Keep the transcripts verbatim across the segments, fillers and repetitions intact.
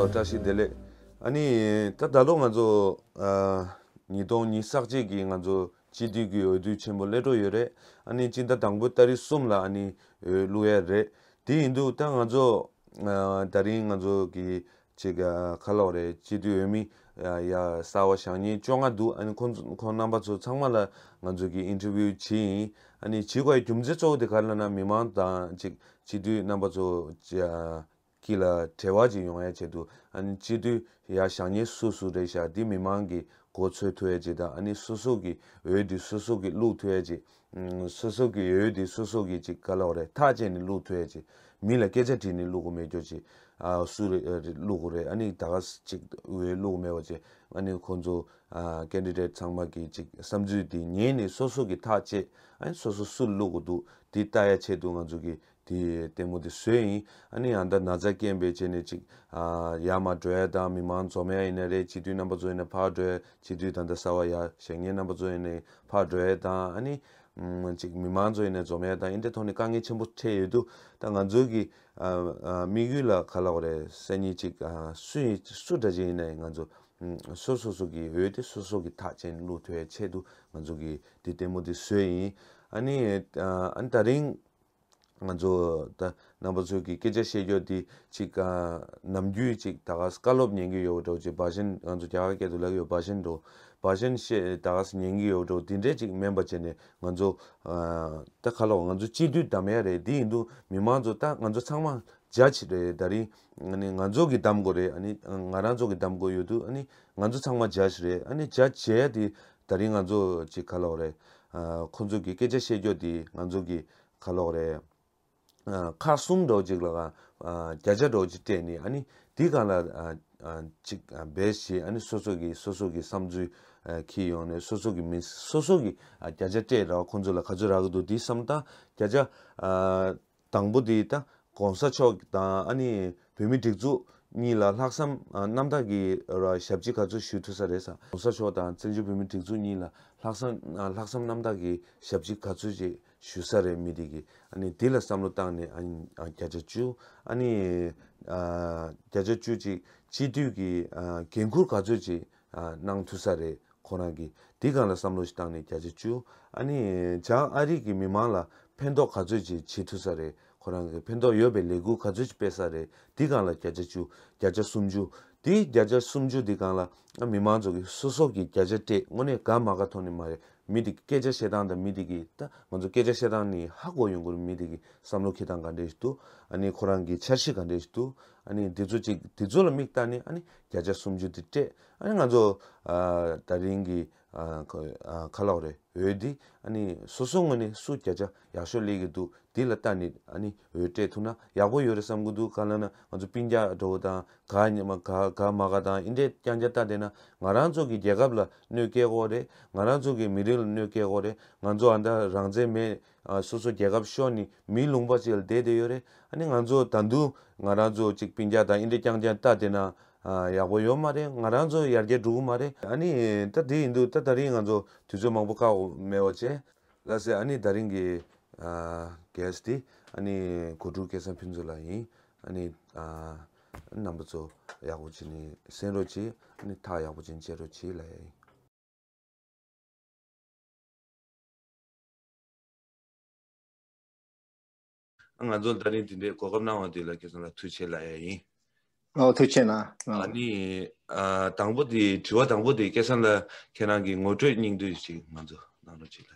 བཀྲ་ཤིས་བདེ་ལེགས། ཨ་ནི་ད་ད་ལོ་ང་ཚོ་ཨ་ཉིས་སྟོང་ཉི་ཤུ་རྩ་གཅིག་གི་ང་ཚོ་སྤྱི་འཐུས་ཀྱི་འོས་བསྡུ་ཆེན་པོ་སླེབས་འགྲོ་ཡོད་རེད། ཨ་ནི་སྤྱི་ཟླ་དང་པོའི་ཏ་རིག་གསུམ་ལ་ཨ་ནི་འོས་བླུག་ཡ་རེད། དེ་ཡིན་དུས་ད་ང་ཚོ་ཨ་ད་རིང་ང་ཚོ་གི་ཅིག་ཨ་ག་ལབ་དགོས་རེད། སྤྱི་འཐུས་འོས་མི་ཨ་ཡ་གསར་པ་བཞེངས་མཁན་བཅོ་ལྔ་འདུག་ཨ་ནི་ཁོང་ཚོ་ཁོང་རྣམ་པ་ཚོ་ཚང་མ་ལ་ང་ཚོ་གི་ཨིན་ཊར་བིའུ་བྱས་ཡིན། ཨ་ནི་བྱེད་དགོས་ཡ་རྒྱུ་མཚན་གཙོ་བོ་དེ་ག་རེ་ལབ་ན་མི་མང་དང་ཅིག་སྤྱི་འཐུས་རྣམ་པ་ཚོ་ཅིག་ཨ་དཀྱིལ་ལ་འབྲེལ་བ་ཅིག་ཡོང་ཡ་ཆེད་དུ་ཨ་ནི་སྤྱི་འཐུས་ཡ་བཞེངས་མཁན་སུ་སུ་རེད་ཤག་འདི་མི་མང་གི་མགོ་འཚོས་ཐུབ་ཡ་ཅིག་དང་ཨ་ནི་སོ་སོ་གི་འོས་འདི་སོ་སོ་གི་བླུག་ཐུབ་ཡ་ཅིག་ཨུམ་སོ་སོ་གི་འོས་འདི་སོ་སོ་གི་ཅིག་ག་ལབ་དགོས་རེད། ཐག་བཅད་ནས་བླུག་ཐུབ་ཡ་ཅིག་མི་ལ་སྐད་ཆ་དྲིས་ནས་བླུག་དགོས་མེད་རྒྱུ་ཅིག་ཨ་སུ་རེད་ཨ་རེད་བླུག་དགོས་རེད། ཨ་ནི་ད་ག་ཅིག་འོས་བླུག་མེད་པ་ཅིག་ཨ་ནི་ཁོང་ཚོ་ཨ་ཀེན་ཌི་ཌེ་ཊི་ཚང་མ་གི་ཅིག་བསམ་ཚུལ་དེ་ཉན་ནས་སོ་སོ་གི་ཐག་བཅད། ཨ་ནི་སོ་སོ་སུ་ལ་བླུག་དགོས་འདུག་དེ་ལྟ་ཡ་ཆེད་དུ་ང་ཚོ་གི་དེ་ལྟད་མོ་དེ་བཟོས་ཡིན། ཨ་ནི་ཡང་ད་ན་ཚ་རྐྱེན་པས་བྱས་ནས་ཅིག་ཨ་ཡར་མར་འགྲོ་ཡ་དང་མི་མང་འཛོམས་ཡ་ཡིན་ན་རེད། སྤྱི་འཐུས་རྣམ་པ་ཚོ་ཡིན་ན་ཕར་འགྲོ་ཡ། སྤྱི་འཐུས་ད་ལྟ་གསར་པ་ཡར་བཞེངས་མཁན་རྣམ་པ་ཚོ་ཡིན་ན་ཕར་འགྲོ་ཡ་དང་ཨ་ནི་ཨུམ་ཅིག་མི་མང་ཚོ་ཡིན་ན་འཛོམས་ཡ་དང་འདི་འདྲའི་ཐོག་ནས་དཀའ་ངལ་ཆེན་པོ་འཕྲད་ཡོད་དུས་ད་ང་ཚོའི་གི་ཨ་ཨ་དམིགས་ཡུལ་ལ་ག་ལབ་དགོས་རེད། སང་ཉིན་ཅིག་ཨ་སུ་ཡིན་སུ་འདྲ་ཅིག་ཡིན་ན་ཡང་ང་ཚོ་ཨུམ་སོ་སོ་སོ་གི་འོས་དེ་སོ་སོ་གི་ཐག་བཅད་ནས་བླུག་ཐུབ་ཡ་ཆེད་དུ་ང་ཚོ་གི་དེ་ལྟད་མོ་དེ་བཟོས་ཡིན། ཨ་ནི་ཨ་ཨ་ནི་ད་རིང་ང་ཚོ་ད་རྣམ་པ་ཚོ་གི་སྐད་ཆ་བཤད་རྒྱུ་དེ་ཅིག་ཨ་ནམ་རྒྱུན་ཅིག་ད་ག་བཀའ་སློབ་ཉན་གི་ཡོད་འགྲོ་ཅིག་བྷ་ཤན་ང་ཚོ་རྒྱ་གར་སྐད་དུ་ལབ་ཡོད་བྷ་ཤན་འགྲོ་བྷ་ཤན་བཤད་ད་ག་ཉན་གི་ཡོད་འགྲོ་དེ་འདྲས་ཅིག་མིན་པ་བྱས་ནས་ང་ཚོ་ཨ་ད་ག་ལབ་ང་ཚོ་སྤྱི་འཐུས་གདམ་ཡ་རེད། དེ་ཡིན་དུས་མི་མང་ཚོ་ད་ང་ཚོ་ཚང་མ་བརྒྱ་ཆ་རེད། ད་རིང་ཨ་ནི་ང་ཚོ་གི་གདམ་དགོས་རེད། ཨ་ནི་ང་རང་ཚོ་གི་གདམ་དགོས་ཡོད་དུས་ཨ་ནི་ང་ཚོ་ཚང་མ་བརྒྱ་ཆ་རེད། ཨ་ནི་བརྒྱ་ཆ་དེ་ད་རིང་ང་ཚོ་ཅིག་ག་ལབ་དགོས་རེད། ཨ་ཁོང་ཚོ་གི་སྐད་ཆ་བཤད་རྒྱུ་དེ་ང་ཚོ་གི་ག་ལབ་དགོས་རེད། ཨ་ཁག་གསུམ་འདྲ་བོ་ཅིག་ལ་ཨ་བརྒྱ་ཆ་འདྲ་བོ་ཅིག་སྤྲད་ནས་ཨ་ནི་དེའི་སྒང་ལ་ཨ་ཨ་ཅིག་ཨ་བེ་སི་བྱས་ཨ་ནི་སོ་སོ་གི་སོ་སོ་གི་བསམ་ཚུལ་ཨ་འཁྱེར་ཡོང་ནས་སོ་སོ་གི་མི་སོ་སོ་གི་ཨ་བརྒྱ་ཆ་སྤྲད་ར་ཁོང་ཚོ་ལ་ག་ཚོད་རག་གི་འདུག་དེ་བསམ་སྟངས་བརྒྱ་ཆ་ཨ་དང་པོ་དེ་ད་གོང་ས་མཆོག་དང་ཨ་ནི་བོད་མི་སྒྲིག་འཛུགས་གཉིས་ལ་ལྷག་བསམ་ཨ་རྣམ་དག་གི་ར་ཞབས་ཕྱི་ག་ཚོད་ཞུ་ཐུབ་ས་རེད་ཟེར། གོང་ས་མཆོག་དང་བཙན་བྱོལ་བོད་མི་སྒྲིག་འཛུགས་གཉིས་ལ་ལྷག་བསམ་ཨ་ལྷག་བསམ་རྣམ་དག་གི་ཞབས་ཕྱི་ག་ཚོད་ཅིག་ཞུ་ས་རེད། མི་དེ་གི་ཨ་ནི་དེ་ལ་བསམ་བློ་བཏང་ནས་ཨ་ནི་ཨ་བརྒྱ་ཆ་བཅུ། ཨ་ནི་ཨ་བརྒྱ་ཆ་བཅུ་ཅིག་སྤྱི་འཐུས་ཀྱི་ཨ་འགན་འཁུར་ག་ཚོད་ཅིག་ཨ་གནང་ཐུབ་ས་རེད། ཁོ་རང་གིས་དེ་སྒང་ལ་བསམ་བློ་ཞིག་བཏང་ནས་བརྒྱ་ཆ་བཅུ། ཨ་ནི་བྱང་ཨ་རི་གི་མི་མང་ལ་ཕན་ཐོགས་ག་ཚོད་ཅིག་བྱེད་ཐུབ་ས་རེད། ཁོ་རང་གིས་ཕན་ཐོགས་ཡོད་པའི་ལས་འགུལ་ག་ཚོད་ཅིག་སྤེལ་ས་རེད། དེ་སྒང་ལ་བརྒྱ་ཆ་བཅུ། བརྒྱ་ཆ་སུམ་ཅུ། དེ་བརྒྱ་ཆ་སུམ་ཅུ་དེ་སྒང་ལ་ཨ་མི་མང་ཚོ་གིས་སོ་སོ་གིས་བརྒྱ་ཆ་སྤྲད་དངོས་གནས་དགའ་མ་དགའ་ཐོག་ནས་མ་རེད། མི་དེ་གི་སྐད་ཆ་བཤད་སྟངས་དང་མི་དེ་གི་ད་ང་ཚོ་སྐད་ཆ་བཤད་སྟངས་ནི་ཧ་གོ་ཡོང་གི་རེད། མི་དེ་གི་བསམ་བློ་འཁྱེར་སྟངས་ག་འདྲས་ཞིག་འདུག་ཨ་ནི་ཁོ་རང་གི་འཆར་གཞི་ག་འདྲས་ཞིག་འདུག་ཨ་ནི་འདི་ཚོ་ཅིག་འདི་ཚོ་ལ་མིག་ལྟ་ནས་ཨ་ནི་བརྒྱ་ཆ་སུམ་ཅུ་དེ་སྤྲད། ཨ་ནི་ང་ཚོ་ཨ་ད་རིང་གི་ཨ་ཁ་ཨ་ཁ་ལག་རེད། འོས་འདི་ཨ་ནི་སོ་སོ་ངོས་ནས་སུ་བརྒྱ་ཆ་ཡག་ཤོས་སླེབས་ཀྱི་འདུག་འདི་ལ་ལྟ་ནས་ཨ་ནི་འོས་སྤྲད་ཐུབ་ན་ཡག་པོ་ཡོད་རེད་བསམ་གྱི་འདུག་ག་ལབ་ན་ང་ཚོ་སྤུན་ཀྱག་འདྲ་བོ་དང་ག་ཉི་མ་ག་ག་མ་ག་དང་ཨིན་འདྲས་རྐྱང་རྐྱང་ལྟ་བསྡད་ན་ང་རང་ཚོ་གི་རྒྱལ་ཁབ་ལ་གནོད་སྐྱེལ་གྱི་ཡོད་རེད། ང་རང་ཚོ་གི་མི་རིགས་ལ་གནོད་སྐྱེལ་གྱི་ཡོད་རེད། ང་ཚོ་ཨ་འདྲ་རང་བཙན་མེད། ཨ་སོ་སོ་རྒྱལ་ཁབ་ཤོར་ནས་མིའི་ལུང་པ་ཅིག་ལ་བསྡད་བསྡད་ཡོད་རེད། ཨ་ནི་ང་ཚོ་ད་དུང་ང་རང་ཚོ་ཅིག་སྤུན་ཀྱག་དང་ཨིན་འདྲས་རྐྱང་རྐྱང་ལྟ་བསྡད་ན་ཨ་ཡག་པོ་ཡོད་མ་རེད། ང་རང་ཚོ་ཡར་རྒྱས་འགྲོ་གི་མ་རེད། ཨ་ནི་ད་དེ་ཡིན་དུས་ད་ད་རིང་ང་ཚོ་དུས་ཚོད་མང་པོ་བཀག་མེད་པ་བྱས། ལགས་སེ། ཨ་ནི་ད་རིང་གི་ཨ་གྷེ་སི་ཊི་དེ་ཨ་ནི་གོ་སྒྲུབ་སྐལ་བཟང་ཕུན་ཚོགས་ལགས་ཡིན། ཨ་ནི་ཨ་རྣམ་པ་ཚོ་ཡག་པོ་བྱས་ནས་གསན་རོགས་གྱིས། ཨ་ནི་ཐག་ཡག་པོ་བྱས་ནས་བཅད་རོགས་གྱིས་ལབ་ཡ་ཡིན། ང་ཚོ་ད་རིང་དེ་འདྲའི་གོ་སྐབས་གནང་བ་དེ་ལ་ཁྱེད་ཚོ་ལ་ཐུགས་རྗེ་ཆེ་ལབ་ཡ་ཡིན། ཨོ་ཐུགས་རྗེ་གནང་། ཨ་ནི་ཨ་དང་པོ་དེ་དྲི་བ་དང་པོ་དེ་སྐལ་བཟང་ལགས་ཁྱེད་རང་གི་ངོ་སྤྲོད་སྙིང་བསྡུས་ཤིག་ང་ཚོ་གནང་རོགས་གྱིས་ལབ།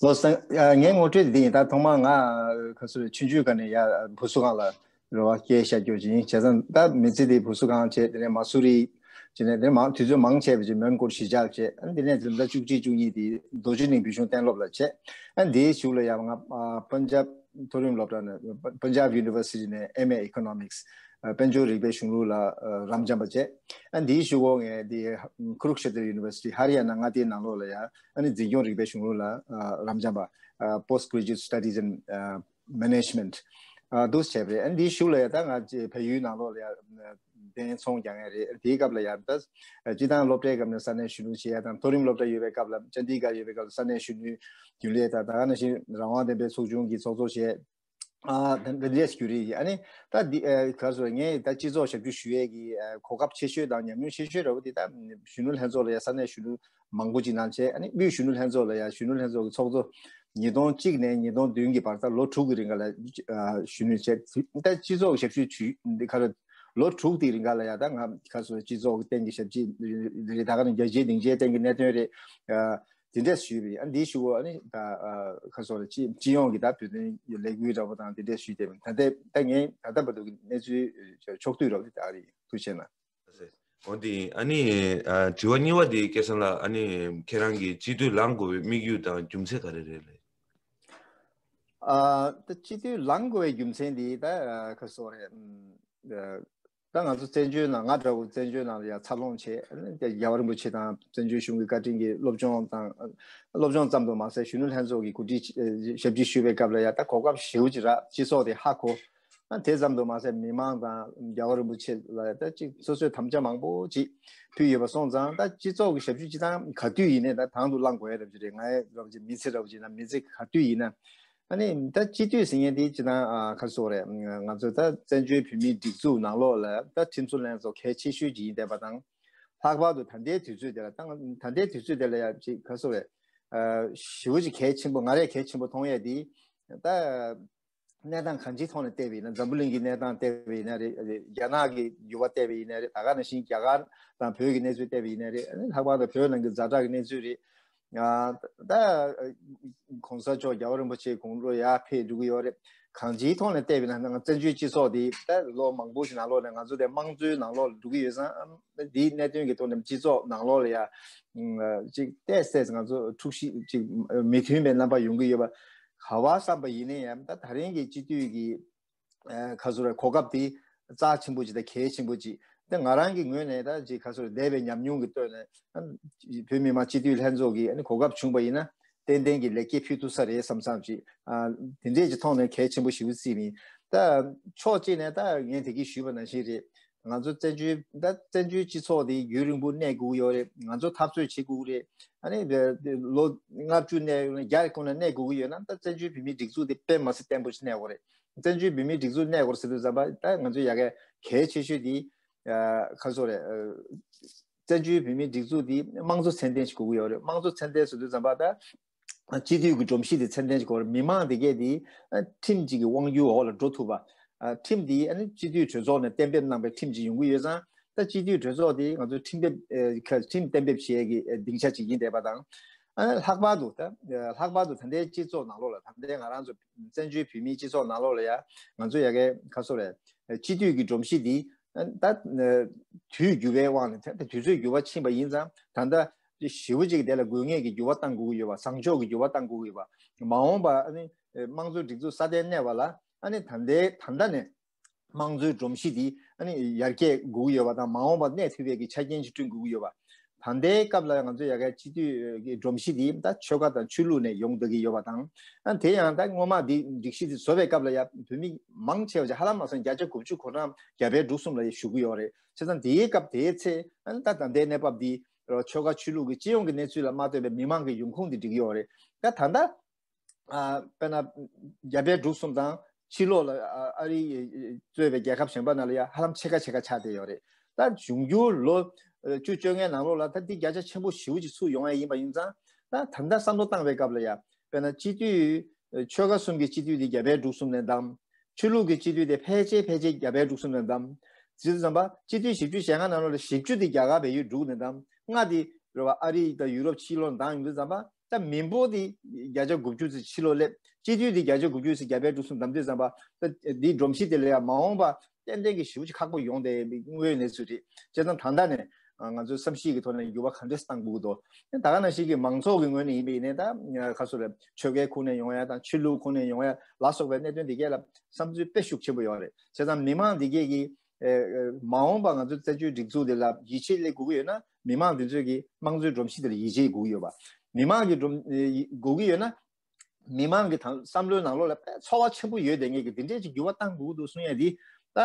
ལགས་སོ། ཨ་ངའི་ངོ་སྤྲོད་དེ་ཡིན། ད་ཐོག་མར་ང་ཁ་སོ་ཆུང་ཆུང་སྒང་ནས་ཡར་བུ་གསོ་ཁང་ལ་རེ་བ་སྐྱེལ་བཞག་རྒྱུ་ཅིག་ཡིན། བྱས་ཙང་ད་མི་ཚེ་དེ་བུ་གསོ་ཁང་བྱས། དེ་ནས་མ་སུ་རི་བྱས་ནས་དེ་ནས་མང་དུས་ཚོད་མང་ཆེ་བ་ཅིག་མོན་གྷོར་གཞིས་ཆགས་བྱས། ཨ་ནི་དེ་ནས་འཛིན་གྲྭ་བཅུ་གཅིག་བཅུ་གཉིས་དེ་རྡོ་རྗེ་གླིང་བོད་གཞུང་གཏན་སློབ་ལ་བྱས། ཨ་ནི་དེའི་གཞུག་ལ་ཡང་ང་ཨ་པན་ཇབ་མཐོ་རིམ་སློབ་གྲྭ་ནས་Punjab University ནས་M A Economics ཨ་དཔལ་འབྱོར་རིག་པའི་གཞུང་ལུགས་ལ་ཨ་རབ་འབྱམས་པ་བྱས། ཨ་ནི་དེའི་གཞུག་གུ་ངས་དེ་Kurukshetra University Haryana མངའ་སྡེའི་ནང་ལོགས་ལ་ཡང་ཨ་ནི་འཛིན་སྐྱོང་རིག་པའི་གཞུང་ལུགས་ལ་ཨ་རབ་འབྱམས་པ་ཨ་Post Graduate Studies in ཨ་Management ཨ་འདུག་སེ་བྱས་པ་རེད། ཨ་ནི་དེའི་གཞུག་ལ་ཡང་ད་ང་ཅིག་བལ་ཡུལ་ནང་ལོགས་ལ་ཡང་ཨ་གདན་ཚོང་རྒྱག་མཁན་རེད། དེའི་སྐབས་ལ་ཡང་ད་ཨ་སྤྱི་བཏང་སློབ་གྲྭའི་སྐབས་ནས་ས་གནས་གཞོན་ནུ་བྱེད་ཡ་དང་མཐོ་རིམ་སློབ་གྲྭ་ཡོད་པའི་སྐབས་ལ་ཅན་དི་གྷར་ཡོད་པའི་སྐབས་ལ་ས་གནས་གཞོན་ནུའི་རྒྱུན་ལས་དང་། ད་ག་ནང་བཞིན་རང་དབང་ལྡན་པའི་ཚོགས་ཆུང་གི་ཚོགས་གཙོ་བྱས། ཨ་ད་འདི་འདྲས་རྒྱུ་རེད། ཨ་ནི་ད་འདི་ཨ་ག་རེ་ཟེར། ངས་ད་སྤྱི་ཚོགས་ཞབས་ཞུ་ཞུ་ཡས་ཀྱི་ཨ་གོ་སྐབས་ཆེ་ཤོས་དང་ཉམས་མྱོང་ཆེ་ཤོས་འདྲ་བོ་དེ་ད་གཞོན་ནུ་ལྷན་ཚོགས་ལ་ཡ་ས་གནས་གཞོན་ནུ་མང་པོ་ཅིག་ནང་བྱས། ཨ་ནི་དབུས་གཞོན་ནུ་ལྷན་ཚོགས་ལ་ཡ་གཞོན་ནུ་ལྷན་ཚོགས་ཀྱི་ཚོགས་གཙོ་ཉིས་སྟོང་གཅིག་ནས་ཉིས་སྟོང་བདུན་གྱི་བར་ད་ལོ་དྲུག་གི་རིང་ག་ལ་ཨ་གཞོན་ནུ་བྱས། ད་སྤྱི་ཚོགས་ཞབས་ཞུ་ཞུ་འདི་ག་རེ་ལོ་དྲུག་དེའི་རིང་ག་ལ་ཡ་ད་ང་ག་རེ་ཟེར། སྤྱི་ཚོགས་ཀྱི་སྟེང་གི་ཞབས་ཕྱི་རེད། ད་ག་ནི་རྒྱལ་སྤྱིའི་སྡིངས་ཆའི་སྟེང་གི་གནད་དོན་རེད། ཨ་དེ་འདྲས་ཞུས་པ་ཡིན། ཨ་འདིའི་གཞུག་གུ་ཨ་ནི་ད་ཨ་ག་རེ་ཟེར། སྤྱི་སྤྱི་ཡོངས་ཀྱི་ད་བོད་དོན་ལས་འགུལ་འདྲ་པོ་དང་དེ་འདྲས་ཞུས་བསྡད་པ་ཡིན། ད་ལྟའི་ད་ངས་ད་ལྟ་བར་དུ་གི་གནས་ཚུལ་ཕྱོགས་བསྡུས་འདྲ་པོ་དེ་ད་རེད། ཐུགས་རྗེ་གནང་། འོ་དེ་ཨ་ནི་ཨ་དྲི་བ་གཉིས་པ་དེ་སྐལ་བཟང་ལགས། ཨ་ནི་ཁྱེད་རང་གིས་སྤྱི་འཐུས་ལངས་དགོས་པའི་དམིགས་ཡུལ་དང་རྒྱུ་མཚན་ག་རེ་རེད་ལབ། ཨ་ད་སྤྱི་འཐུས་ལངས་དགོས་པའི་རྒྱུ་མཚན་དེ་ད་ཨ་ག་རེ་ཟེར་རེད། ཨ་ད་ང་ཚོ་བཙན་བྱོལ་ནང་། ང་འདྲ་བོ་བཙན་བྱོལ་ནང་ལ་ཡ་འཚར་ལོངས་བྱས། ཨ་ནི་རྒྱལ་བ་རིན་པོ་ཆེ་དང་བཙན་བྱོལ་གཞུང་གི་བཀའ་དྲིན་གྱིས་སློབ་སྦྱོང་དང་། སློབ་སྦྱོང་ཙམ་དུ་མ་ཟད་གཞོན་ནུ་ལྷན་ཚོགས་ཀྱི་གོ་སྒྲིག་ཞབས་ཕྱི་ཞུ་བའི་སྐབས་ལ་ཡ་ད་གོ་སྐབས་ཞེ་པོ་ཅིག་རག་སྤྱི་ཚོགས་དེ་ཧ་གོ། ཨ་དེ་ཙམ་དུ་མ་ཟད་མི་མང་དང་རྒྱལ་བ་རིན་པོ་ཆེ་ལ་ད་ཅིག་སོ་སོའི་དམ་བཅའ་མང་པོ་ཅིག་ཕུལ་ཡོད་པ་སོང་ཙང་། ད་སྤྱི་ཚོགས་ཀྱི་ཞབས་ཞུ་སྤྱི་བཏང་ག་དུས་ཡིན་ནའི་ད་དང་དུ་ལངས་དགོས་ཡ་འདྲ་པོ་ཅིག་རེད། ང་འདྲ་པོ་ཅིག་མི་ཚེ་འདྲ་པོ་ཅིག་ན། མི་ཚེ་ག་དུས་ཡིན་ན། ཨ་ནི་ད་སྤྱི་འཐུས་ཟེར་མཁན་དེ་སྤྱི་བཏང་ཨ་ག་རེ་ཟེར་རེད། ང་ཚོ་ད་བཙན་བྱོལ་བོད་མིའི་སྒྲིག་འཛུགས་ནང་ལོགས་ལ་ད་ཁྲིམས་བཟོ་ལྷན་ཚོགས་གལ་ཆེ་ཤོས་ཅིག་ཡིན་བསྡད་པ་དང་། ལྷག་པར་དུ་ད་ལྟའི་དུས་ཚོད་དེ་ལ་ད་ད་ལྟའི་དུས་ཚོད་དེ་ལ་ཡ་ཅིག་ག་རེ་ཟེར་རེད། ཨ་ཞེ་པོ་ཅིག་གལ་ཆེན་པོ། ང་རས་གལ་ཆེན་པོ་མཐོང་ཡས་དེ་ད། གནས་སྟངས་གང་ཅིའི་ཐོག་ནས་བལྟས་པ་ཡིན་ན། འཛམ་བུ་གླིང་གི་གནས་སྟངས་བལྟས་པ་ཡིན་ན་རེད། རྒྱ་ནག་གི་འགྱུར་བ་བལྟས་པ་ཡིན་ན་རེད། ད་ག་ནང་བཞིན་རྒྱ་གར་དང་བོད་ཀྱི་གནས་ཚུལ་བལྟས་པ་ཡིན་ན་རེད། ལྷག་པར་དུ་བོད་ནང་གི་ཛ་དྲག་གི་གནས་ཚུལ་རེད། ད་གོང་ས་མཆོག་རྒྱལ་བ་རིན་པོ་ཆེ་དགུང་ལོ་ཡར་ཕེབས་འགྲོ་གི་ཡོད་རེད། གང་ཅིའི་ཐོག་ནས་བལྟས་པ་ཡིན་ན། བཙན་བྱོལ་སྤྱི་ཚོགས་འདི་ད་ལོ་མང་པོ་ཞིག་ནང་ལོགས་ནས་ང་ཚོ་དེ་དམངས་གཙོའི་ནང་ལོགས་ལ་འགྲོ་གི་ཡོད་ཙང་། འདིའི་གནད་དོན་གྱི་ཐོག་ནས་སྤྱི་ཚོགས་ནང་ལོགས་ལ་ཡ་ཅིག་ཏོག་ཙམ་ང་ཚོ་འཁྲུག་གཞི་ཅིག་མི་མཐུན་པའི་རྣམ་པ་ཡོང་གི་ཡོད་པ། ག་བ་བསམ་པ་ཡིན་ན་ཡང་། ད་ད་རིང་གི་སྤྱི་འཐུས་ཀྱི་ཨ་ག་རེ་ཟེར་རེད། གོ་སྐབས་དེ་རྩ་ཆེན་པོ་ཅིག་དང་གལ་ཆེན་པོ་ཅིག་ད་ང་རང་གི་ངོས་ནས་ད་ཅིག་ག་རེ་ཟེར་རེད། འདས་པའི་ཉམས་མྱོང་གི་སྟོད་ནས་བོད་མི་མང་སྤྱི་འཐུས་ལྷན་ཚོགས་ཀྱིས་ཨ་ནི་གོ་སྐབས་བྱུང་པ་ཡིན་ན་ཏན་ཏན་གྱི་ལེགས་སྐྱེས་ཕུལ་ཐུབ་ས་རེད་བསམ་བསམ་ཅིག་ཨ་དེ་འདྲས་ཀྱི་ཐོག་ནས་གལ་ཆེན་པོ་ཞེ་པོ་བརྩིས་པ་ཡིན། ད་ཕྱོགས་གཅིག་ནས་ད་ངས་དེ་གི་ཞུས་པ་ནང་བཞིན་རེད། ང་ཚོ་བཙན་བྱོལ་ད་བཙན་བྱོལ་སྤྱི་ཚོགས་དེ་རྒྱུན་རིང་པོ་གནས་དགོས་ཀྱི་ཡོད་རེད། ང་ཚོ་འཐབ་རྩོད་བྱེད་དགོས་ཀྱི་རེད། ཨ་ནི་ལོ་ལྔ་བཅུ་གནས་ཡོད་ན། བརྒྱ་གོང་ནས་གནས་དགོས་ཀྱི་ཡོད་ན། ད་བཙན་བྱོལ་བོད་མིའི་སྒྲིག་འཛུགས་དེ་དཔེ་མ་སྲིད་བརྟན་པོ་ཞིག་གནས་དགོས་རེད། བཙན་བྱོལ་བོད་མིའི་སྒྲིག་འཛུགས་གནས་དགོས་རེད་ཟེར་དུས་ཙམ་པ། ད་ང་ཚོ་ཡ་གི་གལ་ཆེ་ཤོས་དེ་ཨ་ག་རེ་ཟེར་རེད། ཨ་བཙན་བྱོལ་བོད་མིའི་སྒྲིག་འཛུགས་དེ་དམངས་གཙོ་ཚད་ལྡན་ཞིག་དགོས་ཀྱི་ཡོད་རེད། དམངས་གཙོ་ཚད་ལྡན་ཟེར་དུས་ཙམ་པ། ད་སྤྱི་འཐུས་ཀྱི་སྒྲོམ་གཞི་དེ་ཚད་ལྡན་ཞིག་དགོས་རེད། མི་མང་དེ་གས་དེ་ཨ་ཁྲིམས་གཅིག་གི་དབང་སྒྱུར་འོག་ལ་འགྲོ་ཐུབ་པ། ཨ་ཁྲིམས་དེ་ཨ་ནི་སྤྱི་འཐུས་གྲོས་ཚོགས་ནས་གཏན་འབེབས་གནང་པའི་ཁྲིམས་ཅིག་ཡོང་གི་ཡོད་ཙང་། ད་སྤྱི་འཐུས་གྲོས་ཚོགས་དེ་ང་ཚོ་ཁྲིམས་འབེབས་ཨ་ཁྲིམས་གཏན་འབེབས་བྱེད་ཡས་ཀྱི་ཨ་སྡིངས་ཆ་ཅིག་ཡིན་བསྡད་པ་དང་། ཨ་ལྷག་པར་དུ་ད་ལྷག་པར་དུ་ད་ལྟའི་སྤྱི་ཚོགས་ནང་ལོགས་ལ། ད་ལྟའི་ང་རང་ཚོ་བཙན་བྱོལ་བོད་མིའི་སྤྱི་ཚོགས་ནང་ལོགས་ལ་ཡ་ང་ཚོ་ཡ་གི་ག་རེ་ཟེར་རེད། སྤྱི་འཐུས་ཀྱི་སྒྲོམ་གཞི་འདི་ད་དུས་འགྱུར་བའི་དབང་ནས། ད་དུས་ཚོད་འགྱུར་བ་ཕྱིན་པ་ཡིན་ཙང་། ད་ལྟ་ཞེ་པོ་ཅིག་དེ་ལ་དགོས་ངེས་ཀྱི་འགྱུར་བ་གཏང་དགོས་ཀྱི་ཡོད་པ། བཟང་ཕྱོགས་ཀྱི་འགྱུར་བ་གཏང་དགོས་ཀྱི་ཡོད་པ། མ་འོངས་པ་ཨ་ནི་དམངས་གཙོའི་སྒྲིག་འཛུགས་སྲ་བརྟན་གནས་པ་ལ། ཨ་ནི་ད་ལྟའི་ད་ལྟ་ནས་དམངས་གཙོའི་སྒྲོམ་གཞི་འདི་ཨ་ནི་ཡར་རྒྱས་དགོས་ཀྱི་ཡོད་པ་དང་། མ་འོངས་པར་གནས་ཐུབ་པའི་གི་ཆ་རྐྱེན་ཞིག་བསྐྲུན་དགོས་ཀྱི་ཡོད་པ། ད་ལྟའི་སྐབས་ལ་ང་ཚོ་ཡ་གི་སྤྱི་འཐུས་ཀྱི་སྒྲོམ་གཞི་འདི་ད་ཆོལ་ཁ་དང་ཆོས་ལུགས་ནས་ཡོང་བསྡད་ཀྱི་ཡོད་པ་དང་། ཨ་དེ་ཡང་ད་སྔོན་མ་འདི་སྒྲིག་གཞི་འདི་བཟོ་བའི་སྐབས་ལ་ཡ་བོད་མི་མང་ཆེ་བ་ཅིག་ཧ་ལམ་མ་སོང་བརྒྱ་ཆ་དགུ་བཅུ་གོ་གྲངས་རྒྱ་བལ་འབྲུག་གསུམ་ལ་ཡ་བཞུགས་ཀྱི་ཡོད་རེད། བྱས་ཙང་དེའི་སྐབས་དེའི་ཚེ་ཨ་ནི་ད་ད་ལྟའི་གནས་བབ་འདི་ཆོལ་ཁ་ཆོས་ལུགས་ཀྱི་སྤྱི་ཡོངས་ཀྱི་གནས་ཚུལ་ལ་མ་ལྟོས་པའི་མི་མང་གི་ཡོང་ཁུངས་འདི་འགྲིག་གི་ཡོད་རེད། ད་ད་ལྟ་ཨ་དཔེར་ན་རྒྱ་བལ་འབྲུག་གསུམ་དང་ཕྱི་ལོགས་ལ་ཨ་ཨ་རི་གཙོས་པའི་རྒྱལ་ཁབ་གཞན་པ་ནང་ལ་ཡ་ཧ་ལམ་ཕྱེད་ཀ་ཕྱེད་ཀ་ཆགས་བསྡད་ཡོད་རེད། ད་འབྱུང་འགྱུར་ལོ་བཅུ་བཅོ་ལྔའི་ནང་ལོགས་ལ་ད་འདི་བརྒྱ་ཆ་ཆེན་པོ་ཞེ་པོ་ཅིག་ཚུར་ཡོང་ཡ་ཡིན་པ་ཡིན་ཙང་། ད་ད་ལྟ་བསམ་བློ་བཏང་བའི་སྐབས་ལ་ཡ། དཔེར་ན་སྤྱི་འཐུས་ཆོལ་ཁ་གསུམ་གྱི་སྤྱི་འཐུས་འདི་རྒྱ་བལ་འབྲུག་གསུམ་ནས་བདམས། ཆོས་ལུགས་ཀྱི་སྤྱི་འཐུས་དེ་ཕལ་ཆེར་ཕལ་ཆེར་རྒྱ་བལ་འབྲུག་གསུམ་ནས་བདམས། བྱས་ཙང་། སྤྱི་འཐུས་བཞི་བཅུ་ཞེ་ལྔ་ནང་ལོགས་ལ་བཞི་བཅུ་དེ་རྒྱ་གར་བལ་ཡུལ་འབྲུག་ནས་བདམས། ལྔ་དེ་རེད་བ། ཨ་རི་དང་ཡུ་རོབ་ཕྱི་ལོགས་ནས་བདམས་ཡོང་དུས་ཙམ་པ། ད་མི་འབོར་དེ་བརྒྱ་ཆ་དགུ་བཅུ་ཙམ་ཕྱི་ལོགས་སླེབས། སྤྱི་འཐུས་དེ་བརྒྱ་ཆ་དགུ་བཅུ་ཙམ་རྒྱ་བལ་འབྲུག་གསུམ་བདམས་དུས་ཙམ་པ། ད་འདིའི་སྒྲོམ་གཞི་དེ་ལ་ཡང་མ་འོངས་པ་ཏན་ཏན་གྱི་ཞེ་པོ་ཅིག་ཁག་པོ་ཡོང་བསྡད་པའི་དངོས་ཡོད་གནས་ཚུལ་རེད། བྱས་ཙང་ད་ལྟ་ནས་ང་ཚོའི་བསམ་གཞིག་གི་ཐོག་ནས་འགྱུར་བ་ག་འདྲས་བཏང་དགོས་འདུག་ད་ག་ནང་བཞིན་གྱི་མང་ཚོགས་ཀྱི་ངོས་ནས་ཡིན་པ་ཡིན་ནའི། ད་ག་རེ་ཟེར་རེད། ཆོལ་ཁའི་ཁོངས་ནས་ཡོང་ཡ་དང་ཆོས་ལུགས་ཁོངས་ནས་ཡོང་ཡ་ལ་སོགས་པའི་གནད་དོན་འདི་གས་ལ་བསམ་ཚུལ་དཔེ་ཤུགས་ཆེན་པོ་ཡོད་རེད། བྱས་ཙང་མི་མང་འདི་གས་ཀྱིས་ཨེ་ཨེ་མ་འོངས་པ་ང་ཚོའི་བཙན་བྱོལ་སྒྲིག་འཛུགས་འདི་ལ་ཡིད་ཆེས་སླེབས་དགོས་ཀྱི་ཡོད་ན། མི་མང་འདི་ཚོས་ཀྱིས་དམངས་གཙོའི་སྒྲོམ་གཞི་འདི་ལ་ཡིད་ཆེས་དགོས་ཀྱི་ཡོད་པ། མི་མང་གི་སྒྲོམ་ཨེ་དགོས་ཀྱི་ཡོད་ན། མི་མང་གི་དང་བསམ་བློའི་ནང་ལོགས་ལ་དཔེ་ཚོར་བ་ཆེན་པོ་ཡོད་བསྡད་མཁན་གྱི་འདི་འདྲས་ཅིག་འགྱུར་བ་བཏང་དགོས་ཀྱི་འདུག་གསུང་ཡ་འདི། ད་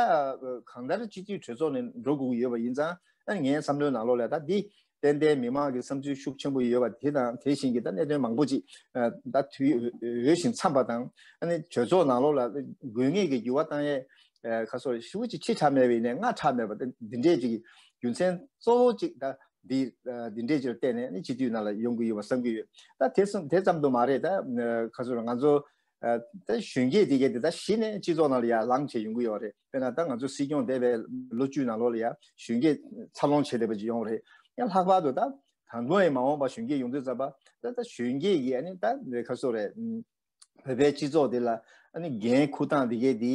གང་ལྟར་སྤྱི་འཐུས་གྲོས་ཚོགས་ནས་འགྲོ་དགོས་ཀྱི་ཡོད་པ་ཡིན་ཙང་། ཨ་ངའི་བསམ་བློའི་ནང་ལོགས་ལ་ད་འདི་ ཏན་ཏན་མི་མང་གི་བསམ་ཚུལ་ཤུགས་ཆེན་པོ་ཡོད་པ་དེ་དང་དེ་བཞིན་གྱི་ད་གནད་དོན་མང་པོ་ཅིག་ད་དུས་འོས་ཤིང་འཚམས་པ་དང་། ཨ་ནི་གྲོས་ཚོགས་ནང་ལོགས་ལ་དགོས་ངེས་ཀྱི་འགྱུར་བ་བཏང་ཡས་ཁ་སོར་ཞུ་ཅིག་ཕྱི་ཁྲ་མེད་པ་ཡིན་ནའི་སྔ་ཁྲ་མེད་པ་འདི་འདྲས་ཅིག་རྒྱུ་མཚན་གཙོ་བོ་ཅིག་ད་འདི་འདི་འདྲས་ཅིག་ལ་བརྟེན་ནས་ནི་སྤྱི་འཐུས་ནང་ལ་ཡོང་གི་ཡོད་པ་བསམ་གྱི་ཡོད། ད་དེ་ཙམ་དེ་ཙམ་དུ་མ་རེད། ད་ཁ་སོར་ང་ཚོ་ད་གཞོན་སྐྱེས་དེ་གས་དེ་ད་གཞི་ནས་སྤྱི་ཚོགས་ནང་ལ་ཡར་ལངས་བྱས་ཡོང་གི་ཡོད་རེད། དཔེར་ན་ད་ང་ཚོ་སྲིད་སྐྱོང་འདས་པའི་ལོ་བཅུ་ནང་ལོགས་ལ་ཡ་གཞོན་སྐྱེས་འཚར་ལོངས་བྱས་བསྡད་པ་ཅིག་ཡོང་རེད། ཡང་ལྷག་པར་དུ་ད་དང་པོ་ཡང་མ་འོངས་པ་གཞོན་སྐྱེས་ཡོང་དུས་ཙམ་པ་ད་ད་གཞོན་སྐྱེས་ཀྱི་ཨ་ནི་ད་ཁ་སོ་རེད། བོད་པའི་སྤྱི་ཚོགས་འདི་ལ་ཨ་ནི་འགན་འཁུར་སྟངས་འདི་གས་འདི་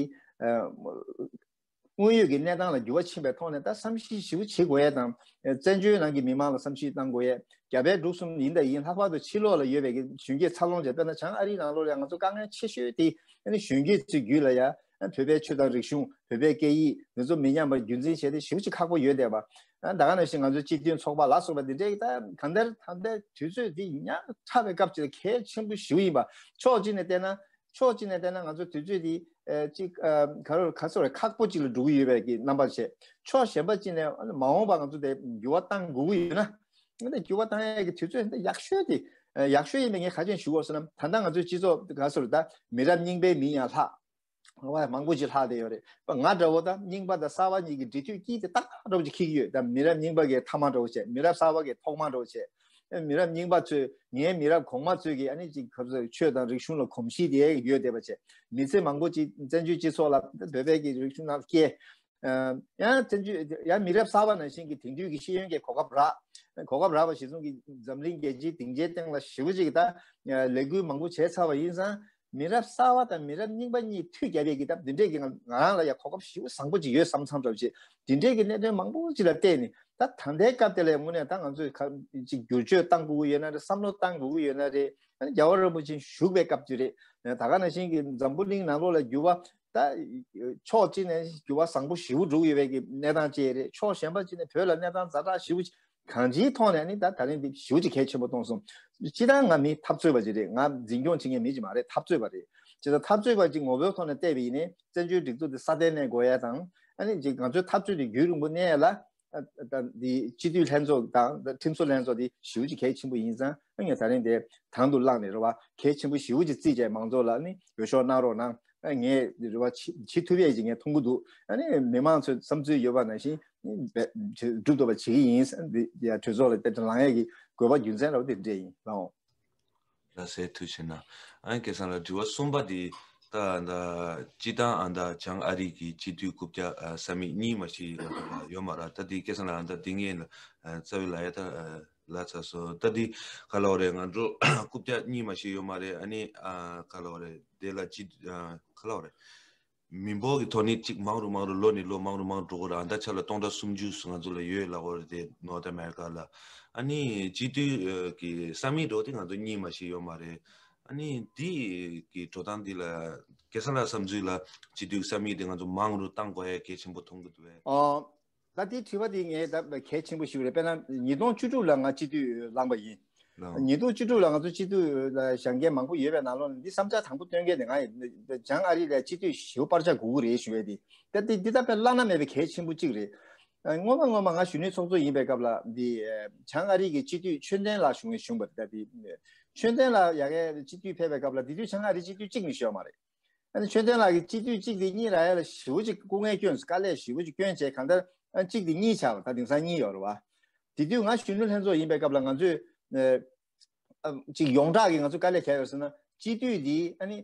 དངོས་ཡོད་ཀྱི་གནས་སྟངས་ལ་འགྱུར་བ་ཕྱིན་པའི་ཐོག་ནས་ད་བསམ་གཞིག་ཞིབ་བྱེད་དགོས་ཡས་དང་། བཙན་བྱོལ་ནང་གི་མི་མང་ལ་བསམ་གཞིག་གཏང་དགོས་ཡས། རྒྱ་བལ་འབྲུག་གསུམ་ཡིན་དང་ཡིན། ལྷག་པར་དུ་ཕྱི་ལོགས་ལ་ཡོད་པའི་གི་གཞོན་སྐྱེས་འཚར་ལོངས་བྱས། དཔེར་ན་བྱང་ཨ་རིའི་ནང་ལོགས་ལ་ཡང་ང་ཚོ་དཀའ་ངལ་ཆེ་ཤོས་དེ་ཨ་ནི་གཞོན་སྐྱེས་ཚོའི་རྒྱུད་ལ་ཡ་བོད་པའི་ཆོས་དང་རིག་གཞུང་། བོད་པའི་སྐད་ཡིག་འདི་ཚོ་མི་ཉམས་པར་རྒྱུན་འཛིན་བྱས་ཏེ་ཞེ་པོ་ཅིག་ཁག་པོ་ཡོད་བསྡད་པ། ད་ག་ནང་བཞིན་ང་ཚོའི་སྤྱི་མཐུན་ཚོགས་པ་ལ་སོགས་པ་འདི་འདྲའི་ད་གང་ལྟར་ད་ལྟའི་དུས་ཚོད་འདི་ཉག་ཕྲ་བའི་སྐབས་ཅིག་ལ་གལ་ཆེན་པོ་ཞེ་པོ་ཡིན་པ། ཕྱོགས་གཅིག་ནས་བལྟས་ན། ཕྱོགས་གཅིག་ནས་བལྟས་ན་ང་ཚོ་དུས་ཚོད་འདི་ཨ་ཅིག་ཨ་ག་རེ་ག་ཚོད་རེད། ཁག་པོ་ཅིག་ལ་འགྲོ་གི་ཡོད་པའི་གི་རྣམ་པ་བྱས། ཕྱོགས་གཞན་པ་ཅིག་ནས་མ་འོངས་པ་ང་ཚོ་དེ་འགྱུར་བ་གཏང་དགོས་ཀྱི་ཡོད་ན། འདི་འགྱུར་བ་གཏང་ཡས་ཀྱི་དུས་ཚོད་འདི་ཡག་ཤོས་དེ་ཡག་ཤོས་ཡིན་པས། ངས་ག་ཅན་ཞུ་དགོས་ཟེར་ན། ད་ལྟ་ང་ཚོའི་སྤྱི་ཚོགས་ག་ཚོད་རེད། ད་མི་རབས་རྙིང་པའི་མི་ཡང་ལྷག་ལྷག་པ་མང་པོ་ཅིག་ལྷག་བསྡད་ཡོད་རེད། ང་འདྲ་བོ་དང་རྙིང་པ་དང་གསར་པ་གཉིས་ཀྱི་འབྲེལ་མཐུད་དཀྱིལ་དེ་ཏག་ཏག་འདྲ་བོ་ཅིག་འཁེལ་གྱི་ཡོད། ད་མི་རབས་རྙིང་པ་གི་མཐའ་མ་འདྲ་བོ་བྱས། མི་རབས་གསར་པ་གི་ཐོག་མ་འདྲ་བོ་བྱས། མི་རབས་རྙིང་པ་ཚོས་ངའི་མི་རབས་གོང་མ་ཚོས་ཀྱི་ཨ་ནི་ཅིག་ག་ཚོད་ཆོས་དང་རིག་གཞུང་ལ་གོམས་གཤིས་དེ་ཡོད་བསྡད་པ་བྱས། མི་ཚེ་མང་པོ་ཅིག་བཙན་བྱོལ་སྤྱི་ཚོགས་ལ་བོད་པའི་གི་རིག་གཞུང་ནང་སྐྱེས། ཡང་བཙན་བྱོལ་ཡང་མི་རབས་གསར་པ་ནང་བཞིན་གྱི་དེང་དུས་ཀྱི་ཤེས་ཡོན་གྱི་གོ་སྐབས་རག་གོ་སྐབས་རག་པ་གཞིར་བཟུང་གི་འཛམ་གླིང་རྒྱལ་སྤྱིའི་སྡིངས་ཆའི་སྟེང་ལ་ཞེ་པོ་ཅིག་ད་ལས་འགུལ་མང་པོ་བྱས་ཚར་བ་ཡིན་ཙང་། མི་རབས་གསར་པ་དང་མི་རབས་རྙིང་པ་གཉིས་མཐུད་རྒྱབ་པའི་གི་སྟབས་འདི་འདྲས་ཀྱི་ང་ང་རང་ལ་ཡང་གོ་སྐབས་ཞེ་པོ་བཟང་པོ་ཅིག་ཡོད་བསམ་བསམ་འདྲ་བོ་ཅིག་འདི་འདྲས་ཀྱི་གནད་དོན་མང་པོ་ཅིག་ལ་བལྟས་ནས། ད་ད་ལྟའི་སྐབས་དེ་ལ་དངོས་གནས་ད་ང་ཚོས་ག་ཅིག་བསྒྱུར་བཅོས་གཏང་དགོས་ཀྱི་ཡོད་ན་རེད། བསམ་བློ་གཏང་དགོས་ཀྱི་ཡོད་ན་རེད། ཨ་ནི་རྒྱལ་བ་རིན་པོ་ཆེ་བཞུགས་པའི་སྐབས་དེ་རེད། ད་ག་ནང་བཞིན་གྱི་འཛམ་བུ་གླིང་ནང་ལོགས་ལ་འགྱུར་བ་ད་ཕྱོགས་གཅིག་ནས་འགྱུར་བ་བཟང་པོ་ཞེ་པོ་འགྲོ་གི་ཡོད་པའི་གི་གནས་སྟངས་བཅས་རེད། ཕྱོགས་གཞན་པ་གཅིག་ནས་བོད་ལ་གནས་སྟངས་ཛ་དྲག་ཞེ་པོ་གང་ཅིའི་ཐོག་ནས་ནི་ད་ད་རིང་འདི་ཞེ་པོ་ཅིག་གལ་ཆེན་པོ་མཐོང་སོང་། སྤྱིར་བཏང་ང་མི་འཐབ་རྩོད་པ་ཅིག་རེད། ང་འཛིན་སྐྱོང་བྱེད་མཁན་མི་ཅིག་མ་རེད། འཐབ་རྩོད་པ་རེད། བྱས་ཙང་འཐབ་རྩོད་པ་ཅིག་ངོ་བོའི་ཐོག་ནས་བལྟས་པ་ཡིན་ནའི་བཙན་བྱོལ་སྒྲིག་འཛུགས་འདི་སྲ་བརྟན་གནས་དགོས་ཡ་དང་། ཨ་ནི་ཅིག་ང་ཚོའི་འཐབ་རྩོད་འདི་རྒྱུན་རིང་པོ་གནས་ཡ་ལ། ད་འདི་སྤྱི་འཐུས་ལྷན་ཚོགས་དང་ཁྲིམས་བཟོ་ལྷན་ཚོགས་འདི་ཞེ་པོ་ཅིག་གལ་ཆེན་པོ་ཡིན་ཙང་། ཨ་ངས་ད་རིང་དེ་དང་དུ་བླངས་ནས་རེད་བ། གལ་ཆེན་པོ་ཞེ་པོ་ཅིག་བརྩིས་བྱས་མང་ཚོགས་ལ་ནི་འོས་ཤོག་གནང་རོགས་གནང་། ཨ་ངས་རེད་བ་བྱེད་བྱེད་ཐུབ་ཡས་ཅིག་ངས་མཐོང་གི་འདུག་ཨ་ནི་མི་མང་ཚོས་བསམ་ཚུལ་ཡོད་པ་ནང་བཞིན་ནི་སྒྲུབ་ཐུབ་པ་བྱེད་ཀྱི་ཡིན། འདི་ཡ་གྲོས་ཚོགས་ལ་དེ་ལངས་ཡས་ཀྱི་དགོས་པ་རྒྱུ་མཚན་རེད་བ། དེ་འདྲས་ཡིན་ལགས། ལ་སེ་ཐུགས་ཆེ་གནང་། ཨ་ནི་སྐལ་བཟང་ལགས་དྲི་བ་གསུམ་པ་འདི་ད་ད་སྤྱིར་བཏང་ཨ་ད་བྱང་ཨ་རི་གི་སྤྱི་འཐུས་རྐུབ་བཀྱག་ས་མིག་གཉིས་མ་ཞིག་ང་ཚོ་ལ་ཡོད་མ་རེད། ད་འདི་སྐལ་བཟང་ལགས་ཨ་ད་འདི་ངས་ལ་རྩ་བའི་ལ་ཡ་ད་ལ་ཚ་སོ། ད་འདི་ག་ལ་བ་རེད། ང་ཚོ་རྐུབ་བཀྱག་གཉིས་མ་ཞིག་ཡོད་མ་རེད། ཨ་ནི་ཨ་ག་ལ་བ་རེད། དེ་ལ་སྤྱི་ཨ་ག་ལ་བ་རེད། མི་འབོར་གྱི་ཐོག་ནས་གཅིག་མང་རུ་མང་རུ་ལོ་ནས་ལོ་མང་རུ་མང་རུ་འགྲོ་གི་རེད། ཨ་ད་ཆ་ལ་སྟོང་ཕྲག་སུམ་ཅུ་ང་ཚོ་ལ་ཡོད་ལབ་ཀྱི་རེད་དེ་North America་ལ། ཨ་ནི་སྤྱི་འཐུས་ཀྱི་ས་མིག་འགྲོ་དེ་ང་ཚོ་གཉིས་མ་ཞིག་ཡོད་མ་རེད། ཨ་ནི་འདི་གི་འགྲོ་སྟངས་འདི་ལ་སྐལ་བཟང་ལགས་བསམ་ཚུལ་ལ་སྤྱི་འཐུས་ས་མིག་དེ་ང་ཚོ་མང་རུ་གཏང་དགོས་ཡ་གལ་ཆེན་པོ་མཐོང་གི་འདུག་བས། ཨོ། ད་དེའི་དྲི་བ་དེ་ངས་ད་གལ་ཆེན་པོ་ཞིག་རེད། དཔེར་ན་ཉིས་སྟོང་བཅུ་དྲུག་ལ་ང་སྤྱི་འཐུས་ལངས་པ་ཡིན། ལགས། ཉིས་སྟོང་བཅུ་དྲུག་ལ་ང་ཚོ་སྤྱི་འཐུས་ལ་བཞེངས་མཁན་མང་པོ་ཡོད་པའི་ནང་ལོགས་ནས་འདི་བསམ་འཆར་དང་པོ་བཏོན་མཁན་དེ་ང་ཡིན། བྱང་ཨ་རི་ལ་སྤྱི་འཐུས་ཞེ་པོ་སྤར་ཆ་དགོས་ཀྱི་རེད་ཞུ་ཡས་དེ། ད་དེ་འདི་ད་དཔེ་བླ་ན་མེད་པའི་གལ་ཆེན་པོ་གཅིག་རེད། ཨ་སྔོན་མ་སྔོན་མ་ང་གཞོན་ནུའི་ཚོགས་གཙོ་ཡིན་པའི་སྐབས་ལ་འདི་བྱང་ཨ་རི་གི་སྤྱི་འཐུས་ཆོས་ལྡན་ལགས་བཞུགས་བཞུགས་པ་རེད། ད་དེ་ཆོས་ལྡན་ལགས་ཡ་གིའི་སྤྱི་འཐུས་ཕེབས་པའི་སྐབས་ལ་དེ་དུས་བྱང་ཨ་རི་སྤྱི་འཐུས་གཅིག་མི་ཤོར་མ་རེད། ཨ་ནི་ཆོས་ལྡན་ལགས་ཀྱིས་སྤྱི་འཐུས་གཅིག་དེ་གཉིས་རག་ཡ་ལ་ཞེ་པོ་ཅིག་སྐུ་ངལ་བསྐྱོན་སོང་། དཀའ་ལས་ཞེ་པོ་ཅིག་བསྐྱོན་བྱས། གང་ལྟར་ཨ་གཅིག་དེ་གཉིས་ཆགས་པ་ད་དེང་སང་གཉིས་ཡོད་རེད་བ། དེ་དུས་ང་གཞོན་ནུ་ལྷན་ཚོགས་ཡིན་པའི་སྐབས་ལ་ང་ཚོས་ཨ་ཅིག་ཡོངས་གྲགས་ཀྱི་ང་ཚོ་དཀའ་ལས་བརྒྱབ་ཡོད་ཟེར་ན། སྤྱི་འཐུས་འདི་ཨ་ནི་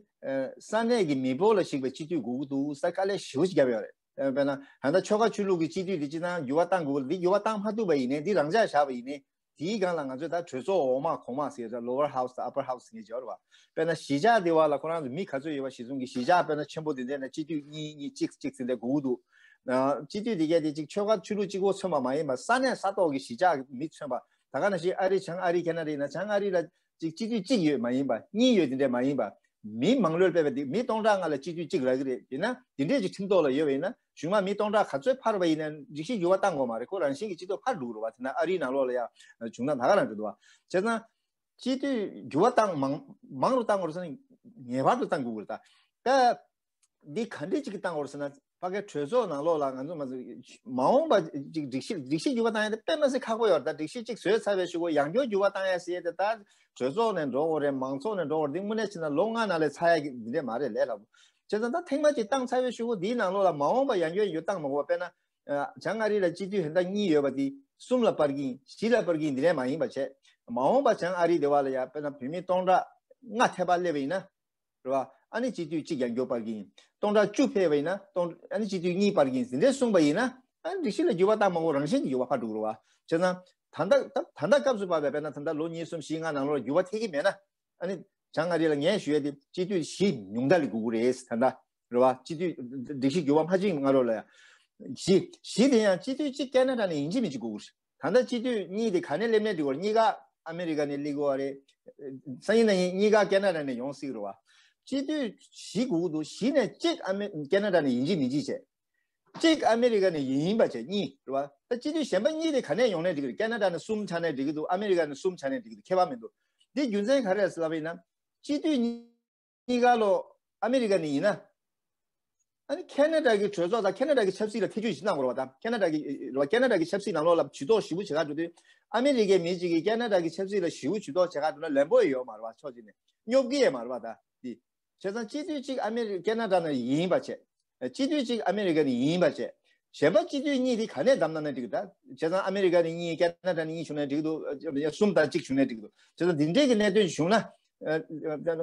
ས་གནས་ཀྱི་མི་འབོར་ལ་གཞིགས་པའི་སྤྱི་འཐུས་དགོས་ཀྱི་འདུག་ཟེར་དཀའ་ལས་ཞེ་པོ་ཅིག་བརྒྱབ་ཡོད་རེད། དཔེར་ན་ད་ལྟ་ཆོལ་ཁ་ཆོས་ལུགས་ཀྱི་སྤྱི་འཐུས་འདི་སྤྱིར་བཏང་འགྱུར་བ་གཏང་དགོས་ཀྱི་རེད། འདི་འགྱུར་བ་གཏང་མ་ཐུབ་པ་ཡིན་ནའི་འདི་རང་འཇགས་བཞག་པ་ཡིན་ནའི། དེའི་སྒང་ལ་ང་ཚོས་ད་གྲོས་ཚོགས་འོག་མ་གོང་མ་ཟེར་ཡ། Lower House་དང་Upper House་ཟེར་མཁན་ཅིག་ཡོད་རེད་བ། དཔེར་ན་གཞིས་ཆགས་དེ་བ་ལ་ཁོ་རང་ཚོ་མི་ག་ཚོད་ཡོད་པ་གཞི་བཟུང་གི། གཞིས་ཆགས་དཔེར་ན་ཆེན་པོ་དེ་འདྲ་ན་སྤྱི་འཐུས་གཉིས་གཉིས་གཅིག་གཅིག་ཟེར་འདྲ་དགོས་ཀྱི་འདུག་ཨ་སྤྱི་འཐུས་དེ་གས་དེ་ཅིག་ཆོལ་ཁ་ཆོས་ལུགས་གཅིག་པོ་མཚོན་པ་མ་ཡིན་པ། ས་གནས་ས་ཐོག་གི་གཞིས་ཆགས་མི་མཚོན་པ། ད་ག་ནང་བཞིན་ཨ་རི་བྱང་ཨ་རི་ཁ་ན་རེད་ན། བྱང་ཨ་རི་ལ་ཅིག་སྤྱི་འཐུས་གཅིག་ཡོད་མ་ཡིན་པ། གཉིས་ཡོད་དེ་འདྲ་མ་ཡིན་པ། མི་མང་ལོས་སྤེལ་བ་དེ་མི་སྟོང་ཕྲག་ལྔ་ལ་སྤྱི་འཐུས་གཅིག་རག་གི་རེད། ཡིན་ན་དེ་འདྲས་ཀྱི་ཁྲིམས་ཐོག་ལ་ཡོད་པ་ཡིན་ན། གཞུག་མ་མི་སྟོང་ཕྲག་ག་ཚོད་འཕར་བ་ཡིན་ན་རིགས་ཤིག་འགྱུར་བ་གཏང་དགོས་མ་རེད། ཁོ་རང་བཞིན་གྱི་སྤྱི་ཚོགས་འཕར་འགྲོ་གི་རེད་བ། དེ་ན་ཨ་རིའི་ནང་ལོགས་ལ་ཡང་བྱུང་ན་ད་ག་རང་འགྲོ་འདུག་བ། བྱས་ཙང་སྤྱི་འཐུས་འགྱུར་བ་གཏང་མང་མང་རུ་གཏང་དགོས་རེད་ཟེར་ན་ངེས་པར་དུ་གཏང་དགོས་ཀྱི་རེད། ད་ད་འདི་ག་འདྲས་ཅིག་གིས་གཏང་དགོས་རེད་ཟེར་ན། ཕ་གའི་གྲོས་ཚོགས་ནང་ལོགས་ལ་ང་ཚོ་མ་ཚོ་མ་འོངས་པ་ཅིག་སྒྲིག་གཞི་སྒྲིག་གཞི་འགྱུར་བ་བཏང་ཡ་དེ་དཔེ་མ་སྲིད་ཁག་པོ་ཡོད་རེད། ད་སྒྲིག་གཞི་གཅིག་བཟོས་ཚར་བའི་གཞུག་གུ་ཡང་བསྐྱར་འགྱུར་བ་བཏང་ཡ་ཟེར་ཡ་དེ་ད་གྲོས་ཚོགས་ནས་འགྲོ་དགོས་རེད། མང་ཚོགས་ནས་འགྲོ་དགོས་རེད། དེ་དངོས་གནས་བྱས་ན་ལོ་ལྔ་ནང་ལ་ཚར་ཡ་གི་འདི་འདྲས་མ་རེད། ལས་སླ་པོ། བྱས་ཙང་ད་ཐེངས་མ་གཅིག་བཏང་ཚར་བའི་གཞུག་གུ་འདིའི་ནང་ལོགས་ལ་མ་འོངས་པ་ཡང་བསྐྱར་ཡང་བསྐྱར་བཏང་མ་དགོས་པ། དཔེར་ན། བྱང་ཨ་རི་ལ་སྤྱི་འཐུས་ཧན་ད་གཉིས་ཡོད་པ་དེ་གསུམ་ལ་སྤར་གྱི་ཡིན། བཞི་ལ་སྤར་གྱི་ཡིན། འདི་འདྲས་མ་ཡིན་པ་བྱས། མ་འོངས་པ་བྱང་ཨ་རི་དེ་བ་ལ་ཡ་དཔེར་ན་བོད་མི་སྟོང་ཕྲག་ལྔ་ཐེ་བ་སླེབས་པ་ཡིན་ན། རེད་བ། ཨ་ནི་སྤྱི་འཐུས་གཅིག་ཡང་བསྐྱར་སྤར་གྱི་ཡིན། སྟོང་ཕྲག་བཅུ་ཕེབས་པ་ཡིན་ན་སྟོང་ཨ་ནི་སྤྱི་འཐུས་གཉིས་སྤར་གྱི་ཡིན་ཟེར་འདྲས་གསུངས་པ་ཡིན་ན། ཨ་ནི་སྒྲིག་གཞི་ལ་འགྱུར་བ་བཏང་མ་དགོས། རང་བཞིན་གྱིས་འགྱུར་བ་ཕར་འགྲོ་གི་རེད་བ། བྱས་ཙང་ད་ལྟ་ད་ད་ལྟ་སྐབས་སུ་བབས་པའི་དཔེར་ན་ད་ལྟ་ལོ་གཉིས་གསུམ་བཞི་ལྔ་ནང་ལོགས་འགྱུར་བ་ཐེབས་ཀྱི་མེད་ན། ཨ་ནི་བྱང་ཨ་རི་ལ་ངས་ཞུ་ཡ་དེ་སྤྱི་འཐུས་བཞི་ཉུང་མཐའ་ལ་དགོས་ཀྱི་རེད། ད་ལྟ་རེད་བ། སྤྱི་འཐུས་སྒྲིག་གཞི་འགྱུར་བ་མ་ཕྱིན་སྔ་རོལ་ལ་ཡ། བཞི་བཞི་དེ་ཡང་སྤྱི་འཐུས་གཅིག་ཁེ་ན་ཌ་ནས་ཡིན་གཅིག་མིན་གཅིག་དགོས་ཀྱི་རེད། ད་ལྟ་སྤྱི་འཐུས་གཉིས་དེ་ག་ནས་སླེབས་ནའི་འགྲིག་གི་རེད། གཉིས་ཀ་ཨ་མེ་རི་ཀ་ནས་སླེབས་ཀྱི་ཡོད་རེད། སང་ཉིན་གནངས་ཉིན་གཉིས་ཀ་ཁེ་ན་ཌ་ནས་ཡོང་སྲིད་ཀྱི་རེད་བ། སྤྱི་འཐུས་བཞི་དགོས་ཀྱི་འདུག་བཞི་ནས་གཅིག་ཨ་མེ་ཁེ་ན་ཌ་ནས་ཡིན་གཅིག་མིན་གཅིག་བྱས། གཅིག་ཨ་མེ་རི་ཀ་ནས་ཡིན་པ་བྱས། གཉིས་རེད་བ། ད་སྤྱི་འཐུས་གཞན་པ་གཉིས་དེ་ག་ནས་ཡོང་ནའི་འགྲིག་གི་རེད། ཁེ་ན་ཌ་ནས་གསུམ་ཆགས་ནའི་འགྲིག་གི་འདུག་ཨ་མེ་རི་ཀ་ནས་གསུམ་ཆགས་ནའི་འགྲིག་གི་འདུག་ཁྱད་པར་མི་འདུག་འདི་རྒྱུ་མཚན་ག་རེ་རེད་ཟེར་ལབ་པ་ཡིན་ན། སྤྱི་འཐུས་གཉིས་གཉིས་ཀ་ལོ་ཨ་མེ་རི་ཀ་ནས་ཡིན་ན། ཨ་ནི་ཁེ་ན་ཌ་གི་གྲོས་ཚོགས་དང་ཁེ་ན་ཌ་གི་ཆབ་སྲིད་ལ་ཐེ་བྱུས་ཤིག་གནང་དགོས་རེད་བ། དང་ཁེ་ན་ཌ་གི་རེད་བ། ཁེ་ན་ཌ་གི་ཆབ་སྲིད་ནང་ལོགས་ལ་ཇུས་གཏོགས་ཞེ་པོ་བྱེད་ག་འགྲོ་དུས། ཨ་མེ་རི་ཀའི་མི་གཅིག་གིས་ཁེ་ན་ཌ་གི་ཆབ་སྲིད་ལ་ཞེ་པོ་ཇུས་གཏོགས་བྱེད་ག་འགྲོ་ན་ལན་པོ་ཡོད་མ་རེད་བ། ཕྱོགས་གཅིག་ནས་སྙོབ་ཀྱི་ཡོད་མ་རེད་བ། ད་འདི་བྱས་ཙང་སྤྱི་འཐུས་གཅིག་ཨ་མེ་རི་ཁེ་ན་ཌ་ནས་ཡིན་པ་བྱས། སྤྱི་འཐུས་གཅིག་ཨ་མེ་རི་ཀ་ནས་ཡིན་པ་བྱས། གཞན་པ་སྤྱི་འཐུས་གཉིས་དེ་ག་ནས་བདམས་གནང་ན་འགྲིག་གི། ད་བྱས་ཙང་ཨ་མེ་རི་ཀ་ནས་གཉིས། ཁེ་ན་ཌ་ནས་གཉིས་བྱུང་ན་འགྲིག་གི་འདུག་གསུམ་དང་གཅིག་བྱུང་ན་འགྲིག་གི་འདུག་བྱས་ཙང་འདི་འདྲས་ཀྱི་གནད་དོན་བྱུང་ན། ཨ།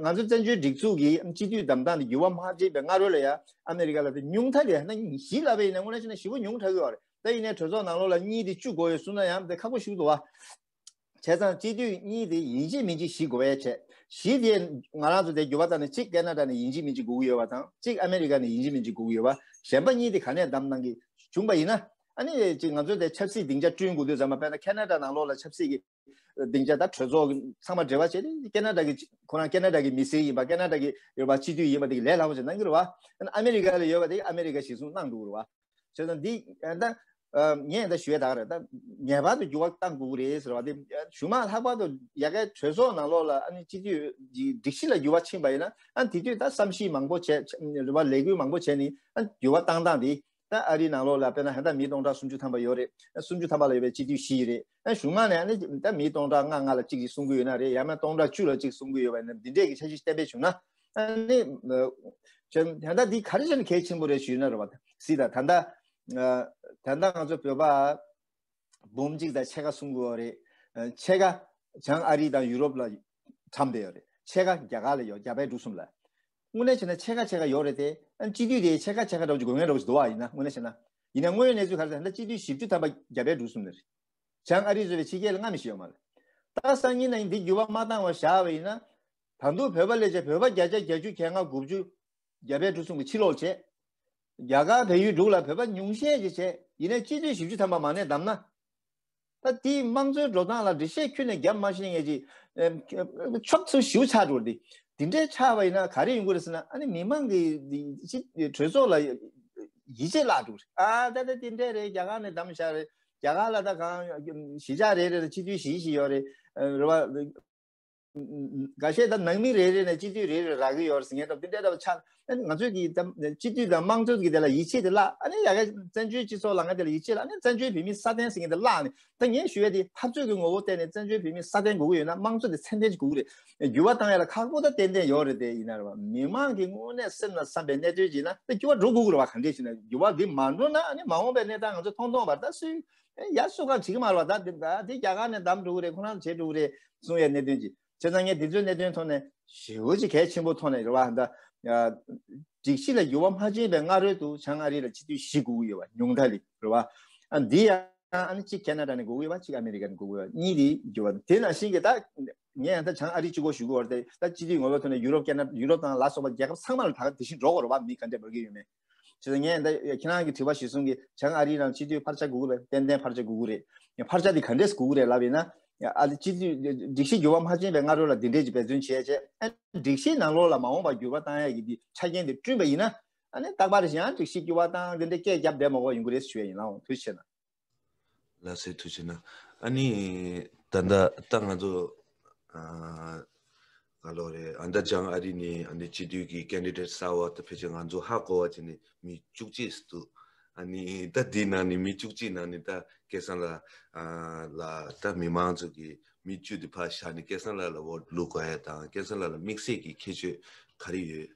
ང་ཚོ་བཙན་བྱོལ་སྒྲིག་འཛུགས་ཀྱི་སྤྱི་འཐུས་བདམས་སྟངས་དེ་འགྱུར་བ་མ་ཕྱིན་པའི་སྔ་རོལ་ལ་ཡ་ཨ་མེ་རི་ཀ་ལ་དེ་ཉུང་མཐའ་དེ་ན་བཞི་ལབ་པ་ཡིན་ན་དངོས་གནས་བྱས་ན་ཞེ་པོ་ཉུང་དྲགས་ཀྱི་ཡོད་རེད། ད་ཡིན་ནའི་གྲོས་ཚོགས་ནང་ལོགས་ལ་གཉིས་དེ་བཅུ་དགོས་ཡོད་གསུངས་ན་ཡང་དེ་ཁག་པོ་ཞིག་འདུག་བ། བྱས་ཙང་སྤྱི་འཐུས་གཉིས་དེ་ཡིན་གཅིག་མིན་གཅིག་བཞི་དགོས་པའི་ཆེད། བཞི་དེ་ང་རང་ཚོ་དེ་འགྱུར་བ་བཏང་ནས་གཅིག་ཁེ་ན་ཌ་ནས་ཡིན་གཅིག་མིན་གཅིག་དགོས་ཀྱི་ཡོད་པ་དང་། གཅིག་ཨ་མེ་རི་ཀ་ནས་ཡིན་གཅིག་མིན་གཅིག་དགོས་ཀྱི་ཡོད་པ། གཞན་པ་གཉིས་དེ་ག་ནས་བདམས་གནང་གི་བྱུང་པ་ཡིན་ན། ཨ་ནི་ཅིག་ང་ཚོ་དེ་ཆབ་སྲིད་སྡིངས་ཆ་བསྐྲུན་དགོས་དུས་ཙམ་པ། དཔེར་ན་ཁེ་ན་ཌ་ནང་ལོགས་ལ་ཆབ་སྲིད་ཀྱི་སྡིངས་ཆ་དང་གྲོས་ཚོགས་ཀྱི་ཚང་མ་འབྲེལ་བ་བྱས་ཏེ། ཁེ་ན་ཌ་གི་ཁོ་རང་ཁེ་ན་ཌ་གི་མི་སེར་ཡིན་པ། ཁེ་ན་ཌ་གི་ཡོད་པ་སྤྱི་འཐུས་ཡིན་པ་དེ་གི་ལས་སླ་པོ་ཅིག་གནང་གི་རེད་བ། ཨ་ནི་ཨ་མེ་རི་ཀ་ལ་ཡོད་པ་དེ་ཨ་མེ་རི་ཀ་གཞིར་བཟུང་གནང་འགྲོ་གི་རེད་བ། བྱས་ཙང་འདི་ད་ངས་ད་ཞུ་ཡ་ད་ག་རེད། ད་ངེས་པར་དུ་འགྱུར་བ་གཏང་དགོས་ཀྱི་རེད་ཟེར་བ་དེ། གཞུག་མ་ལྷག་པར་དུ་ཡ་གའི་གྲོས་ཚོགས་ནང་ལོགས་ལ་ཨ་ནི་སྤྱི་འཐུས་ཀྱི་སྒྲིག་གཞི་ལ་འགྱུར་བ་ཕྱིན་པ་ཡིན་ན། ཨ་ནི་དེ་དུས་ད་བསམ་གཞིག་མང་པོ་བྱས། རེད་བ། ལས་འགུལ་མང་པོ་བྱས་ནས་ཨ་ནི་འགྱུར་བ་གཏང་སྟངས་དེ། ད་ཨ་རིའི་ནང་ལོགས་ལ་དཔེར་ན་ཧན་ད་མི་སྟོང་ཕྲག་སུམ་ཅུ་ཐམ་པ་ཡོད་རེད། སུམ་ཅུ་ཐམ་པ་ལ་ཡོད་པའི་སྤྱི་འཐུས་བཞི་རེད། ཨ་གཞུག་མ་ནས་ཨ་ནི་ད་མི་སྟོང་ཕྲག་ལྔ་ལྔ་ལ་གཅིག་གཅིག་གསུང་གི་ཡོད་ན་རེད། ཡང་ན་སྟོང་ཕྲག་བཅུ་ལ་གཅིག་གསུང་གི་ཡོད་པ་ཡིན་ན། འདི་འདྲས་ཀྱི་འཆར་གཞི་གཏན་འབེབས་བྱུང་ན། ཨ་ནི་ད་ལྟ་འདི་ག་རེ་བྱས་ནས་གལ་ཆེན་པོ་རེད་ཞུས་ན་རེད་བ། སྲིད་ད་ད་ལྟ་ད་ལྟ་ང་ཚོ་བོད་པ་འབུམ་གཅིག་དང་ཕྱེད་ཀ་གསུང་གི་ཡོད་རེད། ཕྱེད་ཀ་བྱང་ཨ་རི་དང་ཡུ་རོབ་ལ་འཁྲམ་བསྡད་ཡོད་རེད། ཕྱེད་ཀ་རྒྱ་གར་ལ་ཡོད། རྒྱ་བལ་འབྲུག་གསུམ་ལ། དངོས་གནས་བྱས་ན་ཕྱེད་ཀ་ཕྱེད་ཀ་ཡོད་རེད་དེ། ཨ་སྤྱི་འཐུས་དེ་ཕྱེད་ཀ་ཕྱེད་ཀ་འདྲ་བོ་ཅིག་དགོས་ངེས་འདྲ་བོ་ཞིག་འདུག་བ། ཡིན་ན་དངོས་གནས་བྱས་ན། ཡིན་ན་དངོས་ཡོད་གནས་ཚུལ་ག་རེ་ཟེར་ན། སྤྱི་འཐུས་བཞི་བཅུ་ཐམ་པ་རྒྱ་བལ་འབྲུག་གསུམ་ནས་རེད། བྱང་ཨ་རི་བཟོ་བའི་ཕྱི་རྒྱལ་ལ་སྔ་མི་ཞིག་ཡོད་མ་རེད། ད་སང་ཉིན་གནངས་ཉིན་འདི་འགྱུར་བ་མ་བཏང་བ་བཞག་པ་ཡིན་ན། ད་དུང་བོད་པ་ལས་བྱེད་བོད་པ་བརྒྱ་ཆ་བརྒྱད་ཅུ་གྱ་ལྔ་དགུ་བཅུ་རྒྱ་བལ་འབྲུག་གསུམ་གྱིས་ཕྱིར་ལོག་བྱས། རྒྱ་གར་བལ་ཡུལ་འབྲུག་ལ་བོད་པ་ཉུང་ཤས་ཅིག་བྱས། ཡིན་ནའི་སྤྱི་འཐུས་བཞི་བཅུ་ཐམ་པ་མ་ནས་བདམས་ན། ད་དེའི་དམངས་གཙོའི་འགྲོ་སྟངས་ལ་འགྲེལ་བཤད་ཁྱོན་ནས་རྒྱབ་མ་ཤེས་མཁན་གྱི་ཨེ་ཆོབ་ཚུལ་ཞིག་ཆགས་འགྲོ་རེད། དེ་འདྲའི་ཆགས་པ་ཡིན་ན་ག་རེ་ཡོང་གི་རེད་ཟེར་ན། ཨ་ནི་མི་མང་གི་གྲོས་ཚོགས་ལ་ཡིད་ཆེས་བརླག་འགྲོ་རེད། ཨ་ད་ད་དེ་འདྲས་རེད། རྒྱ་གར་ནས་བདམས་བཞག་རེད། རྒྱ་གར་ལ་ད་གང་གཞིས་ཆགས་རེ་རེ་ལ་སྤྱི་འཐུས་བཞི་བཞི་ཡོད་རེད། རེད་བ། འགའ་ཤས་ད་ནང་མི་རེ་རེ་ནས་སྤྱི་འཐུས་རེ་རེ་རག་གི་ཡོད་རེད་ཟེར་མཁན་འདྲ་བོ་དེ་འདྲ་འདྲ་བོ་ཆགས། ཨ་ནི་ང་ཚོས་ཀྱི་ད་སྤྱི་འཐུས་དང་དམངས་གཙོ་གི་དེ་ལ་ཡིད་ཆེས་དེ་བརླག། ཨ་ནི་ཡ་གི་བཙན་བྱོལ་སྤྱི་ཚོགས་ལ་ང་དེ་ལ་ཡིད་ཆེས་བརླག། ཨ་ནི་བཙན་བྱོལ་བོད་མིའི་སྲ་བརྟན་ཟེར་མཁན་དེ་བརླག་ནས། ད་ངས་ཞུ་ཡ་དེ་འཐབ་རྩོད་ཀྱི་ངོ་བོ་བསྟན་ནས་བཙན་བྱོལ་བོད་མིའི་སྲ་བརྟན་དགོས་ཀྱི་ཡོད་ན། དམངས་གཙོ་དེ་ཚད་ལྡན་ཅིག་དགོས་ཀྱི་རེད། འགྱུར་བ་བཏང་ཡ་ལ་ཁག་པོ་ད་ཏན་ཏན་ཡོད་རེད་དེ། ཡིན་ན་རེད་བ། མི་མང་གི་དངོས་གནས་སེམས་ལ་བསམ་པའི་གནད་དོན་ཅིག་ན་ད་འགྱུར་བ་འགྲོ་དགོས་ཀྱི་རེད་བ། ག་འདྲས་ཞིག་ན་འགྱུར་བ་འདི་མ་འགྲོ་ན། ཨ་ནི་མ་འོངས་པའི་གནས་སྟངས་ང་ཚོ་མཐོང་མཐོང་བར་ད་སུས་ཡར་སུ་གང་བྱེད་ཀྱི་མ་རེད་བ། ད་འདི་ད་འདི་རྒྱ་གར་ནས་བདམས་འགྲོ་གི་རེད། ཁོ་རང་བྱེད་འགྲོ་གི་རེད་གསུང་ཡའི་གནད་དོན་ཅིག་བྱས་ཙང་ངས་འདི་ཚོའི་གནད་དོན་ཐོག་ནས་ཞེ་པོ་ཅིག་གལ་ཆེན་པོ་ཐོག་ནས་རེད་བ། ད་སྒྲིག་གཞི་ལ་འགྱུར་བ་མ་ཕྱིན་པའི་སྔ་རོལ་དུ་བྱང་ཨ་རི་ལ་སྤྱི་འཐུས་བཞི་དགོས་ཀྱི་ཡོད་བ། ཉུང་མཐའ་ལ་རེད་བ། ཨ་འདི་ཡང་ཨ་ནི་གཅིག་ཁེ་ན་ཌ་ནས་དགོས་ཀྱི་ཡོད་བ། གཅིག་ཨ་མེ་རི་ཀ་ནས་དགོས་ཀྱི་ཡོད་བ། གཉིས་དེ་འགྱུར་བ། དེ་ནང་བཞིན་གྱི་ད་ངས་ཡང་ད་བྱང་ཨ་རི་གཅིག་པོ་ཞུ་གི་ཡོད་རེད་དེ། ད་སྤྱི་འཐུས་ངོ་བོའི་ཐོག་ནས་ཡུ་རོབ་ཁེ་ན་ཡུ་རོབ་དང་ལ་སོགས་པ་རྒྱལ་ཁབ་ཚང་མ་ལ་ད་ག་དེ་བཞིན་འགྲོ་དགོས་རེད་བ། མི་ག་འདྲས་འབར་གྱི་ཡོད་མེད། བྱས་ཙང་ངས་ད་ཁྱེད་རང་གི་དྲི་བ་གཞིར་བཟུང་གིས་བྱང་ཨ་རིའི་ནང་སྤྱི་འཐུས་ཕར་ཆ་དགོས་ཀྱི་རེད། ཏན་ཏན་ཕར་ཆ་དགོས་ཀྱི་རེད། ཕར་ཆ་དེ་ག་འདྲས་དགོས་ཀྱི་རེད་ལབ་ཡིན་ན། ཨ་ལི་སྤྱི་འཐུས་སྒྲིག་གཞི་འགྱུར་བ་མ་ཕྱིན་པའི་སྔ་རོལ་ལ་འདི་འདྲས་ཀྱི་འབད་བརྩོན་བྱས་བྱས། ཨ་སྒྲིག་གཞིའི་ནང་ལོགས་ལ་མ་འོངས་པར་འགྱུར་བ་བཏང་ཡ་གི་འདི་ཆ་རྐྱེན་དེ་བསྐྲུན་པ་ཡིན་ན། ཨ་ནི་རྟག་པར་ཡང་སྒྲིག་གཞི་འགྱུར་བ་བཏང་འདི་འདྲས་སྐད་རྒྱབ་བསྡད་མ་དགོས་པ་ཡོང་གི་རེད་ཞུ་ཡ་ཡིན། ལགས་འོང་། ཐུགས་རྗེ་ཆེ་གནང་། ལགས་སེ། ཐུགས་རྗེ་གནང་། ཨ་ནི་ད་ལྟ་ད་ང་ཚོ་ཨ་ ག་ལོ་རེད། ཨ་མདའ་བྱང་ཨ་རི་ནས་ཨ་ནི་སྤྱི་འཐུས་ཀྱི་ཀེན་ཌི་ཌེཊ་གསར་བ་ད་ཕལ་ཆེར་ང་ཚོ་ཧ་གོ་བ་བྱས་ནས་མི་བཅུ་གཅིག་འདུག་ཨ་ནི་ད་འདི་ནང་ནས་མི་བཅུ་གཅིག་ནང་ནས་ད་སྐལ་བཟང་ལགས་ལ་ད་མི་མང་ཚོ་གི་མི་བཅུ་དེ་ཕར་བཞག་ནས་སྐལ་བཟང་ལགས་ལ་ཝོཊ་བླུག་དགོས་ཡ་དང་སྐལ་བཟང་ལགས་ལ་དམིགས་བསལ་གྱི་ཁྱད་ཆོས་ག་རེ་ཡོད་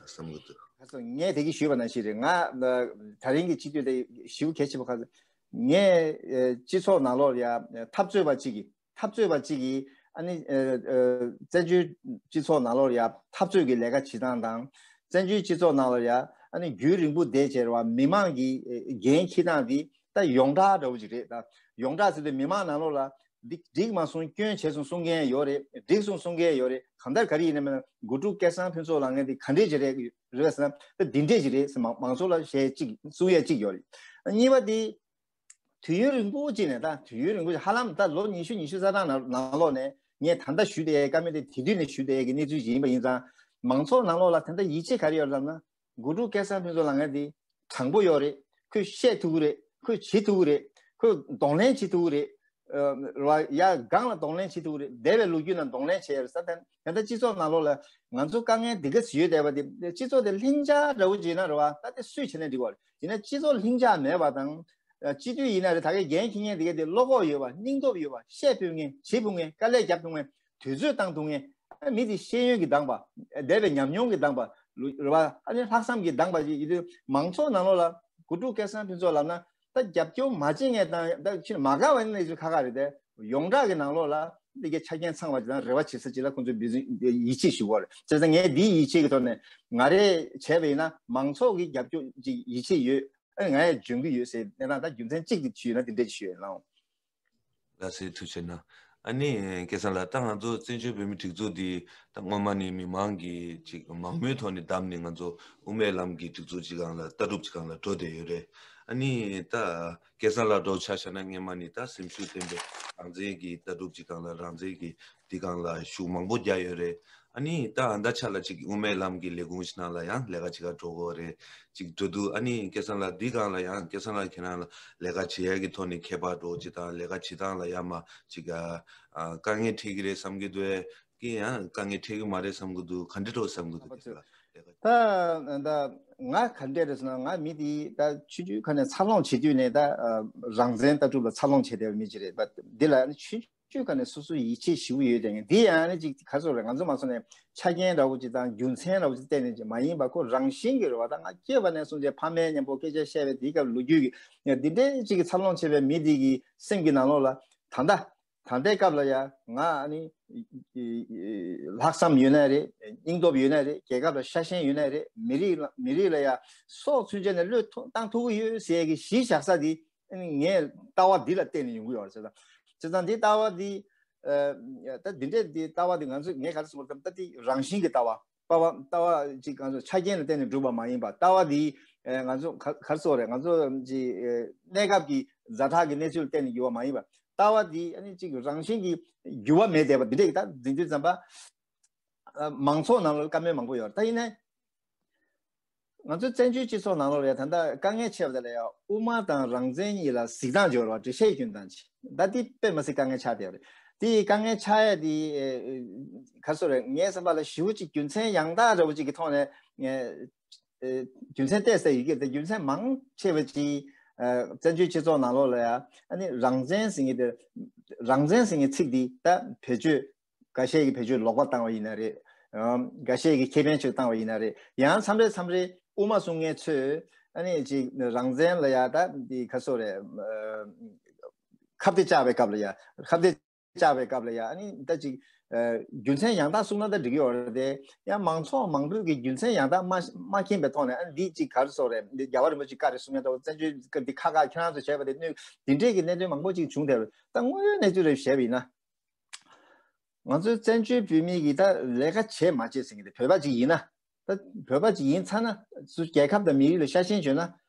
བསམ་གྱི་འདུག་ཁ་སང་ངས་དེ་གི་ཞུས་པ་ནང་བཞིན་རེད། ང་ད་རིང་གི་སྤྱི་འཐུས་དེ་ཞེ་པོ་གལ་ཆེ་པོ་ཁ་སང་ངས་སྤྱི་ཚོགས་ནང་ལོགས་ལ་ཡ་འཐབ་རྩོད་པ་གཅིག་གིས་འཐབ་རྩོད་པ་གཅིག་གིས་ཨ་ནི་བཙན་བྱོལ་སྤྱི་ཚོགས་ནང་ལོགས་ལ་ཡ་འཐབ་རྩོད་ཀྱི་ལས་ཀ་བྱེད་སྟངས་དང་། བཙན་བྱོལ་སྤྱི་ཚོགས་ནང་ལ་ཡ་ཨ་ནི་རྒྱུན་རིང་པོ་བསྡད་བྱས་རེད་བ། མི་མང་གི་འགན་འཁྱེར་སྟངས་དེ་ད་ཡོངས་གྲགས་འདྲ་བོ་ཅིག་རེད། ད་ཡོངས་གྲགས་ཟེར་དུས་མི་མང་ནང་ལོགས་ལ་འདི་འགྲིག་མ་སོང་སྐྱོན་བྱས་སོང་གསུང་མཁན་ཡོད་རེད། འགྲིག་སོང་གསུང་མཁན་ཡོད་རེད། གང་ལྟར་ག་རེ་ཡིན་ན་མིན་ན་དགུ་ཕྲུག་སྐལ་བཟང་ཕུན་ཚོགས་ལབ་མཁན་དེ་ག་འདྲས་ཅིག་རེད་རེད་བ་ཟེར་ན་ད་འདི་འདྲས་ཅིག་རེད་ཟེར་མང་མང་ཚོགས་ལ་བཤད་ཅིག་གསུང་ཡས་ཅིག་ཡོད་རེད། གཉིས་པ་དེ་དུས་ཡུན་རིང་པོ་ཅིག་ནས་ད་དུས་ཡུན་རིང་པོ་ཅིག་ཧ་ལམ་ད་ལོ་ཉི་ཤུ་ཉི་ཤུ་རྩ་གྲངས་ནང་ནང་ལོགས་ནས་ངས་ད་ལྟ་ཞུས་དེ་བཀའ་མོལ་དེ་དེ་དུས་ནས་ཞུས་དེ་གི་གནས་ཚུལ་ཅིག་ཡིན་པ་ཡིན་ཙང་མང་ཚོགས་ནང་ལོགས་ལ་ད་ལྟ་ཡིད་ཆེས་ག་རེ་ཡོད་ལབ་ན། དགུ་ཕྲུག་སྐལ་བཟང་ཕུན་ཚོགས་ལབ་མཁན་དེ་དྲང་པོ་ཡོད་རེད། ཁོས་བཤད་ཐུབ་ཀྱི་རེད། ཁོས་བྱེད་ཐུབ་ཀྱི་རེད། ཁོས་གདོང་ལེན་བྱེད་ཐུབ་ཀྱི་རེད། ཨ་རེད་བ། ཡ་སྒང་ལ་གདོང་ལེན་བྱེད་ཐུབ་ཀྱི་རེད། འདས་པའི་ལོ་རྒྱུས་ནང་གདོང་ལེན་བྱས་ཡོད་རེད་ས། ད་ད་ལྟ་སྤྱི་ཚོགས་ནང་ལོགས་ལ་ང་ཚོ་དཀའ་ངལ་འདི་ག་ཚོད་ཡོད་བསྡད་པ་དེ་སྤྱི་ཚོགས་དེ་ལྷིང་འཇགས་འདྲ་བོ་བྱས་ན་རེད་བ། ད་དེ་སུས་བྱས་ན་འགྲིག་གི་རེད། ཡིན་ན་སྤྱི་ཚོགས་ལྷིང་འཇགས་མེད་པ་དང་། སྤྱི་འཐུས་ཡིན་ན་རེད། ད་གའི་འགན་འཁྱེར་མཁན་འདི་ག་དེ་བློ་ཁོག་ཡོད་པ། སྙིང་སྟོབས་ཡོད་པ། བཤད་ཕོད་མཁན། བྱེད་ཕོད་མཁན། དཀའ་ལས་རྒྱབ་ཐུབ་མཁན། དུས་ཚོད་བཏང་ཐུབ་མཁན། ཨ་མི་དེ་ཤེས་ཡོན་གྱིས་འདང་པ། འདས་པའི་ཉམས་མྱོང་གིས་འདང་པ། རེད་བ། ཨ་ནི་ལྷག་བསམ་གྱིས་འདང་པ་ཞིག་ཡིན་དུས་མང་ཚོགས་ནང་ལོགས་ལ་དགུ་ཕྲུག་སྐལ་བཟང་ཕུན་ཚོགས་ལབ་ན་ད་རྒྱབ་སྐྱོར་མ་བྱེད་མཁན་དང་ད་ཕྱིར་མ་དགའ་བ་ཡིན་ན་ཡིན་ཚུལ་ཁག་ཁག་རེད་དེ། ཡོངས་གྲགས་ཀྱི་ནང་ལོགས་ལ་འདི་གའི་ཆ་རྐྱེན་ཚང་བ་ཅིག་དང་རེ་བ་བྱེད་ས་ཅིག་ལ་ཁོང་ཚོས་འབད་བརྩོན་ཡིད་ཆེས་ཞུ་དགོས་རེད། བྱས་ཙང་ངས་འདིའི་ཡིད་ཆེས་ཀྱི་ཐོག་ནས་ང་རས་བྱས་པ་ཡིན་ན་མང་ཚོགས་ཀྱི་རྒྱབ་སྐྱོར་ཅིག་ཡིད་ཆེས་ཡོད། ཨ་ནི་ང་ཡང་འཇོན་གྱི་ཡོད་ཟེར་གནས་སྟངས་ད་རྒྱུ་མཚན་གཅིག་དེ་ཞུས་ན་དེ་འདྲས་ཞུས་ཡོད་ལགས། ལགས་སེ། ཐུགས་རྗེ་གནང་། ཨ་ནི་སྐལ་བཟང་ལགས། ད་ང་ཚོ་བཙན་བྱོལ་བོད་མིའི་སྒྲིག་འཛུགས་འདི་ད་སྔོན་མ་ནས་མི་མང་གིས་ཅིག་མང་མོས་ཐོག་ནས་བདམས་ནས་ང་ཚོ་དབུ་མའི་ལམ་གྱི་སྒྲིག་འཛུགས་ཅིག་སྒང་ལ་ལྟ་གྲུབ་ཅིག་སྒང་ལ་འགྲོ་བསྡད་ཡོད་རེད། ཨ་ནི་ད་སྐལ་བཟང་ལགས་འདྲ་བོ་ཆ་བཞག་ན་སྔོན་མ་ནས་ད་སེམས་ཤུགས་བཏོན་པའི་རང་བཙན་གྱི་ལྟ་གྲུབ་ཅིག་སྒང་ལ་རང་བཙན་གྱི་འདི་སྒང་ལ་ཤུགས་མང་པོ་རྒྱག་ཡོད་རེད། ཨ་ནི་ད་ཨ་མདའ་ཆ་ལ་ཅིག་དབུ་མའི་ལམ་གྱི་ལས་ཁུངས་ཤིག་ནང་ལ་ཡང་ལས་ཀ་བྱེད་ག་འགྲོ་དགོས་རེད། ཅིག་འགྲོ་དུས་ཨ་ནི་སྐལ་བཟང་ལགས་འདི་སྒང་ལ་ཡང་སྐལ་བཟང་ལགས་ཁྱེད་རང་ལ་ལས་ཀ་བྱེད་ཡ་གི་ཐོག་ནས་ཁྱད་པར་འགྲོ་ཅིག་དང་ལས་ཀ་བྱེད་སྟངས་ལ་ཡང་མ་ཅིག་ཨ་ཨ་དཀའ་ངལ་འཕྲད་ཀྱི་རེད་བསམ་གྱི་འདུག་གི་ཡང་དཀའ་ངལ་འཕྲད་ཀྱི་མ་རེད་བསམ་གྱི་འདུག་ག་འདྲ་འགྲོ་བསམ་གྱི་འདུག་ཁྱེད་ལ་ལས་ཀ་ད་ད་ང་ག་འདྲ་རེད་ཟེར་ན་ང་མི་དེ་ད་ཆུང་ཆུང་ཁ་ནས་འཚར་ལོངས་བྱེད་དུས་ནས་ད་རང་བཙན་ལྟ་གྲུབ་ལ་འཚར་ལོངས་བྱས་བསྡད་པའི་མི་ཅིག་རེད་པ། འདི་ལ་ཆུང་ཆུང་ཁ་ནས་སོ་སོའི་ཡིད་ཆེས་ཞེ་པོ་ཡོད་དེ། ངས་འདི་ཡང་ནི་ཅིག་ག་ཚོད་རེད། ང་ཚོ་མ་སོང་ནས་ཆ་རྐྱེན་འདྲ་བོ་ཅིག་དང་རྒྱུ་མཚན་འདྲ་བོ་ཅིག་བལྟས་ནས་ཅིག་མ་ཡིན་པ་ཁོ་རང་བཞིན་གྱི་རེད་བ། ད་ང་སྐྱེས་པ་ནས་བཟུང་ཅིག་ཕ་མའི་མཉམ་པོ་སྐད་ཆ་བཤད་པའི་དེའི་སྐབས་ལོ་རྒྱུས་ཀྱི་འདི་འདྲའི་ཅིག་གི་འཚར་ལོངས་བྱས་པའི་མི་དེ་གི་སེམས་ཀྱི་ནང་ལོགས་ལ་ད་ལྟ་ད་ལྟའི་སྐབས་ལ་ཡ་ང་ཨ་ནི་ལྷག་བསམ་ཡོད་ན་རེད། སྙིང་སྟོབས་ཡོད་ན་རེད། རྒྱལ་ཁབ་ལ་ཤ་ཞེན་ཡོད་ན་རེད། མི་རིགས་ལ་མི་རིགས་ལ་ཡ་སྲོག་ཚུན་ཆད་ནས་བློས་ཐོངས་བཏང་ཐུབ་ཀྱི་ཡོད་ཟེར་གི་གཞི་བཞག་ས་དེ་ངའི་ལྟ་བ་འདི་ལ་བརྟེན་ནས་ཡོང་གི་ཡོད་རེད་ཟེར། བྱས་ཙང་འདི་ལྟ་བ་འདི་ད་འདི་འདྲས་འདི་ལྟ་བ་འདི་ང་ཚོས་ངས་ག་རེ་གསུངས་པ་ད་འདི་རང་བཞིན་གྱི་ལྟ་བ་ལྟ་བ་ལྟ་བ་ཅིག་གང་ཚོ་ཆ་རྐྱེན་ལ་བརྟེན་ནས་གྲུབ་པ་མ་ཡིན་པ། ལྟ་བ་འདི་ང་ཚོ་ག་ག་རེ་ཟེར་རེད། ང་ཚོ་ཅིག་གནས་སྐབས་ཀྱི་ཛ་དྲག་གི་གནས་ཚུལ་ལ་བརྟེན་ནས་གྱུར་པ་མ་ཡིན་པ། ལྟ་བ་འདི་ཨ་ནི་ཅིག་རང་བཞིན་གྱིས་འགྱུར་བ་མེད་བསྡད་པ་འདི་འདྲས་ད་འཛིན་དུས་ཙམ་པ། མང་ཚོགས་ནང་ལ་བཀའ་མོལ་མང་པོ་ཡོད་རེད། ད་ཡིན་ནའི་ང་ཚོའི་བཙན་བྱོལ་སྤྱི་ཚོགས་ནང་ལོགས་ལ་ད་ལྟ་དཀའ་ངལ་ཆེ་བ་དེ་ལ་ཡང་དབུ་མ་དང་རང་བཙན་གཉིས་ལ་གཟིགས་སྟངས་སྦྱོར་བ་འགྲེལ་བཤད་སྐྱོན་སྟངས་ཆེ། ད་འདི་དཔེ་མ་སྲིད་དཀའ་ངལ་ཆགས་བསྡད་ཡོད་རེད། དེ་དཀའ་ངལ་ཆགས་ཡ་དེ་ག་རེ་ཟེར་རེད། ངའི་བསམ་པ་ལ་ཞེ་པོ་ཅིག་རྒྱུ་མཚན་ཡང་དག་འདྲ་བོ་ཅིག་གི་ཐོག་ནས་རྒྱུ་མཚན་བལྟས་ས་ཡོད་ཀྱི་རེད། རྒྱུ་མཚན་མང་ཆེ་བ་ཅིག་བཙན་བྱོལ་སྤྱི་ཚོགས་ནང་ལོགས་ལ་ཡང་ཨ་ནི་རང་བཙན་ཟེར་མཁན་དེ་རང་བཙན་ཟེར་མཁན་ཚིག་འདི་ད་བེད་སྤྱོད་འགའ་ཤས་ཀྱིས་བེད་སྤྱོད་ལོག་པ་བཏང་བ་ཡིན་ན་རེད། འགའ་ཤས་ཀྱིས་ཁེ་ཕན་ཆེད་བཏང་བ་ཡིན་ན་རེད། ཡང་མཚམས་རེ་མཚམས་རེ་དབུ་མ་གསུང་མཁན་ཚོས་ཨ་ནི་ཅིག་རང་བཙན་ལ་ཡ་ད་འདི་ག་རེ་ཟེར་རེད། ཁ་གཏད་བཅག་པའི་སྐབས་ལ་ཡ་ཁ་གཏད་བཅག་པའི་སྐབས་ལ་ཡ་ཨ་ནི་ད་ཅིག་རྒྱུ་མཚན་ཡང་དག་གསུངས་ན་ད་འགྲིག་གི་ཡོད་རེད་དེ། ཡང་མང་ཚོགས་མང་པོས་ཀྱི་རྒྱུ་མཚན་ཡང་དག་མ་མ་མཁྱེན་པའི་ཐོག་ནས་ཨ་ནི་འདི་ཅིག་ག་རེ་ཟེར་རེད། འདི་རྒྱལ་བ་རིན་པོ་ཆེ་བཀའ་རེད་གསུང་ཡ་འདྲ་བོ་བཙན་བྱོལ་འདི་ཁ་ཁ་ཁྱེད་རང་ཚོ་བྱས་པ་དེ་གནོད་འདི་འདྲས་ཀྱི་གནད་དོན་མང་པོ་ཅིག་བྱུང་བསྡད་རེད། ད་དངོས་ཡོད་གནས་ཚུལ་རེ་བཤད་པ་ཡིན་ན། ང་ཚོའི་བཙན་བྱོལ་བོད་མི་གིས་ད་ལས་ཀ་བྱས་མ་བྱས་ཟེར་མཁན་དེ་བོད་པ་ཅིག་ཡིན་ན། ད་བོད་པ་ཅིག་ཡིན་ཚར་ན་སུ་རྒྱལ་ཁབ་དང་མི་རིགས་ལ་ཤ་ཞེན་བྱས་ན་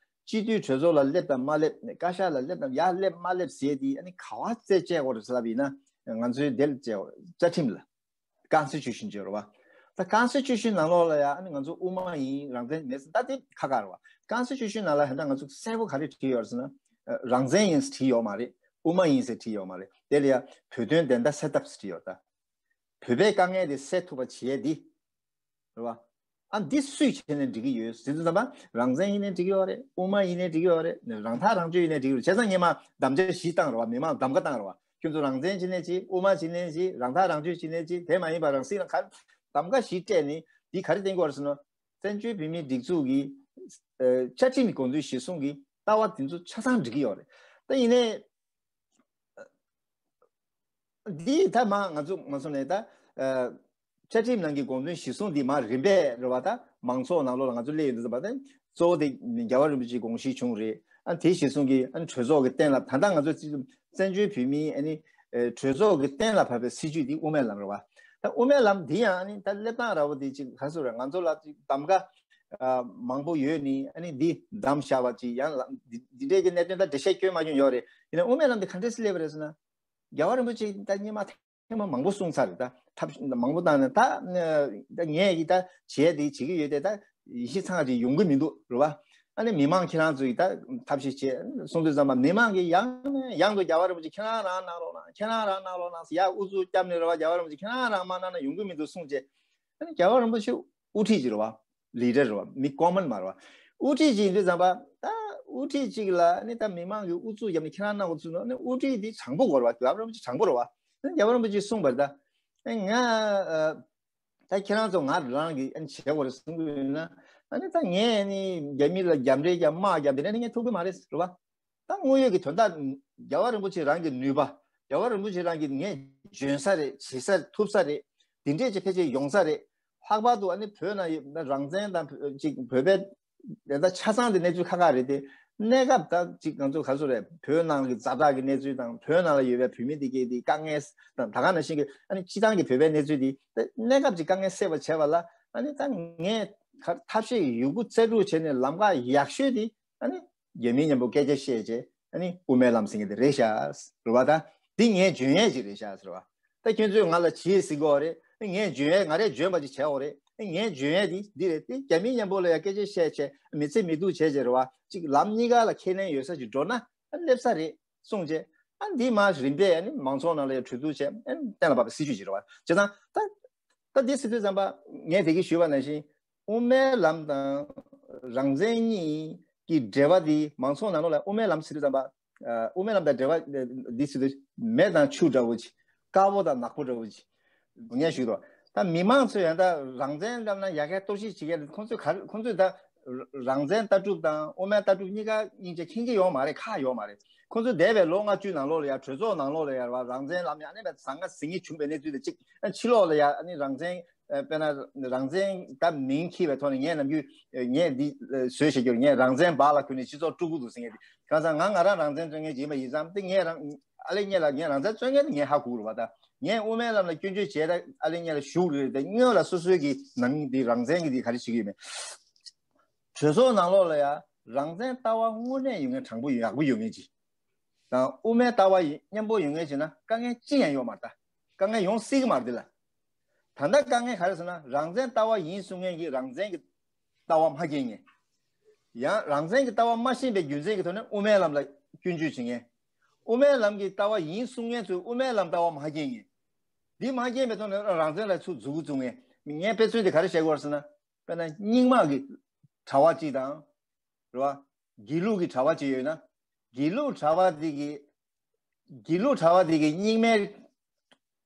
སྤྱི་འཐུས་གྲོས་ཚོགས་ལ་སླེབས་དང་མ་སླེབས། བཀའ་ཤག་ལ་སླེབས་དང་ཡར་སླེབས་མ་སླེབས་ཟེར་དེ་ཨ་ནི་ག་བ་རྩད་བཅད་དགོས་རེད་ཟེར་ལབ་ཡིན་ན་ང་ཚོའི་དེ་ལ་བཅད་དགོས། རྩ་ཁྲིམས་ལ། ཀོན་སི་ཊི་ཊུ་ཤན་ཅིག་ཡོད་རེད་བ། ད་ཀོན་སི་ཊི་ཊུ་ཤན་ནང་ལོགས་ལ་ཡ་ཨ་ནི་ང་ཚོ་དབུ་མ་ཡིན་རང་བཙན་མེད་ཟེར་ད་དེ་ཁ་ཁ་རེད་བ། ཀོན་སི་ཊི་ཊུ་ཤན་ནང་ལ་ཧན་ད་ང་ཚོ་གསལ་པོ་ག་རེ་བྲིས་ཡོད་རེད་ཟེར་ན། རང་བཙན་ཡིན་ཟེར་བྲིས་ཡོད་མ་རེད། དབུ་མ་ཡིན་ཟེར་བྲིས་ཡོད་མ་རེད། དེ་ལ་ཡ་བོད་དོན་བདེན་མཐའ་གསལ་ཐབས་ཟེར་བྲིས་ཡོད་ད། བོད་པའི་དཀའ་ངལ་དེ་སེལ་ཐུབ་པ་བྱེད་ཡས་འདི། རེད་བ། ཨ་འདི་སུས་བྱས་ནས་འགྲིག་གི་ཡོད་ཟེར་དུས་ཙམ་པ། རང་བཙན་ཡིན་ནའི་འགྲིག་གི་ཡོད་རེད། དབུ་མ་ཡིན་ནའི་འགྲིག་གི་ཡོད་རེད། རང་ཐག་རང་གཅོད་ཡིན་ནའི་འགྲིག་གི་ཡོད་རེད། བྱས་ཙང་སྔོན་མ་དམ་བཅའ་བཞི་བཏང་རེད་བ། མི་མང་གདམ་ག་བཏང་རེད་བ། ཁྱོད་ཚོ་རང་བཙན་བྱེད་ནའི་བྱེད། དབུ་མ་བྱེད་ནའི་བྱེད། རང་ཐག་རང་གཅོད་བྱེད་ནའི་བྱེད། དེ་མ་ཡིན་པ་རང་སྲིད་ལ་ག་གདམ་ག་བཞི་སྤྲད་ནས། འདི་ག་རེ་བསྟན་གྱི་ཡོད་རེད་ཟེར་ན། བཙན་བྱོལ་བོད་མིའི་སྒྲིག་འཛུགས་ཀྱི་ཨ་བཅའ་ཁྲིམས་ཀྱི་དགོངས་དོན་གཞིར་བཟུང་གི་ལྟ་བ་དེ་ཚོ་ཆ་ཚང་འགྲིག་གི་ཡོད་རེད། ད་ཡིན་ནའི། འདི་ད་མ་ང་ཚོ་མ་སོང་ནས་ད། ཨ་བཅའ་ཁྲིམས་ནང་གི་དགོངས་དོན་གཞིར་བཟུང་འདི་མ་རིམ་པས་རེད་བ། ད་མང་ཚོགས་ནང་ལོགས་ལ་ང་ཚོ་སླེབས་ཡོང་དུས་ཙམ་པ། ད་གཙོ་བོ་དེ་རྒྱལ་བ་རིན་པོ་ཆེའི་དགོངས་གཞི་བྱུང་རེད། ཨ་དེ་གཞིར་བཟུང་གི་ཨ་གྲོས་ཚོགས་ཀྱི་གཏན་ལ། ད་ལྟ་ང་ཚོ་བཙན་བྱོལ་བོད་མིའི་ཨ་ནི་ཨ་གྲོས་ཚོགས་ཀྱི་གཏན་ལ་ཕབ་པའི་སྲིད་བྱུས་འདི་དབུ་མའི་ལམ་རེད་བ། ད་དབུ་མའི་ལམ་འདི་ཡང་ཨ་ནི་ད་སླེབས་སྟངས་ར་བ་དེ་ཅིག་ག་ཚོད་རེད། ང་ཚོ་ལ་ཅིག་གདམ་ག་ཨ་མང་པོ་ཡོད་ནི། ཨ་ནི་འདི་བདམས་བཞག་པ་ཅིག་ཡང་ལ་འདི་འདི་འདྲའི་གི་གནད་དོན་ད་འགྲེལ་བཤད་སྐྱོན་མ་སྐྱོན་ཡོད་རེད། ཡིན་ན་དབུ་མའི་ལམ་འདི་ག་འདྲས་སེ་སླེབས་པ་རེད་ཟེར་ན། རྒྱལ་བ་རིན་པོ་ཆེ་ད་སྔོན་མ་ཐེངས་མ་མང་པོ་གསུངས་ཚར་རེད། ད་ཐབས་མང་པོ་བཏང་ནས། ད་ད་ངས་ཀྱི་ད་བྱས་དེ་བྱེད་ཀྱི་ཡོད་དེ། ད་ཡིད་ཆེས་ཚང་ཅིག་ཡོང་གི་མི་འདུག་རེད་བ། ཨ་ནི་མི་མང་ཁྱེད་རང་ཚོ་ཡིས་ད་ཐབས་ཤེས་བྱས་གསུང་དུས་ཙམ་པ། མི་མང་གིས་ཡང་ནས་ཡང་དུ་རྒྱལ་བ་རིན་པོ་ཆེ་ཁྱེད་རང་རང་གནང་རོགས་གནང་། ཁྱེད་རང་རང་གནང་རོགས་གནང་ཟེར་ཡར་ཨུ་ཚུགས་བརྒྱབ་ནས་རེད་བ། རྒྱལ་བ་རིན་པོ་ཆེ་ཁྱེད་རང་རང་མ་གནང་ན་ཡོང་གི་མི་འདུག་གསུངས་བྱས། ཨ་ནི་རྒྱལ་བ་རིན་པོ་ཆེ་དབུ་ཁྲིད་ཅིག་རེད་བ། ལི་ཌར་རེད་བ། མི་ཀོ་མན་མ་རེད་བ། དབུ་ཁྲིད་ཅིག་ཡིན་དུས་ཙམ་པ། ད་དབུ་ཁྲིད་ཅིག་ལ་ནི་ད་མི་མང་གིས་ཨུ་ཚུགས་བརྒྱབ་ནས་ཁྱེད་རང་གནང་དགོས་ཚུལ་ནོ། ནི་དབུ་ཁྲིད་འདི་དྲང་པོ་དགོས་རེད་བ། རྒྱལ་བ་རིན་པོ་ཆེ་དྲང་པོ་རེད་བ། ནི་རྒྱལ་བ་རིན་པོ་ཆེས་གསུངས་པ་རེད། ད་ཨེ་ང་ཨ་ད་ཁྱེད་རང་ཚོ་ང་རང་གིས་ཨ་ནི་བྱེད་དགོས་རེད་གསུང་གི་ཡོད་ན། ཨ་ནི་ད་ངས་ནི་རྒྱ་མི་ལ་རྒྱབ་འདྲེ་རྒྱབ། དམག་རྒྱབ། དེ་འདྲ་ནི་ངས་ཐུབ་ཀྱི་མ་རེད་རེད་བ། ད་དངོས་ཡོད་ཀྱི་དོན་དག་རྒྱལ་བ་རིན་པོ་ཆེ་རང་གི་ནུས་པ། རྒྱལ་བ་རིན་པོ་ཆེ་རང་གིས་ངས་འཇོན་ས་རེད། བྱེད་ས་ཐུབ་ས་རེད། འདི་འདྲས་ཅིག་ཕལ་ཆེར་ཡོང་ས་རེད། ལྷག་པར་དུ་ཨ་ནི་བོད་ནང་ཡོད་ན་རང་བཙན་དང་ཅིག་བོད་པའི་ད་ཆ་ཚང་དེ་གནས་ཚུལ་ཁག་ཁག་རེད་དེ། གནས་སྐབས་ད་ཅིག་ང་ཚོ་ག་ཚོད་རེད། བོད་ནང་གི་ཛ་དྲག་གི་གནས་ཚུལ་དང་། བོད་ནང་ལ་ཡོད་པའི་བོད་མི་དེ་གའི་དེ་དཀའ་ངལ་དང་། ད་ག་ནང་བཞིན་གྱི་ཨ་ནི་སྤྱི་བཏང་གི་བོད་པའི་གནས་ཚུལ་དེ། ད་གནས་སྐབས་ཀྱི་དཀའ་ངལ་སེལ་བ་བྱས་པ་ལ། ཨ་ནི་ད་ངས་ཐབས་ཤེས་ཡོད་རྒུ་རྩལ་སྤྲུགས་བྱས་ནས་ལམ་ཁ་ཡག་ཤོས་དེ། ཨ་ནི་རྒྱ་མི་མཉམ་པོ་སྐད་ཆ་བཤད་བྱས། ཨ་ནི་དབུ་མའི་ལམ་ཟེར་མཁན་དེ་རེད་ཤག་རེད་བ། ད་འདི་ངས་འཇོན་ཡས་ཅིག་རེད་ཤག་ཟེར་བ། ད་ཁྱོད་ཚོས་ང་ལ་བྱེད་ཟེར་གོ་རེད། ངས་འཇོན་ཡས། ང་རས་འཇོན་པ་ཅིག་བྱས་འོ་རེད། ངས་འཇོན་ཡས་འདི་འདི་རེད། དེ་རྒྱ་མི་མཉམ་པོ་ལ་ཡ་སྐད་ཆ་བཤད་བྱས། མི་ཚེ་མི་སྡུག་བྱས་བྱས་རེད་བ། ཅིག་ལམ་གཉིས་ཀ་ལ་ཁས་ལེན་ཡོད་ས་ཅིག་འགྲོ་ན་ཨ་སླེབས་ས་རེད་གསུངས་བྱས། ཨ་འདི་མ་རིམ་པས་ཨ་ནི་མང་ཚོགས་ནང་ལ་ཡ་གྲོས་བསྡུར་བྱས། ཨ་གཏན་ལ་ཕབ་པའི་སྲིད་བྱུས་ཅིག་རེད་བ། བྱས་ཙང་ད་ད་འདི་ཟེར་དུས་ཙམ་པ། ངས་དེ་གི་ཞུས་པ་ནང་བཞིན། དབུ་མའི་ལམ་དང་རང་བཙན་གཉིས་ཀྱི་འབྲེལ་བ་འདི་མང་ཚོགས་ནང་ལོགས་ལ། དབུ་མའི་ལམ་ཟེར་དུས་ཙམ་པ། ཨ་དབུ་མའི་ལམ་དང་འབྲེལ་བ་འདི་ཟེར་དུས། མེ་དང་ཆུ་འདྲ་བོ་ཅིག། དཀར་པོ་དང་ནག་པོ་འདྲ་བོ་ཅིག། ངས་ཞུས་དོ། ད་མི་མང་ཚོས་ཡང་ད་རང་བཙན་བསླབ་ན་ཡ་གིར་གཏོར་བཤིག་བྱེད་མཁན། ཁོང་ཚོས་ག་ཁོང་ཚོས་ད་རང་བཙན་ལྟ་གྲུབ་དང་དབུ་མའི་ལྟ་གྲུབ་གཉིས་ཀ་སྙིང་རྗེ་མཁྱེན་གྱི་ཡོད་མ་རེད། ཁག་ཡོད་མ་རེད། ཁོང་ཚོས་འདས་པའི་ལོ་ལྔ་བཅུ་ནང་ལོགས་ལ་ཡ་གྲོས་ཚོགས་ནང་ལོགས་ལ་ཡ་རང་བཙན་ལབ་ནས་ཨ་ནི་བཟང་ང་ཟིང་ངེ་བྱུང་བའི་གནས་ཚུལ་དེ་གཅིག། ཕྱི་ལོགས་ལ་ཡ་ཨ་ནི་རང་བཙན། ཨ་དཔེར་ན་རང་བཙན་ད་མིང་འཁྱེར་བའི་ཐོག་ནས། ངས་ནམ་རྒྱུན་ངས་འདི་བཟོས་བཤད་རྒྱུར། ངས་རང་བཙན་སྦག་ལ་གོན་ནས་སྤྱི་ཚོགས་དཀྲུག་གི་འདུག་ཟེར་མཁན་དེ། གང་ཟག་ང་ང་རང་རང་བཙན་རྩོད་མཁན་ཅིག་ཡིན་པ་ཡིན་ཙང་། དེ་ངས་རང་ཨ་ལེ་ངེད་ལ། ངས་རང་བཙན་རྩོད་མཁན་དེ་ངས་ཧ་གོ་རེད་བ། ད་ངས་དབུ་མའི་ལམ་ལ་སྐྱོན་བརྗོད་བྱས། ད་ཨ་ལེ་ངེད་ལ་ཞུགས་རེད། དེ་སྔོན་ལ་སོ་སོའི་གི་ནང་འདི་རང་བཙན་གི་འདི་ག་རེ་བྱེད་ཀྱི་ཡོད་མེད། གྲོས་ཚོགས་ནང་ལོགས་ལ་ཡ་རང་བཙན་ལྟ་བ་དངོས་གནས་ཡོད་མཁན། དྲང་པོ་ཡག་པོ་ཡོད་མཁན་ཅིག་དང་། དབུ་མའི་ལྟ་བ་མཉམ་པོ་ཡོད་མཁན་ཅིག་ན་དཀའ་ངལ་ཅི་ཡང་ཡོད་མ་རེད། ད་དཀའ་ངལ་ཡོང་སྲིད་ཀྱི་མ་རེད་དེ་ལ། ད་ལྟ་དཀའ་ངལ་ག་རེ་ཟེར་ན། རང་བཙན་ལྟ་བ་ཡིན་གསུང་མཁན་གྱིས་རང་བཙན་གྱི་ལྟ་བ་མ་སྐྱེལ་མཁན། ཡང་རང་བཙན་གྱི་ལྟ་བ་མ་ཤེས་པའི་རྒྱུ་མཚན་གྱི་ཐོག་ནས་དབུ་མའི་ལམ་ལ་སྐྱོན་བརྗོད་བྱེད་མཁན། དབུ་མའི་ལམ་གྱི་ལྟ་བ་ཡིན་གསུང་མཁན་ཚོས་དབུ་མའི་ལམ་ལྟ་བ་མ་སྐྱེལ་མཁན། འདི་མ་སྐྱེལ་བའི་ཐོག་ནས་རང་བཙན་ལ་ཚུར་མཛུབ་གུ་བཙུགས་མཁན། ངས་དཔེ་མཚོན་དེ་ག་རེ་བཤད་དགོས་རེད་ཟེར་ན། དཔེར་ན་རྙིང་མ་གི་གྲྭ་པ་གཅིག་དང་། རེད་བ། དགེ་ལུགས་ཀྱི་གྲྭ་པ་གཅིག་ཡོད་ན། དགེ་ལུགས་གྲྭ་པ་དེ་གི་དགེ་ལུགས་གྲྭ་པ་དེ་གི་རྙིང་མའི་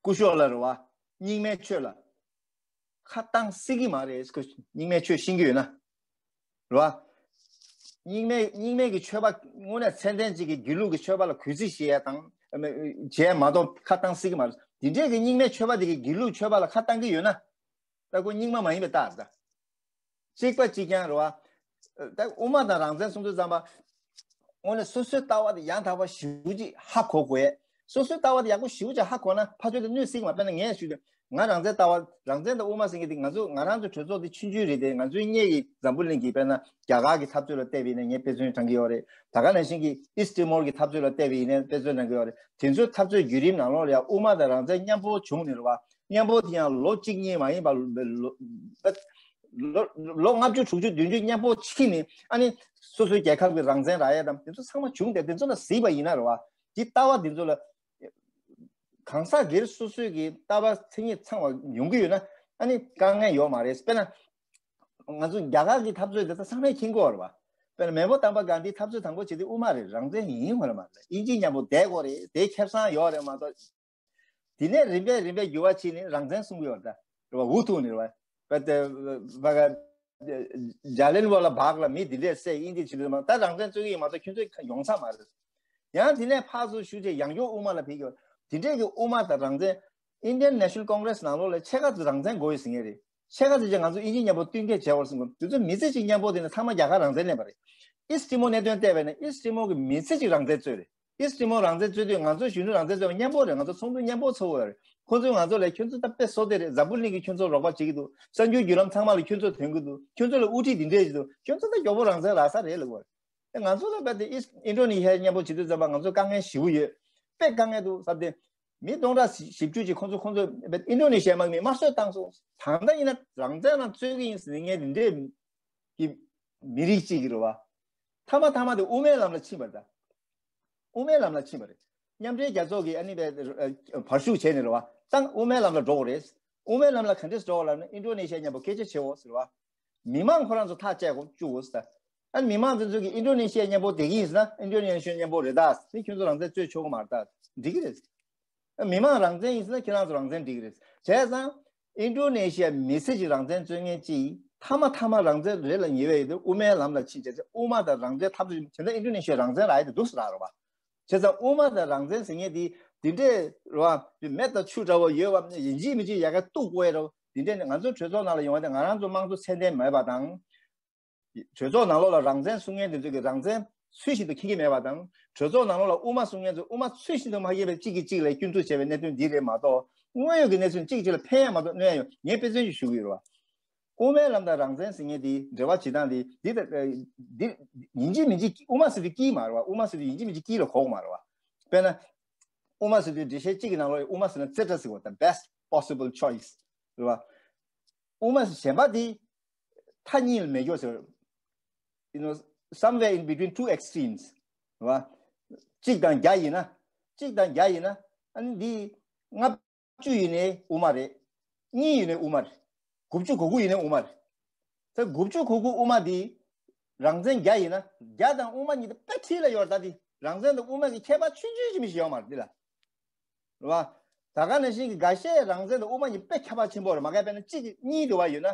སྐུ་ཞབས་ལ། རེད་བ། རྙིང་མའི་ཆོས་ལ་ཁ་བཏང་སྲིད་ཀྱི་མ་རེད། ཁོ་རྙིང་མའི་ཆོས་ཤེས་ཀྱི་ཡོད་ན། རེད་བ། རྙིང་མའི་རྙིང་མའི་གི་ཆོས་པ་དངོས་གནས་ཚད་ལྡན་ཅིག་གིས་དགེ་ལུགས་ཀྱི་ཆོས་པ་ལ་གུས་བརྩི་བྱེད་ཡ་དང་། བྱས་མ་གཏོགས་ཁ་བཏང་སྲིད་ཀྱི་མ་རེད། དེ་འདྲས་ཀྱི་རྙིང་མའི་ཆོས་པ་དེ་གིས་དགེ་ལུགས་ཆོས་པ་ལ་ཁ་བཏང་གི་ཡོད་ན། ད་ཁོ་རྙིང་མ་མ་ཡིན་པའི་རྟགས་རེད་ད། གཅིག་པ་གཅིག་རྐྱང་རེད་བ། ད་དབུ་མ་དང་རང་བཙན་གསུང་དུས་ཙམ་པ། དངོས་གནས་སོ་སོའི་ལྟ་བ་དེ་ཡང་དག་པ་ཞེ་པོ་ཅིག་ཧ་གོ་དགོས་ཡས། སོ་སོའི་ལྟ་བ་དེ་ཡག་པོ་ཞེ་པོ་ཅིག་ཧ་གོ་ན་ཕར་ཕྱོགས་དེ་གནོད་སྲིད་མ། དཔེར་ན་ངས་ཞུ་དུས། ང་རང་བཙན་ལྟ་བ། རང་བཙན་དང་དབུ་མ་ཟེར་མཁན་དེ་ང་ཚོ་ང་རང་ཚོ་གྲོས་ཚོགས་དེ་ཆུང་ཆུང་རེད་དེ། ང་ཚོའི་སྔོན་གྱི་འཛམ་བུ་གླིང་གི་དཔེར་ན་རྒྱ་གར་གྱི་འཐབ་རྩོད་ལ་བལྟས་པ་ཡིན་ན་ངས་དཔེ་མཚོན་དྲངས་ཀྱི་ཡོད་རེད། ད་ག་ནང་བཞིན་གྱི་ཨིསི་ཊི་མོར་གྱི་འཐབ་རྩོད་ལ་བལྟས་པ་ཡིན་ན་དཔེ་མཚོན་དྲངས་ཀྱི་ཡོད་རེད། དེ་ཚོའི་འཐབ་རྩོད་བརྒྱུད་རིམ་ནང་ལོགས་ལ་ཡང་དབུ་མ་དང་རང་བཙན་མཉམ་པོ་བྱུང་ནས། རེད་བ། མཉམ་པོ་དེ་ཡང་ལོ་གཅིག་གཉིས་མ་ཡིན་པ། ལོ་ལོ་ལོ་ལྔ་བཅུ་དྲུག་ཅུ་བདུན་ཅུ་མཉམ་པོ་ཕྱིན་ནས། ཨ་ནི་སོ་སོའི་རྒྱལ་ཁབ་ཀྱི་རང་བཙན་རག་ཡ་དང་དེ་ཚོ་ཚང་མ་བྱུང་སྟེ། དེ་ཚོ་ལ་གཟིགས་པ་ཡིན་ན། རེད་བ། དེ་ལྟ་བ་དེ་ཚོ་ལ་ག་རེ་ཟེར་དགོས་རེད་ཟེར་ན། གང་ཟག་སྒེར་སོ་སོའི་གི་ལྟ་བ་མཚན་ཉིད་ཚང་བ་ཡོང་གི་ཡོད་ན་ཨ་ནི་དཀའ་ངལ་ཡོད་མ་རེད། དཔེར་ན་ང་ཚོ་རྒྱ་གར་གྱི་འཐབ་རྩོད་དེ་ད་ཚང་མས་མཁྱེན་གྱི་ཡོད་རེད་བ། དཔེར་ན་མེས་པོ་དམ་པ་གྷན་དྷི་འཐབ་རྩོད་དང་པོ་བྱེད་དུས་དབུ་མ་རེད། རང་བཙན་ཡིན་ཡོད་མ་རེད། དབྱིན་ཇི་མཉམ་པོ་བསྡད་དགོས་རེད། དེ་ཁེ་བཟང་ཡོད་རེད་མ་གཏོགས། དེ་ནས་རིམ་པས་རིམ་པས་འགྱུར་བ་ཕྱིན་ནས་རང་བཙན་གསུང་གི་ཡོད་རེད་ད། རེད་བ། འུ་ཐུག་ནས་རེད་བ། བ་དེ་བ་ག་ཇ་ལན་ཝ་ལ་བྷག་ལ་མི་འདི་འདྲས་བསད་དབྱིན་ཇི་བྱེད་དུས་མ་ད་རང་བཙན་རྩོད་ཀྱི་ཡིན་མ་གཏོགས་ཁྱོད་ཚོ་ཡོང་ས་མ་རེད། ཡང་དེ་ནས་ཕར་ཚུར་ཞུ་བྱས་ཡང་བསྐྱར་དབུ་མ་ལ་ཕེབས་ཀྱི་ཡོད། དེ་འདྲས་ཀྱི་དབུ་མ་དང་རང་བཙན། Indian National Congress ནང་ལོགས་ལ་ཕྱེད་ཀ་ཙམ་རང་བཙན་དགོས་ཡོད་ཟེར་མཁན་རེད། ཕྱེད་ཀ་ཙམ་ཅིག་ང་ཚོ་དབྱིན་ཇི་མཉམ་པོ་བསྟུན་མཁས་བྱས་པར་གསུངས་པ། དེ་ཚོ་མི་ཚེ་གཅིག་མཉམ་པོ་དེ་ནི་ཐ་མ་རྒྱ་གར་རང་བཙན་ལེན་པ་རེད། ཨིསི་ཊི་མོར་གནད་དོན་བལྟས་པ་ཡིན་ན་ཨིསི་ཊི་མོར་གྱི་མི་ཚེ་གཅིག་རང་བཙན་རྩོད་རེད། ཨིསི་ཊི་མོར་རང་བཙན་རྩོད་དུས་ང་ཚོ་གཞོན་ནུ་རང་བཙན་རྩོད་པ་མཉམ་པོ་རེད། ང་ཚོ་ཚོགས་འདུ་མཉམ་པོ་ཚོགས་ཡོད་རེད། ཁོང་ཚོས་ང་ཚོ་ལ་ཁྱོད་ཚོ་ད་དཔེ་བསོད་བདེ་རེད། འཛམ་བུ་གླིང་གིས་ཁྱོད་ཚོར་རོགས་པ་བྱེད་ཀྱི་འདུག་གསར་འགྱུར་བརྒྱུད་ལམ་ཚང་མ་ལ་ཁྱོད་ཚོ་ཐོན་གྱི་འདུག་ཁྱོད་ཚོ་ལ་དབུ་ཁྲིད་འདི་འདྲས་ཞིག་འདུག་ཁྱོད་ཚོ་ད་མགྱོགས་པོ་རང་བཙན་རག་ས་རེད་ལབ་དགོས་རེད། ང་ཚོ་ལ་རྦད་དེ་ཨིས་ཨིན་ཌོ་ནེ་ཤི་ཡ་མཉམ་པོ་བྱེད་དུས་ཙམ་པ་ང་ཚོ་དཀའ་ངལ་ཞེ་པོ་ཡོད། དཔེ་དཀའ་ངལ་འདུག་ཟེར་ཏེ། མི་སྟོང་ཕྲག་བཞི་བཅུ་ཅིག་ཁོང་ཚོ་ཁོང་ཚོ་རྦད་ཨིན་ཌོ་ནེ་ཤི་ཡ་དམག་མིས་དམར་གསོད་བཏང་སོང་། ད་ལྟ་ཡིན་ན་རང་བཙན་ལ་རྩོད་ཀྱི་ཡིན་ཟེར་ངས་འདི་འདྲའི་གི་མི་རིགས་གཅིག་གི་རེད་བ། ཐ་མ་ཐ་མ་དེ་དབུ་མའི་ལམ་ལ་ཕྱིན་པ་རེད་ད། དབུ་མའི་ལམ་ལ་ཕྱིན་པ་རེད། མཉམ་འབྲེལ་རྒྱལ་ཚོགས་ཀྱིས་ཨ་ནི་བར་ཞུགས་བྱས་ནས་རེད་བ། ད་དབུ་མའི་ལམ་ལ་འགྲོ་དགོས་རེད། དབུ་མའི་ལམ་ལ་ག་འདྲས་འགྲོ་དགོས་ལབ་ན་ཨིན་ཌོ་ནེ་ཤི་ཡ་མཉམ་པོ་སྐད་ཆ་བྱེད་འོ་ཟེར་བ། མི་མང་ཁོ་རང་ཚོ་ཐག་བཅད་དགོས་བཅུག་འོ་ཟེར། ཨ་ནི་མི་མང་དེ་ཚོ་གིས་ཨིན་ཌོ་ནེ་ཤི་ཡ་མཉམ་པོ་བསྡད་ཀྱི་ཡིན་ཟེར་ན་ཨིན་ཌོ་ནེ་ཤི་ཡ་མཉམ་པོ་རེད་ད་ཟེར། ཁྱོད་ཚོ་རང་བཙན་རྩོད་ཆོག་གི་མ་རེད་ད། འགྲིག་གི་རེད། མི་མང་རང་བཙན་ཡིན་ཟེར་ན་ཁྱེད་རང་ཚོ་རང་བཙན་འགྲིག་གི་རེད། བྱས་ཙང་། ཨིན་ཌོ་ནེ་ཤི་ཡ་མི་སེར་གྱི་རང་བཙན་རྩོད་མཁན་གཅིག་ཐ་མ་ཐ་མ་རང་བཙན་རེད་ལབ་ཉེ་བའི་ཡོད་དུས་དབུ་མའི་ལམ་ལ་ཕྱིན་བྱས་ཚེ་དབུ་མ་དང་རང་བཙན་འཐབ་རྩོད་བྱས་ན་ཨིན་ཌོ་ནེ་ཤི་ཡ་རང་བཙན་རག་ཡ་དེ་འདུག་སེ་རག་རེད་བ། བྱས་ཙང་དབུ་མ་དང་རང་བཙན་ཟེར་མཁན་དེ་འདི་འདྲས་རེད་བ། མེ་དང་ཆུ་འདྲ་བོ་ཡོད་བ། ཡིན་གཅིག་མིན་གཅིག་ཡ་ག་གཏུག་དགོས་ཡ་རེད་བ། འདི་འདྲས་ནི་ང་ཚོ་གྲོས་ཚོགས་ནང་ལ་ཡོང་བ་དེ་ང་རང་ཚོ་དམངས་གཙོ་ཚད་ལྡན་མེད་པ་དང་། གྲོས་ཚོགས་ནང་ལོགས་ལ་རང་བཙན་གསུང་མཁན་དེ་ཚོ་གིས་རང་བཙན་ཚུལ་བཞིན་དུ་འཁྱེར་གྱི་མེད་པ་དང་། གྲོས་ཚོགས་ནང་ལོགས་ལ་དབུ་མ་གསུང་མཁན་ཚོས་དབུ་མ་ཚུལ་བཞིན་དུ་མ་འཁྱེར་བའི་གཅིག་གིས་གཅིག་ལ་སྐྱོན་འཛུགས་བྱས་པའི་གནད་དོན་འདི་རེད་མ་གཏོགས། དངོས་ཡོད་ཀྱི་གནས་ཚུལ་གཅིག་གཅིག་ལ་ཕན་ཡ་མ་གཏོགས་གནོད་ཡ་ཡོད། ངས་དཔེ་མཚོན་ཞིག་ཞུ་གི་ཡོད་རེད་བ། དབུ་མའི་ལམ་དང་རང་བཙན་ཟེར་མཁན་འདི་འབྲེལ་བ་བྱེད་སྟངས་འདི་འདི་ད་འདི་ཡིན་གཅིག་མིན་གཅིག་དབུ་མ་ཟེར་དུས་དཀྱིལ་མ་རེད་བ། དབུ་མ་ཟེར་དུས་ཡིན་གཅིག་མིན་གཅིག་དཀྱིལ་ལ་གོ་གི་མ་རེད་བ། དཔེར་ན། དབུ་མ་ཟེར་དུས་འགྲེལ་བཤད་གཅིག་གི་ནང་ལོགས་དབུ་མ་ཟེར་ན་ཛེ་ཊ་ཟེར་བ་དང་best possible choice རེད་བ། དབུ་མ་གཞན་པ་འདི་མཐའ་གཉིས་ལ་མེད་སྐྱོ་ཟེར། You know, somewhere in between two extremes རེད་བ། གཅིག་དང་བརྒྱ་ཡིན་ན། གཅིག་དང་བརྒྱ་ཡིན་ན། ཨ་ནི་འདི་ལྔ་བཅུ་ཡིན་ནའི་དབུ་མ་རེད། གཉིས་ཡིན་ནའི་དབུ་མ་རེད། དགུ་བཅུ་གོ་དགུ་ཡིན་ནའི་དབུ་མ་རེད། ད་དགུ་བཅུ་གོ་དགུ་དབུ་མ་འདི་རང་བཙན་བརྒྱ་ཡིན་ན་བརྒྱ་དང་དབུ་མ་གཉིས་དེ་དཔེ་འཁྲིལ་ལ་ཡོད་རེད། ད་འདི་རང་བཙན་དང་དབུ་མ་གི་ཁྱད་པར་ཆུང་ཆུང་ཅིག་མི་ཞིག་ཡོད་མ་རེད་འདི་ལ། རེད་བ། ད་ག་ནང་བཞིན་གྱི་འགའ་ཤས་རང་བཙན་དང་དབུ་མ་གཉིས་དཔེ་ཁྱད་པར་ཆེན་པོ་རེད། མ་གལ་དཔེར་ན་གཅིག་གཉིས་འདུག་བ་ཡོད་ན།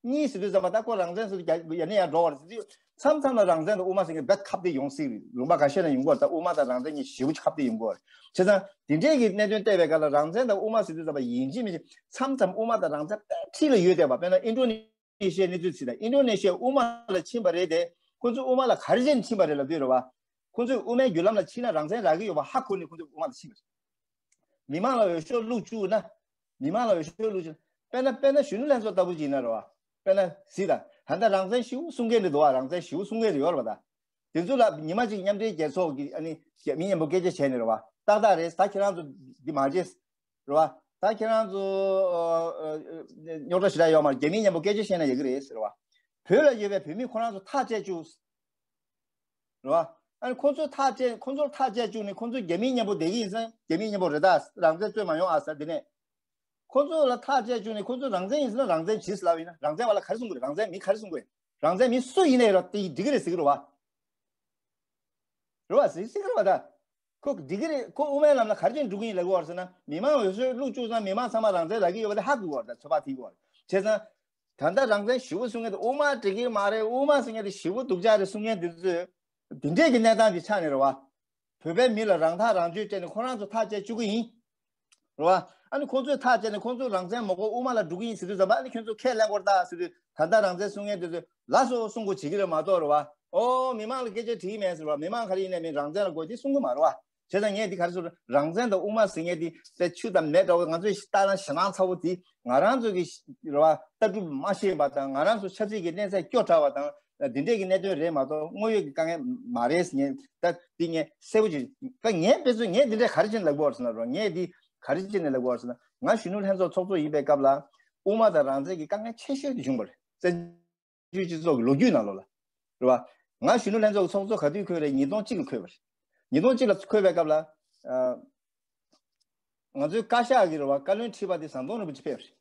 གཉིས་ཟེར་དུས་ཙམ་པ་ད་ཁོ་རང་བཙན་ཟེར་དུས་ཡ་ནས་ཡར་འགྲོ་བ་རེད་ཟེར་དུས། མཚམས་མཚམས་ལ་རང་བཙན་དང་དབུ་མ་ཟེར་མཁན་རྦད་ཁ་གཏད་ཡོང་སྲིད་རེད། ལུང་པ་འགའ་ཤས་ན་ཡོང་གི་ཡོད་རེད། ད་དབུ་མ་དང་རང་བཙན་གཉིས་ཞེ་པོ་ཅིག་ཁ་གཏད་ཡོང་གི་ཡོད་རེད། བྱས་ཙང་དེ་འདྲས་ཀྱི་གནད་དོན་བལྟས་པའི་སྐབས་ལ་རང་བཙན་དང་དབུ་མ་ཟེར་དུས་ཙམ་པ་ཡིན་གཅིག་མིན་གཅིག་མཚམས་མཚམས་དབུ་མ་དང་རང་བཙན་དཔེ་འཁྲིལ་ལ་ཡོད་བསྡད་པ། དཔེར་ན་ཨིན་ཌོ་ནེ་ཤི་ཡའི་གནས་ཚུལ་ཅིག་དང་། ཨིན་ཌོ་ནེ་ཤི་ཡ་དབུ་མ་ལ་ཕྱིན་པ་རེད་དེ། ཁོ་ཚོས་དབུ་མ་ལ་ག་རེ་བྱས་ནས་ཕྱིན་པ་རེད་ལབ་དུས་རེད་བ། ཁོ་ཚོས་དབུ་མའི་བརྒྱུད་ལམ་ལ་ཕྱིན་ན་རང་བཙན་རག་གི་ཡོད་པ་ཧ་གོ་ནས་ཁོ་ཚོས་དབུ་མ་ལ་ཕྱིན་པ་རེད། མི་མང་ལ་འོས་ཤོག་བླུགས་བཅུག་ན། མི་མང་ལ་འོས་ཤོག་བླུགས་བཅུག་ན། དཔེར་ན་དཔེར་ན་གཞོན་ནུ་ལྷན་ཚོགས་ལྟ་བུ་ཅིག་ཡིན་ན་རེད་བ། དཔེར་ན་གཟིགས་དང་། ད་ལྟ་རང་བཙན་ཞེ་པོ་གསུང་མཁན་རེད་འདུག་བ། རང་བཙན་ཞེ་པོ་གསུང་མཁན་རེད་ཡོད་རེད་བ་ད། དེ་ཚོ་ལ་ཉི་མ་གཅིག་མཉམ་འབྲེལ་རྒྱལ་ཚོགས་ཀྱི་ཨ་ནི་རྒྱ་མི་མཉམ་པོ་སྐད་ཆ་བྱས་ནས་རེད་བ། ཏག་ཏག་རེད། ད་ཁྱེད་རང་ཚོ་འདི་མ་བྱེད། རེད་བ། ད་ཁྱེད་རང་ཚོ་རྙོག་དྲ་ཞེ་དྲག་ཡོད་མ་རེད། རྒྱ་མི་མཉམ་པོ་སྐད་ཆ་བཤད་ན་ཡག་གི་རེད་ཟེར་བ། བོད་ལ་ཡོད་པའི་བོད་མི་ཁོ་རང་ཚོ་ཐག་བཅད་བཅུག་རེད་བ། ཨ་ནི་ཁོ་ཚོ་ཐག་བཅད། ཁོ་ཚོར་ཐག་བཅད་བཅུག་ནས་ཁོ་ཚོ་རྒྱ་མི་མཉམ་པོ་བསྡད་ཀྱི་ཡིན་ཙང་རྒྱ་མི་མཉམ་པོ་རེད་ད། རང་བཙན་རྩོད་མ་ཡོང་ཨ་ཟེར། དེ་ནས་ཁོ་ཚོ་ལ་ཐག་བཅད་བཅུག་ནས་ཁོ་ཚོ་རང་བཙན་ཡིན་ཟེར་ན་རང་བཙན་བྱེད་ཟེར་ལབ་ཡིན་ན་རང་བཙན་པ་ལ་ག་རེ་གསུང་དགོས་རེད། རང་བཙན་མི་ག་རེ་གསུང་དགོས་རེད། རང་བཙན་མི་སུ་ཡིན་ནའི་ར་དེ་འགྲིག་གི་རེད་ཟེར་གི་རེད་བ། རེད་བ། ཟེར་ཟེར་གི་རེད་བ་ད། ཁོ་འགྲིག་གི་རེད། ཁོ་དབུ་མའི་ལམ་ལ་ག་རེ་བྱས་འགྲོ་གི་ཡིན་ལབ་གི་ཡོད་རེད་ཟེར་ན་མི་མང་འོས་ཤོག་བླུགས་བཅུག་ཙང་མི་མང་ཚང་མ་རང་བཙན་རག་གི་ཡོད་པ་དེ་ཧ་གོ་གི་ཡོད་རེད་ད། ཚོད་དཔག་ཐིག་གི་ཡོད་རེད། བྱས་ཙང་། ད་ལྟ་རང་བཙན་ཞེ་པོ་གསུང་མཁན་དེ་དབུ་མ་འགྲིག་གི་མ་རེད། དབུ་མ་ཟེར་མཁན་དེ་ཞེ་པོ་སྡུག་ཅག་རེད་གསུང་མཁན་དེ་ཚོས་དེ་འདྲས་ཀྱི་གནས་སྟངས་དེ་ཆགས་ནས་རེད་བ། བོད་པའི་མི་ལ་རང་ཐག་རང་གཅོད་སྤྲད་ནས་ཁོ་རང་ཚོ་ཐག་བཅད་བཅུག་གི་ཡིན། རེད་བ། ཨ་ནི་ཁོང་ཚོས་ཐག་བཅད་ནས་ཁོང་ཚོ་རང་བཙན་མ་དགོས་དབུ་མ་ལ་འགྲོ་གི་ཡིན་ཟེར་དུས་ཙམ་པ་ཨ་ནི་ཁྱོད་ཚོ་ཁས་ལེན་དགོས་རེད་ད་ཟེར་དུས། ད་ལྟ་རང་བཙན་གསུང་མཁན་དེ་ཚོས་ལགས་སོ་གསུང་དགོས་བྱེད་ཀྱི་རེད་མ་གཏོགས་རེད་བ། ཨོ་མི་མང་ལ་སྐད་ཆ་དྲིས་མེད་ཟེར་བ། མི་མང་ག་རེ་ཡིན་ནའི་མིན་རང་བཙན་ལ་དགོས་དེ་གསུང་གི་མ་རེད་བ། བྱས་ཙང་ངས་འདི་ག་རེ་ཟེར། རང་བཙན་དང་དབུ་མ་ཟེར་མཁན་འདི་དཔེ་ཆུ་དང་མེ་འདྲ་བོ། ང་ཚོའི་ལྟ་སྟངས་ཞེད་སྣང་ཚ་བོ་དེ་ང་རང་ཚོ་གི་རེད་བ། ལྟ་གྲུབ་མ་ཤེས་པ་དང་། ང་རང་ཚོ་ཆབ་སྲིད་ཀྱི་གནས་ཚད་སྐྱོ་དྲགས་པ་དང་། འདི་འདྲས་ཀྱི་གནད་དོན་རེད་མ་གཏོགས་དངོས་ཡོད་ཀྱི་དཀའ་ངལ་མ་རེད་ཟེར་ངས་ད་འདི་ངས་གསལ་པོ་ཅིག་ད་ངས་དཔེ་མཚོན་ངས་འདི་འདྲས་ག་རེ་བྱས་ནས་ལབ་དགོས་རེད་ཟེར་ན་རོ། ངས་འདི་ག་རེ་བྱས་ནས་ལབ་དགོས་རེད་ཟེར་ན། ང་གཞོན་ནུ་ལྷན་ཚོགས་ཚོགས་གཙོ་ཡིན་པའི་སྐབས་ལ་དབུ་མ་དང་རང་བཙན་གྱི་དཀའ་ངལ་ཆེ་ཤོས་དེ་བྱུང་བ་རེད། བཙན་བྱོལ་སྤྱི་ཚོགས་ཀྱི་ལོ་རྒྱུས་ནང་ལོགས་ལ། རེད་བ། ང་གཞོན་ནུ་ལྷན་ཚོགས་ཀྱི་ཚོགས་གཙོ་ག་དུས་འཁོད་རེད། ཉིས་སྟོང་གཅིག་ལ་འཁོད་པ་རེད། ཉིས་སྟོང་གཅིག་ལ་འཁོད་པའི་སྐབས་ལ། ཨ། ང་ཚོའི་བཀའ་ཤག་གི་རེད་བ། བཀའ་བློན་ཁྲི་པ་དེ་ཟམ་གདོང་རིན་པོ་ཆེ་ཕེབས་རེད།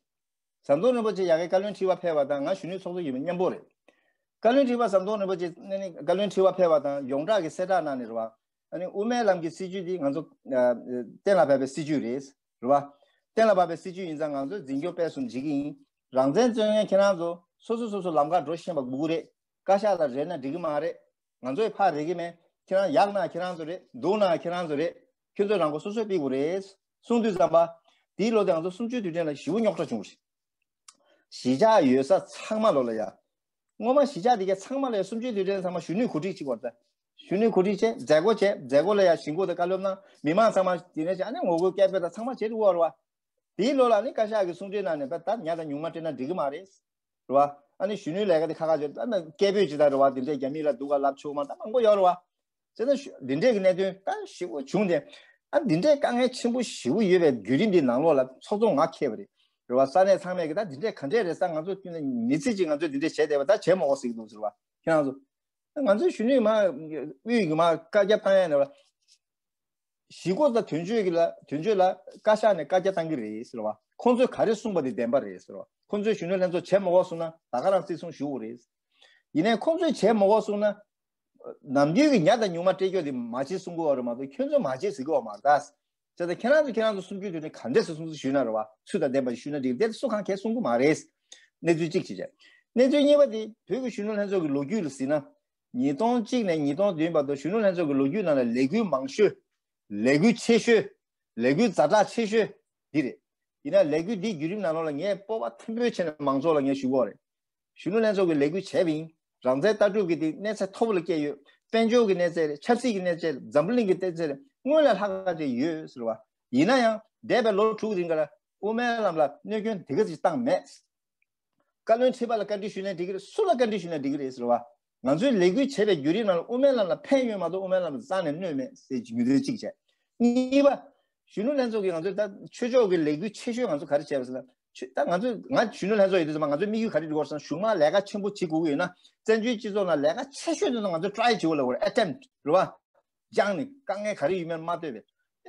ཟམ་གདོང་རིན་པོ་ཆེ་ཡ་གི་བཀའ་བློན་ཁྲི་པ་ཕེབས་པ་དང་ང་གཞོན་ནུའི་ཚོགས་གཙོ་ཡིན་པ་མཉམ་པོ་རེད། བཀའ་བློན་ཁྲི་པ་ཟམ་གདོང་རིན་པོ་ཆེ་ནས་ནི་བཀའ་བློན་ཁྲི་པ་ཕེབས་པ་དང་ཡོངས་གྲགས་ཀྱི་གསལ་བསྒྲགས་གནང་ནས་རེད་བ། ཨ་ནི་དབུ་མའི་ལམ་གྱི་སྲིད་བྱུས་འདི་ང་ཚོ་ཨ་གཏན་ལ་ཕབ་པའི་སྲིད་བྱུས་རེད། རེད་བ། གཏན་ལ་ཕབ་པའི་སྲིད་བྱུས་ཡིན་ཙང་ང་ཚོས་འཛིན་སྐྱོང་སྤེལ་གསུམ་བྱེད་ཀྱི་ཡིན། རང་བཙན་རྩོད་མཁན་ཁྱེད་རང་ཚོ་སོ་སོ་སོ་སོ་ལམ་ཁ་འགྲོ་ཤེས་པ་དགོས་ཀྱི་རེད། བཀའ་ཤག་ལ་རེ་ན་འགྲིག་གི་མ་རེད། ང་ཚོས་ཕར་རེ་གི་མེད། ཁྱེད་རང་ཡག་ན་ཁྱེད་རང་ཚོ་རེད། སྡུག་ན་ཁྱེད་རང་ཚོ་རེད། ཁྱོད་ཚོས་རང་མགོ་སོ་སོས་ཕུད་དགོས་རེད། གསུང་དུས་ཙམ་པ། དེའི་ལོ་དེ་ང་ཚོ་གསུམ་བཅུའི་དུས་དྲན་ལ་ཞེ་པོ་རྙོག་དྲ་བྱུང་བ་རེད། གཞིས་ཆགས་ཡོད་ས་ཚང་མ་ལོ་ལ་ཡ། སྔོན་མ་གཞིས་ཆགས་དེ་ག་ཚང་མ་ལ་ཡ་གསུམ་བཅུའི་དུས་དྲན་ཚང་མ་གཞོན་ནུས་གོ་སྒྲིག་བྱེད་དགོས་རེད། གཞོན་ནུས་གོ་སྒྲིག་བྱས། མཛད་སྒོ་བྱས། མཛད་སྒོ་ལ་ཡ་གཞིས་འགོ་དང་བཀའ་སློབ་གནང་། མི་མང་ཚང་མ་དེ་ནས་བྱས། ཨ་ནི་ངོ་རྒོལ་སྐད་འབོད་དང་ཚང་མ་བྱེད་དགོས་རེད་བ། དེའི་ལོ་ལ་ནི་བཀའ་ཤག་གི་གསུང་གྲོས་གནང་ནས་ད་ཉ་དང་ཉུང་མ་སྤྲད་ན་འགྲིག་གི་མ་རེད། རེད་བ། ཨ་ནི་གཞོན་ནུའི་ལས་ཀ་དེ་ཁག་ཁག་བྱས། ཨ་ནི་སྐད་འབོད་ཇི་ལྟར་རེད་བ། དེ་འདྲས་རྒྱ་མི་ལ་སྡུག་ག་ལབ་ཆོག་མ་ད་མང་པོ་ཡོད་རེད་བ། བྱས་ན་ཞུ་འདི་འདྲས་ཀྱི་གནད་དོན་ད་ཞེ་པོ་བྱུང་སྟེ། ཨ་འདི་འདྲས་དཀའ་ངལ་ཆེན་པོ་ཞེ་པོ་ཡོད་པའི་བརྒྱུད་རིམ་འདི་ནང་ལོགས་ལ་ཚོགས་གཙོ་ང་འཁེལ་བ་རེད། རེད་བ། ས་གནས་ཚང་མས་ཀྱི་ད་འདི་འདྲས་ག་འདྲས་རེད་ས། ང་ཚོ་མི་ཚེ་གཅིག་ང་ཚོས་འདི་འདྲས་བྱས་བསྡད་པ་ད་བྱས་མ་དགོས་ཟེར་གྱི་འདུག་ཟེར་བ། ཁྱེད་རང་ཚོ། ང་ཚོའི་གཞོན་ནུ་མ་དབུས་ཀྱི་མ་བཀའ་རྒྱ་བཏང་ཡ་ནས་བ། གཞིས་འགོ་དང་དོན་གཅོད་ཀྱི་ལ་དོན་གཅོད་ལ་བཀའ་ཤག་ནས་བཀའ་རྒྱ་བཏང་གི་རེད་ཟེར་བ། ཁོང་ཚོས་ག་རེ་གསུངས་པ་དེ་བདེན་པ་རེད་ཟེར་བ། ཁོང་ཚོས་གཞོན་ནུ་ལྷན་ཚོགས་བྱེད་མ་དགོས་གསུངས་ན་ད་ག་རང་བརྩི་སྲུང་ཞུ་དགོས་རེད། ཡིན་ནའི་ཁོང་ཚོས་བྱེད་མ་དགོས་གསུངས་ན། ནམ་རྒྱུན་གྱི་ཉ་དང་ཉུང་མ་སྤྲད་རྒྱུ་དེ་མ་བྱེད་གསུང་གི་ཡོད་རེད་མ་གཏོགས་ཁྱོད་ཚོས་མ་བྱེད་ཟེར་གི་ཡོད་མ་རེད་ད། བྱས་ཙང་ཁྱེད་རང་ཚོ་ཁྱེད་རང་ཚོ་གསུང་རྒྱུ་དེ་ག་འདྲས་སེ་གསུང་ཚུལ་ཞུས་ན་རེད་བ། ཚུལ་དང་ལྡན་པ་ཞིག་ཞུས་ན་འགྲིག་དེ་སུ་གང་གས་གསུང་གི་མ་རེད། གནས་ཚུལ་གཅིག་བྱེད་བྱས། གནས་ཚུལ་གཉིས་པ་དེ་བོད་ཀྱི་གཞོན་ནུ་ལྷན་ཚོགས་ཀྱི་ལོ་རྒྱུས་ལ་གཟིགས་ན། ཉིས་སྟོང་གཅིག་ནས་ཉིས་སྟོང་བདུན་བར་དུ་གཞོན་ནུ་ལྷན་ཚོགས་ཀྱི་ལོ་རྒྱུས་ནང་ལ་ལས་འགུལ་མང་ཤོས། ལས་འགུལ་ཆེ་ཤོས། ལས་འགུལ་ཛ་དྲག་ཆེ་ཤོས་འདི་རེད། ཡིན་ན་ལས་འགུལ་འདིའི་བརྒྱུད་རིམ་ནང་ལོགས་ལ་ངས་སྤོབས་པ་མཐོན་པོའི་ཆེད་ནས་མང་ཚོགས་ལ་ངས་ཞུ་གི་ཡོད་རེད། གཞོན་ནུ་ལྷན་ཚོགས་ཀྱི་ལས་འགུལ་བྱས་པ་ཡིན། རང་བཙན་ལྟ་གྲུབ་ཀྱི་དེ་གནས་ཚད་མཐོ་པོ་ལ་བསྐྱལ་ཡོད། དཔལ་འབྱོར་གྱི་གནས་ཚད་རེད། ཆབ་སྲིད་ཀྱི་གནས་ཚད་རེད། འཛམ་བུ་གླིང་གི་གནས་ཚད་རེད། སྔོན་ལས་ལྷག་པ་ཅིག་ཡོད་ཟེར་བ། ཡིན་ན་ཡང་འདས་པའི་ལོ་དྲུག་རིང་ག་ལ་དབུ་མའི་ལམ་ལ་གནོད་སྐྱོན་དེ་ག་ཅིག་བཏང་མེད། བཀའ་བློན་ཁྲི་པ་ལ་བཀའ་འདྲི་ཞུས་ན་འགྲིག་གི་རེད། སུ་ལ་བཀའ་འདྲི་ཞུས་ན་འགྲིག་གི་རེད་ཟེར་བ། ང་ཚོས་ལས་འགུལ་བྱས་པའི་བརྒྱུད་རིམ་ནང་ལ་དབུ་མའི་ལམ་ལ་ཕན་ཡོད་མ་གཏོགས་དབུ་མའི་ལམ་ལ་རྩ་ནས་གནོད་མེད་ཟེར་གྱི་ངོས་འཛིན་གཅིག་བྱས། གཉིས་པ། གཞོན་ནུ་ལྷན་ཚོགས་ཀྱིས་ང་ཚོས་ད་ཆོས་ཕྱོགས་ཀྱི་ལས་འགུལ་ཆེ་ཤོས་ང་ཚོ་ག་རེ་བྱས་པ་ཟེར་ན། ཆོས་ད་ང་ཚོས་ང་གཞོན་ནུ་ལྷན་ཚོགས་ཡིན་དུས་ཙམ་པ་ང་ཚོའི་དམིགས་ཡུལ་ག་རེ་འདུག་ཟེར་ན། གཞུང་མང་ལས་ཀ་ཆེན་པོ་བྱེད་དགོས་ཀྱི་ཡོད་ན། བཙན་བྱོལ་སྤྱི་ཚོགས་ནང་ལས་ཀ་ཆེ་ཤོས་དེ་ཚོ་ང་ཚོས་try བྱེད་དགོས་ལབ་དགོས་རེད། attempt རེད་བ། སྦྱངས་ནས་དཀའ་ངལ་ག་རེ་ཡོད་མེད་མ་ལྟོས་པའི།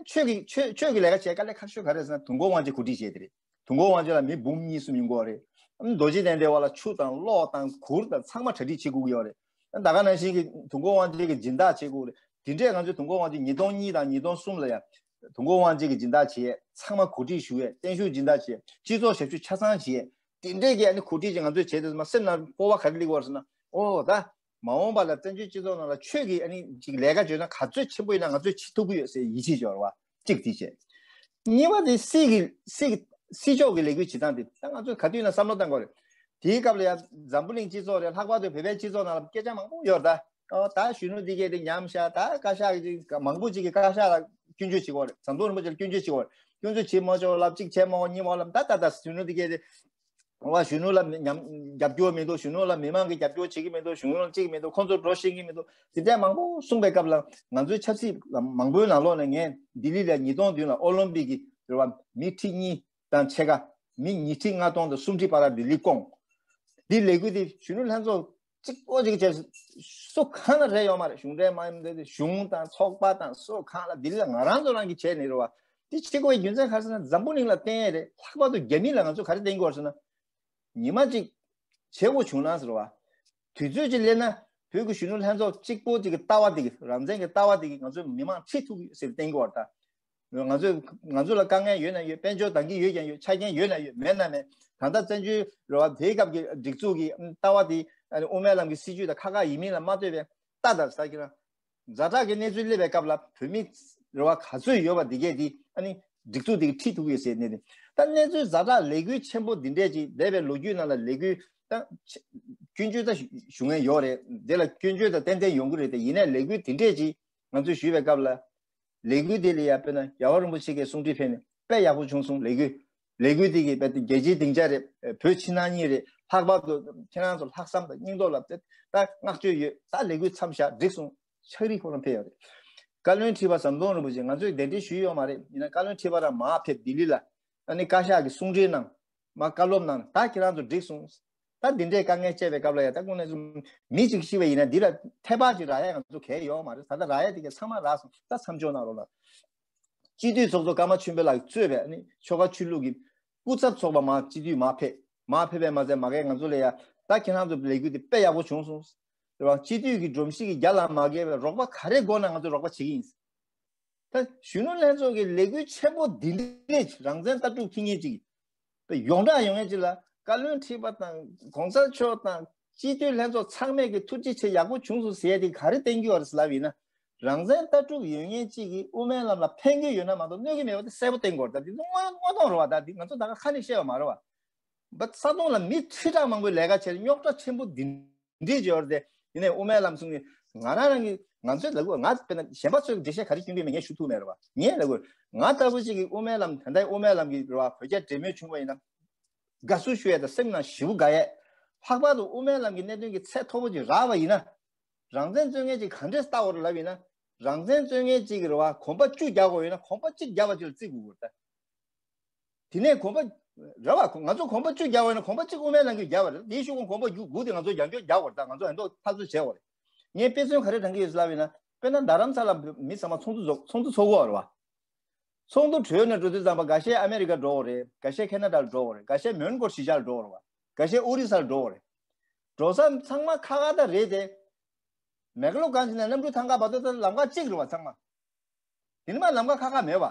ཆོས་ཀྱི་ཆོས་ཆོས་ཀྱི་ལས་ཀ་བྱས་དཀའ་ལས་ཁག་ཤོས་ག་རེ་ཟེར་ན། དུས་འཁོར་དབང་ཆེན་གོ་སྒྲིག་བྱས་དེ་རེད། དུས་འཁོར་དབང་ཆེན་ལ་མི་འབུམ་གཉིས་གསུམ་ཡོང་གི་ཡོད་རེད། རྡོ་རྗེ་གདན་དེ་བ་ལ་ཆུ་དང་གློག་དང་གུར་དང་ཚང་མ་གྲ་སྒྲིག་བྱེད་དགོས་ཀྱི་ཡོད་རེད། ད་ག་ནང་བཞིན་གྱི་དུས་འཁོར་དབང་ཆེན་གྱི་སྦྱིན་བདག་བྱེད་དགོས་རེད། དེ་འདྲས་ང་ཚོས་དུས་འཁོར་དབང་ཆེན་ཉིས་སྟོང་གཉིས་དང་ཉིས་སྟོང་གསུམ་ལ་ཡང་དུས་འཁོར་དབང་ཆེན་གྱི་སྦྱིན་བདག་བྱས། ཚང་མ་གོ་སྒྲིག་ཞུ་ཡས། བརྟན་བཞུགས་སྦྱིན་བདག་བྱས། སྤྱི་ཚོགས་ཞབས་ཞུ་ཆ་ཚང་བྱས། དེ་འདྲས་ཀྱི་ཨ་ནི་གོ་སྒྲིག་ཅིག་ང་ཚོས་བྱས་དུས་མ་སེམས་ནང་སྤོབས་པ་ག་རེ་སླེབས་ཀྱི་ཡོད་རེད་ཟེར་ན། ཨོ་ད། མ་འོངས་པ་ལ་བཙན་བྱོལ་སྤྱི་ཚོགས་ནང་ལ་ཆོས་ཀྱི་ཨ་ནི་ཅིག་ལས་ཀ་བྱོས་ན་ག་ཚོད་ཆེན་པོ་ཡིན་ན་ང་ཚོས་བྱེད་ཐུབ་ཀྱི་ཡོད་ཟེར་ཡིད་ཆེས་འབྱོར་བ་གཅིག་དེ་བྱས། གཉིས་པ་དེ་སྲིད་ཀྱི་སྲིད་ཀྱི་སྲིད་ཕྱོགས་ཀྱི་ལས་འགུལ་བྱེད་སྟངས་དེ་ད་ང་ཚོས་ག་དུས་ཡིན་ན་བསམ་བློ་བཏང་དགོས་རེད། དེའི་སྐབས་ལ་ཡང་འཛམ་བུ་གླིང་སྤྱི་ཚོགས་རེད། ལྷག་པར་དུ་བོད་པའི་སྤྱི་ཚོགས་ནང་ལ་སྐད་ཆ་མང་པོ་ཡོད་རེད་ད། ཨོ་ད་གཞོན་ནུ་འདི་གས་དེ་ཉམས་ཤག་ད་བཀའ་ཤག་གི་མང་པོ་ཅིག་གིས་བཀའ་ཤག་ལ་སྐྱོན་བརྗོད་བྱེད་ཀྱི་ཡོད་རེད། ཟམ་གདོང་རིན་པོ་ཆེ་ལ་སྐྱོན་བརྗོད་བྱེད་ཀྱི་ཡོད་རེད། སྐྱོན་བརྗོད་བྱེད་མ་ཆོག་ལབ། གཅིག་བྱས་མ་དགོས་གཉིས་མ་དགོས་ལབ། ད་ད་ད་གཞོན་ནུ་འདི་གས་དེ། འོ་གཞོན་ནུ་ལ་ཉམས་རྒྱབ་སྐྱོར་མི་འདུག་གཞོན་ནུ་ལ་མི་མང་གིས་རྒྱབ་སྐྱོར་བྱེད་ཀྱི་མི་འདུག་གཞོན་ནུ་ལ་གཅིག་མི་འདུག་ཁོང་ཚོ་འགྲོ་ཤེས་ཀྱི་མི་འདུག་དེ་འདྲ་མང་པོ་གསུངས་པའི་སྐབས་ལ་ང་ཚོའི་ཆབ་སྲིད་ལ་མང་པོའི་ནང་ལོགས་ནས་ངས་ལྡི་ལི་ལ་ཉིས་སྟོང་བདུན་ལ་ཨོ་ལིམ་པིག་གི་རེད་བ། མི་ཁྲི་གཉིས་དང་ཕྱེད་ཀ་མི་ཉི་ཁྲི་ལྔ་སྟོང་དང་སུམ་ཁྲི་བར་ལ་ལྡི་ལི་བསྐོངས། འདི་ལས་འགུལ་འདི་གཞོན་ནུ་ལྷན་ཚོགས་གཅིག་པོ་གཅིག་བྱས། སུ་གང་ལ་རེ་ཡོད་མ་རེད། གཞུང་འབྲེལ་མ་ཡིན་པའི་གཞུང་དང་ཚོགས་པ་དང་སུ་གང་ལ་ལྡི་ལི་ལ་ང་རང་ཚོ་རང་གིས་བྱས་ནས་རེད་བ། འདི་བྱེད་དགོས་པའི་རྒྱུ་མཚན་ག་རེ་ཟེར་ན་འཛམ་བུ་གླིང་ལ་བསྟན་ཡས་རེད། ལྷག་པར་དུ་རྒྱ་མི་ལ་ང་ཚོ་ག་རེ་བསྟན་གྱི་ཡོད་རེད་ཟེར་ན། ཉི་མ་གཅིག་བྱེད་དགོས་བྱུང་ན་ཟེར་བ། དུས་ཚོད་ཅིག་སླེབས་ན་བོད་ཀྱི་གཞོན་ནུ་ལྷན་ཚོགས་གཅིག་པོ་གཅིག་གི་ལྟ་བ་དེ་གི་རང་བཙན་གྱི་ལྟ་བ་དེ་གི་ང་ཚོའི་མི་མང་ཁྲིད་ཐུབ་ཀྱི་ཡོད་ཟེར་བསྟན་གྱི་ཡོད་རེད་ད། ང་ཚོས་ང་ཚོ་ལ་དཀའ་ངལ་ཡོད་ན་ཡོད། དཔལ་འབྱོར་འདང་གི་ཡོད་ཀྱང་ཡོད། ཆ་རྐྱེན་ཡོད་ན་ཡོད། མེད་ན་མེད། ད་ལྟ་བཙན་བྱོལ་རེད་བ། དེའི་སྐབས་ཀྱི་སྒྲིག་འཛུགས་ཀྱི་ལྟ་བ་དེ་ཨ་ནི་དབུ་མའི་ལམ་གྱི་སྲིད་བྱུས་དང་ཁ་ཁ་ཡིན་མིན་ལ་མ་ལྟོས་པའི་ལྟ་དང་ཟ་གི་རང་ཛ་དྲག་གི་གནས་ཚུལ་སླེབས་པའི་སྐབས་ལ་བོད་མི་རེད་བ་ག་ཚོད་ཡོད་པ་འདི་གས་དེ་ཨ་ནི་སྒྲིག་འཛུགས་དེ་གིས་ཁྲིད་ཐུབ་ཀྱི་ཡོད་ཟེར་ནས་དེ། ད་གནས་ཚུལ་ཛ་དྲག་ལས་འགུལ་ཆེན་པོ་འདི་འདྲས་ཀྱི་འདས་པའི་ལོ་རྒྱུས་ནང་ལ་ལས་འགུལ་ད་སྐྱོན་བརྗོད་ད་ཞུ་མཁན་ཡོད་རེད། དེ་ལ་སྐྱོན་བརྗོད་ད་ཏན་ཏན་ཡོང་གི་རེད་དེ། ཡིན་ནའི་ལས་འགུལ་དེ་འདྲས་ཀྱི་ང་ཚོས་ཞུས་པའི་སྐབས་ལ། ལས་འགུལ་དེ་ལ་ཡ་དཔེར་ན་རྒྱལ་བ་རིན་པོ་ཆེ་གིས་གསུང་འཕྲིན་ཕེབས་ནས་དཔེ་ཡག་པོ་བྱུང་སོང་ལས་འགུལ། ལས་འགུལ་དེ་གིས་དཔེ་རྒྱལ་སྤྱིའི་སྡིངས་ཆ་རེད། བོད་ཕྱི་ནང་གཉིས་རེད། ལྷག་པར་དུ་ཁྱེད་རང་ཚོ་ལྷག་བསམ་དང་སྙིང་སྟོབས་ལ་དཔེ་ད་བསྔགས་བརྗོད་ཡོད། ད་ལས་འགུལ་མཚམས་བཞག་འགྲིག་སོང་། ཕྱག་བྲིས་ཁོ་རང་ཕེབས་ཡོད་རེད། བཀའ་བློན་ཁྲི་པ་ཟམ་གདོང་རིན་པོ་ཆེ་ང་ཚོས་གདན་འདྲེན་ཞུས་ཡོད་མ་རེད། ཡིན་ན་བཀའ་བློན་ཁྲི་པ་རང་མར་ཕེབས་ལྡི་ལི་ལ། ཨ་ནི་བཀའ་ཤག་གི་གསུང་འཕྲིན་གནང་། མ་བཀའ་སློབ་གནང་། ད་ཁྱེད་རང་ཚོ་འགྲིག་སོང་། ད་འདི་འདྲའི་དཀའ་ངལ་སྤྱད་པའི་སྐབས་ལ་ཡ་ད་དངོས་གནས་ཚུལ་མི་གཅིག་ཤི་བ་ཡིན་ན་འདི་ལ་ཐད་པ་ཅིག་རག་ཡ་ང་ཚོ་གལ་ཡོད་མ་རེད། ད་ལྟ་རག་ཡ་དེ་ག་ཚང་མ་རག་སོང་། ད་མཚམས་འཇོག་གནང་རོགས་གནང་། སྤྱི་འཐུས་ཚོགས་གཙོ་ཀརྨ་ཆོས་འཕེལ་ལགས་གཙོས་པའི་ཨ་ནི་ཆོལ་ཁ་ཆོས་ལུགས་ཀྱི་སྐུ་ཚབ་ཚོགས་པ་མར་སྤྱི་འཐུས་མར་ཕེབས། མར་ཕེབས་པས་མ་ཟད་མ་གིར་ང་ཚོ་ལ་ཡ་ད་ཁྱེད་རང་ཚོ་ལས་འགུལ་དེ་དཔེ་ཡག་པོ་བྱུང་སོང་། རེད་བ། སྤྱི་འཐུས་ཀྱི་སྒྲོམ་གཞི་གི་རྒྱ་ལ་མ་བཀལ་བའི་རོགས་པ་ག་རེ་དགོས་ན་ང་ཚོ་རོགས་པ་བྱེད་ཀྱི་ཡིན། ད་གཞོན་ནུ་ལྷན་ཚོགས་ཀྱི་ལས་འགུལ་ཆེན་པོ་འདི་འདྲས་རང་བཙན་ལྟ་གྲུབ་འཁྱེར་མཁན་ཅིག་ཡོངས་གྲགས་ཡོང་མཁན་ཅིག་ལ་བཀའ་བློན་ཁྲི་པ་དང་གོང་ས་མཆོག་དང་སྤྱི་འཐུས་ལྷན་ཚོགས་ཚང་མས་ཀྱི་ཐུགས་རྗེ་ཆེ་ཡག་པོ་བྱུང་སོང་ཟེར་ཡ་དེ་ག་རེ་བསྟན་རྒྱུ་ཡོད་རེད་ཟེར་ལབ་ཡིན་ན། རང་བཙན་ལྟ་གྲུབ་ཡོད་མཁན་ཅིག་གིས་དབུ་མའི་ལམ་ལ་ཕན་གྱི་ཡོད་ན་མ་གཏོགས་གནོད་ཀྱི་མེད་པ་དེ་གསལ་པོ་བསྟན་དགོས་རེད། ད་དེ་ཚོ་དངོས་དངོས་མཐོང་རེད་བ། ད་དེ་ང་ཚོ་ད་ག་ཁ་ནས་བཤད་པ་མ་རེད་བ། བ་ས་སྟོང་ལ་མི་ཁྲི་ཕྲག་མང་པོའི་ལས་ཀ་བྱས་རྙོག་དྲ་ཆེན་པོ་འདི་འདྲས་ཡོད་རེད་དེ། ཡིན་ནའི་དབུ་མའི་ལམ་གསུང་གི་ང་རང་རང་གི་ང་ཚོའི་ལ་ང་དཔེར་ན་གཞན་པ་ཚོས་འགྲེལ་བཤད་ག་རེ་སྐྱོན་གྱི་མེད། ངས་ཞུ་ཐུབ་མེད་རེད་བ། ངས་ལ་ང་ལྟ་བུ་ཅིག་གིས་དབུ་མའི་ལམ་ད་ལྟའི་དབུ་མའི་ལམ་གྱི་རེད་བ་བོད་རྒྱ་འབྲེལ་མོལ་བྱུང་བ་ཡིན་ན། དགའ་བསུ་ཞུ་ཡས་དང་སེམས་ནང་ཞེ་པོ་དགའ་ཡས། ལྷག་པར་དུ་དབུ་མའི་ལམ་གྱི་གནད་དོན་གྱི་ཚད་མཐོ་པོ་ཅིག་རག་པ་ཡིན་ན། རང་བཙན་རྩོད་མཁན་ཅིག་ག་འདྲས་ལྟ་བར་ལབ་ཡིན་ན། རང་བཙན་རྩོད་མཁན་ཅིག་གི་རེད་བ་གོམ་པ་བཅུ་རྒྱག་དགོས་ཡོད་ན་གོམ་པ་གཅིག་རྒྱག་པ་ཅིག་ལ་བརྩི་དགོས་ཀྱི་རེད་ད། དེ་ནས་གོམ་པ་རེད་བ། ང་ཚོ་གོམ་པ་བཅུ་རྒྱག་པ་ཡིན་ན་གོམ་པ་གཅིག་དབུ་མའི་ལམ་གྱིས་རྒྱག་པ་རེད། དེའི་ཤུགས་ཀུན་གོམ་པ་དགུ་དགུ་དེ་ང་ཚོ་ཡང་བསྐྱར་རྒྱག་དགོས་རེད་ད། ང་ཚོ་ཡང་བསྐྱར་འཐབ་རྩོད་བྱེད་དགོས་རེད། ངས་དཔེ་མཚོན་ག་རེ་དྲངས་ཀྱི་ཡོད་ཟེར་ལབ་ཡིན་ན། དཔེར་ན་རྡ་རམ་ས་ལ་མི་ཚང་མ་ཚོགས་འདུ་ཚོགས་ཚོགས་འདུ་ཚོགས་དགོས་རེད་བ། ཚོགས་འདུ་གྲོལ་ནས་འགྲོ་དུས་ཙམ་པ་འགའ་ཤས་ཨ་མེ་རི་ཀ་འགྲོ་དགོས་རེད། འགའ་ཤས་ཁེ་ན་ཌར་འགྲོ་དགོས་རེད། འགའ་ཤས་མོན་གྷོ་གཞིས་ཆགས་ལ་འགྲོ་དགོས་རེད་བ། འགའ་ཤས་ཨོ་རི་ས་ལ་འགྲོ་དགོས་རེད། འགྲོ་ས་ཚང་མ་ཁག་ཁག་ད་རེད་དེ། མེག་ལོ་གྷན་ཇི་ནས་གནམ་གྲུ་ཐང་ཁ་བར་དུ་ད་ལམ་ཁ་གཅིག་རེད་བ་ཚང་མ། དེ་ནི་མ་ལམ་ཁ་ཁག་ཁག་མེད་བ།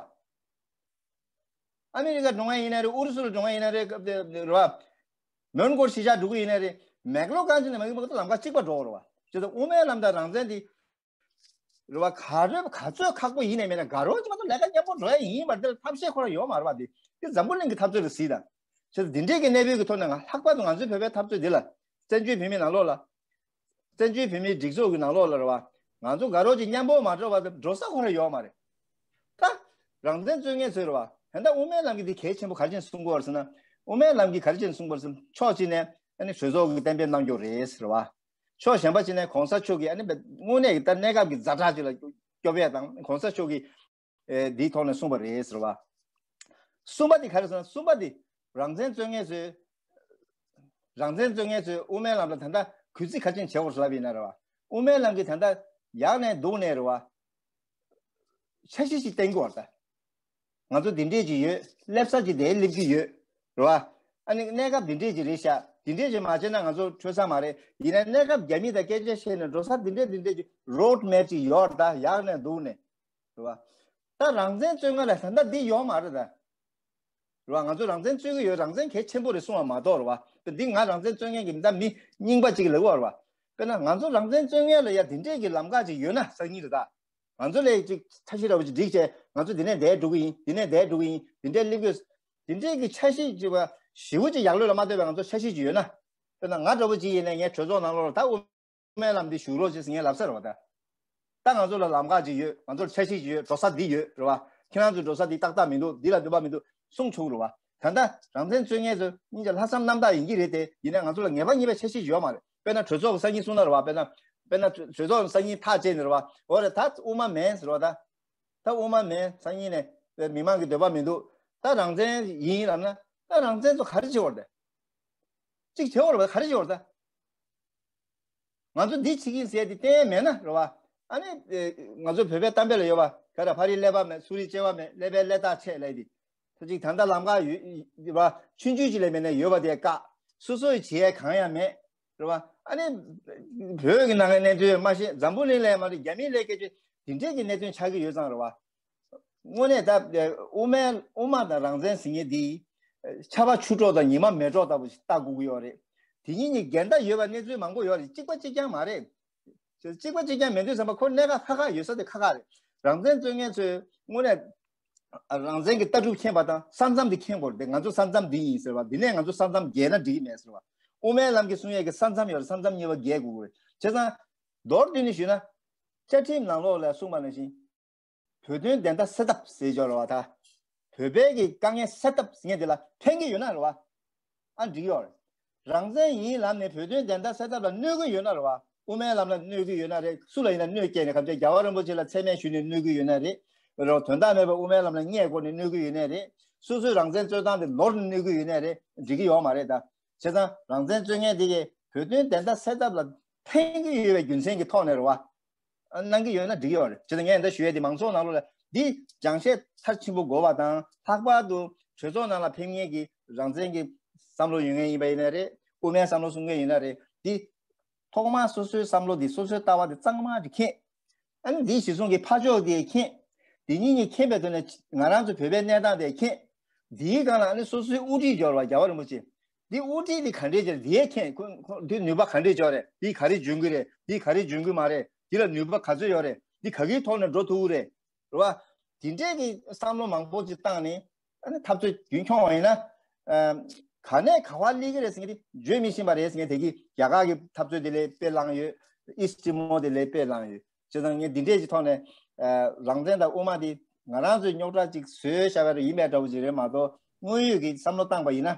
ཨ་མེ་རི་ཀ་འགྲོ་མཁན་ཡིན་ན་རེད། ཨུ་རུ་སུ་ལ་འགྲོ་མཁན་ཡིན་ན་རེད། སྐབས་དེ་རེད་བ། མོན་གྷོ་གཞིས་ཆགས་འགྲོ་གི་ཡིན་ན་རེད། མེག་ལོ་གྷན་ཇི་ནས་མ་གི་མ་གི་ལམ་ཁ་གཅིག་པ་འགྲོ་བ་རེད་བ། ཅེས་དང་དབུ་མའི་ལམ་དང་རང་བཙན་དེ་རེད་བ། ག་རེ་ག་ཚོད་ཁག་པོ་ཡིན་ནའི་མེད་ན་དགའ་རོགས་ཀྱི་མ་གཏོགས་ལས་ཀ་མཉམ་པོ་འགྲོ་ཡ་ཡིན་པར་དེར་ཐབས་ཤེས་ཁོ་རང་ཡོད་མ་རེད་བ། དེ་དེ་འཛམ་བུ་གླིང་གི་འཐབ་རྩོད་རེད་ཟེར་དང་། ཅེས་དང་འདི་འདྲས་ཀྱི་གནས་བབ་ཀྱི་ཐོག་ནས་ང་ལྷག་པར་དུ་ང་ཚོའི་བོད་པའི་འཐབ་རྩོད་འདི་ལ་བཙན་བྱོལ་བོད་མིའི་ནང་ལོགས་ལ། བཙན་བྱོལ་བོད་མིའི་སྒྲིག་འཛུགས་ཀྱི་ནང་ལོགས་ལ་རེད་བ། ང་ཚོ་དགའ་རོགས་ཀྱི་མཉམ་པོ་མ་འགྲོ་བ་དེ་འགྲོ་ས་ཁོ་རང་ཡོད་མ་རེད། ད་རང་བཙན་རྩོད་མཁན་ཚོས་རེད་བ། ད་ལྟ་དབུ་མའི་ལམ་གྱི་འདི་གལ་ཆེན་པོ་ག་རེ་བྱས་ནས་གསུང་གི་ཡོད་རེད་ཟེར་ན། དབུ་མའི་ལམ་གྱིས་ག་རེ་བྱས་ནས་གསུང་གི་ཡོད་རེད་ཟེར་ན། ཕྱོགས་གཅིག་ནས་ཨ་ནི་གྲོས་ཚོགས་ཀྱིས་གཏན་འབེབས་གནང་རྒྱུ་རེད་ཟེར་བ། ཕྱོགས་གཞན་པ་གཅིག་ནས་གོང་ས་མཆོག་གིས་ཨ་ནི་དངོས་གནས་ཀྱི་ད་གནས་སྐབས་ཀྱི་ཛ་དྲག་ཅིག་ལ་སྐྱོབ་ཡས་དང་གོང་ས་མཆོག་གིས་ཨེ་འདིའི་ཐོག་ནས་གསུངས་པ་རེད་ཟེར་བ། གསུམ་པ་དེ་ག་རེ་ཟེར་ན། གསུམ་པ་དེ་རང་བཙན་རྩོད་མཁན་ཚོས། རང་བཙན་རྩོད་མཁན་ཚོས་དབུ་མའི་ལམ་ལ་ད་ལྟ་གུས་བརྩི་ག་ཅན་བྱེད་དགོས་ཟེར་ལབ་ཡིན་ན་རེད་བ། དབུ་མའི་ལམ་གྱིས་ད་ལྟ་ཡག་ནས་སྡུག་ནས་རེད་བ། འཆར་གཞི་ཞིག་བཏིང་དགོས་རེད་ད། ང་ཚོ་འདི་འདྲས་ཅིག་ཡོད། སླེབས་ས་ཅིག་དེ་སླེབས་ཀྱི་ཡོད། རེད་བ། ཨ་ནི་གནས་སྐབས་འདི་འདྲས་ཅིག་རེད་ཤག་འདི་འདྲས་ཅིག་མ་བྱས་ན་ང་ཚོ་འཕྲོད་ས་མ་རེད། ཡིན་ན་གནས་སྐབས་རྒྱ་མི་དང་སྐད་ཆ་བཤད་ནས་འགྲོ་ས་འདི་འདྲས་འདི་འདྲས་ཅིག་རོཌ་མེབ་ཅིག་ཡོད་རེད་ད། ཡག་ནས་སྡུག་ནས། རེད་བ། ད་རང་བཙན་རྩོད་མཁན་ལ་ད་ལྟ་འདི་ཡོད་མ་རེད་ད། རེད་བ། ང་ཚོ་རང་བཙན་རྩོད་ཀྱི་ཡོད། རང་བཙན་གལ་ཆེན་པོ་རེད་གསུང་བ་མ་གཏོགས་རེད་བ། འདི་ང་རང་བཙན་རྩོད་མཁན་གྱི་མི་ད་མི་རྙིང་པ་ཅིག་ལབ་པ་རེད་བ། དཔེར་ན་ང་ཚོ་རང་བཙན་རྩོད་མཁན་ལ་ཡ་འདི་འདྲས་ཀྱི་ལམ་ཁ་ཅིག་ཡོད་ན་སང་ཉིན་རེད་ད། ང་ཚོ་ལས་ཅིག་འཆར་གཞི་འདྲ་བོ་ཅིག་སྒྲིག་བྱས་ང་ཚོ་འདི་ནས་འདིར་འགྲོ་གི་ཡིན། འདི་ནས་འདིར་འགྲོ་གི་ཡིན། འདི་འདྲས་སླེབས་དགོས། འདི་འདྲས་ཀྱི་འཆར་གཞི་ཅིག་བ་ཞེ་པོ་ཅིག་ཡག་ལོས་ལ་མ་ལྟོས་པའི་ང་ཚོ་འཆར་གཞི་ཅིག་ཡོད་ན། དཔེར་ན་ང་འདྲ་བོ་ཅིག་ཡིན་ནའི་ངའི་གྲོས་ཚོགས་ནང་ལོགས་ལ་ད་དབུ་མའི་ལམ་འདི་ཞུགས་རོགས་ཅེས་ངས་ལབ་ས་རེད་བ་ད། ད་ང་ཚོ་ལ་ལམ་ཁ་ཅིག་ཡོད། ང་ཚོར་འཆར་གཞི་ཅིག་ཡོད། འགྲོ་ས་འདི་ཡོད་རེད་བ། ཁྱེད་རང་ཚོའི་འགྲོ་ས་འདི་ཏག་ཏག་མི་འདུག་འདི་ལ་འདོད་པ་མི་འདུག་གསུང་ཆོག་རེད་བ། ད་ལྟ་རང་བཙན་རྩོད་མཁན་ཚོས་སྙིང་རྗེ་ལྷག་བསམ་རྣམ་དག་ཡིན་གྱི་རེད་དེ། ཡིན་ན་ང་ཚོ་ལ་ངེས་པ་རྙེད་པའི་འཆར་གཞི་ཡོད་མ་རེད། དཔེར་ན་གྲོས་ཚོགས་ཀྱི་སང་ཉིན་གསུང་ན་རེད་བ། དཔེར་ན་དཔེར་ན་གྲོས་ཚོགས་སང་ཉིན་ཐག་བཅད་ནས་རེད་བ། འོ་རེད། ད་དབུ་མ་མེད་ཟེར་བ་ད། ད་དབུ་མ་མེད། སང་ཉིན་ནས་མི་མང་གི་འདོད་པ་མི་འདུག་ད་རང་བཙན་ཡིན་ལབ་ན་ད་རང་བཙན་ཚོ་ག་རེ་བྱེད་དགོས་རེད་ད། གཅིག་བྱེད་དགོས་རེད་བ། ག་རེ་བྱེད་དགོས་རེད་ད། ང་ཚོ་འདི་བྱེད་ཀྱི་ཡིན་ཟེར་དེ་གཏན་མེད་ན་རེད་བ། ཨ་ནི་ཨེ་ང་ཚོ་བོད་པའི་གཏམ་དཔེ་ལ་ཡོད་བ། ག་རེ་ཕ་རི་ཀླད་པ་མེད། ཚུ་རི་ལྕེ་བ་མེད། ཀླད་པའི་ཀླད་རྟགས་ཆད་ལབ་དེ། ད་ཅིག་ད་ལྟ་ལམ་ཁ་ཡོད་བ། ཆུང་ཆུང་ཅིག་ལས་མེད་ན་ཡོད་པ་དེ་བཀག་སོ་སོ་ཡི་བྱེད་ཡས་གང་ཡང་མེད་རེད་བ། ཨ་ནི་བོད་ཀྱི་ནང་གི་གནད་དོན་མ་ཤེས། འཛམ་བུ་གླིང་ལ་ཡང་མ་རེད། རྒྱ་མིའི་ལས་སྐད་ཆ་དེ་འདྲས་ཀྱི་གནད་དོན་ཆགས་ཀྱི་ཡོད་ཙང་རེད་བ། དངོས་གནས་ད་དབུ་མའི་དབུ་མ་དང་རང་བཙན་ཟེར་མཁན་འདི་ཆར་པ་ཆུ་གྲོགས་དང་ཉི་མ་མེ་གྲོགས་ལྟ་བུ་ཞིག་ལྟ་དགོས་ཀྱི་ཡོད་རེད། དེ་གཉིས་གཉིས་འགལ་ཟླ་ཡོད་པ་གནས་ཚུལ་མང་པོ་ཡོད་རེད། གཅིག་པ་གཅིག་རྐྱང་མ་རེད། གཅིག་པ་གཅིག་རྐྱང་མེད་དུས་ཙམ་པ་ཁོ་གནད་འགག་ཁག་ཁག་ཡོད་ས་དེ་ཁག་ཁག་རེད། རང་བཙན་རྩོད་མཁན་ཚོས་དངོས་གནས་རང་བཙན་གྱི་ལྟ་གྲུབ་མཁྱེན་པ་དང་ས་མཚམས་དེ་མཁྱེན་དགོས་རེད། ང་ཚོ་ས་མཚམས་འདི་ཡིན་ཟེར་བ། འདི་ནས་ང་ཚོ་ས་མཚམས་བརྒལ་ན་འགྲིག་གི་མེད་ཟེར་བ། དབུ་མའི་ལམ་གྱིས་གསུང་ཡས་ཀྱི་ས་མཚམས་ཡོད་རེད། ས་མཚམས་གཉིས་པ་བརྒལ་དགོས་ཀྱི་རེད། བྱས་ཙང་མདོར་བསྡུས་ནས་ཞུས་ན། བཅའ་ཁྲིམས་ནང་ལོགས་ལ་གསུངས་པ་ནང་བཞིན། བོད་དོན་བདེན་མཐའ་གསལ་ཐབས་ཟེར་ཆོག་རེད་བ་ད། བོད་པའི་གི་དཀའ་ངལ་སེལ་ཐབས་ཟེར་མཁན་དེ་ལ་ཕན་གྱི་ཡོད་ན་རེད་བ། ཨ་འགྲིག་ཡོད་རེད། རང་བཙན་ཡིན་ལབ་ནས་བོད་དོན་བདེན་མཐའ་གསལ་ཐབས་ལ་གནོད་ཀྱི་ཡོད་ན་རེད་བ། དབུ་མའི་ལམ་ལ་གནོད་ཀྱི་ཡོད་ན་རེད། སུ་ལ་ཡིན་ན་གནོད་སྐྱེལ་ནས་གམ་ཆ་རྒྱལ་བ་རིན་པོ་ཆེ་ལ་མཚན་སྨད་ཞུས་ནས་གནོད་ཀྱི་ཡོད་ན་རེད། རོ་དོན་དག་མེད་པར་དབུ་མའི་ལམ་ལ་བརྙས་བསྐོར་ནས་གནོད་ཀྱི་ཡོད་ན་རེད། སོ་སོའི་རང་བཙན་རྩོད་སྟངས་དེ་ནོར་ནས་གནོད་ཀྱི་ཡོད་ན་རེད། འགྲིག་གི་ཡོད་མ་རེད་ད། བྱས་ཙང་རང་བཙན་རྩོད་མཁན་དེ་གས་བོད་དོན་བདེན་མཐའ་གསལ་ཐབས་ལ་ཕན་གྱི་ཡོད་པའི་རྒྱུ་མཚན་གྱི་ཐོག་ནས་རེད་བ། གནང་གི་ཡོད་ན་འགྲིག་ཡོད་རེད། བྱས་ཙང་ངས་འདི་ཞུ་ཡས་དེ་མང་ཚོགས་ནང་ལོགས་ལ་འདི་སྦྱང་བཤད་མཐར་ཕྱིན་པོ་དགོས་པ་དང་། ལྷག་པར་དུ་གྲོས་ཚོགས་ནང་ལ་ཕེབས་མཁན་གྱི་རང་བཙན་གྱི་བསམ་བློ་ཡོད་མཁན་ཡིན་པ་ཡིན་ན་རེད། དབུ་མའི་བསམ་བློ་གསུང་མཁན་ཡིན་ན་རེད། འདི་ཐོག་མར་སོ་སོའི་བསམ་བློ་འདི། སོ་སོའི་ལྟ་བ་འདི་གཙང་མ་ཅིག་མཁྱེན། ཨ་ནི་འདི་གཞི་བཟུང་གི་ཕར་ཕྱོགས་འདི་མཁྱེན། འདི་གཉིས་གཉིས་མཁྱེན་པའི་ཐོག་ནས་ང་རང་ཚོ་བོད་པའི་གནས་སྟངས་དེ་མཁྱེན། འདིའི་སྒང་ལ་ཨ་ནི་སོ་སོའི་དབུ་ཁྲིད་འབྱོར་བ་རྒྱལ་བ་རིན་པོ་ཆེ། འདི་དབུ་ཁྲིད་འདི་ག་འདྲས་བྱས། འདིའི་མཁྱེན། ཁོ་ཁོ་འདི་ནུས་པ་ག་འདྲས་འབྱོར་རེད། འདི་ག་རེ་འཇོན་གི་རེད། འདི་ག་རེ་འཇོན་གི་མ་རེད། འདི་ལ་ནུས་པ་ག་ཚོད་ཡོད་རེད། འདི་ག་གིའི་ཐོག་ནས་འགྲོ་ཐུབ་ཀྱི་རེད། རེད་བ། དེ་འདྲས་ཀྱི་བསམ་བློ་མང་པོ་ཅིག་བཏང་ནས། ཨ་ནི་འཐབ་རྩོད་རྒྱུན་འཁྱོངས་པ་ཡིན་ན། ཨ་ག་ནས་ག་བར་སླེབས་ཀྱི་རེད་ཟེར་མཁན་དེ་བརྗོད་མི་ཤེས་པ་རེད་ཟེར་མཁན་དེ་གིས་རྒྱ་གར་གྱི་འཐབ་རྩོད་དེ་ལས་དཔེ་བླངས་ཡོད། ཨིསི་ཊི་མོ་དེ་ལས་དཔེ་བླངས་ཡོད། བྱས་ཙང་ངས་འདི་འདྲས་ཀྱི་ཐོག་ནས། ཨ་རང་བཙན་དང་དབུ་མ་དེ་ང་རང་ཚོས་རྙོག་དྲ་ཅིག་བཟོས་བཞག་པ་རེད། ཡིན་པའི་འདྲ་བོ་ཅིག་རེད་མ་གཏོགས། དངོས་ཡོད་ཀྱི་བསམ་བློ་བཏང་པ་ཡིན་ན།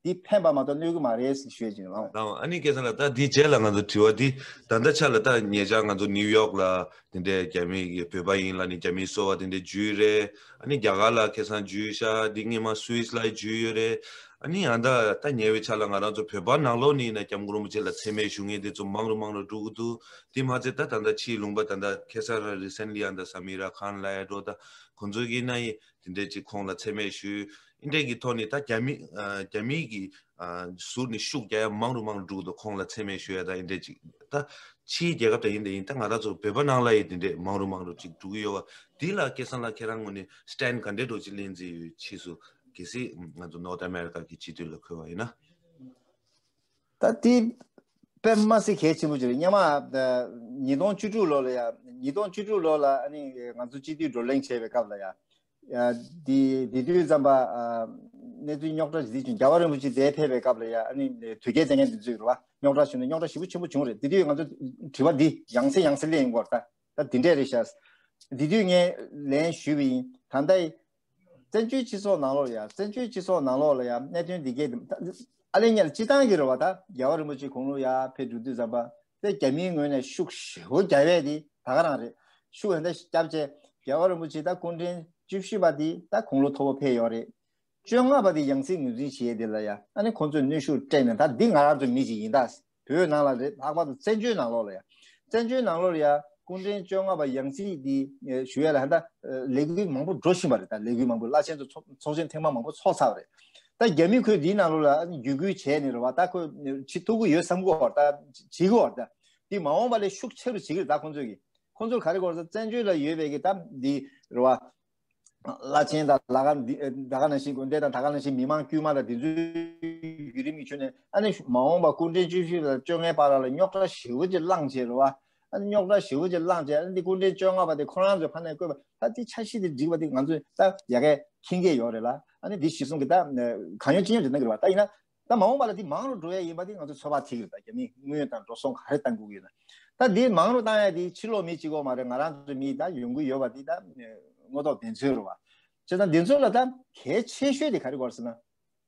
འདི་ཕན་པ་མ་གཏོགས་གནོད་ཀྱི་མ་རེད་ཟེར་ཞུ་ཡས་ཅིག་ལགས། ལགས། ཨ་ནི་སྐལ་བཟང་ལགས། ད་འདི་རྗེས་ལ་ང་ཚོ་དྲི་བ་འདི། ད་ལྟ་ཆ་ལ་ད་ཉེ་ཆར་ང་ཚོ་ནིའུ་ཡོག་ལ་དེ་འདྲའི་རྒྱ་མི་གི་བོད་པ་ཡིན་ལབ་ནས་རྒྱ་མིའི་སོ་པ་དེ་འདྲ་འཇུས་རེད། ཨ་ནི་རྒྱ་གར་ལ་ཁ་སང་འཇུས་ཤག་འདི་སྔོན་མ་སུད་སི་ལ་འཇུས་ཡོད་རེད། ཨ་ནི་ཡང་ད་ད་ཉེ་བའི་ཆར་ལ་ང་རང་ཚོ་བོད་པ་ནང་ལོགས་ནས་ཡིན་ན་སྐྱབས་མགོན་རིན་པོ་ཆེ་ལ་མཚན་སྨད་ཞུ་མཁན་དེ་ཚོ་མང་རུ་མང་རུ་འགྲོ་གི་འདུག་དེ་མ་ཚད་ད་ད་ལྟ་ཕྱིའི་ལུང་པ། ད་ལྟ་ཁ་སང་ར་རི་སེན་ལི་ཡང་ད་སམ་ཨི་ར་ཁཱན་ལབ་ཡ་འགྲོ། ད་ཁོང་ཚོ་གིས་ན་ཡིན་དེ་འདྲས་ཅིག་ཁོང་ལ་མཚན་སྨད་ཞུས། འདི་འདྲས་ཀྱི་ཐོག་ནས་ད་རྒྱ་མི་ཨ་རྒྱ་མི་གི་ཨ་ཟུར་ནས་ཤུགས་རྒྱག་ཡ་མང་རུ་མང་རུ་འགྲོ་གི་འདུག་ཁོང་ལ་མཚན་སྨད་ཞུ་ཡ་ད་འདི་འདྲས་ཅིག་ད་ཕྱིའི་རྒྱལ་ཁབ་དེ་ཡིན་དེ་ཡིན། ད་ང་རང་ཚོ་བོད་པ་ནང་ལ་ཡིན་དེ་འདྲས་མང་རུ་མང་རུ་ཅིག་འགྲོ་གི་ཡོད་པ། འདི་ལ་སྐལ་བཟང་ལགས་ཁྱེད་རང་ངོས་ནས་སི་ཊེན་ག་འདྲས་འདྲ་ཅིག་ལེན་རྩིས་ཡོད། ཕྱིས་སུ་གལ་སྲིད་ང་ཚོ་ནོར་ཐི་ཨ་མེ་རི་ཀ་གི་སྤྱི་འཐུས་ལ་འཁོད་པ་ཡིན་ན། ད་དེ་དཔེ་མ་སྲིད་གལ་ཆེན་པོ་ཅིག་རེད། སྔོན་མ་ཉིས་སྟོང་བཅུ་དྲུག་ལོ་ལ་ཡ། ཉིས་སྟོང་བཅུ་དྲུག་ལོ་ལ་ཨ་ནི་ང་ཚོ་སྤྱི་འཐུས་བགྲོ་གླེང་བྱས་པའི་སྐབས་ལ་ཡ། ཡ་དེ་དེ་དུས་ཙམ་པ་ཨ་གནས་ཚུལ་རྙོག་དྲ་ཞིག་བྱུང་། རྒྱལ་བ་རིན་པོ་ཆེ་འདིར་ཕེབས་པའི་སྐབས་ལ་ཡ། ཨ་ནི་དོལ་རྒྱལ་བསྟེན་མཁན་དེ་ཚོས་རེད་བ། རྙོག་དྲ་བྱུང་ནས་རྙོག་དྲ་ཞེ་པོ་ཆེན་པོ་བྱུང་རེད། དེ་དུས་ང་ཚོ་དྲི་བ་འདི་ཡང་སེ་ཡང་སེ་ལེན་ཡོང་གི་ཡོད་རེད། ད་ད་དེ་འདྲས་རེད་ཤག་དེ་དུས་ངས་ལན་ཞུས་པ་ཡིན། ད་ལྟ་བཙན་བྱོལ་སྤྱི་ཚོགས་ནང་ལོགས་ལ་ཡ། བཙན་བྱོལ་སྤྱི་ཚོགས་ནང་ལོགས་ལ་ཡ་གནད་དོན་འདི་གས་ཨ་ལེ་ཉལ་སྤྱི་བཏང་གི་རེད་བ། ད་རྒྱལ་བ་རིན་པོ་ཆེ་དགུང་ལོ་ཡར་ཕེབས་འགྲོ་དུས་ཙམ་པ་དེ་རྒྱ་མིའི་ངོས་ནས་ཤུགས་ཞེ་པོ་རྒྱབ་ཡས་དེ་ད་ག་རང་རེད། ཤུགས་ཧན་ད་རྒྱབ་བྱས་རྒྱལ་བ་རིན་པོ་ཆེ་ད་སྐུ་ཕྲེང་བཅུ་བཞི་པ་དེ་ད་དགུང་ལོ་མཐོ་པོ་ཕེབས་ཡོད་རེད། བཅོ་ལྔ་པ་དེ་ཡང་སྲིད་ངོས་འཛིན་བྱེད་ཡས་དེ་ལ་ཡ། ཨ་ནི་ཁོང་ཚོས་གནོན་ཤུགས་སྤྲད་ནས། ད་འདི་ང་རང་ཚོ་མི་ཞིག་ཡིན་ད། བོད་ནང་ལ་རེད། ལྷག་པར་དུ་བཙན་བྱོལ་ནང་ལོགས་ལ་ཡ། བཙན་བྱོལ་ནང་ལོགས་ལ་ཡ་སྐུ་ཕྲེང་བཅོ་ལྔ་པ་ཡང་སྲིད་འདི་ཞུ་ཡ་ལ་ཧ་ད་ལས་འགུལ་མང་པོ་འགྲོ་བཞིན་པ་རེད། ད་ལས་འགུལ་མང་པོ། བླ་ཆེན་ཚོ་ཚོགས་ཚོགས་ཆེན་ཐེངས་མ་མང་པོ་ཚོགས་ཚར་བ་རེད། ད་རྒྱ་མི་ཁོས་འདིའི་ནང་ལོགས་ལ་བརྒྱུད་སྐུལ་བྱས་ནས་རེད་བ། ད་ཁོས་བྱེད་ཐུབ་ཀྱི་ཡོད་བསམ་གྱི་ཡོད་རེད། ད་བྱེད་ཀྱི་ཡོད་རེད། ད་འདི་མ་འོངས་པ་ལས་ཤུགས་ཆེ་རུ་བྱེད་ཀྱི་རེད། ད་ཁོང་ཚོས་ཀྱི། ཁོང་ཚོར་ག་རེ་དགོས་རེད་ཟེར། བཙན་བྱོལ་ལ་ཡོད་པའི་གི་ད་འདི་རེད་བ། བླ་ཆེན་དང་ད་ག་འདི་ད་ག་ནང་བཞིན་དགོན་སྡེ་དང་ད་ག་ནང་བཞིན་མི་མང་དཀྱུས་མ་དང་འདི་ཚོའི་བརྒྱུད་རིམ་གྱི་ཁྱོན་ནས། ཨ་ནི་མ་འོངས་པ་སྐུ་ཕྲེང་བཅུ་བཞི་དང་བཅོ་ལྔའི་བར་ལ་རྙོག་དྲ་ཞེ་པོ་ཅིག་བསླངས་བྱས་རེད་བ། ཨ་ནི་རྙོག་དྲ་ཞེ་པོ་ཅིག་བསླངས་བྱས། ཨ་ནི་འདི་སྐུ་ཕྲེང་བཅོ་ལྔ་པ་དེ་ཁོ་རང་ཚོས་ཕར་ནས་བསྐོས་པ། ད་འདི་འཆར་གཞི་དེ་འགྲིག་པ་དེ་ང་ཚོས་ད་ཡ་གིར་མཁྱེན་གྱི་ཡོད་རེད་ལ། ཨ་ནི་འདི་གཞི་བཟུང་གི་ད་གང་ཡོང་ཅི་ཡོང་ཅིག་གནང་གི་རེད་བ། ད་ཡིན་ན་ད་མ་འོངས་པ་ལ་འདི་མང་རུ་འགྲོ་ཡ་ཡིན་པ་དེ་ང་ཚོས་ཚོད་དཔག་བྱེད་ཀྱི་རེད། ད་རྒྱ་མིས་དངུལ་དང་འགྲོ་སོང་ག་རེ་གཏང་དགོས་ཀྱི་ཡོད་ན། ད་འདི་མང་རུ་བཏང་ཡ་དེ་ཕྱི་ལོགས་མི་གཅིག་པོ་མ་རེད། ང་རང་ཚོ་མི་ད་ཡོང་གི་ཡོད་པ་འདི་ད་དངོས་ཐོག་བདེན་འཚོལ་རེད་བ། བྱས་ཙང་འདི་ཚོ་ལ་ད་གལ་ཆེ་ཤོས་དེ་ག་རེ་དགོས་ཟེར་ན།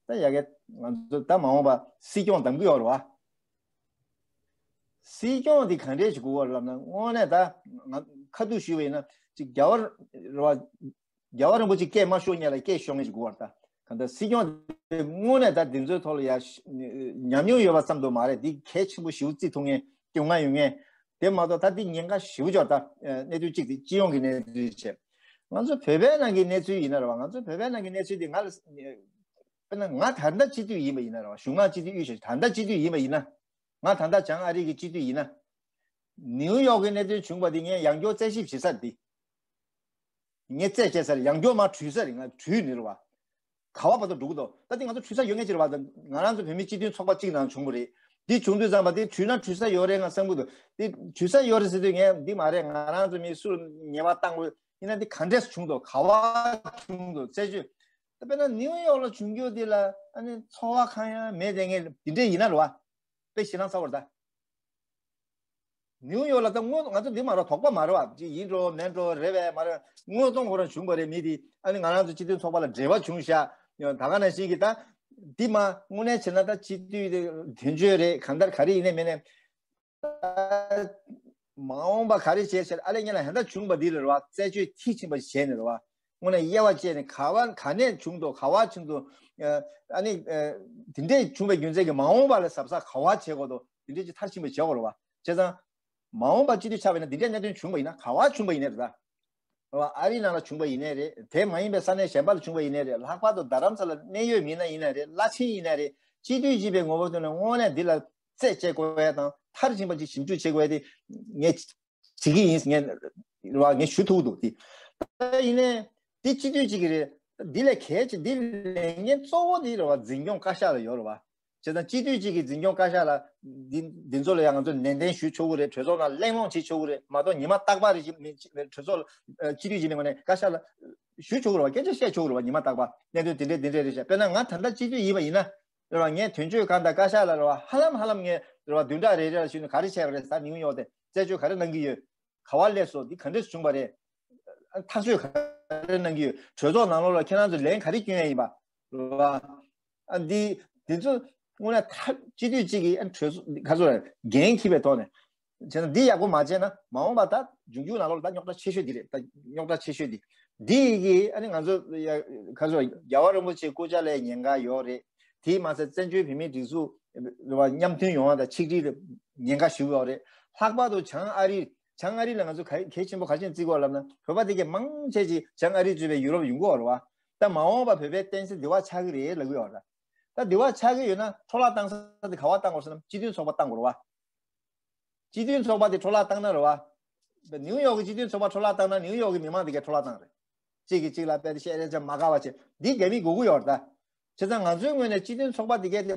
ད་ཡ་གིར་ང་ཚོ་ད་མ་འོངས་པ་སྲིད་སྐྱོང་གདམ་གྱི་ཡོད་རེད་བ། སྲིད་སྐྱོང་དེ་ག་འདྲས་ཞིག་དགོས་པ་རེད་ལབ་ན། དངོས་གནས་ད་ང་ཁ་ཐུག་ཞུས་པ་ཡིན་ན་ཅིག་རྒྱལ་བ་རེད་བ། རྒྱལ་བ་རིན་པོ་ཆེ་སྐད་མ་ཤོར་སྔོན་ལ་སྐད་ཤོར་མཁན་ཞིག་དགོས་པ་རེད། ད་གང་ལྟར་སྲིད་སྐྱོང་དེ་དངོས་གནས་ད་འདི་ཚོའི་ཐོག་ལ་ཡ་ཉམས་མྱོང་ཡོད་པ་ཙམ་དུ་མ་རེད། འདི་གལ་ཆེན་པོ་ཞེ་པོ་བརྩི་ཐུབ་མཁན་སྐྱོ་ང་ཡོད་མཁན། དེ་མ་གཏོགས་ད་འདི་ཉེན་ཁ་ཞེ་པོ་ཅིག་ད་གནས་ཚུལ་གཅིག་དེ་སྤྱི་ཡོངས་ཀྱི་གནས་ཚུལ་བྱས། ང་ཚོ་བོད་པའི་ནང་གི་གནས་ཚུལ་ཡིན་ན་རེད་བ། ང་ཚོ་བོད་པའི་ནང་གི་གནས་ཚུལ་འདི་ང་ལ་དཔེར་ན་ང་ད་ལྟ་སྤྱི་འཐུས་ཡིན་པ་ཡིན་ན་རེད་བ། གཞུང་མང་སྤྱི་འཐུས་དབུས་ཤིག་ད་ལྟ་སྤྱི་འཐུས་ཡིན་པ་ཡིན་ན། ང་ད་ལྟ་བྱང་ཨ་རི་གི་སྤྱི་འཐུས་ཡིན་ན། ནིའུ་ཡོག་གི་གནད་དོན་བྱུང་བ་འདི་ངས་ཡང་བསྐྱར་རྩད་ཞིབ་བྱེད་ས་འདི། ངས་རྩད་བཅད་ས་རེད། ཡང་བསྐྱར་མར་དྲུད་ས་རེད། ང་དྲུད་ནི་རེད་བ། ག་བ་བར་དུ་འགྲོ་གི་འདུག་ད་འདི་ང་ཚོ་དྲུད་ས་ཡོད་མཁན་ཅིག་རེད་བ། ང་རང་ཚོ་བོད་མི་སྤྱི་མཐུན་ཚོགས་པ་གཅིག་ནང་བྱུང་བ་རེད། འདི་བྱུང་དུས་ཙམ་པ་འདི་དྲུད་ན་དྲུད་ས་ཡོད་རེད་ང་བསམ་གི་འདུག་འདི་དྲུད་ས་ཡོད་རེད་ཟེར་དུས་ངས་འདི་མ་རེད། ང་རང་ཚོ་མི་སུར་ཉེས་པ་བཏང་དགོས་ཡིན་ན་འདི་ག་འདྲས་བྱུང་འདུག་ག་བ་བྱུང་འདུག་རྩད་གཅོད། ད་དཔེར་ན་ནིའུ་ཡོག་ལ་བྱུང་རྒྱུ་འདི་ལ་ཨ་ནི་ཚོར་བ་གང་ཡང་མེད་བསྡད་མཁན་འདི་འདྲས་ཡིན་ན་རེད་བ། དཔེ་ཞེད་སྣང་ཚ་བོར་ད། ནིའུ་ཡོག་ལ་ད་དངོས་ང་ཚོ་འདི་མ་རེད། དོགས་པ་མ་རེད་བ། ཅི་ཡིན་འགྲོ་མིན་འགྲོ་རེད་བས་མ་རེད། དངོས་མཐོང་ཁོ་རང་བྱུང་བ་རེད། མི་འདི་ཨ་ནི་ང་རང་ཚོ་སྤྱི་མཐུན་ཚོགས་པ་ལ་འབྲེལ་བ་བྱུང་ཤག་ད་ག་ནང་བཞིན་གྱི་ད་འདི་མ་དངོས་གནས་བྱས་ན་ད་སྤྱི་འཐུས་དེ་དོན་གཅོད་རེད། གང་ལྟར་ག་རེ་ཡིན་ནའི་མིན་ནའི། མ་འོངས་པ་ག་རེ་བྱས་ཟེར། ཨ་ལས་ཉེ་ལ་ཧན་ད་བྱུང་བ་འདི་ལ་རེད་བ། རྩད་གཅོད་མཐིལ་ཕྱིན་པ་བྱས་ནས་རེད་བ། དངོས་གནས་དབྱེ་བ་བཅད་ནས་ག་བ་ག་ནས་བྱུང་འདུག་ག་བ་བྱུང་འདུག་ཨ་ནི་དེ་འདྲས་བྱུང་བའི་རྒྱུ་མཚན་གྱིས་མ་འོངས་པ་ལ་གཟབ་གཟབ་ག་བ་བྱེད་དགོས་འདུག་དེ་འདྲས་ཀྱི་མཐར་ཕྱིན་པ་བྱེད་དགོས་རེད་བ། བྱས་ཙང་ མ་འོངས་པ་སྤྱི་འཐུས་ཆགས་པ་ཡིན་ན་འདི་འདྲའི་གནད་དོན་བྱུང་བ་ཡིན་ན་ག་བ་བྱུང་བ་ཡིན་ནའི་རེད་ད། རེད་བ། ཨ་རིའི་ནང་ལ་བྱུང་བ་ཡིན་ནའི་རེད། དེ་མ་ཡིན་པའི་ས་གནས་གཞན་པ་ལ་བྱུང་བ་ཡིན་ནའི་རེད། ལྷག་པར་དུ་རྡ་རམ་ས་ལ་གནད་ཡོད་མི་སྣ་ཡིན་ནའི་རེད། བླ་ཆེན་ཡིན་ནའི་རེད། སྤྱི་འཐུས་ཡིན་པའི་ངོ་བོ་དེ་ནས་དངོས་གནས་འདི་ལ་རྩད་གཅོད་དགོས་ཡ་དང་མཐར་ཕྱིན་པ་ཅིག་ཞིབ་འཇུག་བྱེད་དགོས་ཡ་དེ་ངས་བྱེད་ཀྱི་ཡིན། ངས་རེད་བ། ངས་ཞུ་ཐུབ་འདུག་དེ། ད་ཡིན་ནའི་འདི་སྤྱི་འཐུས་གཅིག་གི་རེད། འདི་ལས་གལ་ཆེ། འདི་ལས་འགན་གཙོ་བོ་འདི་རེད་བ། འཛིན་སྐྱོང་བཀའ་ཤག་ལ་ཡོད་རེད་བ། བྱས་ཙང་སྤྱི་འཐུས་གཅིག་གིས་འཛིན་སྐྱོང་བཀའ་ཤག་ལ་འདི་འདི་ཚོ་ལ་ཡང་ང་ཚོས་ནན་ཏན་ཞུ་ཆོག་གི་རེད། གྲོས་ཚོགས་ནང་གླེང་སློང་བྱེད་ཆོག་གི་རེད་མ་གཏོགས། ཉི་མ་རྟག་པར་རེ་བཞིན་མི་གྲོས་ཚོགས་ལ་སྤྱི་འཐུས་ཡིན་པའི་ངོས་ནས་བཀའ་ཤག་ལ་ཞུ་ཆོག་གི་རེད་བ། སྐད་ཆ་བཤད་ཆོག་གི་རེད་བ། ཉི་མ་རྟག་པར་གནད་དོན་དེ་འདྲས་དེ་འདྲས་རེད་བཤད། དཔེར་ན་ང་ད་ལྟ་སྤྱི་འཐུས་ཡིན་པ་ཡིན་ན་རེད་བ། ངས་དོན་གཅོད་ཁང་དང་བཀའ་ཤག་ལ་རེད་བ། ཧ་ལམ་ཧ་ལམ་ངས་རེད་བ། བདུན་ཕྲག་རེ་རེ་ལ་ཞུས་ནས་ག་རེ་བྱས་པ་རེད། ད་ནིའུ་ཡོག་དེ་རྩད་གཅོད་ག་རེ་གནང་གི་ཡོད། ག་བ་སླེབས་སོང་། འདི་ག་འདྲས་བྱུང་བ་རེད། ཐག་གཅོད་ག་རེ་གནང་གི་ཡོད། གྲོས་ཚོགས་ནང་ལོགས་ལ་ཁྱེད་རང་ཚོ་ལན་ག་རེ་སྐྱོན་ཡ་ཡིན་པ་རེད་བ། ཨ་འདི་འདི་ཚོ་དངོས་གནས་ཐབས་སྤྱི་འཐུས་གཅིག་གིས་ཨ་གྲོས་ཚོགས་ག་ཚོད་རེད། འགན་འཁྱེར་བའི་ཐོག་ནས་བྱས་ན་འདི་ཡག་པོ་མ་བྱས་ན་མ་འོངས་པ་ད་འབྱུང་འགྱུར་ནང་ལོགས་ལ་ད་རྙོག་དྲ་ཆེ་ཤོས་འདི་རེད། ད་རྙོག་དྲ་ཆེ་ཤོས་འདི་འདི་ཡི་གི་ཨ་ནི་ང་ཚོ་ཡ་ག་ཚོད་རྒྱལ་བ་རིན་པོ་ཆེའི་སྐུ་ཕྱྭ་ལ་ཉེན་ཁ་ཡོད་རེད། དེས་མ་ཟད་བཙན་བྱོལ་བོད་མིའི་སྒྲིག་འཛུགས་རེད་བ། མཉམ་མཐུན་ཡོང་བ་དང་ཆིག་སྒྲིལ་ཉེན་ཁ་ཞེ་པོ་ཡོད་རེད། ལྷག་པར་དུ་བྱང་ཨ་རི། བྱང་ཨ་རི་ལ་ང་ཚོ་ག་གལ་ཆེན་པོ་ག་རེ་བྱས་ནས་བརྩི་དགོས་ལབ་ན། བོད་པ་དེ་གས་མང་ཆེ་ཅིག་བྱང་ཨ་རི་གཙོས་པའི་ཡུ་རོབ་ཡོང་གི་ཡོད་རེད་བ། ད་མ་འོངས་པ་བོད་པའི་བསྟན་སྲིད་འདི་བ་ཆགས་ཀྱི་རེད་ལབ་ཀྱི་ཡོད་རེད། ད་འདི་བ་ཆགས་ཀྱི་ཡོད་ན་འཕྲོ་བརླག་བཏང་ས་དེ་ག་བ་བཏང་དགོས་ཟེར་ན་སྤྱི་མཐུན་ཚོགས་པ་བཏང་དགོས་རེད་བ། སྤྱི་མཐུན་ཚོགས་པ་དེ་འཕྲོ་བརླག་བཏང་ན་རེད་བ། ནིའུ་ཡོག་གི་སྤྱི་མཐུན་ཚོགས་པ་འཕྲོ་བརླག་བཏང་ན་ནིའུ་ཡོག་གི་མི་མང་དེ་གས་འཕྲོ་བརླག་བཏང་རེད། གཅིག་གིས་གཅིག་ལ་དཔེ་དེ་བཤད་རེས་ཅང་མ་དགའ་བ་བྱས། འདི་རྒྱ་མིས་དགོས་ཀྱི་ཡོད་རེད་ད། བྱས་ཙང་ང་ཚོའི་ངོས་ནས་སྤྱི་མཐུན་ཚོགས་པ་འདི་གས་དེ་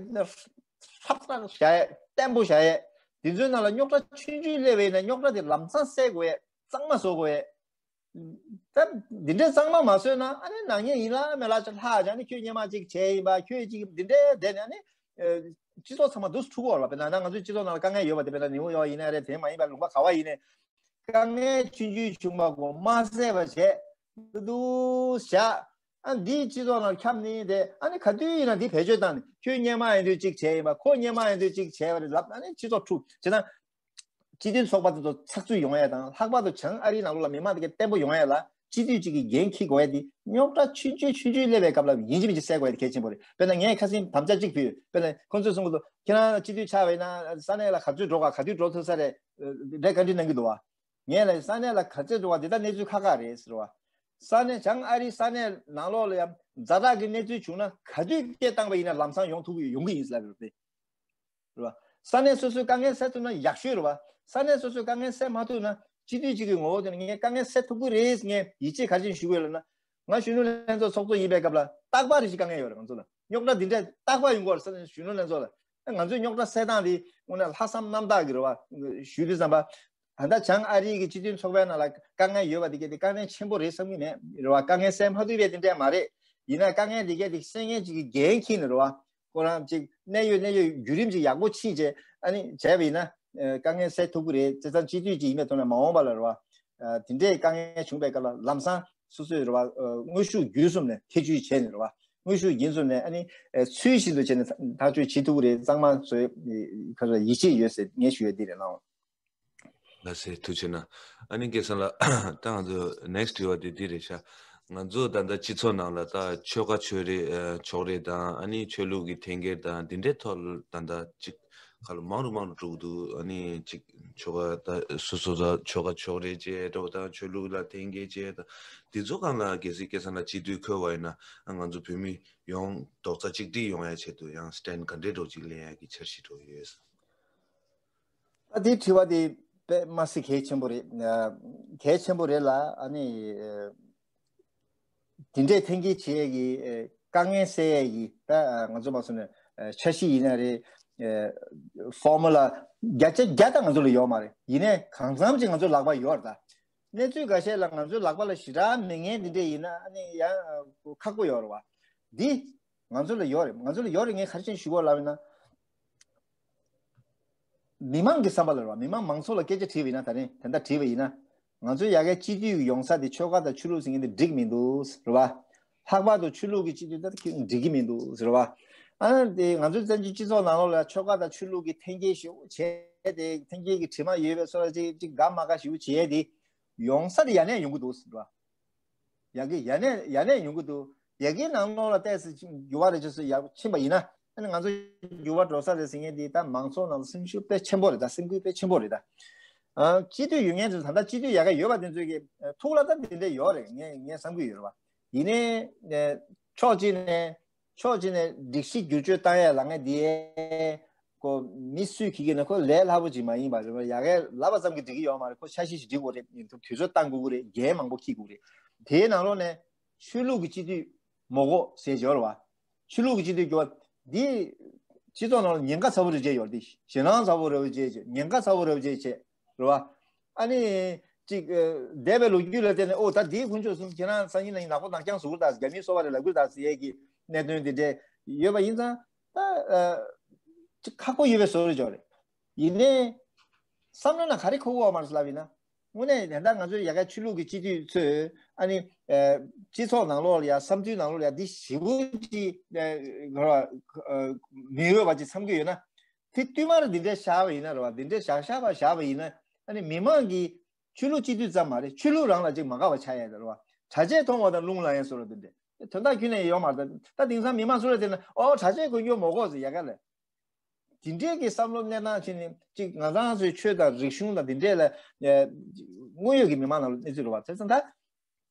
ཧྲབ་ཧྲབ་བཞག་ཡས། བརྟན་པོ་བཞག་ཡས། འདི་ཚོའི་ནང་ལ་རྙོག་དྲ་ཆུང་ཆུང་སླེབས་པ་ཡིན་ན་རྙོག་དྲ་དེ་ལམ་སང་སེལ་དགོས་ཡས། གཙང་མ་བཟོ་དགོས་ཡས། ད་འདི་འདྲའི་གཙང་མ་མ་བཟོས་ན་ཨ་ནི་ནག་ཉེས་ཡིན་ལ་མེད་ལ་ཅིག་ལྷག་ཅིག་ཨ་ནི་ཁྱོད་སྔོན་མ་ཅིག་བྱས་ཡིན་པ། ཁྱོད་ཅིག་འདི་འདྲའི་བསྡད་ནས་ཨ་ནི་སྤྱི་ཚོགས་ཚང་མ་འདུག་འཁྲུག་གི་ཡོད་རེད་བ། དཔེར་ན་ང་ཚོའི་སྤྱི་ཚོགས་ནང་ལ་དཀའ་ངལ་ཡོད་པ་དེ། དཔེར་ན་ནིའུ་ཡོག་ཡིན་ན་རེད། དེ་མ་ཡིན་པ་ལུང་པ་ག་བ་ཡིན་ནའི་དཀའ་ངལ་ཆུང་ཆུང་བྱུང་བ་གོ་མ་སེལ་བ་བྱས་ཏུ་ཏུ་བཞག་ཨ་འདིའི་སྤྱི་ཚོགས་ནང་ཁྱབ་ནི་དེ་ཨ་ནི་ག་དུས་ཡིན་ན་འདི་བེད་སྤྱོད་བཏང་ནས། ཁྱོད་སྔོན་མ་ཡིན་དུས་གཅིག་བྱས་ཡིན་པ། ཁོ་སྔོན་མ་ཡིན་དུས་གཅིག་བྱས་པ་རེད་ལབ། ཨ་ནི་སྤྱི་ཚོགས་འཁྲུག་བྱས་ཙང་། སྤྱི་མཐུན་ཚོགས་པ་དེ་ཚོ་ཚགས་ཚུད་ཡོང་ཡ་དང་། ལྷག་པར་དུ་བྱང་ཨ་རིའི་ནང་ལོགས་ལ་མི་མང་དེ་གས་བརྟན་པོ་ཡོང་ཡ་ལ་སྤྱི་འཐུས་གཅིག་གིས་འགན་འཁྱེར་དགོས་ཡ་དེ། རྙོག་དྲ་ཆུང་ཆུང་ཆུང་ཆུང་སླེབས་པའི་སྐབས་ལ་ཡིན་གཅིག་མིན་གཅིག་སེལ་དགོས་ཡ་དེ་གལ་ཆེན་པོ་རེད། དཔེར་ན་ངས་ཁ་སང་དམ་བཅའ་གཅིག་ཕུལ་ཡོད། དཔེར་ན་ཁོང་ཚོས་གསུང་གི་འདུག་ཁྱེད་རང་སྤྱི་འཐུས་ཆགས་པ་ཡིན་ན་ས་གནས་ལ་ག་ཚོད་འགྲོ་ག་ག་དུས་འགྲོ་ཐུབ་ས་རེད། རེད། བཀའ་འདྲི་གནང་གི་འདུག་བ། ངས་ལབ། ས་གནས་ལ་ག་ཚོད་འགྲོ་བ་འདི་ད་གནས་ཚུལ་ཁག་ཁག་རེད་ཟེར་བ། ས་གནས་བྱང་ཨ་རིའི་ས་གནས་ནང་ལོགས་ལ་ཡང་ཛ་དྲག་གི་གནས་ཚུལ་བྱུང་ན་ག་དུས་སྐད་བཏང་པ་ཡིན་ན་ལམ་སང་ཡོང་ཐུབ་ཀྱི་ཡོང་གི་ཡིན་ཟེར་ལབ་ཡོད་རེད། རེད་བ། ས་གནས་སོ་སོའི་དཀའ་ངལ་སེལ་ཐུབ་ན་ཡག་ཤོས་རེད་བ། ས་གནས་སོ་སོའི་དཀའ་ངལ་སེལ་མ་ཐུབ་ན། སྤྱི་འཐུས་གཅིག་གི་ངོ་བོ་དེ་ནི་ངས་དཀའ་ངལ་སེལ་ཐུབ་ཀྱི་རེད། ངས་ཡིད་ཆེས་ག་རེ་བྱས་ཞུ་གི་ཡོད་ལབ་ན། ང་གཞོན་ནུ་ལྷན་ཚོགས་ཚོགས་གཙོ་ཡིན་པའི་སྐབས་ལ་རྟག་པར་རེ་ཞིག་དཀའ་ངལ་ཡོད་རེད། ང་ཚོ་ལ་རྙོག་དྲ་འདི་འདྲ་རྟག་པར་ཡོང་གི་ཡོད་རེད། ས་གནས་གཞོན་ནུ་ལྷན་ཚོགས་ལ། ང་ཚོའི་རྙོག་དྲ་སེལ་སྟངས་དེ་དངོས་གནས་ལྷག་བསམ་རྣམ་དག་གི་རེད་བ། ཞུས་དུས་ཙམ་པ། ད་ལྟ་བྱང་ཨ་རི་གི་སྤྱི་མཐུན་ཚོགས་པའི་ནང་ལ་དཀའ་ངལ་ཡོད་པ་དེ་གས་དེ་དཀའ་ངལ་ཆེན་པོ་རེད་བསམ་གྱི་མེད། རེད་བ། དཀའ་ངལ་སེལ་མ་ཐུབ་པའི་དེ་འདྲ་མ་རེད། ཡིན་ན་དཀའ་ངལ་དེ་གས་དེ་སེལ་མཁན་ཅིག་གི་འགན་འཁྱེར་ནས་རེད་བ། ཁོ་རང་ཅིག་གནད་ཡོད་གནད་ཡོད་བརྒྱུད་རིམ་ཅིག་ཡག་པོ་ཕྱིན་བྱས་ཨ་ནི་བྱས་པ་ཡིན་ན། ཨ་དཀའ་ངལ་སེལ་ཐུབ་ཀྱི་རེད། བྱས་ཙང་སྤྱི་འཐུས་ཅིག་ཡིན་པའི་ཐོག་ནས་མ་འོངས་པ་ལ་རེད་བ། ཨ་དེ་འདྲའི་དཀའ་ངལ་བྱུང་པའི་སྐབས་ལ་ལམ་སང་སོ་སོས་རེད་བ། ཨ་དངོས་ཤུགས་བརྒྱུད་གསུམ་ནས་ཐེ་བྱུས་བྱས་ནས་རེད་བ། དངོས་ཤུགས་བརྒྱུད་གསུམ་ནས་ཨ་ནི་ཨ་ཚུལ་བཞིན་དུ་བྱས་ནས་ཐག་གཅོད་བྱེད་ཐུབ་ཀྱི་རེད། གཙང་མ་བཟོས་ཁ་ཚོ་ཡིད་ཆེས་ཡོད་ཟེར་ངས་ཞུ་ཡ་འདི་རེད་ལགས། ལགས་སེ། ཐུགས་རྗེ་གནང་། ཨ་ནི་སྐལ་བཟང་ལགས། ད་ང་ཚོ་next དྲི་བ་དེ་འདི་རེད་ཤག་ང་ཚོ་ད་ལྟ་སྤྱི་ཚོགས་ནང་ལ་ད་ཆོལ་ཁ་ཆོས་རེ་ཨ་ཕྱོགས་རེ་དང་། ཨ་ནི་ཆོས་ལུགས་ཀྱི་འཐེན་འཁྱེར་དང་འདི་འདྲའི་ཐོག་ལ་ད་ལྟ་ཅིག་ཁ་ལོ་མང་རུ་མང་རུ་འགྲོ་གི་འདུག་ཨ་ནི་ཅིག་ཆོལ་ཁ་ད་སོ་སོ་ད་ཆོལ་ཁ་ཕྱོགས་རེ་བྱས་འགྲོ་དང་། ཆོས་ལུགས་ལ་འཐེན་འཁྱེར་བྱས་དང་། འདི་ཚོ་སྒང་ལ་གལ་སྲིད་སྐལ་བཟང་ལགས་སྤྱི་འཐུས་འཁོད་པ་ཡིན་ན། ང་ཚོ་བོད་མི་ཡོངས་རྡོག་རྩ་གཅིག་སྒྲིལ་ཡོང་ཡ་ཆེད་དུ་ཡང་stand ག་འདྲའི་འདྲ་ཅིག་ལེན་ཡ་གི་འཆར་གཞི་འདྲ་ཡོད་ཟེར། ད་དེའི་དྲི་བ་དེ་དཔེ་མ་སྲིད་གལ་ཆེན་པོ་རེད། ཨ་གལ་ཆེན་པོ་རེད་ལ། ཨ་ནི་ཨ་དེ་འདྲའི་འཐེན་འཁྱེར་བྱེད་ཡས་ཀྱི་ཨ་དཀའ་ངལ་སེལ་ཡས་ཀྱི་ད་ཨ་ང་ཚོ་མ་སོང་ནས་ཨ་འཆར་གཞི་ཡིན་ན་རེད། ཨ་formula་བརྒྱ་ཆ་བརྒྱ་ད་ང་ཚོ་ལ་ཡོད་མ་རེད། ཡིན་ནའི་གང་འཚམ་ཅིག་ང་ཚོའི་ལག་པ་ཡོད་རེད་ད། གནས་ཚུལ་འགའ་ཤས་ལ་ང་ཚོའི་ལག་པ་ལ་ཞེ་དྲག་མེད་མཁན་དེ་འདྲས་ཡིན་ན་ཨ་ནི་ཡང་ཁག་པོ་ཡོད་རེད་བ། འདི་ང་ཚོ་ལ་ཡོད་རེད། ང་ཚོ་ལ་ཡོད་རེད། ངས་ག་རེ་བྱས་ནས་ཞུ་དགོས་ལབ་ཡིན་ན། མི་མང་གི་བསམ་པ་ལ་རེད་བ། མི་མང་མང་ཚོགས་ལ་སྐད་ཆ་དྲིས་པ་ཡིན་ན། ད་རིང་དེ་འདྲ་དྲིས་པ་ཡིན་ན། ང་ཚོའི་ཡ་གིའི་སྤྱི་འཐུས་ཡོང་ས་དེ་ཆོལ་ཁ་དང་ཆོས་ལུགས་ཟེར་མཁན་དེ་འགྲིག་མི་འདུག་རེད་བ། ལྷག་པར་དུ་ཆོས་ལུགས་ཀྱི་སྤྱི་འཐུས་ད་འགྲིག་གི་མི་འདུག་ཟེར་བ། ཨ་དེ་ང་ཚོའི་བཙན་བྱོལ་སྤྱི་ཚོགས་ནང་ལོགས་ལ་ཆོལ་ཁ་དང་ཆོས་ལུགས་ཀྱི་འཐེན་འཁྱེར་ཞེ་པོ་བྱས་ཏེ། འཐེན་འཁྱེར་གྱི་དྲི་མ་ཡོད་པའི་བཟོ་འདྲ་ཅིག་ཅིག་དགའ་མ་དགའ་ཞེ་པོ་བྱས་ཏེ་ཡོང་ས་དེ་ཡ་ནས་ཡོང་གི་འདུག་ཟེར་བ། ཡ་གི་ཡ་ནས་ཡ་ནས་ཡོང་གི་འདུག་ཡ་གིའི་ནང་ལོགས་ལ་ཏོག་ཙམ་འགྱུར་བ་རེ་ཅིག་སུ་ཡར་ཕྱིན་པ་ཡིན་ན། ཨ་ནི་ང་ཚོ་འགྱུར་བ་འགྲོ་ས་རེད་ཟེར་མཁན་དེ་ད་མང་ཚོགས་ནང་ལ་སེམས་ཤུགས་དཔེ་ཆེན་པོ་རེད་ད། སེམས་འགུལ་དཔེ་ཆེན་པོ་རེད་ད། ཨ། སྤྱི་འཐུས་ཡོད་མཁན་ཚོ་ད་ལྟ་སྤྱི་འཐུས་ཡག་ག་ཡོད་པ་དེ་ཚོ་གི་ཐུགས་ལ་ད་དེ་འདྲ་ཡོད་རེད། ངས་ངས་བསམ་གྱི་ཡོད་རེད་བ། ཡིན་ནའི་ཕྱོགས་གཅིག་ནས་ཕྱོགས་གཅིག་ནས་སྒྲིག་གཞི་བསྒྱུར་བཅོས་བཏང་ཡས་ལ་ངས་དེ་ཁོ་མི་སུས་ཁྱེར་གྱི་ན་ཁོ་ལས་སླ་པོ་ཅིག་མ་ཡིན་པ་རེད་བ། ཡག་ག་ལབ་པ་ཙམ་གྱིས་འགྲིག་གི་ཡོད་མ་རེད། ཁོ་འཆར་གཞི་ཞིག་སྒྲིག་དགོས་རེད། དུས་ཚོད་བཏང་དགོས་ཀྱི་རེད། འགན་མང་པོ་འཁྱེར་དགོས་རེད། དེའི་ནང་ལོགས་ནས་ཆོས་ལུགས་ཀྱི་སྤྱི་འཐུས་མ་དགོས་ཟེར་གྱི་ཡོད་རེད་བ། ཆོས་ལུགས་ཀྱི་སྤྱི་འཐུས་སྐྱོ་བ་འདི་སྤྱི་ཚོགས་ནང་ལ་ཉེན་ཁ་ཚ་པོ་རེ་བྱས་ཡོད་རེད། ཞེད་སྣང་ཚ་པོ་རེ་བྱས་བྱས། ཉེན་ཁ་ཚ་པོ་རེ་བྱས་བྱས་རེད་བ། ཨ་ནི་ཅིག་འདས་པའི་ལོ་རྒྱུས་ལ་བལྟས་ནས། ཨོ་ད་དེའི་དཀོན་མཆོག་གསུམ་ཁྱེད་རང་སང་ཉིན་གནངས་ཉིན་ནག་པོ་ནག་རྐྱང་བཟོ་གི་རེད་ད། རྒྱ་མིའི་སོ་པ་རེད་ལབ་གི་རེད་ད་ཟེར་ཡས་ཀྱི་གནད་དོན་དེ་འདྲས་ཡོད་པ་ཡིན་ཙང་ད་ཅིག་ཁག་པོ་ཡོད་པའི་བཟོ་འདྲ་ཅིག་ཡོད་རེད། ཡིན་ནའི་བསམ་བློ་ནང་ག་རེ་འཁོར་གྱི་ཡོད་མ་རེད་ལབ་ཡིན་ན། དངོས་གནས་ད་ལྟ་ང་ཚོའི་ཡ་གི་ཆོས་ལུགས་ཀྱི་སྤྱི་འཐུས་ཚོས་ཨ་ནི་སྤྱི་ཚོགས་ནང་ལོགས་ལ་ཡ་བསམ་ཚུལ་ནང་ལོགས་ལ་ཡ་འདི་ཞེ་པོ་ཅིག་མི་འོས་པ་ཅིག་བསམ་གྱི་ཡོད་ན། དེ་བསྟུད་མར་འདི་འདྲས་བཞག་པ་ཡིན་ན་རེད་བ། འདི་འདྲས་བཞག་བཞག་པ་བཞག་པ་ཡིན་ན། ཨ་ནི་མི་མང་གིས་ཆོས་ལུགས་སྤྱི་འཐུས་ཙམ་མ་རེད། ཆོས་ལུགས་རང་ལ་ཅིག་མ་དགའ་བ་ཆགས་ཡ་རེད་བ། གྲྭ་ཆས་མཐོང་བ་དང་རླུང་ལངས་ཡ་བཟོ་འདྲ་འདི་འདྲས་དོན་དག་ཁྱོན་ནས་ཡོད་མ་རེད། ད་དེང་སང་མི་མང་སུ་ལ་བལྟས་ན་ཨོ་གྲྭ་ཆས་གོན་རྒྱུ་མ་དགོས་ཟེར་ཡ་ག་ལས། དེ་འདྲས་ཀྱི་བསམ་བློ་གནས་སྟངས་བྱས་ནས་ཅིག་ང་ཚང་ཚོའི་ཆོས་དང་རིག་གཞུང་དང་དེ་འདྲས་ལ་དངོས་ཡོད་ཀྱི་མི་མང་ནང་ལ་གནས་ཚུལ་རེད་བ། དེ་ཙང་ད་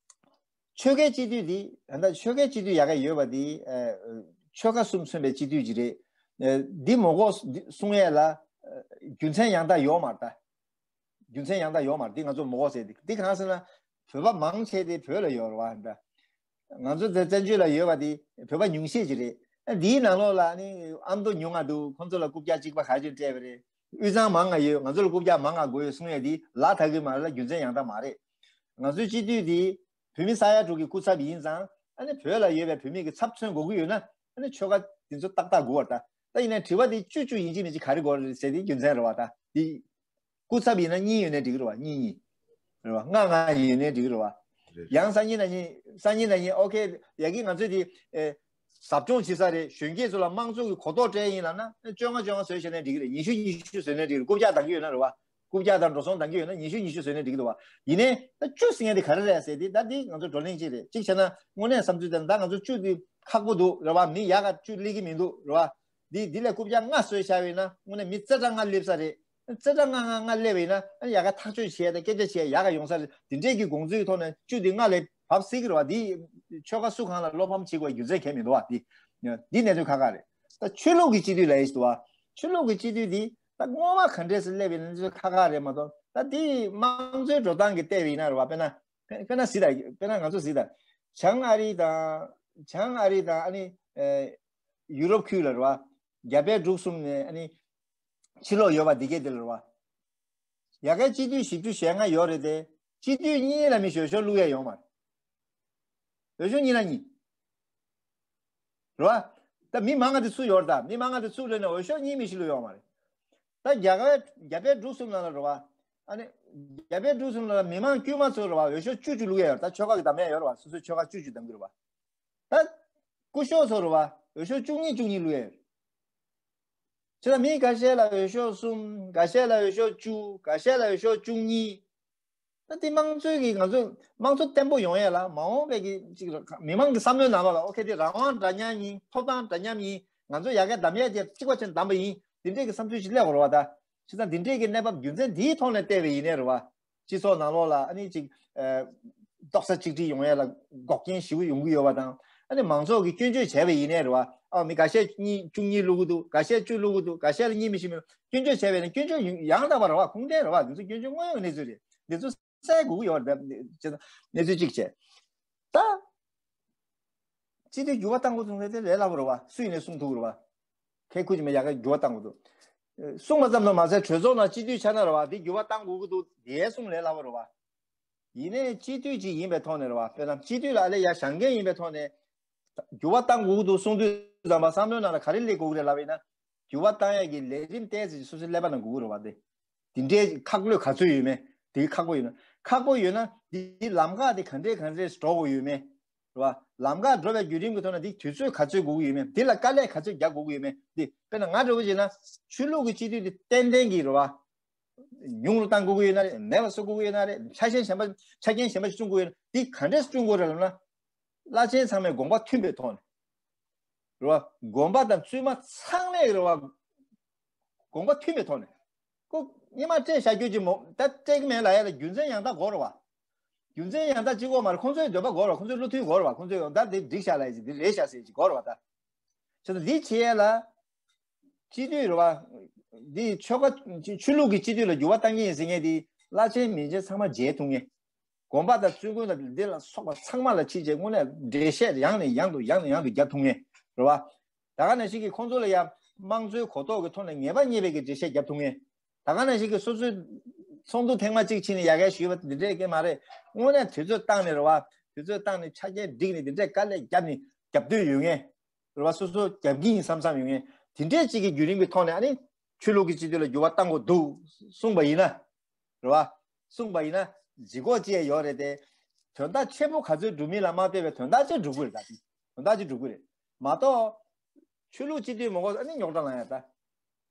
ཆོལ་ཁའི་སྤྱི་འཐུས་འདི་ད་ལྟ་ཆོལ་ཁའི་སྤྱི་འཐུས་ཡག་ག་ཡོད་པ་འདི་ཆོལ་ཁ་གསུམ་མཚོན་པའི་སྤྱི་འཐུས་ཅིག་རེད། འདི་མ་དགོས་གསུང་ཡས་ལ་རྒྱུ་མཚན་ཡང་དག་ཡོད་མ་རེད་ད། རྒྱུ་མཚན་ཡང་དག་ཡོད་མ་རེད། འདི་ང་ཚོ་མ་དགོས་ཟེར། འདི་འདི་གང་ཟེར་ན་བོད་པ་མང་ཆེ་དེ་བོད་ལ་ཡོད་རེད་བ། ད་ང་ཚོ་དེ་བཙན་བྱོལ་ལ་ཡོད་པ་དེ་བོད་པ་ཉུང་ཤས་ཅིག་རེད། ཨ་འདིའི་ནང་ལོགས་ལ་ནི་ཨ་མདོ་ཉུང་ང་འདུག་ཁོང་ཚོ་ལ་རྐུབ་བཀྱག་གཅིག་པ་ག་ཚོད་སྤྲད་པ་རེད། དབུས་གཙང་མང་ང་ཡོད། ང་ཚོ་ལ་རྐུབ་བཀྱག་མང་ང་དགོས་ཡོད་གསུང་ཡས་དེ་ལག་ཐག་གི་མ་རེད་ལ། རྒྱུ་མཚན་ཡང་དག་མ་རེད། ང་ཚོའི་སྤྱི་འཐུས་དེ་བོད་མི་ས་ཡ་དྲུག་གི་སྐུ་ཚབ་ཡིན་ཙང་། ཨ་ནི་བོད་ལ་ཡོད་པའི་བོད་མི་གི་ཚབ་མཚོན་དགོས་ཀྱི་ཡོད་ན། ཨ་ནི་ཆོལ་ཁ་དེ་ཚོ་ཏག་ཏག་དགོས་པ་རེད་ད། ད་ཡིན་ན་དྲི་བ་དེ་བཅུ་བཅུ་ཡིན་གཅིག་མིན་གཅིག་ག་རེ་དགོས་རེད་ཟེར་དེ་རྒྱུ་མཚན་རེད་བ། ད་དེ་སྐུ་ཚབ་ཡིན་ན་གཉིས་ཡོད་ནའི་འགྲིག་གི་རེད་བ། གཉིས་གཉིས་རེད་བ། ལྔ་ལྔ་ཡོད་ནའི་འགྲིག་གི་རེད་བ། རེད། ཡང་སང་ཉིན་གནངས་ཉིན་སང་ཉིན་གནངས་ཉིན་ཨོ་ཁེ་ཡ་གི་ང་ཚོས་དེ་ཨེ་ཟབ་སྦྱོང་བྱེད་ས་རེད། གཞོན་སྐྱེས་ཚོ་ལ་དམངས་གཙོ་གི་གོ་རྟོགས་སྤྲད་ཡིན་ལབ་ན། བཅོ་ལྔ་བཅོ་ལྔ་བཟོས་བྱས་ནའི་འགྲིག་གི་རེད། ཉི་ཤུ་ཉི་ཤུ་བཟོས་ནའི་འགྲིག་གི་རེད། རྐུབ་བཀྱག་འདང་གི་ཡོད་ན་རེད་བ། རྐུབ་བཀྱག་དང་འགྲོ་སོང་འདང་གི་ཡོད་ན་ཉི་ཤུ་ཉི་ཤུ་བཟོས་ནའི་འགྲིག་གི་འདུག་བ། ཡིན་ནའི་ད་བཅུ་ཟེར་མཁན་དེ་ག་རེ་རེད་ཟེར་དུས། ད་འདི་ང་ཚོ་བགྲོ་གླེང་ཅིག་རེད། གཅིག་བྱས་ན་དངོས་གནས་བསམ་ཚུལ་དེ་ད་ང་ཚོ་བཅུ་འདི་ཁག་པོ་འདུག་རེད་བ། མི་ཡག་ག་བཅུ་སླེབས་ཀྱི་མི་འདུག་རེད་བ། འདི་འདི་ལས་རྐུབ་བཀྱག་ལྔ་བཟོས་བཞག་པ་ཡིན་ན་དངོས་གནས་མི་རྩ་གྲངས་ལྔ་སླེབས་ས་རེད། རྩ་གྲངས་ལྔ་ལྔ་ལྔ་སླེབས་པ་ཡིན་ན། ཨ་ནི་ཡག་ག་ཐག་གཅོད་བྱས་དང་སྐད་ཆ་བྱས་ཡག་ག་ཡོང་ས་རེད། དེ་འདྲས་ཀྱི་དགོངས་ཚུལ་གྱི་ཐོག་ནས་བཅུ་འདི་ལྔ་ལས་བབས་སྲིད་ཀྱི་རེད་བ། འདི་ཆོལ་ཁ་སུ་གང་ལ་བློ་ཕམ་བྱེད་དགོས་རྒྱུ་མཚན་གང་ཡང་མི་འདུག་བ། འདི་འདི་གནས་ཚུལ་ཁག་ཁག་རེད། ད་ཆོས་ལུགས་ཀྱི་སྤྱི་འཐུས་ལབ་ཡས་ཞིག་འདུག་བ། ཆོས་ལུགས་ཀྱི་སྤྱི་འཐུས་འདི་ད་སྔོན་མ་ག་འདྲས་སེ་སླེབས་ཡིན་ན་ཁག་ཁག་རེད་མ་གཏོགས། ད་འདི་དམངས་གཙོའི་འགྲོ་སྟངས་ཀྱི་བལྟས་པ་ཡིན་ན་རེད་བ། དཔེར་ན་དཔེར་ན་གཟིགས་དང་། དཔེར་ན་ང་ཚོ་གཟིགས་དང་། བྱང་ཨ་རི་དང་། བྱང་ཨ་རི་དང་། ཨ་ནི་ཨེ་ཡུ་རོབ་ཁུལ་ལ་རེད་བ། རྒྱ་བལ་འབྲུག་གསུམ་ནས་ཨ་ནི་ཕྱི་ལོགས་ཡོད་པ་འདི་གས་འདི་ལ་རེད་བ། ཡ་གའི་སྤྱི་འཐུས་བཞི་བཅུ་ཞེ་ལྔ་ཡོད་རེད་དེ། སྤྱི་འཐུས་གཉིས་ལ་མི་ཞོ་ཞོ་བླུག་ཡ་ཡོང་མ་རེད། འོས་ཤོག་གཉིས་ལ་གཉིས། རེད་བ། ད་མི་མང་ང་དེ་སུ་ཡོད་རེད། ད་མི་མང་ང་དེ་སུ་ལོས་ན་འོས་ཤོག་གཉིས་མི་ཞིག་ལོས་ཡོད་མ་རེད། ད་རྒྱ་གར་རྒྱ་བལ་འབྲུག་གསུམ་ནང་ལ་རེད་བ། ཨ་ནི་རྒྱ་བལ་འབྲུག་གསུམ་ནང་ལ་མི་མང་དཀྱུས་མ་ཚོ་རེད་བ། འོས་ཤོག་བཅུ་བཅུ་བླུག་ཡ་ཡོད་རེད། ད་ཆོལ་ཁ་གི་འདམ་ཡ་ཡོད་རེད་བ། སོ་སོའི་ཆོལ་ཁ་བཅུ་བཅུ་འདམ་གི་རེད་བ། ད་སྐུ་ཞབས་ཚོ་རེད་བ། འོས་ཤོག་བཅུ་གཉིས་བཅུ་གཉིས་བླུག་ཡ་ཡོད་རེད། བྱས་ཙང་མི་འགའ་ཤས་ལ་འོས་ཤོག་གསུམ། འགའ་ཤས་ལ་འོས་ཤོག་བཅུ། འགའ་ཤས་ལ་འོས་ཤོག་བཅུ་གཉིས། ད་དེ་དམངས་གཙོའི་གི་ང་ཚོ་དམངས་གཙོ་བརྟན་པོ་ཡོང་ཡས་ལ་མ་འོངས་པའི་གི་ཅིག་མི་མང་གི་བསམ་བློའི་ནང་ལོགས་ལ་ཨོ་ཁེ་དེ་རང་དབང་འདྲ་མཉམ་ཡིན། ཐོབ་ཐང་འདྲ་མཉམ་ཡིན། ང་ཚོ་ཡ་གའི་འདམ་ཡ་དེ་གཅིག་པ་བྱས་འདམ་པ་ཡིན། དེ་འདྲས་ཀྱི་བསམ་ཚུལ་ཞིག་སླེབས་དགོས་རེད་བ། ད་བྱས་ཙང་དེ་འདྲས་ཀྱི་གནས་བབ་རྒྱུ་མཚན་འདིའི་ཐོག་ནས་བལྟས་པ་ཡིན་ནའི་རེད་བ། སྤྱི་ཚོགས་ནང་ལོགས་ལ་ཨ་ནི་ཅིག་ཨ་རྡོག་རྩ་གཅིག་སྒྲིལ་ཡོང་ཡས་ལ་འགོག་རྐྱེན་ཞེ་པོ་ཡོང་གི་ཡོད་པ་དང་། ཨ་ནི་མང་ཚོགས་ཀྱིས་སྐྱོན་བརྗོད་བྱས་པ་ཡིན་ནའི་རེད་བ། ཨ་མི་འགའ་ཤས་གཉིས་བཅུ་གཉིས་བླུག་གི་འདུག་འགའ་ཤས་བཅུ་བླུག་གི་འདུག་འགའ་ཤས་ལ་གཉིས་མི་ཤེས་མི་འདུག་སྐྱོན་བརྗོད་བྱས་པ་ཡིན་ན་སྐྱོན་བརྗོད་ཡང་དག་པ་རེད་བ། ཁུངས་ལྡན་རེད་བ། འདི་ཚོ་སྐྱོན་བརྗོད་དངོས་ཡོད་གནས་ཚུལ་རེད། འདི་ཚོ་གསལ་དགོས་ཀྱི་ཡོད་རེད། གནས་ཚུལ་གཅིག་བྱས། ད་སྤྱི་འཐུས་འགྱུར་བ་གཏང་དགོས་ཐུག་ན་དེ་ལས་སླ་པོ་རེད་བ། སུ་ཡིན་ནའི་གསུང་ཐུབ་ཀྱི་རེད་བ། ཁེ་ཁུ་ཅི་མེད་ཡ་ག་འགྱུར་བ་གཏང་དགོས་འདུག་གསུངས་པ་ཙམ་དུ་མ་ཟད་གྲོས་ཚོགས་ནང་སྤྱི་འཐུས་ཆགས་ན་རེད་བ། དེ་འགྱུར་བ་གཏང་དགོས་ཀྱི་འདུག་དེ་གསུང་ལས་སླ་པོ་རེད་བ། ཡིན་ནའི་སྤྱི་འཐུས་ཅིག་ཡིན་པའི་ཐོག་ནས་རེད་བ། དཔེར་ན་སྤྱི་འཐུས་ལ་ཨ་ལས་ཡ་བཞེངས་མཁན་ཡིན་པའི་ཐོག་ནས་འགྱུར་བ་གཏང་དགོས་ཀྱི་འདུག་གསུང་དུས་ཙམ་པ་བསམ་བློའི་ནང་ལ་ག་རེ་སླེབས་དགོས་ཀྱི་རེད་ལབ་པ་ཡིན་ན། འགྱུར་བ་གཏང་ཡ་གི་ལས་རིམ་ཏོག་ཙམ་སོ་སོའི་ཀླད་པ་ནང་དགོས་ཀྱི་རེད་བ། དེ་དེ་འདྲའི་ཁག་ལོས་ག་ཚོད་ཡོད་མེད། དེ་ཁག་པོ་ཡོད་ན། ཁག་པོ་ཡོད་ན་དེའི་ལམ་ཁ་དེ་ག་འདྲས་ག་འདྲས་འགྲོ་དགོས་ཡོད་མེད། རེད་བ། ལམ་ཁ་འགྲོ་བའི་བརྒྱུད་རིམ་གྱི་ཐོག་ན་འདི་དུས་ཚོད་ག་ཚོད་དགོས་ཀྱི་ཡོད་མེད། འདི་ལ་དཀའ་ལས་ག་ཚོད་རྒྱག་དགོས་ཀྱི་ཡོད་མེད། འདི་དཔེར་ན་ང་འདྲ་བོ་བྱས་ན་ཆོས་ལུགས་ཀྱི་སྤྱི་འཐུས་འདི་ཏན་ཏན་གྱི་རེད་བ། ཉུང་རུ་བཏང་དགོས་ཀྱི་ཡོད་ན་རེད། མེད་པ་བཟོ་དགོས་ཀྱི་ཡོད་ན་རེད། ཆ་རྐྱེན་གཞན་པ་ཆ་རྐྱེན་གཞན་པ་ཞིག་བསྐྲུན་དགོས་ཡོད་ན། འདི་ག་འདྲས་བསྐྲུན་དགོས་རེད་ལབ་ན། བླ་ཆེན་ཚང་མས་དགོངས་པ་མཐུན་པའི་ཐོག་ནས་རེད་བ། དགོན་པ་དང་བཙུན་མ་ཚང་མས་རེད་བ། དགོངས་པ་མཐུན་པའི་ཐོག་ནས། ཁོ་ སྔོན་མ་སྤྲད་བཞག་རྒྱུ་ཅིག་མོ་ད་སྤྲད་ཀྱི་མེད་ལབ་ཡ་ལ་རྒྱུ་མཚན་ཡང་དག་དགོས་རེད་བ། རྒྱུ་མཚན་ཡང་དག་གཅིག་པོ་མ་རེད། ཁོང་ཚོའི་འདོད་པ་དགོས་རེད་བ། ཁོང་ཚོའི་བློ་མཐུན་དགོས་རེད་བ། ཁོང་ཚོས་ཡང་ད་དེ་འགྲིག་བཞག་ལབ་ཡ་ཅིག་དེ་རེད་བཞག་ཟེར་ཅིག་དགོས་རེད་བ་ད། བྱས་ཙང་འདི་བྱེད་ཡ་ལ། སྤྱི་འཐུས་རེད་བ། འདི་ཆོལ་ཁ་ཆོས་ལུགས་ཀྱི་སྤྱི་འཐུས་ལ་འགྱུར་བ་གཏང་གི་ཡིན་ཟེར་མཁན་དེ་བླ་ཆེན་མི་ཆེན་ཚང་མ་མཇལ་ཐུབ་མཁན། དགོན་པ་དང་བཙུན་དགོན་དང་འདི་ལ་སོགས་པ་ཚང་མ་ལ་ཕྱིན་བྱས་དངོས་གནས་འགྲེལ་བཤད་ཡང་ནས་ཡང་དུ་ཡང་ནས་ཡང་དུ་རྒྱབ་ཐུབ་མཁན་རེད་བ། ད་ག་ནང་བཞིན་གྱི་ཁོང་ཚོ་ལ་ཡང་དམངས་གཙོའི་གོ་རྟོགས་ཀྱི་ཐོག་ནས་ངེས་པ་རྙེད་པའི་གི་འགྲེལ་བཤད་རྒྱབ་ཐུབ་མཁན། ད་ག་ནང་བཞིན་གྱི་སོ་སོའི་ཚོགས་འདུ་ཐེངས་མ་གཅིག་ཕྱིན་ནས་ཡ་གའི་ཞུས་པ་འདི་འདྲས་ཀྱི་མ་རེད། དངོས་གནས་དུས་ཚོད་བཏང་ནས་རེད་བ། དུས་ཚོད་བཏང་ནས་ཆ་རྐྱེན་བསྒྲིགས་ནས་འདི་འདྲས་དཀའ་ལས་བརྒྱབ་ནས་རྒྱབ་འདོད་ཡོད་མཁན། རེད་བ། སོ་སོ་རྒྱབ་ཀྱི་ཡིན་བསམ་བསམ་ཡོད་མཁན། དེ་འདྲས་གཅིག་གི་བརྒྱུད་རིམ་གྱི་ཐོག་ནས་ཨ་ནི་ཆོས་ལུགས་ཀྱི་སྤྱི་འཐུས་ལ་འགྱུར་བ་བཏང་དགོས་འདུག་གསུངས་པ་ཡིན་ན། རེད་བ། གསུངས་པ་ཡིན་ན་ལྗིད་ཁོག་ཅིག་ཡོད་རེད་དེ། དོན་དག་ཆེན་པོ་ག་ཚོད་སྒྲུབ་མིན་ལ་མ་ལྟོས་པའི་དོན་དག་ཅིག་སྒྲུབ་དགོས་རེད་ད། དོན་དག་ཅིག་སྒྲུབ་དགོས་རེད། མ་གཏོགས། ཆོས་ལུགས་སྤྱི་འཐུས་མང་པོ་ཨ་ནི་རྙོག་དྲ་ལངས་ཡ་ད།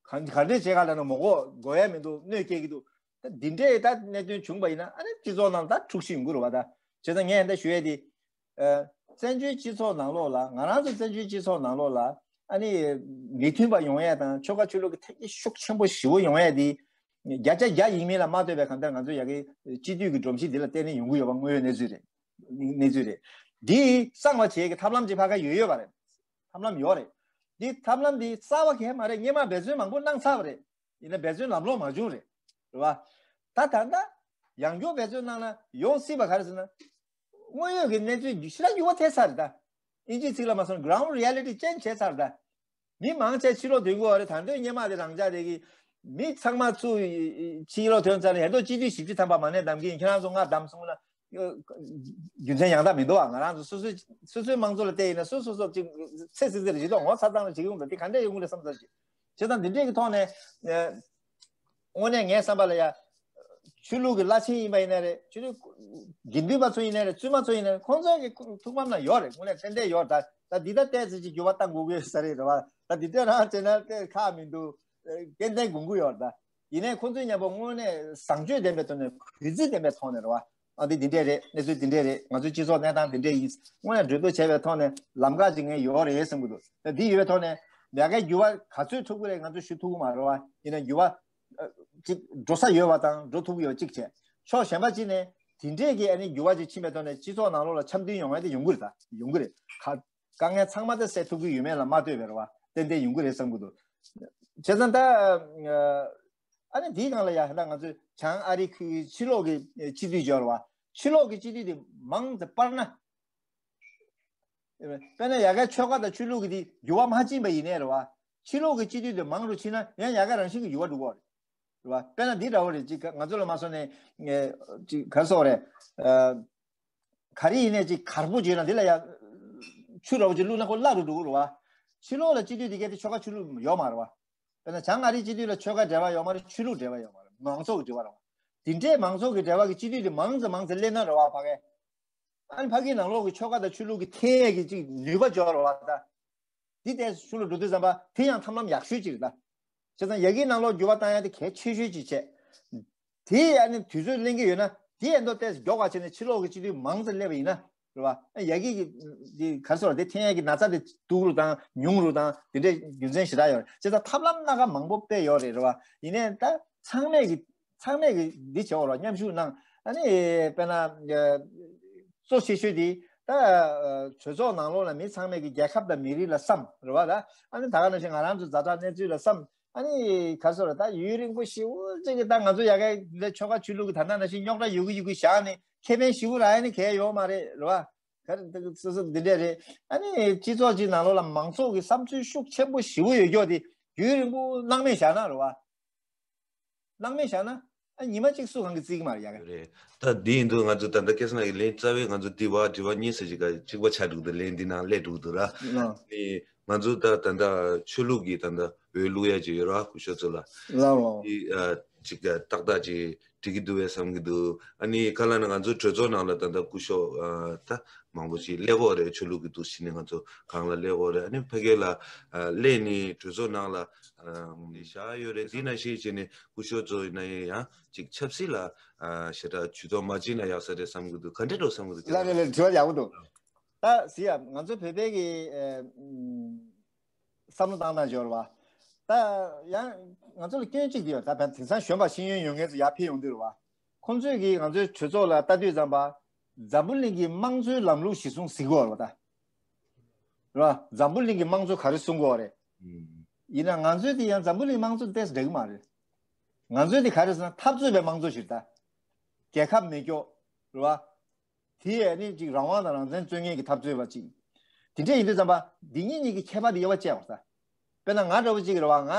ག་ག་འདྲས་བྱེད་ག་ལབ་ན་མང་པོ་དགོས་ཡ་མི་འདུག་གནོད་སྐྱེལ་གྱི་འདུག་ད་འདི་འདྲས་ད་གནད་དོན་བྱུང་པ་ཡིན་ན་ཨ་ནི་སྤྱི་ཚོགས་ནང་ད་འཁྲུག་གཞི་ཡོང་གི་རེད་བ་ད། བྱས་ཙང་ངས་ད་ཞུ་ཡ་དེ། ཨ། བཙན་བྱོལ་སྤྱི་ཚོགས་ནང་ལོགས་ལ་ང་རང་ཚོ་བཙན་བྱོལ་སྤྱི་ཚོགས་ནང་ལོགས་ལ་ཨ་ནི་མི་མཐུན་པ་ཡོང་ཡ་དང་ཆོལ་ཁ་ཆོས་ལུགས་ཀྱི་འཐབ་ཇུས་ཤུགས་ཆེན་པོ་ཞེ་པོ་ཡོང་ཡ་དེ། བརྒྱ་ཆ་བརྒྱ་ཡིན་མིན་ལ་མ་ལྟོས་པའི་གང་ལྟར་ང་ཚོ་ཡ་གི་སྤྱི་འཐུས་ཀྱི་སྒྲོམ་གཞི་འདི་ལ་བརྟེན་ནས་ཡོང་གི་ཡོད་པ་དངོས་ཡོད་གནས་ཚུལ་རེད། གནས་ཚུལ་རེད། འདི་གསང་བ་བྱེད་ཀྱི་ཐབས་ལམ་ཅིག་ཕ་ག་ཡོད་ཡོད་པ་རེད། ཐབས་ལམ་ཡོད་རེད། འདི་ཐབས་ལམ་འདི་གསར་བ་གང་ཡང་མ་རེད། སྔོན་མ་འབད་བརྩོན་མང་པོ་གནང་ཚར་བ་རེད། ཡིན་ན་འབད་བརྩོན་ལམ་ལྷོང་མ་བྱུང་རེད། རེད་བ། ད་ད་ལྟ་ཡང་བསྐྱར་འབད་བརྩོན་གནང་ན་ཡོང་སྲིད་པ་ག་རེ་ཟེར་ན། དངོས་ཡོད་ཀྱི་གནས་ཚུལ་ཞེ་དྲག་འགྱུར་བ་ཐེབས་ཚར་རེད་ད། ཨིན་ཇིའི་ཚིག་ལ་མ་སོང་ground reality change བྱས་ཚར་རེད་ད། མི་མང་ཆེ་ཕྱི་ལོགས་ཐོན་གྱི་ཡོད་རེད། ད་དུང་སྔོན་མ་དེ་རང་འཇགས་རེད་གི། མི་ཚང་མ་ཚུར་ཕྱི་ལོགས་ཐོན་ཚར་ནས་ཧེ་ཏོ་སྤྱི་འཐུས་བཞི་བཅུ་ཐམ་པ་མ་ནས་བདམས་ཀྱི་ཡིན། ཁྱེད་རང་ཚོ་ང་བདམས་སོང་ན། རྒྱུ་མཚན་ཡང་དག་མི་འདུག་ཨ། ང་རང་ཚོ་སོ་སོའི་སོ་སོའི་དམངས་གཙོ་ལ་བལྟས་ཡིན་ན་སོ་སོ་སོ་ཅིག་ཚེ་སྲིད་ཚེ་རེ་ཞིག་ཏུ་ངོ་ཚ་ཚང་ལ་བྱེད་ཀྱི་ཡོང་ད། དེ་ག་འདྲས་ཡོང་གི་རེད་བསམ་ཚར་ཞིག་བྱས་ཙང་འདི་འདྲས་ཀྱི་ཐོག་ནས། དངོས་གནས་ངའི་བསམ་པ་ལ་ཡ། ཆོས་ལུགས་ཀྱི་བླ་ཆེན་ཡིན་པ་ཡིན་ན་རེད། ཆོས་ལུགས་དགེ་འདུན་པ་ཚོ་ཡིན་ན་རེད། བཙུན་མ་ཚོ་ཡིན་ན་རེད། ཁོང་ཚོ་གི་ཐུགས་ཕམ་ན་ཡོད་རེད། དངོས་གནས་ཏན་ཏན་ཡོད་རེད། ད་ད་འདི་ལྟ་བལྟས་ཚེ་ཅིག་འགྱུར་བ་གཏང་དགོས་ཀྱི་ཡོད་ས་རེད། རེད་བ། ད་འདི་ལྟ་རང་བྱས་ན་དེ་ཁག་མི་འདུག་ཏན་ཏན་དགོངས་ཀྱི་ཡོད་རེད། ད་ཡིན་ནའི་ཁོང་ཚོའི་མཉམ་པོ་དངོས་གནས་བཟང་སྤྱོད་ལྡན་པའི་ཐོག་ནས་གུས་བརྩི་ལྡན་པའི་ཐོག་ནས་རེད་བ། ཨ་འདི་འདི་འདྲས་རེད། གནས་ཚུལ་འདི་འདྲས་རེད། ང་ཚོའི་སྤྱི་ཚོགས་གནས་སྟངས་འདི་འདྲས་ཡིན། དངོས་གནས་གྲོས་བསྡུར་བྱས་པའི་ཐོག་ནས་ལམ་ཁ་ཅིག་ངས་ཡོད་རེད་བསམ་གྱི་འདུག་ད་འདི་ཡོད་པའི་ཐོག་ནས་ལས་ཀའི་འགྱུར་བ་ག་ཚོད་ཐུབ་ཀྱི་རེད། ང་ཚོས་ཞུ་ཐུབ་ཀྱི་མ་རེད་བ། ཡིན་ན་འགྱུར་བ། ཅིག་འགྲོ་ས་ཡོད་པ་དང་འགྲོ་ཐུབ་ཀྱི་ཡོད་གཅིག་བྱས། ཕྱོགས་གཞན་པ་གཅིག་ནས་དེ་འདྲས་ཀྱི་ཨ་ནི་འགྱུར་བ་ཅིག་ཕྱིན་པའི་ཐོག་ནས་སྤྱི་ཚོགས་ནང་ལོགས་ལ་འཆམ་མཐུན་ཡོང་ཡ་དེ་ཡོང་གི་རེད། ད་ཡོང་གི་རེད། ཁ་དཀའ་ངལ་ཚང་མ་དེ་སེལ་ཐུབ་ཀྱི་ཡོད་མེད་ལ་མ་ལྟོས་པའི་རེད་བ། ཏན་ཏན་ཡོང་གི་རེད་བསམ་གྱི་འདུག་བྱས་ཙང་ད་ཨ་ནི་དེའི་སྒང་ལ་ཡ་ཧ་ད་ང་ཚོས་བྱང་ཨ་རི་ཁུལ་ཕྱི་ལོགས་ཀྱི་སྤྱི་འཐུས་འབྱོར་བ། ཕྱི་ལོགས་ཀྱི་སྤྱི་འཐུས་དེ་མང་ཙམ་སྤར་ན། དཔེར་ན་ཡ་གའི་ཆོལ་ཁ་དང་ཆོས་ལུགས་ཀྱི་དེ་འགྱུར་བ་མ་ཕྱིན་པ་ཡིན་ནའི་རེད་བ། ཕྱི་ལོགས་ཀྱི་སྤྱི་འཐུས་དེ་མང་རུ་ཕྱིན་ན་ཡང་ཡ་གའི་རང་བཞིན་གྱི་འགྱུར་བ་འགྲོ་གི་རེད་བ། དཔེར་ན་འདི་འདྲ་བོ་རེད། ཅིག་ང་ཚོ་ལ་མ་སོང་ནས་ཅིག་ག་རེ་ཟེར་དགོས་རེད། ག་རེ་ཡིན་ནའི་ཅིག་གར་པོ་བརྗོད་ན་འདི་ལ་ཡ་ཆུ་འདྲ་བོ་ཅིག་བླུགས་ན་ཁོ་བརླག་རུ་འགྲོ་གི་རེད་བ། ཕྱི་ལོགས་ལ་སྤྱི་འཐུས་དེ་གའི་དེ་ཆོལ་ཁ་ཆོས་ལུགས་ཡོད་མ་རེད་བ། དཔེར་ན་བྱང་ཨ་རིའི་སྤྱི་འཐུས་ལ་ཆོལ་ཁ་འབྲེལ་བ་ཡོད་མ་རེད། ཆོས་ལུགས་འབྲེལ་བ་ཡོད་མ་རེད། མང་ཚོགས་ཀྱི་འབྲེལ་བ་རེད་བ། དེ་འདྲའི་མང་ཚོགས་ཀྱི་འབྲེལ་བ་གི་སྤྱི་འཐུས་དེ་མང་ཙམ་མང་ཙམ་སླེབས་ན་རེད་བ། ཕ་གའི། ཨ་ནི་ཕ་གིའི་ནང་ལོགས་ཀྱི་ཆོལ་ཁ་དང་ཆོས་ལུགས་ཀྱི་འཐེན་ཡས་ཀྱི་ཅིག་ནུས་པ་འབྱོར་བ་ད། འདི་ལྟའི་ཤུགས་ལ་འགྲོ་དུས་ཙམ་པ་དེ་ཡང་ཐབས་ལམ་ཡག་ཤོས་ཅིག་རེད་ད། བྱས་ཙང་ཡ་གིའི་ནང་ལོགས་འགྱུར་བ་བཏང་ཡ་དེ་གལ་ཆེ་ཤོས་ཅིག་བྱས། དེ་ཨ་ནི་དུས་ཚོད་ལེན་གྱི་ཡོད་ན་དེ་ཨེ་འདོ་ཏེས་མགྱོགས་པ་བྱས་ནས་ཕྱི་ལོགས་ཀྱི་སྤྱི་འཐུས་མང་ཙམ་སླེབས་པ་ཡིན་ན་རེད་བ། ཡ་གི་གི་དེ་ག་རེ་ཟེར་བ་དེ་འཐེན་ཡ་གི་ན་ཚ་དེ་སྡུག་རུ་དང་ཉུང་རུ་དང་དེ་འདྲའི་རྒྱུ་མཚན་ཞེ་དྲག་ཡོད་རེད། བྱས་ཙང་ཐབས་ལམ་སྣ་ཁ་མང་པོ་དཔེ་ཡོད་རེད་རེད་བ། ཡིན་ནའི་ད་ཚང་མས་གི་ཚང་མས་ཀྱི་འདི་བྱེད་འོར་བ་མཉམ་ཞུགས་གནང་། ཨ་ནི་དཔེར་ན་གཙོ་ཆེ་ཤོས་དེ་ད་གྲོས་ཚོགས་ནང་ལོགས་ལ་མི་ཚང་མས་ཀྱི་རྒྱལ་ཁབ་དང་མི་རིགས་ལ་བསམ་རེད་བ། ད་ཨ་ནི་ད་ག་ནང་བཞིན་ང་རང་ཚོ་ཛ་དྲག་གནས་ཚུལ་ལ་བསམ། ཨ་ནི་ག་རེ་ཟེར་ད་ཡུན་རིང་པོ་ཞེ་པོ་ཅིག་གི་ད་ང་ཚོ་ཡ་གའི་འདི་ཆོལ་ཁ་ཆོས་ལུགས་ཀྱི་ད་ལྟ་ནང་བཞིན་རྙོག་དྲ་ཡོད་གི་ཡོད་གི་བཞག་ནས་ཁེ་ཕན་ཞེ་པོ་རག་ཡ་ནི་གལ་ཡོད་མ་རེད་རེད་བ། ག་རེ་འདུག་སོ་སོ་འདི་འདྲས་རེད། ཨ་ནི་སྤྱི་ཚོགས་ཀྱི་ནང་ལོགས་ལ་མང་ཚོགས་ཀྱི་བསམ་ཚུལ་ཤུགས་ཆེན་པོ་ཞེ་པོ་ཡོད་ཀྱོག་དེ་ཡུན་རིང་པོ་སྣང་མེད་བཞག་ན་རེད་བ། སྣང་མེད་བཞག་ན་ཨ་ཉི་མ་གཅིག་སུ་གང་གི་བརྩི་གི་མ་རེད་ཡ་ག། རེད། ད་འདི་ཡིན་དུས་ང་ཚོ་ད་ལྟ་སྐལ་བཟང་ལགས་ཀྱི་ལན་རྩ་བའི་ང་ཚོ་འདི་བ་དྲི་བ་གཉིས་ཟེར་ཅིག་ག་གཅིག་པ་ཆགས་འདུག་འདུག་ལན་འདི་ནང་སླེབས་འདུག་འདུག་ར། ལགས། ནི་ང་ཚོ་ད་ད་ལྟ་ཆོས་ལུགས་ཀྱི་ད་ལྟ་འོས་བླུག་ཡ་ཅིག་ཡོད་ར་སྐུ་ཞབས་ཚོ་ལ། ལགས་ལགས། འདི་ཨ་ཅིག་ག་ཏག་ཏག་ཅིག་འགྲིག་གི་འདུག་བས་བསམ་གྱི་འདུག་ཨ་ནི་ག་ལ་ན་ང་ཚོ་གྲོས་ཚོགས་ནང་ལ་ད་ལྟ་སྐུ་ཞབས་ཨ་ད་མང་པོ་ཞིག་སླེབས་ཡོད་རེད། ཆོས་ལུགས་ཀྱི་འདུག་ཕྱིན་ནས་ང་ཚོ་གང་ལ་སླེབས་ཡོད་རེད། ཨ་ནི་ཕ་གི་ལ་ཨ་སླེབས་ནས་གྲོས་ཚོགས་ནང་ལ་ཨ་བཞག་ཡོད་རེད། འདི་ན་ཤེས་བྱས་ནས་སྐུ་ཞབས་ཚོ་ཡིན་ན་ཡང་ཅིག་ཆབ་སྲིད་ལ་ཨ་ཞེ་དྲག་ཇུས་གཏོགས་མ་བྱས་ན་ཡག་ས་རེད་བསམ་གྱི་འདུག་ག་འདྲ་འགྲོ་བསམ་གྱི་འདུག་ལགས་ལགས་ལགས། དྲི་བ་ཡག་པོ་འདུག་ད་ཟེར་ཡ་ང་ཚོ་བོད་པའི་གི་ཨ་བསམ་བློ་བཏང་སྟངས་འབྱོར་བ། ད་ཡང་ང་ཚོ་ལ་སྐྱོན་གཅིག་དེ་ཡོད། ད་བན་དེང་སང་གཞོན་པ་ཤེས་ཡོན་ཡོད་མཁན་ཚོ་ཡར་ཕེབས་ཡོང་དུས་རེད་བ། ཁོང་ཚོས་ཀྱིས་ང་ཚོའི་གྲོས་ཚོགས་ལ་ལྟ་དུས་ཙམ་པ། འཛམ་བུ་གླིང་གི་དམངས་གཙོའི་ལམ་ལུགས་གཞི་བཟུང་ཟེར་གྱི་ཡོད་རེད་བ་ད། རེད་བ། འཛམ་བུ་གླིང་གི་དམངས་གཙོ་ག་རེ་གསུང་གི་ཡོད་རེད། ཡིན་ན་ང་ཚོའི་དེ་ཡང་འཛམ་བུ་གླིང་དམངས་གཙོ་དེ་ཏོག་ཙམ་འདྲ་གི་མ་རེད། ང་ཚོའི་དེ་ག་རེ་ཟེར་ན་འཐབ་རྩོད་པའི་དམངས་གཙོ་ཞིག་ད། རྒྱལ་ཁབ་མེད་ཀྱོག་རེད་བ། དེ་ཡས་ནི་ཅིག་རང་དབང་དང་རང་བཙན་རྩོད་མཁན་གྱི་འཐབ་རྩོད་པ་ཅིག་དེ་འདྲས་ཡིན་དུས་ཙམ་པ་འདི་གཉིས་གཉིས་ཀྱི་ཁྱད་པར་དེ་དབྱེ་བ་བཅད་པ་ད། དཔེར་ན་ང་འདྲ་བོ་ཅིག་རེད་བ། ང་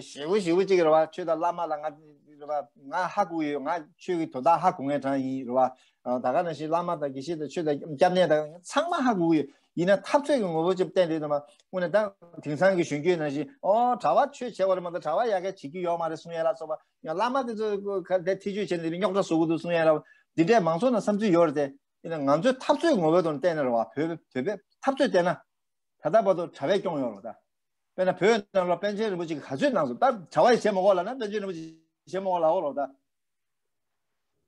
ཞེ་པོ་ཞེ་པོ་ཅིག་རེད་བ། ཆོས་དང་བླ་མ་ལ་ང་རེད་བ། ང་ཧ་གོ་ཡོད། ང་ཆོས་ཀྱི་དོན་དག་ཧ་གོ་མཁན་གྲངས་ཡིན་རེད་བ། ད་ག་ནང་བཞིན་བླ་མ་དང་དགེ་བཤེས་དང་ཆོས་དང་སྐྱབས་གནས་དང་ཚང་མ་ཧ་གོ་ཡོད། ཡིན་ན་འཐབ་རྩོད་ཀྱི་ངོ་བོ་ཅིག་བསྟན་དུས་ཙམ་པ་དངོས་གནས་ད་དེང་སང་གི་གཞོན་སྐྱེས་ནང་བཞིན་ཨོ་གྲྭ་པ་ཆོས་བྱས་པ་རེད་མ་གཏོགས་གྲྭ་པ་ཡ་གི་བྱེད་རྒྱུ་ཡོད་མ་རེད་གསུང་ཡས་ལ་སོགས་པ། ཡང་བླ་མ་དེ་ཚོ་ག་དེ་ཐེ་ཇུས་བྱས་ནས་རྙོག་དྲ་བཟོ་གི་འདུག་གསུང་ཡས་ལ། འདི་འདྲའི་མང་ཚོགས་ནང་བསམ་ཚུལ་ཡོད་རེད་དེ། ཡིན་ན་ང་ཚོའི་འཐབ་རྩོད་ངོ་བོའི་ཐོག་ནས་བལྟས་ན་རེད་བ། བོད་བོད་པའི་འཐབ་རྩོད་བལྟས་ན། ད་ལྟ་བར་དུ་གྲྭ་པས་སྐྱོང་ཡོད་རེད་ད། དཔེར་ན་བོད་ནང་ལ་པཎ་ཆེན་རིན་པོ་ཆེ་གིས་ག་ཚོད་གནང་སོང་། ད་གྲྭ་པ་ཡིས་བྱེད་མ་དགོས་ལབ་ན་པཎ་ཆེན་རིན་པོ་ཆེས་བྱེད་མ་དགོས་ལབ་ཡོད་རེད་ད།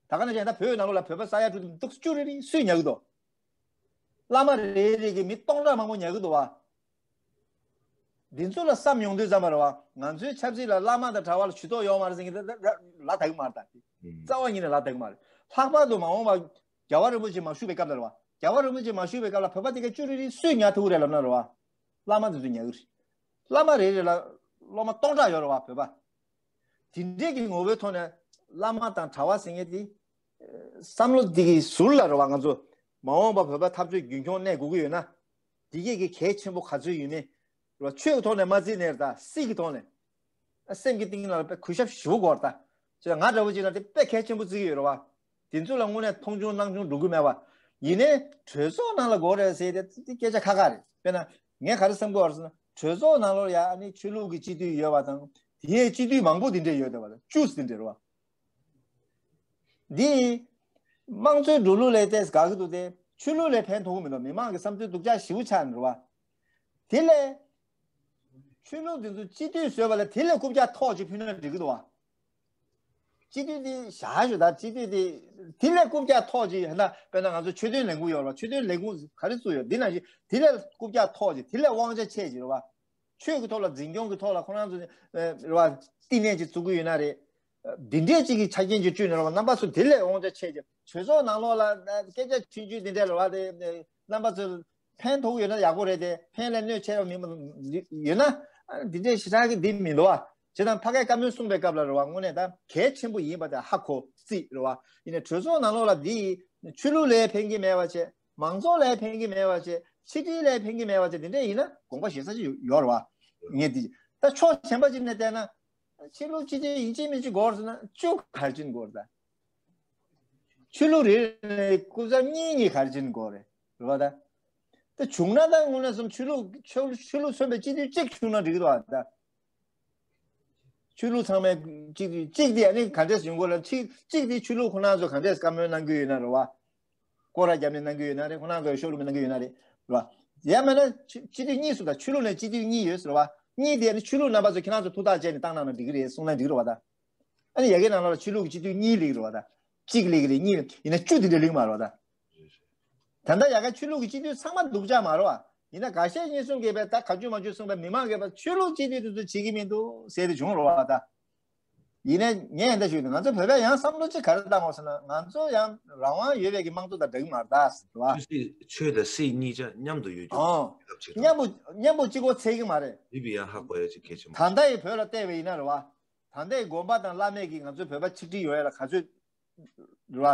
ད་ག་ནང་བཞིན་ད་བོད་ནང་ལོགས་ལ་བོད་པ་ས་ཡ་དྲུག་ཅུ་དེ་འདུག་བཅུ་རེ་རེ་སུས་ཉར་གི་འདུག་བླ་མ་རེ་རེ་གིས་མི་སྟོང་ཕྲག་མང་པོ་ཉར་གི་འདུག་བ། འདི་ཚོ་ལ་བསམ་ཡོང་དུས་ཙམ་པ་རེད་བ། ང་ཚོའི་ཆབ་སྲིད་ལ་བླ་མ་དང་གྲྭ་པ་ལ་ཇུས་གཏོགས་ཡོད་མ་རེད་ཟེར་མཁན་དེ་ལ་ལ་ལ་དག་གི་མ་རེད་ད། རྩ་བ་ཉིད་ནས་ལ་དག་གི་མ་རེད། ལྷག་པར་དུ་མ་འོངས་པ་རྒྱལ་བ་རིན་པོ་ཆེ་མ་བཞུགས་པའི་སྐབས་ལ་རེད་བ། རྒྱལ་བ་རིན་པོ་ཆེ་མ་བཞུགས་པའི་སྐབས་ལ་བོད་པ་དེ་ག་བཅུ་རེ་རེ་སུས་ཉར་ཐུབ་ཀྱི་རེད་ལབ་ན་རེད་བ། བླ་མ་དེ་ཚོས་ཉར་གི་རེད། བླ་མ་རེ་རེ་ལ་སློབ་མ་སྟོང་ཕྲག་ཡོད་རེད་བ་བོད་པ། དེ་འདྲས་ཀྱི་ངོ་བོའི་ཐོག་ནས་བླ་མ་དང་གྲྭ་པ་ཟེར་མཁན་དེ། བསམ་བློ་འདི་གི་ཟུར་ལ་རེད་བ། ང་ཚོ་མ་འོངས་པ་བོད་པ་འཐབ་རྩོད་རྒྱུན་འཁྱོངས་གནས་དགོས་ཀྱི་ཡོད་ན། འདི་གས་ཀྱི་གལ་ཆེན་པོ་ག་ཚོད་ཡོད་མེད་རེད་བ། ཆོས་ཀྱི་ཐོག་ནས་མ་བརྩིས་ནས་རེད་ད། སྲིད་ཀྱི་ཐོག་ནས་སེམས་ཀྱི་གཏིང་ལ་དཔེ་གུས་ཞབས་ཞེ་པོ་དགོས་རེད་ད། ཅེས་ང་འདྲ་བོ་ཅིག་ལ་དེ་དཔེ་གལ་ཆེན་པོ་བརྩི་གི་ཡོད་རེད་བ། དེ་ཚོ་ལ་དངོས་གནས་མཐོང་ཆུང་སྣང་ཆུང་འགྲོ་གི་མེད་པ། ཡིན་ནའི་གྲོས་ཚོགས་ནང་ལ་དགོས་རེད་ཟེར་ཏེ་དེ་སྐད་ཆ་ཁ་ཁ་རེད། དཔེར་ན་ངས་ག་རེ་བསམ་གི་ཡོད་རེད་ཟེར་ན། གྲོས་ཚོགས་ནང་ལོགས་ཡ་ཨ་ནི་ཆོས་ལུགས་ཀྱི་སྤྱི་འཐུས་ཡོད་པ་དང་། དེའི་སྤྱི་འཐུས་མང་པོ་དེ་འདྲས་ཡོད་བསྡད་པ་དང་བཅུ་ཙམ་དེ་འདྲས་རེད་བ། འདི་དམངས་གཙོའི་འགྲོ་ལུགས་ལ་ཏོག་ཙམ་དགའ་གི་འདུག་སྟེ། ཆོས་ལུགས་ལ་ཕན་ཐོགས་ཀྱི་མི་འདུག་མི་མང་གི་བསམ་ཚུལ་སྡུག་ཅག་ཞེ་པོ་ཆགས་ནས་རེད་བ། དེ་ལས་ཆོས་ལུགས་འདི་ཚོ་སྤྱི་འཐུས་བཟོས་པ་ལ་དེ་ལས་རྐུབ་བཀྱག་མཐོ་ཅིག་ཕུལ་ན་འགྲིག་གི་འདུག་བ། སྤྱི་འཐུས་འདི་བཞག་ཞུ་ད། སྤྱི་འཐུས་འདི་དེ་ལས་རྐུབ་བཀྱག་མཐོ་ཅིག་ཡིན་ན། དཔེར་ན་ང་ཚོ་ཆོས་དོན་ལས་ཁུངས་ཡོད་རེད་བ། ཆོས་དོན་ལས་ཁུངས་ག་རེ་བཙུགས་ཡོད། འདི་ནང་བཞིན་དེ་ལས་རྐུབ་བཀྱག་མཐོ་ཅིག་དེ་ལས་དབང་ཆ་ཆེ་ཅིག་རེད་བ། ཆོས་ཀྱི་ཐོག་ལ་འཛིན་སྐྱོང་གི་ཐོག་ལ་ཁོ་རང་ཚོ་ཨ་རེད་བ། བསྟི་གནས་ཅིག་བཙུགས་ཀྱི་ཡོད་ན་རེད། འདི་འདྲས་ཅིག་གི་ཆ་རྐྱེན་ཅིག་བསྐྲུན་ནས་རེད་བ། རྣམ་པ་ཚོ་དེ་ལས་དབང་ཆ་ཆེ་ཅིག་གྲོས་ཚོགས་ནང་ལོགས་ལ་ཨ་སྐད་ཆ་ཆུང་ཆུང་འདི་འདྲས་རེད་བ། དེ་རྣམ་པ་ཚོ་ཕན་ཐོགས་ཡོད་ན་ཡག་པོ་རེད་དེ། ཕན་ལས་གནོད་ཆེ་བ་མིན་པ་ཡོད་ན། ཨ་འདི་འདྲས་ཞེ་དྲག་གི་འདི་མི་འདུག་བ། བྱས་ཙང་ཕ་སྐད་བཀའ་མོལ་གསུངས་པའི་སྐབས་ལ་རེད་བ། དངོས་གནས་ད་གལ་ཆེན་པོ་ཡིན་པ་དེ་ཧ་གོ་རྩིས་རེད་བ། ཡིན་ནའི་གྲོས་ཚོགས་ནང་ལོགས་ལ་འདི་ཆོས་ལུགས་ལ་ཕན་གྱི་མེད་པ་བྱས། མང་ཚོགས་ལ་ཕན་གྱི་མེད་པ་བྱས། ཕྱི་དྲིལ་ལ་ཕན་གྱི་མེད་པ་བྱས། དེ་འདྲས་ཡིན་ན་དགོངས་པ་བཞེས་ས་ཅིག་ཡོད་རེད་བ། ངས་འདི་ད་ཕྱོགས་གཞན་པ་ཅིག་ནས་བལྟས་ན། ཆོས་ལུགས་གཅིག་དེ་ཡིན་གཅིག་མིན་གཅིག་དགོས་རེད་ཟེར་ན་བཅུ་ག་རེ་བྱས་ནས་དགོས་རེད་ད། ཆོས་ལུགས་རེ་རེ་ནས་རྐུབ་ཀྱག་གཉིས་གཉིས་ག་རེ་བྱས་ནས་དགོས་རེད། རེད་བ་ད། ད་བྱུང་ན་ད་དངོས་གནས་སམ་ཆོས་ལུགས་ཆོས་ཆོས་ལུགས་མཚོན་པའི་སྤྱི་འཐུས་གཅིག་བྱུང་ན་འགྲིག་གི་འདུག་བ་ད། ཆོས་ལུགས་ཚང་མའི་གཅིག་གཅིག་དེ་ཨ་ནི་ག་འདྲས་ཡོང་གི་ལ། གཅིག་གཅིག་དེ་ཆོས་ལུགས་ཁོ་རང་ཚོ་ག་འདྲས་བཀའ་མོལ་གནང་གི་ཡོད་ན་རེད་བ། སྐོར་ར་བརྒྱབ་ནས་གནང་གི་ཡོད་ན་རེད། ཁོ་རང་ཚོ་ཤོག་ལུ་མི་གནང་གི་ཡོད་ན་རེད། རེད་བ། ཡང་མིན་ན་སྤྱི་སྤྱི་འཐུས་གཉིས་སུ་ད། ཆོས་ལུགས་ནས་སྤྱི་འཐུས་གཉིས་ཡོད་ཟེར་བ། གཉིས་དེ་ཨ་ནི་ཆོས་ལུགས་རྣམ་པ་ཚོ་ཁྱེད་རང་ཚོ་ཐུགས་ཐག་བཅད་ནས་བཏང་གནང་ན་འགྲིག་གི་རེད་གསུངས་ན་འགྲིག་རེད་བ་ད། ཨ་ནི་ཡ་གི་ནང་ལོགས་ལ་ཆོས་ལུགས་ཀྱི་སྤྱི་འཐུས་གཉིས་སླེབས་ཀྱི་རེད་བ་ད། གཅིག་སླེབས་ཀྱི་རེད། གཉིས་ཡིན་ན་བཅུ་དེ་འདྲ་སླེབས་ཀྱི་མ་རེད་བ་ད། ད་ལྟ་ཡ་གི་ཆོས་ལུགས་ཀྱི་སྤྱི་འཐུས་ཚང་མ་སྡུག་ཅག་མ་རེད་བ། ཡིན་ན་འགའ་ཤས་གཉིས་གསུམ་གྱིས་བས་ད་ག་ཅུ་མ་ཅུ་གསུངས་པས་མི་མང་གིས་བས་ཆོས་ལུགས་སྤྱི་འཐུས་དེ་ཚོ་བྱེད་ཀྱི་མི་འདུག་ཟེར་ཏེ་བྱུང་རེད་བ་ད། ཡིན་ནའི་ངས་ཡིན་ད་ཞུས་ཏེ་ང་ཚོ་བོད་པས་ཡང་བསམ་བློ་གཅིག་ག་རེ་བཏང་དགོས་ཟེར་ན། ང་ཚོ་ཡང་རང་དབང་ཡོད་པའི་གི་དམངས་གཙོ་དང་འདྲ་གི་མ་རེད་ད་ཟེར་བ། ཆོས་སྲིད། ཆོས་དང་སྲིད་གཉིས་ཆ་མཉམ་དུ་ཡོད་རྒྱུ་ཨོ། སྐབས་ཅིག་རེད། མཉམ་པོ་མཉམ་པོ་གཅིག་པོ་ཚད་ཀྱི་མ་རེད། འདི་བི་ཡང་ཧ་གོ་ཡ་ཅིག་གལ་ཆེན་པོ། ད་ལྟ་ཡི་བོད་ལ་བལྟས་པ་ཡིན་ན་རེད་བ། ད་ལྟའི་དགོན་པ་དང་བླ་མས་ཀྱིས་ང་ཚོའི་བོད་པ་ཆིག་སྒྲིལ་ཡོང་ཡ་ལ་ག་ཚོད་རེད་བ།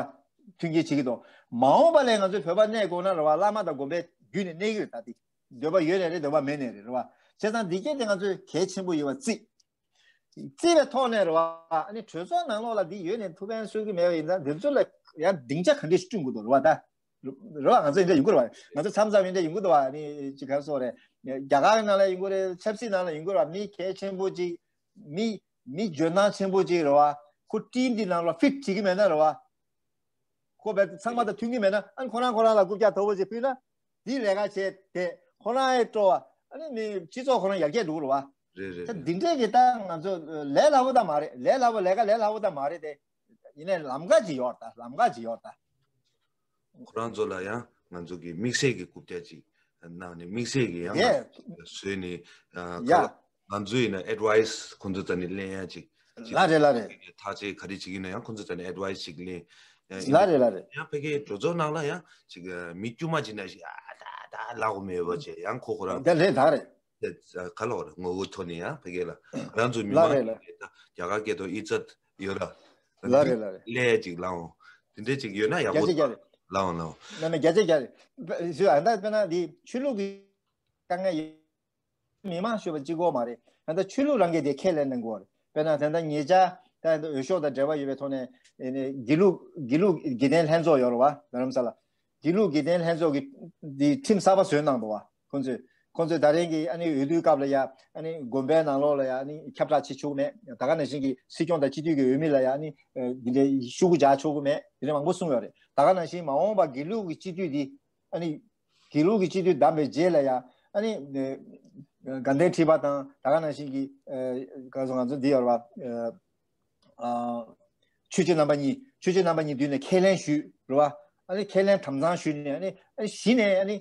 མཐུན་རྐྱེན་བྱེད་ཀྱི་འདུག་མ་འོངས་པ་ལ་ང་ཚོའི་བོད་པ་གནས་དགོས་ན་རེད་བ། བླ་མ་དང་དགོན་པའི་བརྒྱུད་ནས་གནས་ཀྱི་རེད། ད་འདི་འདོད་པ་ཡོད་ནའི་རེད། འདོད་པ་མེད་ནའི་རེད། རེད་བ། བྱས་ཙང་འདི་སྐད་དེ་ང་ཚོས་གལ་ཆེན་པོ་ཡོད་པ་བརྩིས། བརྩིས་པའི་ཐོག་ནས་རེད་བ། ཨ་ནི་གྲོས་ཚོགས་ནང་ལོགས་ལ་འདི་ཡོད་ནས་ཐུགས་ཕན་གསོས་ཀྱི་མེད་པ་ཡིན་ཙང་འདི་ཚོ་ལ་ཡང་སྡིངས་ཆ་ག་འདྲས་ཤིག་བསྐྲུན་དགོས་འདུག་རེད་བ་ད། རེད་བ། ང་ཚོ་འདི་འདྲ་ཡོང་གི་རེད་བ། ང་ཚོ་མཚམས་མཚམས་འདི་འདྲ་ཡོང་གི་འདུག་བ། ཨ་ནི་ཅི་ག་རེ་ཟེར་དགོས་རེད། རྒྱ་གར་ནང་ལ་ཡོང་གི་རེད། ཆབ་སྲིད་ནང་ལ་ཡོང་གི་རེད་བ། མི་གལ་ཆེན་པོ་ཅིག་མི་མི་འཇོན་ཐང་ཆེན་པོ་ཅིག་རེད་བ། ཁོ་ཊིམ་འདི་ནང་ལ་ཕིཊ་བྱེད་ཀྱི་མེད་ན་རེད་བ། ཁོ་བས་ཚང་མ་དང་མཐུན་གྱི་མེད་ན། ཨ་ནི་ཁོ་རང་ཁོ་རང་ལ་རྐུབ་བཀྱག་མཐོ་པོ་ཅིག་ཕུལ་ན། འདི་ལས་ཀ་བྱས་ཏེ་ཁོ་རང་ཨེ་སྤྲོ་བ། ཨ་ནི་མི་སྤྱི་ཚོགས་ཁོ་རང་ཡར་རྒྱས་འགྲོ་གི་རེད་བ། རེད་རེད་ད་རེད། འདི་འདྲས་ཀྱི་ད་ང་ཚོ་ལས་སླ་པོ་ད་མ་རེད། ལས་སླ་པོ་ལས་ཀ་ལས་སླ་པོ་ད་མ་རེད་དེ། ཡིན་ནའི་ལམ་ཁ་ཅིག་ཡོད་ད། ལམ་ཁ་ཅིག་ཡོད་ད། ཁོ་རང་ཚོ་ལ་ཡང་ང་ཚོ་གི་དམིགས་བསལ་གྱི་རྐུབ་བཀྱག་ཅིག་གནང་ནས་དམིགས་བསལ་གྱི་ཡང་ཡེ། ང་ཚོ་བཟོས་ནས་ཨ་ཡ། ག་ལ་ ང་ཚོ་ཡིན་ན་ཨེཌ་ཝའི་སི་ཁོང་ཚོ་ད་ནི་ལེན་ཡ་ཅིག་ཅིག་ལ་རེད་ལ་རེད། ཐག་གཅོད་ག་རེ་བྱེད་ཀྱི་ཡིན་ན་ཡང་ཁོང་ཚོ་ད་ནི་ཨེཌ་ཝའི་སི་ཅིག་ལེན། ལ་རེད་ལ་རེད། ཡང་ཕ་གིའི་གྲོས་ཚོགས་ནང་ལ་ཡང་ཅིག་མི་དཀྱུས་མ་ཅིག་ན་ཞིག་ཨ་ད་ད་ལག་གོ་མེད་པ་བྱས་ཡང་ཁོ་ཁོ་རང་ད་རེད་ད་རེད། ག་ལོག་རེད་ངོ་བོ་ཐོག་ནས་ཡང་ཕ་གི་ལ་རང་ཚོ་མི་ལ་མང་རེད་ལ། རྒྱ་གར་སྐད་དུ་ཨི་ཙད་ཡོད་ར། ལ་རེད་ལ་རེད། ལས་ཅིག་ལའང་དེ་འདྲས་ཅིག་ཡོད་ན་ཡག་པོ་རྒྱ་ཆེ་རྒྱ་རེད། ལའང་ལའང་ན་ན་རྒྱ་ཆེ་རྒྱ་རེད། ཞུ་ཨ་ད་དཔེར་ན་འདི་ཆོས་ལུགས་ཀྱི་དཀའ་ངལ་ཡོད། མི་མང་ཞུས་པ་གཅིག་པོ་མ་རེད། ད་ལྟ་ཆོས་ལུགས་རང་གིས་དེ་ཁས་ལེན་གནང་དགོས་རེད། དཔེར་ན་ད་ལྟ་ཉེ་ཆར་ད་ལྟ་འོས་ཤོག་དང་འབྲེལ་བ་ཡོད་པའི་ཐོག་ནས་དགེ་ལུགས་དགེ་ལུགས་དགེ་ལྡན་ལྷན་ཚོགས་ཡོད་རེད་བ། རྡ་རམ་ས་ལ་དགེ་ལུགས་དགེ་ལྡན་ལྷན་ཚོགས་ཀྱི་འདི་ཁྲིམས་གསར་པ་བཟོས་གནང་འདུག་བ། ཁོང་ཚོས་ཁོང་ཚོས་ད་རིང་གི་ཨ་ནི་འོས་བསྡུའི་སྐབས་ལ་ཡ་ཨ་ནི་དགོན་པའི་ནང་ལོགས་ལ་ཡ་ཨ་ནི་ཁྱབ་བསྒྲགས་བྱེད་ཆོག་གི་མེད། ད་ག་ནང་བཞིན་གྱི་སྲིད་སྐྱོང་དང་སྤྱི་འཐུས་ཀྱི་འོས་མི་ལ་ཡ་ཨ་ནི་འདི་འདྲའི་ཤོག་གུ་རྒྱག་ཆོག་གི་མེད། དེ་འདྲ་མང་པོ་གསུངས་ཡོད་རེད། ད་ག་ནང་བཞིན་མ་འོངས་པ་དགེ་ལུགས་ཀྱི་སྤྱི་འཐུས་འདི་ཨ་ནི་དགེ་ལུགས་ཀྱི་སྤྱི་འཐུས་བདམས་པའི་རྗེས་ལ་ཡང་ཨ་ནི་དགའ་ལྡན་ཁྲི་པ་དང་ད་ག་ནང་བཞིན་གྱི་ག་ཚོད་ང་ཚོ་འདི་ཡོད་རེད་བ། ཆོས་རྗེ་རྣམ་པ་གཉིས་ཆོས་རྗེ་རྣམ་པ་གཉིས་མདུན་ནས་ཁས་ལེན་ཞུས་རེད་བ། ཨ་ནི་ཁས་ལེན་དམ་གཙང་ཞུས་ནས་ཨ་ནི་ཨ་ནི་གཞི་ནས་ཨ་ནི་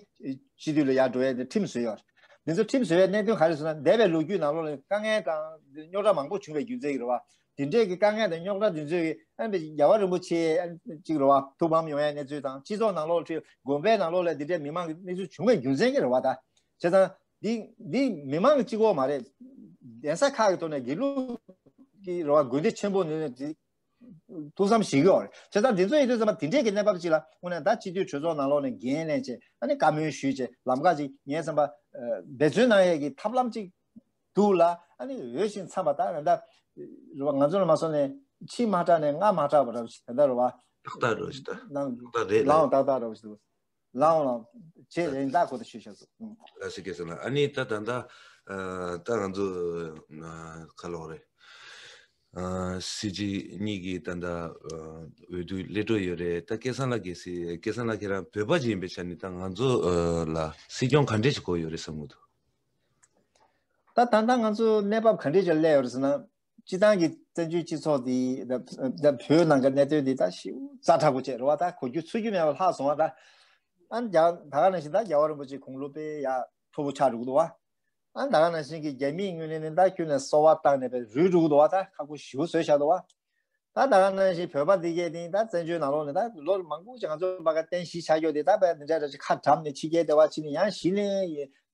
སྤྱི་འཐུས་ལ་ཡར་འགྲོ་ཡས་དེ་ཁྲིམས་བཟོས་ཡོད་རེད། འདི་ཚོ་ཁྲིམས་བཟོས་པའི་གནད་དོན་ག་རེ་ཟེར་ན་འདས་པའི་ལོ་རྒྱུས་ནང་ལོགས་ལ་དཀའ་ངལ་དང་རྙོག་དྲ་མང་པོ་བྱུང་བའི་རྒྱུ་མཚན་ཡིན་རེད་བ། དེ་འདྲས་ཀྱི་དཀའ་ངལ་དང་རྙོག་དྲ་དེ་ཚོས་ཀྱི་ཨ་ནི་རྒྱལ་བ་རིན་པོ་ཆེ་ཨ་ནི་གཅིག་རེད་བ་ཐུགས་ཕམ་ཡོང་ཡའི་གནས་ཚུལ་དང་སྤྱི་ཚོགས་ནང་ལོགས་ཁྲིད་དགོན་པའི་ནང་ལོགས་ལ་འདི་འདྲའི་མི་མང་གི་གནས་ཚུལ་བྱུང་བའི་རྒྱུ་མཚན་གྱིས་རེད་བ། ད་བྱས་ཙང་འདི་འདི་མི་མང་གཅིག་པོ་མ་རེད། གདན་ས་ཁག་གི་ཐོག་ནས་དགེ་ལུགས་ཀྱི་རེད་བ་དགོན་སྡེ་ཆེན་པོ་ནས་ཐུགས་བསམ་བཞེས་ཀྱི་ཡོད་རེད། བྱས་ཙང་འདི་ཚོ་ཡིན་དུས་ཙམ་པ་འདི་འདྲས་ཀྱི་གནས་བབ་ཅིག་ལ་དངོས་གནས་ད་སྤྱི་འཐུས་གྲོས་ཚོགས་ནང་ལོགས་ནས་འགན་ལེན་བྱས་ཨ་ནི་བཀའ་མོལ་ཞུས་བྱས་ལམ་ཁ་ཅིག་ངའི་བསམ་པ་འབད་བརྩོན་གནང་ཡས་ཀྱི་ཐབས་ལམ་ཅིག་འདུག་ལ། ཨ་ནི་འོས་ཤིང་འཚམས་པ་དང་ད་རེད་བ། ང་ཚོ་ལ་མ་སོང་ནས་ཕྱི་མ་དྲག་ནས་ང་མ་དྲག་པ་འདྲ་བ་ཞིག་ད་ལྟ་རེད་བ། ཏག་ཏག་འདྲ་བ་ཞིག་ད་ནང་ཏག་ཏག་རེད་ལའང་ལ་ཏག་ཏག་འདྲ་བ་ཞིག་འདུག་ལའང་ལའང་བྱས་རེད་ད་གོ་ད་ཞུས་བཞག་སོ། ལ་སི་ཀེ་སོ་ལ་ཨ་ནི་ད་ད་ད་ད་ང་ཚོ་ཁ་ལོག་རེད། སྲིད་སྤྱི་གཉིས་ཀྱི་ད་ལྟ་འོས་བསྡུ་སླེབས་འགྲོ་ཡོད་རེད། ད་སྐལ་བཟང་ལགས་ཀྱིས་སྲིད་སྐལ་བཟང་ལགས་ཁྱེད་རང་བོད་པ་ཅིག་ཡིན་པའི་ཆ་ནས་ད་ང་ཚོ་ལ་སྲིད་སྐྱོང་ག་འདྲས་ཞིག་དགོས་ཡོད་རེད་བསམ་གྱི་འདུག་ད་ད་ལྟ་ང་ཚོ་གནས་བབ་ག་འདྲས་ཅིག་སླེབས་ཡོད་རེད་ཟེར་ན། སྤྱི་བཏང་གི་བཙན་བྱོལ་སྤྱི་ཚོགས་འདི་ད་ད་བོད་ནང་གི་གནད་དོན་འདི་ད་ཞེ་པོ་ཛ་དྲག་པོ་བྱས་རེད་བ། ད་གོ་རྒྱུ་ཚོར་རྒྱུ་མེད་པ་ལྷག་སོང་བ། ད་ཨ་ནི་རྒྱ་ད་ག་ནང་བཞིན་ད་རྒྱལ་བ་རིན་པོ་ཆེ་དགུང་ལོ་དཔེ་ཡ་མཐོ་པོ་ཆགས་འགྲོ་གི་འདུག་བ། ཨ་ནི་ད་ག་ནང་བཞིན་གྱི་རྒྱ་མིའི་ངོས་ནས་ནི་ད་ཁྱོན་ནས་གསོལ་བ་བཏང་ནས་པའི་རུལ་འགྲོ་གི་འདུག་བ། ད་ཁག་པོ་ཞེ་པོ་བཟོས་བཞག་འདུག་བ། ད་ད་ག་ནང་བཞིན་བོད་པ་འདི་གས་ནི་ད་བཙན་བྱོལ་ནང་ལོགས་ནས་ད་ལོ་མང་པོ་ཅིག་ང་ཚོ་བར་ག་རྟེན་གཞི་ཆགས་ཡོད་དེ་ད་དཔེ་འདི་འདྲ་འདྲ་ཅིག་ཁ་བྲམ་ནས་ཕྱི་རྒྱལ་དེ་བ་ཕྱིན་ནས་ཡང་གཞི་ནས་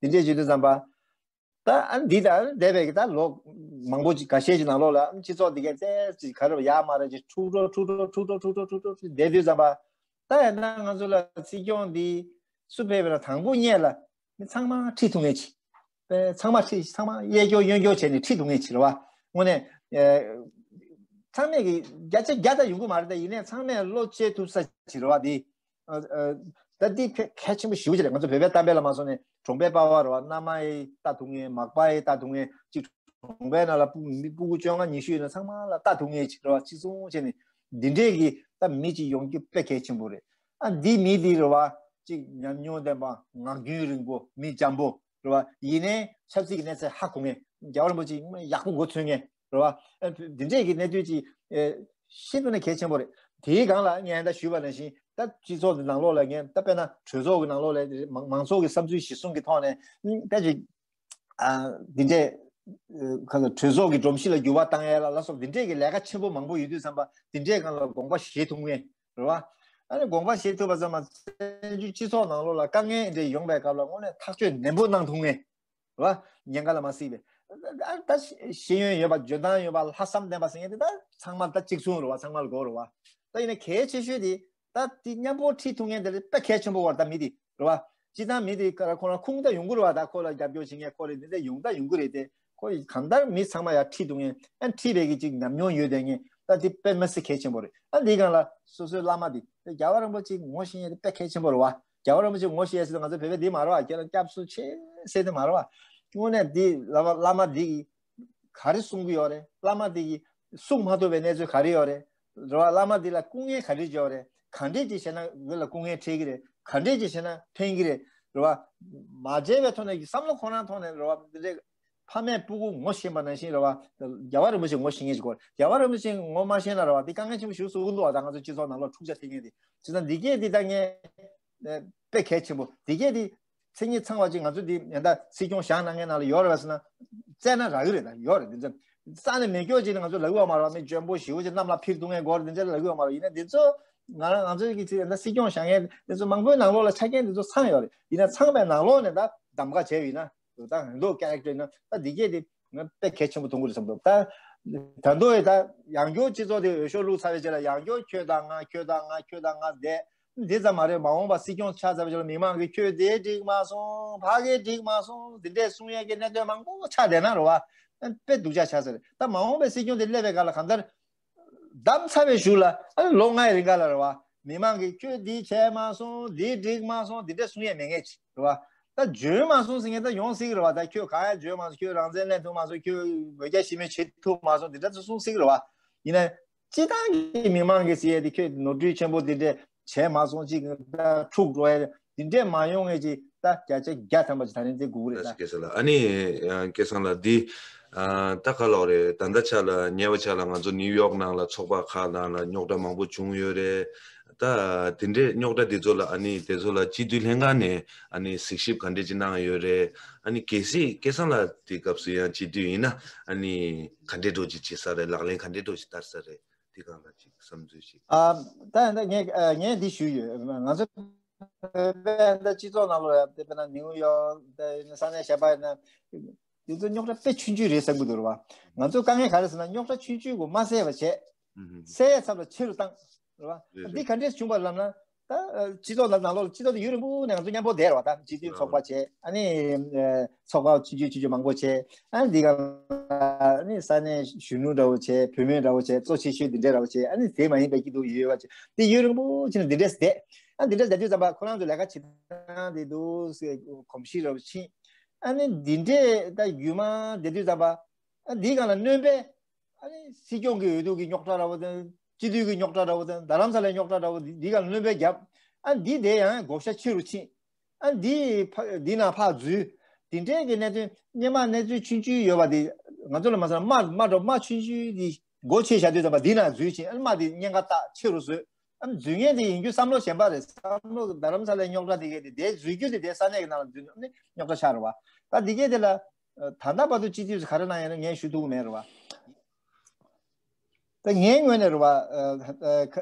འདི་འདྲས་བྱེད་དུས་ཙམ་པ། ད་ཨ་འདི་ད་འདས་པའི་གི་ད་ལོ་མང་པོ་ཅིག་འགའ་ཤས་ཅིག་ནང་ལོགས་ལ་སྤྱི་ཚོགས་འདི་གས་ཙེ་ཅིག་ག་རེ་ཡག་མ་རེད་ཅིག་འཁྲུག་འགྲོ་འཁྲུག་འགྲོ་འཁྲུག་འགྲོ་འཁྲུག་འགྲོ་འཁྲུག་འགྲོ་འཁྲུག་འདས་དུས་ཙམ་པ། ད་ཡང་ན་ང་ཚོ་ལ་སྲིད་སྐྱོང་འདི་སུ་ཕེབས་པ་ན་དང་པོ་སྔོན་ལ་མི་ཚང་མ་ཁྲིད་ཐུབ་ངེས་ཅིག་པས་ཚང་མ་ཁྲིད་ཚང་མ་གཡས་སྐྱོར་གཡོན་སྐྱོར་བྱས་ནས་ཁྲིད་ཐུབ་ངེས་ཅིག་རེད་བ། དངོས་གནས་ཚང་མས་ཀྱི་བརྒྱ་ཆ་བརྒྱ་ད་ཡོང་གི་མ་རེད། ད་ཡིན་ནའི་ཚང་མས་བློ་གཅོད་ཐུབ་ས་ཅིག་རེད་བ། འདི་ད་འདི་གལ་གལ་ཆེན་པོ་ཞེ་པོ་ཅིག་རེད། ང་ཚོ་བོད་པའི་གཏམ་དཔེ་ལ་མ་སོང་ནས་གྲོང་པའི་པ་ཕ་རེད་བ། མནའ་མ་ཡི་ལྟ་ཐུབ་ངེས། མག་པ་ཡི་ལྟ་ཐུབ་ངེས་ཅིག་གྲོང་པའི་ནང་ལ་སྤུ་མི་སྤུ་གུ་བཅོ་ལྔ་ཉི་ཤུ་ཡོད་ན་ཚང་མ་ལ་ལྟ་ཐུབ་ངེས་ཅིག་རེད་བ། གཅིག་མཚུངས་བྱས་ནས་འདི་འདྲས་ཀྱི་ད་མི་ཅིག་ཡོང་རྒྱུ་དཔེ་གལ་ཆེན་པོ་རེད། ཨ་འདི་མི་འདི་རེད་བ། གཅིག་ཉམས་མྱོང་ལྡན་པ། ངག་རྒྱུན་རིང་པོ། མི་འཇམ་པོ་རེད་བ། ཡིན་ནའི་ཆབ་སྲིད་ཀྱི་གནས་ཚད་ཧ་གོ་ངེས། རྒྱལ་བ་རིན་པོ་ཆེ་ཡག་པོ་མགོ་ཚོས་ངེས་རེད་བ། ཨ་འདི་འདྲས་ཀྱི་གནས་དུས་ཅིག་ཤིན་ཏུ་ནས་གལ་ཆེན་པོ་རེད། དེའི་སྒང་ལ་ངས་ད་ཞུས་པ་ནང་བཞིན་ད་སྤྱི་ཚོགས་འདི་ནང་ལོགས་ལ་ངས་ད་དཔེར་ན་གྲོས་ཚོགས་ཀྱི་ནང་ལོགས་ལ་མང་མང་ཚོགས་ཀྱི་བསམ་ཚུལ་གཞིར་བཟུང་གི་ཐོག་ནས་ད་ཅིག་ཨ་འདི་འདྲས་ཁ་ལ་གྲོས་ཚོགས་ཀྱི་སྒྲོམ་གཞི་ལ་འགྱུར་བ་བཏང་ཡས་ལ་ལ་སོགས་འདི་འདྲས་ཀྱི་ལས་ཀ་ཆེན་པོ་མང་པོ་ཡོད་དུས་ཙམ་པ་འདི་འདྲས་སྒང་ལ་དགོངས་པ་བཞེས་ཐུབ་ངེས་རེད་བ། ཨ་ནི་དགོངས་པ་བཞེས་ཐུབ་པ་ཙམ་མ་ཟད་སྤྱི་ཚོགས་ནང་ལོགས་ལ་དཀའ་ངལ་འདྲས་ཡོང་པའི་སྐབས་ལ་དངོས་གནས་ཐག་གཅོད་ནན་པོ་གནང་ཐུབ་ངེས་རེད་བ། ཉེན་ཁ་ལ་མ་གཟིགས་པའི་ཨ་ད་ཤེས་ཡོན་ཡོད་པ། འཇོན་ཐང་ཡོད་པ། ལྷག་བསམ་ལྡན་པ་ཟེར་མཁན་དེ་ད་ཚང་མ་ད་གཅིག་མཚུངས་རེད་བ། ཚང་མ་ལ་དགོས་རེད་བ། ད་ཡིན་ན་གལ་ཆེ་ཤོས་དེ་ད་དེ་མཉམ་པོ་ཁྲིད་ཐུབ་མཁན་དེ་ལ་དཔེ་གལ་ཆེན་པོ་བར་ད་མི་དེ་རེད་བ། སྤྱི་བཏང་མི་དེ་ཁོ་རང་ཁུངས་ད་ཡོང་གི་རེད་བ། ད་ཁོ་ལ་རྒྱབ་སྐྱོར་བྱེད་མཁན་ཁོ་རེ་འདི་འདྲ་ཡོང་ད་ཡོང་གི་རེད་དེ། ཁོ་ཡི་གང་ལྟར་མི་ཚང་མ་ཡར་ཁྲིད་འདུག་ངས་ཨ་ཁྲིད་པའི་གི་ཅིག་ཉམས་མྱོང་ཡོད་དེ་ངས་ད་འདི་དཔེ་མི་སྲིད་གལ་ཆེན་པོ་རེད། ཨ་འདིའི་སྒང་ལ་སོ་སོའི་བླ་མ་འདི་རྒྱལ་བ་རིན་པོ་ཆེ་ངོ་ཤེས་ཡས་དེ་དཔེ་གལ་ཆེན་པོ་རེད་བ། རྒྱལ་བ་རིན་པོ་ཆེ་ངོ་ཤེས་ཡས་ཟེར་ང་ཚོ་བོད་པའི་འདི་མ་རེད་བ། ཁྱེད་རང་སྐྱབས་སུ་མཆི་ཟེར་དེ་མ་རེད་བ། དངོས་གནས་འདི་བླ་མ་བླ་མ་འདི་གིས་ག་རེ་གསུང་གི་ཡོད་རེད། བླ་མ་འདི་གིས་གསུང་མ་ཐུབ་པའི་གནས་ཚུལ་ག་རེ་ཡོད་རེད། རེད་བ། བླ་མ་འདི་ལ་སྐུ་ངལ་ག་རེ་འཇོག་རེད། ག་འདྲས་ཅིག་བྱས་ན་འོས་ལ་སྐུ་ངལ་འཕྲད་ཀྱི་རེད། ག་འདྲས་ཅིག་བྱས་ན་ཕན་གྱི་རེད། རེད་བ། མ་བརྗེད་པའི་ཐོག་ནས་ཀྱི་བསམ་བློ་ཁོ་རང་ཐོག་ནས་རེད་བ། འདི་འདྲས་ཕ་མས་སྤུ་གུ་ངོ་ཤེས་པ་ནང་བཞིན་རེད་བ། རྒྱལ་བ་རིན་པོ་ཆེ་ངོ་ཤེས་མཁན་ཞིག་དགོས། རྒྱལ་བ་རིན་པོ་ཆེ་ངོ་མ་ཤེས་ན་རེད་བ། འདི་དཀའ་ངལ་ཆེན་པོ་ཞིག་བཟོ་གི་འདུག་བ། ད་ང་ཚོ་སྤྱི་ཚོགས་ནང་ལོགས་འཁྲུག་ཆ་ཐེབས་མཁན་དེ། བྱས་ཙང་འདི་གས་འདི་ད་ངས་དཔེ་གལ་ཆེན་པོ་འདི་གས་འདི་མཚན་ཉིད་ཚང་བ་ཅིག་ང་ཚོ་འདི་ཡང་ད་སྲིད་སྐྱོང་བཞེངས་གནང་མཁན་ནང་ལ་ཡོད་རེད་བ་ཟེར་ན། བཙལ་ན་རག་གི་རེད། ད་ཡོད་རེད། འདི་ཚོ་ས་ནས་མེ་སྒྱོགས་ཅིག་ནི་ང་ཚོ་ལབ་ཡོད་མ་རེད་བ། མི་འཇོན་པོ་ཞེ་པོ་ཅིག་གནམ་ལ་འཕུར་ཐུབ་མཁན་སྐོར་འདི་ཚོ་ལབ་ཡོད་མ་རེད། ཡིན་ན་འདི་ཚོ་ང་རང་ང་ཚོའི་གི་ཚིག་ཡིན་ན་སྲིད་སྐྱོང་བཞག་མཁན་འདི་ཚོ་མང་པོའི་ནང་ལོགས་ལ་ཆ་རྐྱེན་འདི་ཚོ་ཚང་ཡོད་རེད། ཡིན་ན་ཚང་པའི་ནང་ལོགས་ནས་ད་གདམ་ག་བྱས་ཡོད་ན། ད་ང་ཚོ་ཀེ་རེག་ཊར་ཡིན་ན་ད་འདི་གས་དེ་ང་དཔེ་གལ་ཆེན་པོ་མཐོང་གི་རེད་བསམ་འདུག་ད་ད་དུང་ཡི་ད་ཡང་སྐྱོར་སྤྱི་ཚོགས་དེ་འོས་ཤོག་བླུགས་ཚར་བའི་རྗེས་ལ་ཡང་སྐྱོར་ཁྱོད་དང་ང་ཁྱོད་དང་ང་ཁྱོད་དང་ང་བསྡད། འདི་ཙམ་མ་རེད། མ་འོངས་པ་སྲིད་སྐྱོང་ཆགས་ཚར་བའི་རྗེས་ལ་མི་མང་གིས་ཁྱོད་དེ་འགྲིག་མ་སོང་། ཕ་གི་འགྲིག་མ་སོང་། འདི་འདྲས་གསུང་ཡས་ཀྱི་གནད་དོན་མང་པོ་ཆགས་བསྡད་ན་རེད་བ། དཔེ་སྡུག་ཅག་ཆགས་ཚར་རེད། ད་མ་འོངས་པའི་སྲིད་སྐྱོང་དེ་སླེབས་པའི་སྒང་ལ་གང་ལྟར་བདམས་ཚར་བའི་གཞུག་ལ་ཨ་ནི་ལོ་ལྔའི་རིང་ག་ལ་རེད་བ། མི་མང་གིས་ཁྱོད་འདི་བྱས་མ་སོང་། འདི་འགྲིག་མ་སོང་། འདི་འདྲ་གསུང་ཡས་མེད་མཁན་ཅིག་རེད་བ། ད་འཇོན་མ་སོང་ཟེར་མཁན་ད་ཡོང་སྲིད་ཀྱི་རེད་བ། ད་ཁྱོད་གང་ཡང་འཇོན་མ་སོང་། ཁྱོད་རང་བཙན་ལེན་ཐུབ་མ་སོང་། ཁྱོད་འོས་རྒྱ་ཞི་མོལ་བྱེད་ཐུབ་མ་སོང་། འདི་འདྲ་ཚོ་གསུང་སྲིད་ཀྱི་རེད་བ། ཡིན་ན་སྤྱི་བཏང་གི་མི་མང་གིས་ཟེར་ཡས་དེ་ཁྱོད་ནོར་འཁྲུལ་ཆེན་པོ་འདི་འདྲ་བྱས་མ་སོང་ཅིག་ད་འཁྲུག་འགྲོ་ཡས་འདི་འདྲས་མ་ཡོང་ངེས་ཅིག་ད་བརྒྱ་ཆ་བརྒྱ་ཐམ་པ་ཅིག་ད་རིང་འདི་སྒུག་གི་རེད། ད་ད་སྐལ་བཟང་ལགས། ཨ་ནི་ཨ་སྐལ་བཟང་ལགས་འདི་ཨ་ད་ག་ལབ་རེད། ད་ལྟ་ཆ་ལ་ཉེ་བ་ཆ་ལ་ང་ཚོ་ནིའུ་ཡོག་ནང་ལ་ཚོགས་པ་ཁག་ནང་ལ་རྙོག་དྲ་མང་པོ་བྱུང་ཡོད་རེད། ད་དེ་འདྲའི་རྙོག་དྲ་འདི་ཚོ་ལ་ཨ་ནི་དེ་ཚོ་ལ་སྤྱི་འཐུས་ལྷན་ཁང་ནས་ཨ་ནི་གཟིགས་ཞིབ་ག་འདྲས་ཅིག་གནང་ཡོད་རེད། ཨ་ནི་གལ་སྲིད་སྐལ་བཟང་ལགས་དེ་སྐབས་སུ་ཡང་སྤྱི་འཐུས་ཡིན་ན་ཨ་ནི་ག་འདྲས་འགྲོ་ཅིག་བྱེད་ས་རེད། ལག་ལེན་ག་འདྲས་འགྲོ་ཅིག་བསྟར་ས་རེད། དེ་སྒང་ལ་ཅིག་བསམ་ཚུལ་ཞིག་ཨ་ད་ད་ངས་ཨ་ངས་འདི་ཞུས་ཡོད། ང་ཚོ་དཔེ་ད་སྤྱི་ཚོགས་ནང་ལོགས་ཡ་དཔེར་ན་ནིའུ་ཡོག་ད་ས་གནས་གཞན་པ་ཡིན་ན་འདི་ཚོ་རྙོག་དྲ་དཔེ་ཆུང་ཆུང་རེད་བསམ་གྱི་འདུག་རེད་བ། ང་ཚོ་དཀའ་ངལ་ག་རེ་ཟེར་ན་རྙོག་དྲ་ཆུང་ཆུང་གོ་མ་སེལ་བ་བྱས། སེལ་ཡས་ཚབ་ལ་ཆེ་རུ་བཏང་། རེད་བ། རེད་འདི་རེད། ག་འདྲས་བྱུང་བ་ལབ་ན། ད་སྤྱི་ཚོགས་ལ་ནང་ལོགས་ལ་སྤྱི་ཚོགས་དེ་ཡུན་རིང་པོ་ནས་ང་ཚོ་མཉམ་པོ་བསྡད་རེད་བ། ད་སྤྱི་འཐུས་ཚོགས་པ་བྱས། ཨ་ནི་ཚོགས་པ་ཆུང་ཆུང་ཆུང་ཆུང་མང་པོ་བྱས། ཨ་ནི་འདི་ག་ཨ་ནི་ས་གནས་གཞོན་ནུ་འདྲ་བོ་བྱས། བུད་མེད་འདྲ་བོ་བྱས། གཙོ་ཆེ་ཤོས་འདི་འདྲས་འདྲ་བོ་བྱས། ཨ་ནི་དེ་མ་ཡིན་པའི་སྐྱིད་སྡུག་ཡོད་པ་བྱས། དེ་ཡུན་རིང་པོ་ཕྱིན་ནས་འདི་འདྲས་བསྡད། ཨ་འདི་འདྲས་བསྡད་དུས་ཙམ་པ་ཁོ་རང་ཚོ་ལས་ཀ་བྱེད་སྟངས་དེ་འདུག་སེ་གོམས་གཤིས་འདྲ་བོ་ཕྱིན། ཨ་ནི་འདི་འདྲས་ད་རྒྱུན་མ་བསྡད་དུས་ཙམ་པ། ཨ་འདིའི་སྒང་ལ་སྣོན་པས། ཨ་ནི་སྲིད་སྐྱོང་གི་འོས་བསྡུ་གི་རྙོག་དྲ་འདྲ་བོ་དང་། སྤྱི་འཐུས་ཀྱི་རྙོག་དྲ་འདྲ་བོ་དང་། རྡ་རམ་ས་ལའི་རྙོག་དྲ་འདྲ་བོ་འདི་འདི་ག་ལ་སྣོན་པ་བརྒྱབ། ཨ་འདི་དེ་ཡང་བགོ་བཤའ་ཆེ་རུ་ཕྱིན། ཨ་འདི་ཕ་འདི་ནང་ཕར་འཛུལ། འདི་འདྲའི་གི་གནད་དོན་སྔོན་མ་གནས་ཚུལ་ཆུང་ཆུང་ཡོད་པ་འདི་ང་ཚོ་ལ་མ་ཟེར་ན་རྨ་རྨ་འགྲོ་རྨ་ཆུང་ཆུང་འདི་སྒོ་ཕྱེ་བཞག་དུས་ཙམ་པ་འདི་ནང་འཛུལ་ཕྱིན། ཨ་རྨ་འདི་གཉན་ཁ་བཏགས་ཆེ་རུ་བཟོས། ཨ་འཛུལ་མཁན་དེ་ཡིན་རྒྱུ་བསམ་བློ་གཞན་པ་རེད། བསམ་བློ་རྡ་རམ་ས་ལའི་རྙོག་དྲ་དེ་གས་དེ་དེ་འཛུལ་རྒྱུ་དེ་དེ་ས་གནས་ཀྱི་ནང་ལ་འཛུལ་ནས་རྙོག་དྲ་ཆགས་རེད་བ། ད་འདི་གས་དེ་ལ་ད་ལྟ་བར་དུ་སྤྱི་འཐུས་ཚོ་ག་རེ་གནང་ཡོད་ན་ངས་ཞུ་ཐུབ་ཀྱི་མེད་རེད་བ། ད་ངའི་ངོས་ནས་རེད་བ། ཨ་ཨ་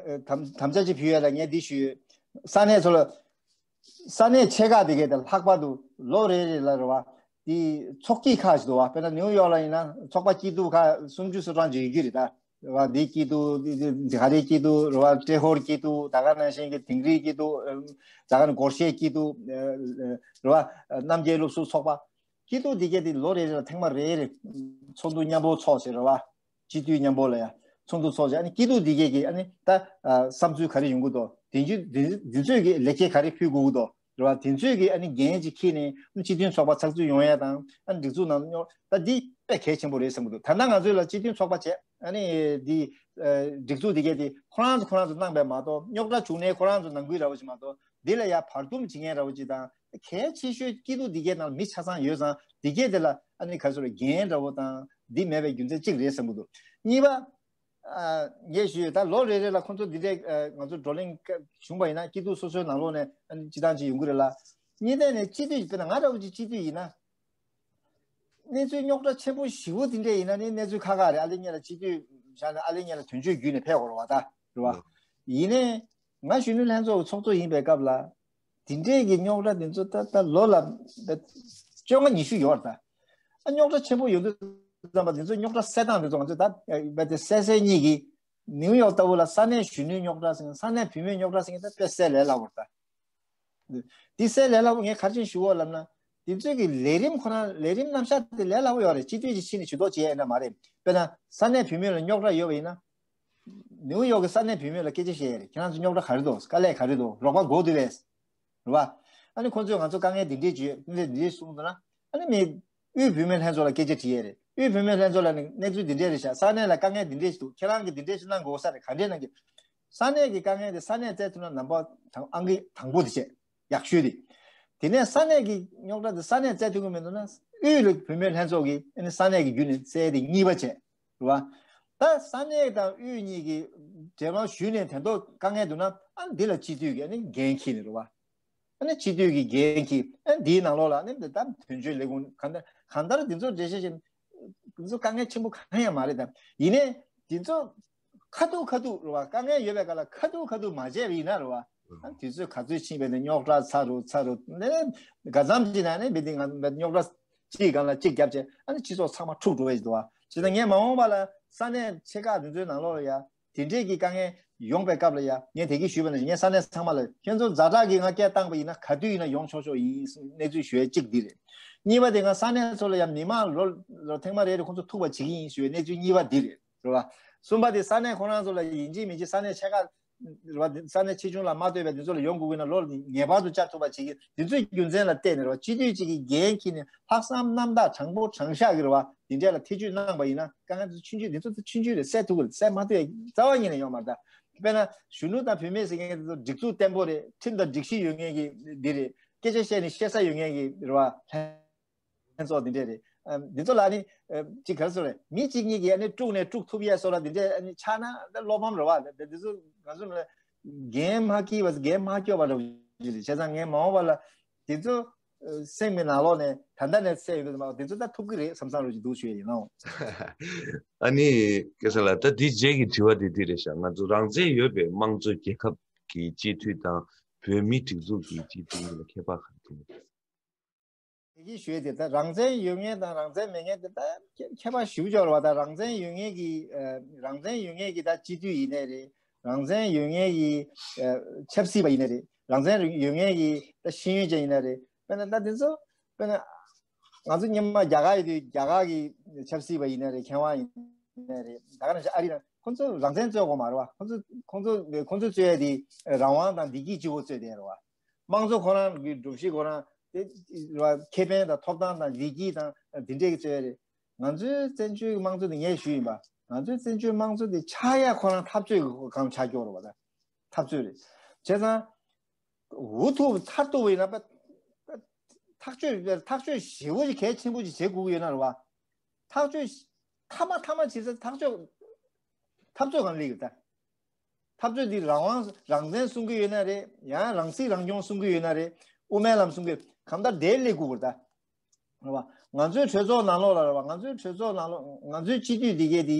དམ་དམ་བཅའ་ཅིག་ཕུལ་ཡ་ལ་ངས་འདི་ཞུས་ཡོད། ས་གནས་ཚོ་ལ་ས་གནས་ཆེ་ཁག་དེ་གས་དེ་ལྷག་པར་དུ་ལོ་རེ་རེ་ལ་རེད་བ། དེ་ཚོགས་སྐྱིད་ཁག་ཞིག་འདུག་བ། དཔེར་ན་ནིའུ་ཡོག་ལ་ཡིན་ན་ཚོགས་པ་སྐྱིད་སྡུག་ཁག་སུམ་ཅུ་སོ་གྲངས་ཅིག་ཡོད་ཀྱི་རེད་ད། རེད་བ། འདི་སྐྱིད་སྡུག་འདི་འདི་འདི་ག་རེ་སྐྱིད་སྡུག་རེད་བ། ཏྲེ་ཧོར་སྐྱིད་སྡུག་ད་ག་ནང་བཞིན་གྱི་དིང་རིའི་སྐྱིད་སྡུག་ད་ག་ནང་སྒོར་གཞས་སྐྱིད་སྡུག་རེད་བ། རྣམ་རྒྱལ་སློབ་ཟུར་ཚོགས་པ། སྐྱིད་སྡུག་འདི་གས་འདི་ལོ་རེ་རེ་ལ་ཐེངས་མ་རེ་རེ་ཚོགས་འདུ་མཉམ་པོ་ཚོགས་བྱས་རེད་བ། སྤྱི་འཐུས་མཉམ་པོ་ལ་ཡང་ཚོགས་འདུ་ཚོགས་བྱས། ཨ་ནི་སྐྱིད་སྡུག་འདི་གས་ཀྱི་ཨ་ནི་ད་བསམ་ཚུལ་ག་རེ་ཡོང་གི་འདུག་དེ་འདི་འདི་ཚོས་ཀྱི་ལེགས་སྐྱེས་ག་རེ་ཕུལ་དགོས་ཀྱི་འདུག་རེད་བ། དེ་ཚོས་ཀྱི་ཨ་ནི་འགན་ཅིག་འཁྱེར་ནས་སྤྱི་མཐུན་ཚོགས་པ་ཚགས་ཚུད་ཡོང་ཡ་དང་། ཨ་ནི་སྒྲིག་འཛུགས་ནང་ད་འདི་དཔེ་གལ་ཆེན་པོ་རེད་བསམ་གྱི་འདུག་ད་ལྟ་ང་ཚོས་ལ་སྤྱི་མཐུན་ཚོགས་པ་བྱས། ཨ་ནི་འདི་སྒྲིག་འཛུགས་འདི་གས་དེ་ཁོ་རང་ཚོ་ཁོ་རང་ཚོ་གནང་པས་མ་གཏོགས། རྙོག་དྲ་བྱུང་ནས་ཁོ་རང་ཚོ་ནང་ཁུལ་ར་བ་ཞིག་མ་གཏོགས། འདི་ལ་ཡ་བར་འདུམ་བྱེད་མཁན་ར་བ་ཅིག་དང་། གལ་ཆེ་ཤོས་སྐྱིད་སྡུག་འདི་གས་ནང་མི་ཆ་ཚང་ཡོད་ཙང་། འདི་གས་དེ་ལ་ཨ་ནི་ག་ཚོད་རེད། འགན་ར་བ་དང་འདི་མེད་པའི་རྒྱུ་མཚན་གཅིག་རེད་བསམ་གྱི་འདུག་གཉིས་པ། ཨ་ངས་ཞུས་ཡོད། ད་ལོ་རེ་རེ་ལ་ཁོང་ཚོ་འདི་འདྲའི་ཨ་ང་ཚོ་བགྲོ་གླེང་བྱུང་བ་ཡིན་ན་སྐྱིད་སྡུག་སོ་སོའི་ནང་ལོགས་ནས་ཨ་ནི་སྤྱི་བཏང་ཅིག་ཡོང་གི་རེད་ལ། གཉིས་ལྡན་ནས་སྤྱི་འཐུས་དཔེར་ན་ང་འདྲ་བོ་ཅིག་སྤྱི་འཐུས་ཡིན་ན། གནས་ཚུལ་རྙོག་དྲ་ཆེན་པོ་ཞེ་པོ་འདི་འདྲས་ཡིན་ན་ནི་གནས་ཚུལ་ཁག་ཁག་རེད། ཨ་ལེ་ཉེ་ལ་སྤྱི་འཐུས་བཞག་ནས་ཨ་ལེ་ཉེ་ལ་དོན་གཅོད་བརྒྱུད་ནས་ཕེབས་དགོས་རེད་བ། ད་རེད་བ། ཡིན་ནའི་ང་གཞོན་ནུ་ལྷན་ཚོགས་ཀྱི་ཚོགས་གཙོ་ཡིན་པའི་སྐབས་ལ། འདི་འདྲས་ཀྱི་རྙོག་དྲ་འདི་ཚོ་ད་ད་ལོ་ལ་བཅོ་ལྔ་ཉི་ཤུ་ཡོད་རེད་ད། ཨ་རྙོག་དྲ་ཆེན་པོ་ཡོང་དུས་ཙམ་པ་འདི་ཚོ་རྙོག་དྲ་སེལ་སྟངས་འདི་ཚོ་ང་ཚོས་ད་རྦད་དེ་སེལ་སེལ་གཉིས་ཀྱིས་ནིའུ་ཡོག་ལྟ་བུ་ལ་ས་གནས་གཞོན་ནུའི་རྙོག་དྲ་ཟེར་མཁན། ས་གནས་བུད་མེད་རྙོག་དྲ་ཟེར་མཁན་ད་དཔེ་སེལ་ལས་སླ་བོ་རེད་ད། འདི་སེལ་ལས་སླ་པོ་ངས་ག་རེ་བྱས་ནས་ཞུ་གོ་ལབ་ན། འདི་ཚོའི་གི་ལས་རིམ་ཁོ་རང་ལས་རིམ་རྣམ་གཞག་དེ་ལས་སླ་པོ་ཡོད་རེད། སྤྱི་འཐུས་ཀྱི་ཕྱི་ནས་ཇུས་གཏོགས་བྱེད་ཡ་ཡིན་ན་མ་རེད། དཔེར་ན་ས་གནས་བུད་མེད་ལ་རྙོག་དྲ་ཡོད་པ་ཡིན་ན། ནིའུ་ཡོག་གི་ས་གནས་བུད་མེད་ལ་སྐད་ཆ་བཤད་ཡ་རེད། ཁྱེད་རང་ཚོ་རྙོག་དྲ་ག་རེ་འདུག་དཀའ་ལས་ག་རེ་འདུག་རོགས་པ་དགོས་འདུག་པས། རེད་བ། ཨ་ནི་ཁོང་ཚོས་ང་ཚོ་དཀའ་ངལ་འདི་འདྲས་བརྗོད། འདི་འདྲས་འདི་འདྲས་གསུངས་འདུག་ན། ཨ་ནི་མི་དབུས་བུད་མེད་ལྷན་ཚོགས་ལ་སྐད་ཆ་དྲི་ཡས་རེད། དབུས་བུད་མེད་ལྷན་ཚོགས་ལ་ནི་གནས་ཚུལ་འདི་འདྲས་རེད་ཤག་ས་གནས་ལ་དཀའ་ངལ་འདི་འདྲས་ཞིག་འདུག་ཁྱེད་རང་གིས་འདི་འདྲས་ཞིག་གནང་དགོས་ས་རེད། ག་འདྲས་གནང་གི། ས་གནས་ཀྱི་དཀའ་ངལ་དེ་ས་གནས་བཙལ་ཐུབ་ན་ནམ་བར་དང་ཨང་ཀི་དང་པོ་དེ་བྱས། ཡག་ཤོས་དེ། དེ་ནས་ས་གནས་ཀྱི་རྙོག་དྲ་དེ་ས་གནས་བཙལ་ཐུབ་ཀྱི་མི་འདུག་ན། དབུས་ལ་བུད་མེད་ལྷན་ཚོགས་ཀྱིས་ཨ་ནི་ས་གནས་ཀྱི་བརྒྱུད་ནས་བཙལ་ཏེ་གཉིས་པ་བྱས། རེད་བ། ད་ས་གནས་དང་དབུས་གཉིས་ཀྱི་འབྲེལ་བ་ཞུས་ནས་དོན་ཐོག་དཀའ་ངལ་འདུག་ན། ཨ་ནི་འདི་ལ་སྤྱི་འཐུས་ཀྱིས་ཨ་ནི་འགན་འཁྱེར་ནས། རེད་བ། ཨ་ནི་སྤྱི་འཐུས་ཀྱིས་འགན་འཁྱེར། ཨ་ནི་འདིའི་ནང་ལོགས་ལ་ཨ་ནི་འདི་ལྟར་དོན་གཅོད་ལས་ཁུངས་གང་ལྟར་གང་ལྟར་འདི་ཚོ་འགྲེལ་བཤད་བྱས་ནས་ དེ་ཚོ་དཀའ་ངལ་ཆེན་པོ་གང་ཡང་མ་རེད་ད། ཡིན་ནའི་དེ་ཚོ་ཁ་ཐུག་ཁ་ཐུག་རེད་བ། དཀའ་ངལ་ཡོད་པའི་སྐབས་ལ་ཁ་ཐུག་ཁ་ཐུག་མ་བྱས་པ་ཡིན་ན་རེད་བ། ཨ་དུས་ཚོད་ག་ཚོད་ཕྱིན་པའི་ནས་རྙོག་དྲ་ཚ་རུ་ཚ་རུ་ནས་ག་ཙམ་ཅིག་ན་ནས་མི་དེ་ང་རྙོག་དྲ་གཅིག་སྒང་ལ་གཅིག་བརྒྱབ་བྱས། ཨ་ནི་སྤྱི་ཚོགས་ཚང་མ་འཁྲུག་འགྲོ་བས་འདུག་བ། བྱས་ཙང་ངས་མ་འོངས་པ་ལ་ས་གནས་ཆེ་ཁག་དེ་ཚོའི་ནང་ལོགས་ལ་ཡ་དེ་འདྲས་ཀྱི་དཀའ་ངལ་ཡོང་པའི་སྐབས་ལ་ཡ། ངས་དེ་གི་ཞུས་པ་ནང་བཞིན་ངས་ས་གནས་ཚང་མ་ལ་ཁྱེད་ཚོ་ཛ་དྲག་གི་ང་སྐད་བཏང་པ་ཡིན་ན་ག་དུས་ཡིན་ན་ཡོང་ཆོག་ཆོག་ཡིན་གནས་ཚུལ་ཞུ་ཡས་གཅིག་འདི་རེད། གཉིས་པ་དེ་ང་ས་གནས་ཚོ་ལ་ཡ་མི་མང་ལོ་ལོ་ཐེངས་མ་རེ་རེ་ཁོང་ཚོ་ཐུག་པ་བྱེད་ཀྱི་ཡིན་ཞུ་བའི་གནས་ཚུལ་གཉིས་པ་འདི་རེད། རེད་བ། གསུམ་པ་དེ་ས་གནས་ཁོ་རང་ཚོ་ལ་ཡིན་གཅིག་མིན་གཅིག་ས་གནས་ཆེ་ཁག་རེད་བ། ས་གནས་ཆེ་ཆུང་ལ་མ་ལྟོས་པའི་དེ་ཚོ་ལ་ཡོང་དགོས་ཀྱི་ན་ལོ་ངེས་པར་དུ་བཅར་ཐུབ་པ་བྱེད་ཀྱི། དེ་ཚོའི་རྒྱུ་མཚན་ལ་བལྟས་ནས་རེད་བ། སྤྱི་འཐུས་གཅིག་གིས་འགན་འཁྱེར་ནས་ལྷག་བསམ་རྣམ་དག་དྲང་པོ་དྲང་བཞག་གི་རེད་བ། དེ་འདྲས་ལ་ཐེ་བྱུས་གནང་པ་ཡིན་ན་དཀའ་ངལ་དེ་ཚོ་ཆུང་ཆུང་། དེ་ཚོ་ཆུང་ཆུང་རེད། སེལ་ཐུབ་ཀྱི་རེད། སེལ་མ་ཐུབ་ཡ་རྩ་བ་ཉིད་ནས་ཡོད་མ་རེད་ད། དཔེར་ན་གཞོན་ནུ་དང་བུད་མེད་ཟེར་མཁན་དེ་ཚོ་སྒྲིག་འཛུགས་བརྟན་པོ་རེད། ཁྲིམས་དང་སྒྲིག་གཞི་ཡོད་མཁན་གྱི་འདི་རེད། སྐད་ཆ་བཤད་ནས་བཤད་ས་ཡོད་མཁན་གྱི་རེད་བ། ལྷན་ཚོགས་འདི་འདྲས་རེད། ཨ་འདི་ཚོ་ལ་ནི་ཨ་ཅིག་ག་རེ་ཟེར་རེད། མི་གཅིག་གཉིས་ཀྱིས་ཨ་ནི་དཀྲུགས་ནས་དཀྲུགས་ཐུབ་ཡས་བཟོ་འདྲ་འདི་འདྲས་ཨ་ནི་ཆགས་ན་ད་བློ་ཕམ་རེད་བ། འདི་འདི་ཚོ་ང་ཚོ་ལ་འགན་མ་འཁྱེར་བ་འགན་མ་འཁྱོག་པ་འདྲ་བོ་ཞིག་རེད། བྱས་ཙང་ངས་མ་འོངས་པ་ལ་འདི་ཚོ་ཨ་སེམས་ཀྱི་ནང་ལོགས་ནས་ད་ལྟ་ནས་སེལ་ཡོང་དུས་ཙམ་པ་འདི་ཚོ་ད་ཐུབ་ཀྱི་རེད་བསམ་བསམ་རོ་ཞིག་འདུག་ཞུ་ཡས་ཡིན་ནོ། ཨ་ནི་སྐལ་བཟང་ལགས། ད་འདི་རྗེས་ཀྱི་དྲི་བ་དེ་འདི་རེད་ཤག་ང་ཚོ་རང་བཙན་ཡོད་པའི་དམངས་གཙོ་རྒྱལ་ཁབ་ཀྱི་སྤྱི་འཐུས་དང་བོད་མིའི་སྒྲིག་འཛུགས་ཀྱི་སྤྱི་འཐུས་གཉིས་ལ་ཁྱད་པར་ག་རེ་འདུག་དེ་གིས་ཞུས་ཏེ་ད་རང་བཙན་ཡོད་མཁན་དང་རང་བཙན་མེད་མཁན་དེ་ད་ཁྱད་པར་ཞེ་པོ་ཅིག་ཡོད་རེད་བ། ད་རང་བཙན་ཡོད་མཁན་གྱི་ཨ་རང་བཙན་ཡོད་མཁན་གྱི་ད་སྤྱི་འཐུས་ཡིན་ནའི་རེད། རང་བཙན་ཡོད་མཁན་གྱི་ཨ་ཆབ་སྲིད་པ་ཡིན་ནའི་རེད། རང་བཙན་ཡོད་མཁན་གྱི་ད་ཤེས་ཡོན་ཅན་ཡིན་ནའི་རེད། དཔེར་ན་ད་དེ་ཚོ་དཔེར་ན་ང་ཚོ་སྔོན་མ་རྒྱ་གར་ཡོད་དུས་རྒྱ་གར་གྱི་ཆབ་སྲིད་པ་ཡིན་ནའི་རེད། མཁས་དབང་ཡིན་ནའི་རེད། ད་ག་ནང་བཞིན་ཨ་རི་ནང་ཁོང་ཚོ་རང་བཙན་རྩོད་དགོས་མ་རེད་བ། ཁོང་ཚོ་ཁོང་ཚོ་ཁོང་ཚོ་རྩོད་ཡ་དེ་རང་དབང་དང་བདེ་སྐྱིད་གཅིག་པོ་རྩོད་བསྡད་རེད་བ། དམངས་གཙོ་ཁོ་རང་གི་སྒྲོམ་གཞི་ཁོ་རང་དེ་ཁེ་ཕན་དང་ཐོབ་ཐང་དང་བདེ་སྐྱིད་དང་དེ་འདྲས་ཀྱི་རྩོད་ཡ་རེད། ང་ཚོའི་བཙན་བྱོལ་གྱི་དམངས་གཙོ་དེ་ངས་ཞུས་ཡིན་པ། ང་ཚོའི་བཙན་བྱོལ་དམངས་གཙོ་དེ་ཆགས་ཡ་ཁོ་རང་འཐབ་རྩོད་ཀྱི་སྒང་ཆགས་ཀྱི་ཡོད་རེད་བ། ད་འཐབ་རྩོད་རེད། བྱས་ཙང་འུ་ཐུག་མཐར་ཐུག་པ་ཡིན་ན་པ་ཐག་གཅོད་ཐག་གཅོད་ཞེ་པོ་ཞིག་གལ་ཆེན་པོ་ཞིག་བྱེད་དགོས་ཀྱི་ཡོད་ན་རེད་བ། ཐག་གཅོད་མཐའ་མ་མཐའ་མ་བྱེད་ས་ཐག་གཅོད་འཐབ་རྩོད་སྒང་སླེབས་ཡོད་ད། འཐབ་རྩོད་འདི་རང་དབང་རང་བཙན་སྲུང་གི་ཡོད་ན་རེད། ཡང་རང་སྲིད་རང་སྐྱོང་སྲུང་གི་ཡོད་ན་རེད། དབུ་མའི་ལམ་སྲུང་གི་གང་ལྟར་དེ་སླེབས་དགོས་པར་ད། རེད་བ། ང་ཚོའི་གྲོས་ཚོགས་ནང་ལོགས་ལ་རེད་བ། ང་ཚོའི་གྲོས་ཚོགས་ནང་ལོགས་ང་ཚོའི་སྤྱི་འཐུས་འདི་གས་དེ་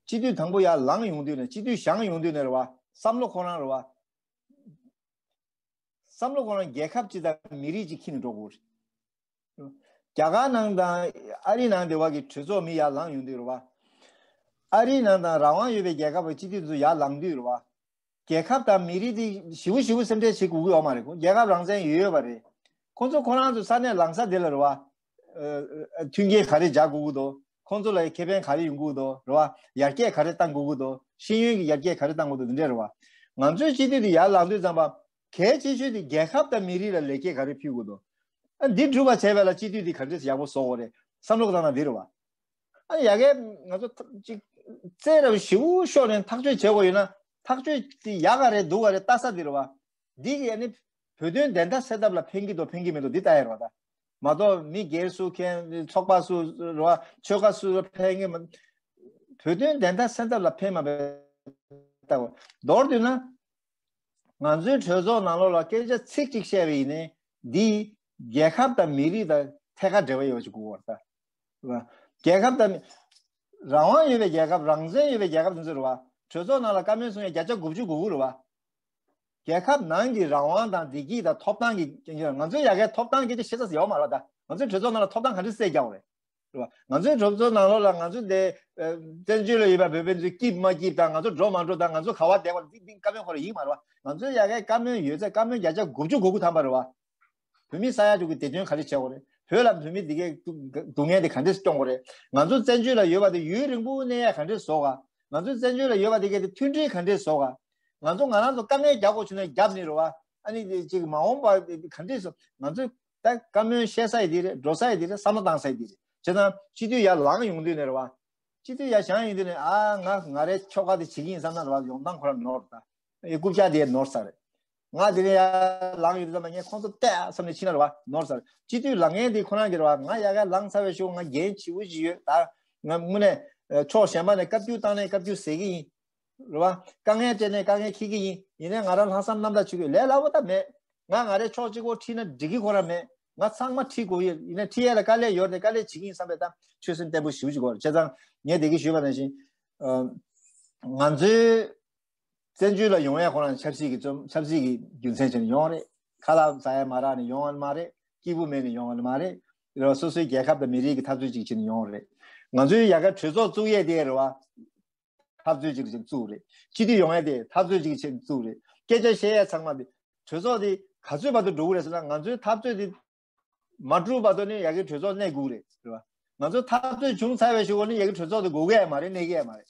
སྤྱི་འཐུས་དང་པོ་ཡར་ལངས་ཡོང་དུས་ནས་སྤྱི་འཐུས་བཞེངས་ཡོང་དུས་ནས་རེད་བ། བསམ་བློ་ཁོ་རང་རེད་བ། བསམ་བློ་ཁོ་རང་རྒྱལ་ཁབ་ཅིག་དང་མི་རིགས་ཅིག་ཁྱེར་ནས་འགྲོ་དགོས་རེད། རྒྱ་གར་ནང་དང་ཨ་རི་ནང་དེ་བ་གི་གྲོས་ཚོགས་མི་ཡར་ལངས་ཡོང་དུས་རེད་བ། ཨ་རི་ནང་དང་རང་དབང་ཡོད་པའི་རྒྱལ་ཁབ་ཀྱི་སྤྱི་འཐུས་ཚོ་ཡར་ལངས་དུས་རེད་བ། རྒྱལ་ཁབ་དང་མི་རིགས་དེ་ཞེ་པོ་ཞེ་པོ་སེམས་ཁྲལ་བྱེད་དགོས་ཀྱི་ཡོད་མ་རེད། རྒྱལ་ཁབ་རང་བཙན་ཡོད་ཡོད་པ་རེད། ཁོང་ཚོ་ཁོ་རང་ཚོ་ས་གནས་ལངས་ས་དེ་ལ་རེད་བ། ཨ་ཨ་མཐུན་རྐྱེན་ག་རེ་སྦྱར་དགོས་ཀྱི་འདུག་ཁོང་ཚོ་ལ་ཁེ་ཕན་ག་རེ་ཡོང་གི་འདུག་རེད་བ། ཡར་རྒྱས་ག་རེ་གཏང་དགོས་ཀྱི་འདུག་ཤེས་ཡོན་གྱི་ཡར་རྒྱས་ག་རེ་གཏང་དགོས་འདུག་དེ་འདྲས་རེད་བ། ང་ཚོའི་སྤྱི་འཐུས་དེ་ཡར་ལངས་དུས་ཙམ་པ་གལ་ཆེ་ཤོས་དེ་རྒྱལ་ཁབ་དང་མི་རིགས་ལ་ལེགས་སྐྱེས་ག་རེ་ཕུལ་དགོས་འདུག་ཨ་འདི་སྒྲུབ་པ་བྱས་པ་ལ་སྤྱི་འཐུས་དེ་ག་འདྲས་ཡག་པོ་བཟོ་དགོས་རེད། བསམ་བློ་བཏང་ན་འདི་རེད་བ། ཨ་ནི་ཡ་གིའི་ང་ཚོ་ཅིག་རྩེ་ར་ཞེ་པོ་ཤོར་ནས་ཐག་གཅོད་བྱེད་དགོས་ཡོད་ན་ཐག་གཅོད་དེ་ཡག་ག་རེད་སྡུག་ག་རེད་ལྟ་ས་དེ་རེད་བ། འདི་གིས་ཨ་ནི་བོད་དོན་བདེན་མཐའ་གསལ་ཐབས་ལ་ཕན་གྱི་འདུག་ཕན་གྱི་མི་འདུག་འདི་ལྟ་ཡ་རེད་བ་ད། མ་གཏོགས་མི་སྒེར་སུ་མཁན་ཚོགས་པ་སུ་རེད་བ། ཆོལ་ཁ་སུ་ཕན་གྱི་མ། བོད་དོན་བདེན་མཐའ་གསལ་ཐབས་ལ་ཕན་མ་ཕན་ལྟ་དགོས། མདོར་བསྡུས་ན། ང་ཚོའི་གྲོས་ཚོགས་ནང་ལོགས་ལ་སྐད་ཆ་ཚིག་གཅིག་བཤད་པ་ཡིན་ནའི་འདི་རྒྱལ་ཁབ་དང་མི་རིགས་དང་ཐད་ཀར་འབྲེལ་བ་ཡོད་པ་ཞིག་དགོས་པ་རེད་ད། རེད་བ། རྒྱལ་ཁབ་དང་མི། རང་དབང་ཡོད་པའི་རྒྱལ་ཁབ་རང་བཙན་ཡོད་པའི་རྒྱལ་ཁབ་དེ་ཚོ་རེད་བ། གྲོས་ཚོགས་ནང་ལ་བཀའ་མོལ་གསུང་ཡ་བརྒྱ་ཆ་དགུ་བཅུ་དགུ་དགུ་རེད་བ། རྒྱལ་ཁབ་ནང་གི་རང་དབང་དང་བདེ་སྐྱིད་དང་ཐོབ་ཐང་གི་ང་ཚོའི་ཡ་གའི་ཐོབ་ཐང་སྐད་ཆ་བཤད་ས་ཡོད་མ་རེད་བ་ད། ང་ཚོའི་གྲོས་ཚོགས་ནང་ལ་ཐོབ་ཐང་ག་འདྲ་བསྲེས་རྒྱག་པ་རེད། རེད་བ། ང་ཚོའི་གྲོས་ཚོགས་ནང་ལོགས་ལ་ང་ཚོ་འདི་ཨ་བཙན་བྱོལ་ལ་ཡོད་པ་བོད་པ་ཚོས་སྐྱིད་མ་སྐྱིད་དང་ང་ཚོ་འགྲོ་མ་འགྲོ་དང་ང་ཚོ་ག་བ་བསྡད་པ་འདི་འདི་བཀའ་མོལ་ཁོ་རང་ཡིན་མ་རེད་བ། ང་ཚོའི་ཡ་གའི་བཀའ་མོལ་ཡོད་ཚད་བཀའ་མོལ་བརྒྱ་ཆ་དགུ་བཅུ་གོ་དགུ་ཐམ་པ་རེད་བ། བོད་མི་ས་ཡ་དྲུག་གི་བདེ་དོན་ག་རེ་བྱེད་དགོས་རེད། བོད་ལ་བོད་མི་འདི་གའི་སྡུག་སྡུག་བསྔལ་འདི་ག་འདྲས་སྐྱོང་དགོས་རེད། ང་ཚོ་བཙན་བྱོལ་ལ་ཡོད་པ་དེ་ཡུན་རིང་པོ་གནས་ཡ་ག་འདྲས་བཟོ་ག་ང་ཚོ་བཙན་བྱོལ་ལ་ཡོད་པ་དེ་གའི་དེ་མཐུན་སྒྲིལ་ག་འདྲས་བཟོ་ག་ང་ཚོ་ང་རང་ཚོ་དཀའ་ངལ་རྒྱག་དགོས་བྱུང་ན་རྒྱབ་ནས་རེད་བ། ཨ་ནི་ཅིག་མ་འོངས་པ་ག་འདྲས་སོ། ང་ཚོས་ད་བཀའ་མོལ་བཤད་ས་ཡི་དེ་རེད། འགྲོ་ས་ཡི་དེ་རེད། བསམ་བློ་བཏང་ས་ཡི་དེ་རེད། བྱས་ཙང་སྤྱི་འཐུས་ཡར་ལངས་ཡོང་དུས་ནས་རེད་བ། སྤྱི་འཐུས་ཡར་བཞེངས་ཡོང་དུས་ནས་ཨ་ང་ང་རའི་ཁྱོ་ག་དེ་བྱེད་ཀྱི་ཡིན་བསམ་ན་རེད་བ། ཡོང་སྟངས་ཁོ་རང་ནོར་ད། ཨེ་རྐུབ་བཀྱག་དེ་ནོར་ས་རེད། ང་དེ་ནས་ཡར་ལངས་ཡོང་དུས་ཙམ་པ་ངས་ཁོང་ཚོ་བལྟས་བསམ་ནས་ཕྱིན་ན་རེད་བ། ནོར་ས་རེད། སྤྱི་འཐུས་ལངས་མཁན་དེ་ཁོ་རང་གི་རེད་བ། ང་ཡར་ག་ལངས་ཚར་བའི་ཤུགས་ང་འགན་ཆེ་བོ་ཞིག་ཡོད་ད། ང་དངོས་གནས་ཕྱོགས་གཞན་པ་ནས་བཀའ་བཀྱོན་བཏང་ནས་བཀའ་བཀྱོན་ཟེར་གི་ཡིན། རེད་བ། དཀའ་ངལ་སྤྲད་ནས་དཀའ་ངལ་འཁྱེར་གྱི་ཡིན། ཡིན་ནའི་ང་རང་ལྷག་བསམ་རྣམ་དག་བྱེད་དགོས། ལས་སླ་པོ་ད་མེད། ང་ང་རའི་ཕྱོགས་གཅིག་པོ་ཁྲིད་ན་འགྲིག་གི་ཁོ་རང་མེད། ང་ཚང་མ་ཁྲིད་དགོས་ཡོད། ཡིན་ན་ཁྲིད་ཡས་ལ་དཀའ་ལས་ཡོད་རེད། དཀའ་ལས་བྱེད་ཀྱི་ཡིན་བསམ་པའི་ད་ཆོད་སེམས་བརྟན་པོ་ཞེ་པོ་ཅིག་དགོས་རེད། བྱས་ཙང་ངས་དེ་གི་ཞུས་པ་ནང་བཞིན་ང་ཚོའི་བཙན་བྱོལ་ལ་ཡོང་ཡས་ཁོ་རང་ཆབ་སྲིད་ཀྱི་རྩོམ་ཆབ་སྲིད་ཀྱི་རྒྱུ་མཚན་བྱས་ནས་ཡོང་རེད། ཁ་ལག་ཟ་ཡས་མ་རག་ནས་ཡོང་བ་མ་རེད། སྐྱིད་པོ་མེད་ནས་ཡོང་བ་མ་རེད། རེད་བ། སོ་སོའི་རྒྱལ་ཁབ་དང་མི་རིགས་ཀྱི་འཐབ་རྩོད་ཅིག་བྱས་ནས་ཡོང་རེད། ང་ཚོའི་ཡ་གི་གྲོས་ཚོགས་བཙུགས་ཡས་དེ་རེད་བ། འཐབ་རྩོད་ཅིག་བྱས་བཙུགས་རེད། སྤྱི་འཐུས་ཡོང་ཡས་དེ་འཐབ་རྩོད་ཅིག་བྱས་བཙུགས་རེད། སྐད་ཆ་བཤད་ཡས་ཚང་མ་དེ་གྲོས་ཚོགས་དེ་ག་ཚོད་བར་དུ་འགྲོ་གི་རེད་ཟེར་ན། ང་ཚོའི་འཐབ་རྩོད་དེ་མ་གྲུབ་བར་དུ་ནི་ཡ་གི་གྲོས་ཚོགས་གནས་དགོས་རེད། རེད་བ། ང་ཚོ་འཐབ་རྩོད་བྱུང་ཚར་བའི་གཞུག་གུ་ནི་ཡ་གི་གྲོས་ཚོགས་དེ་དགོས་ཀྱི་ཡ་མ་རེད། གནས་ཀྱི་ཡ་མ་རེད།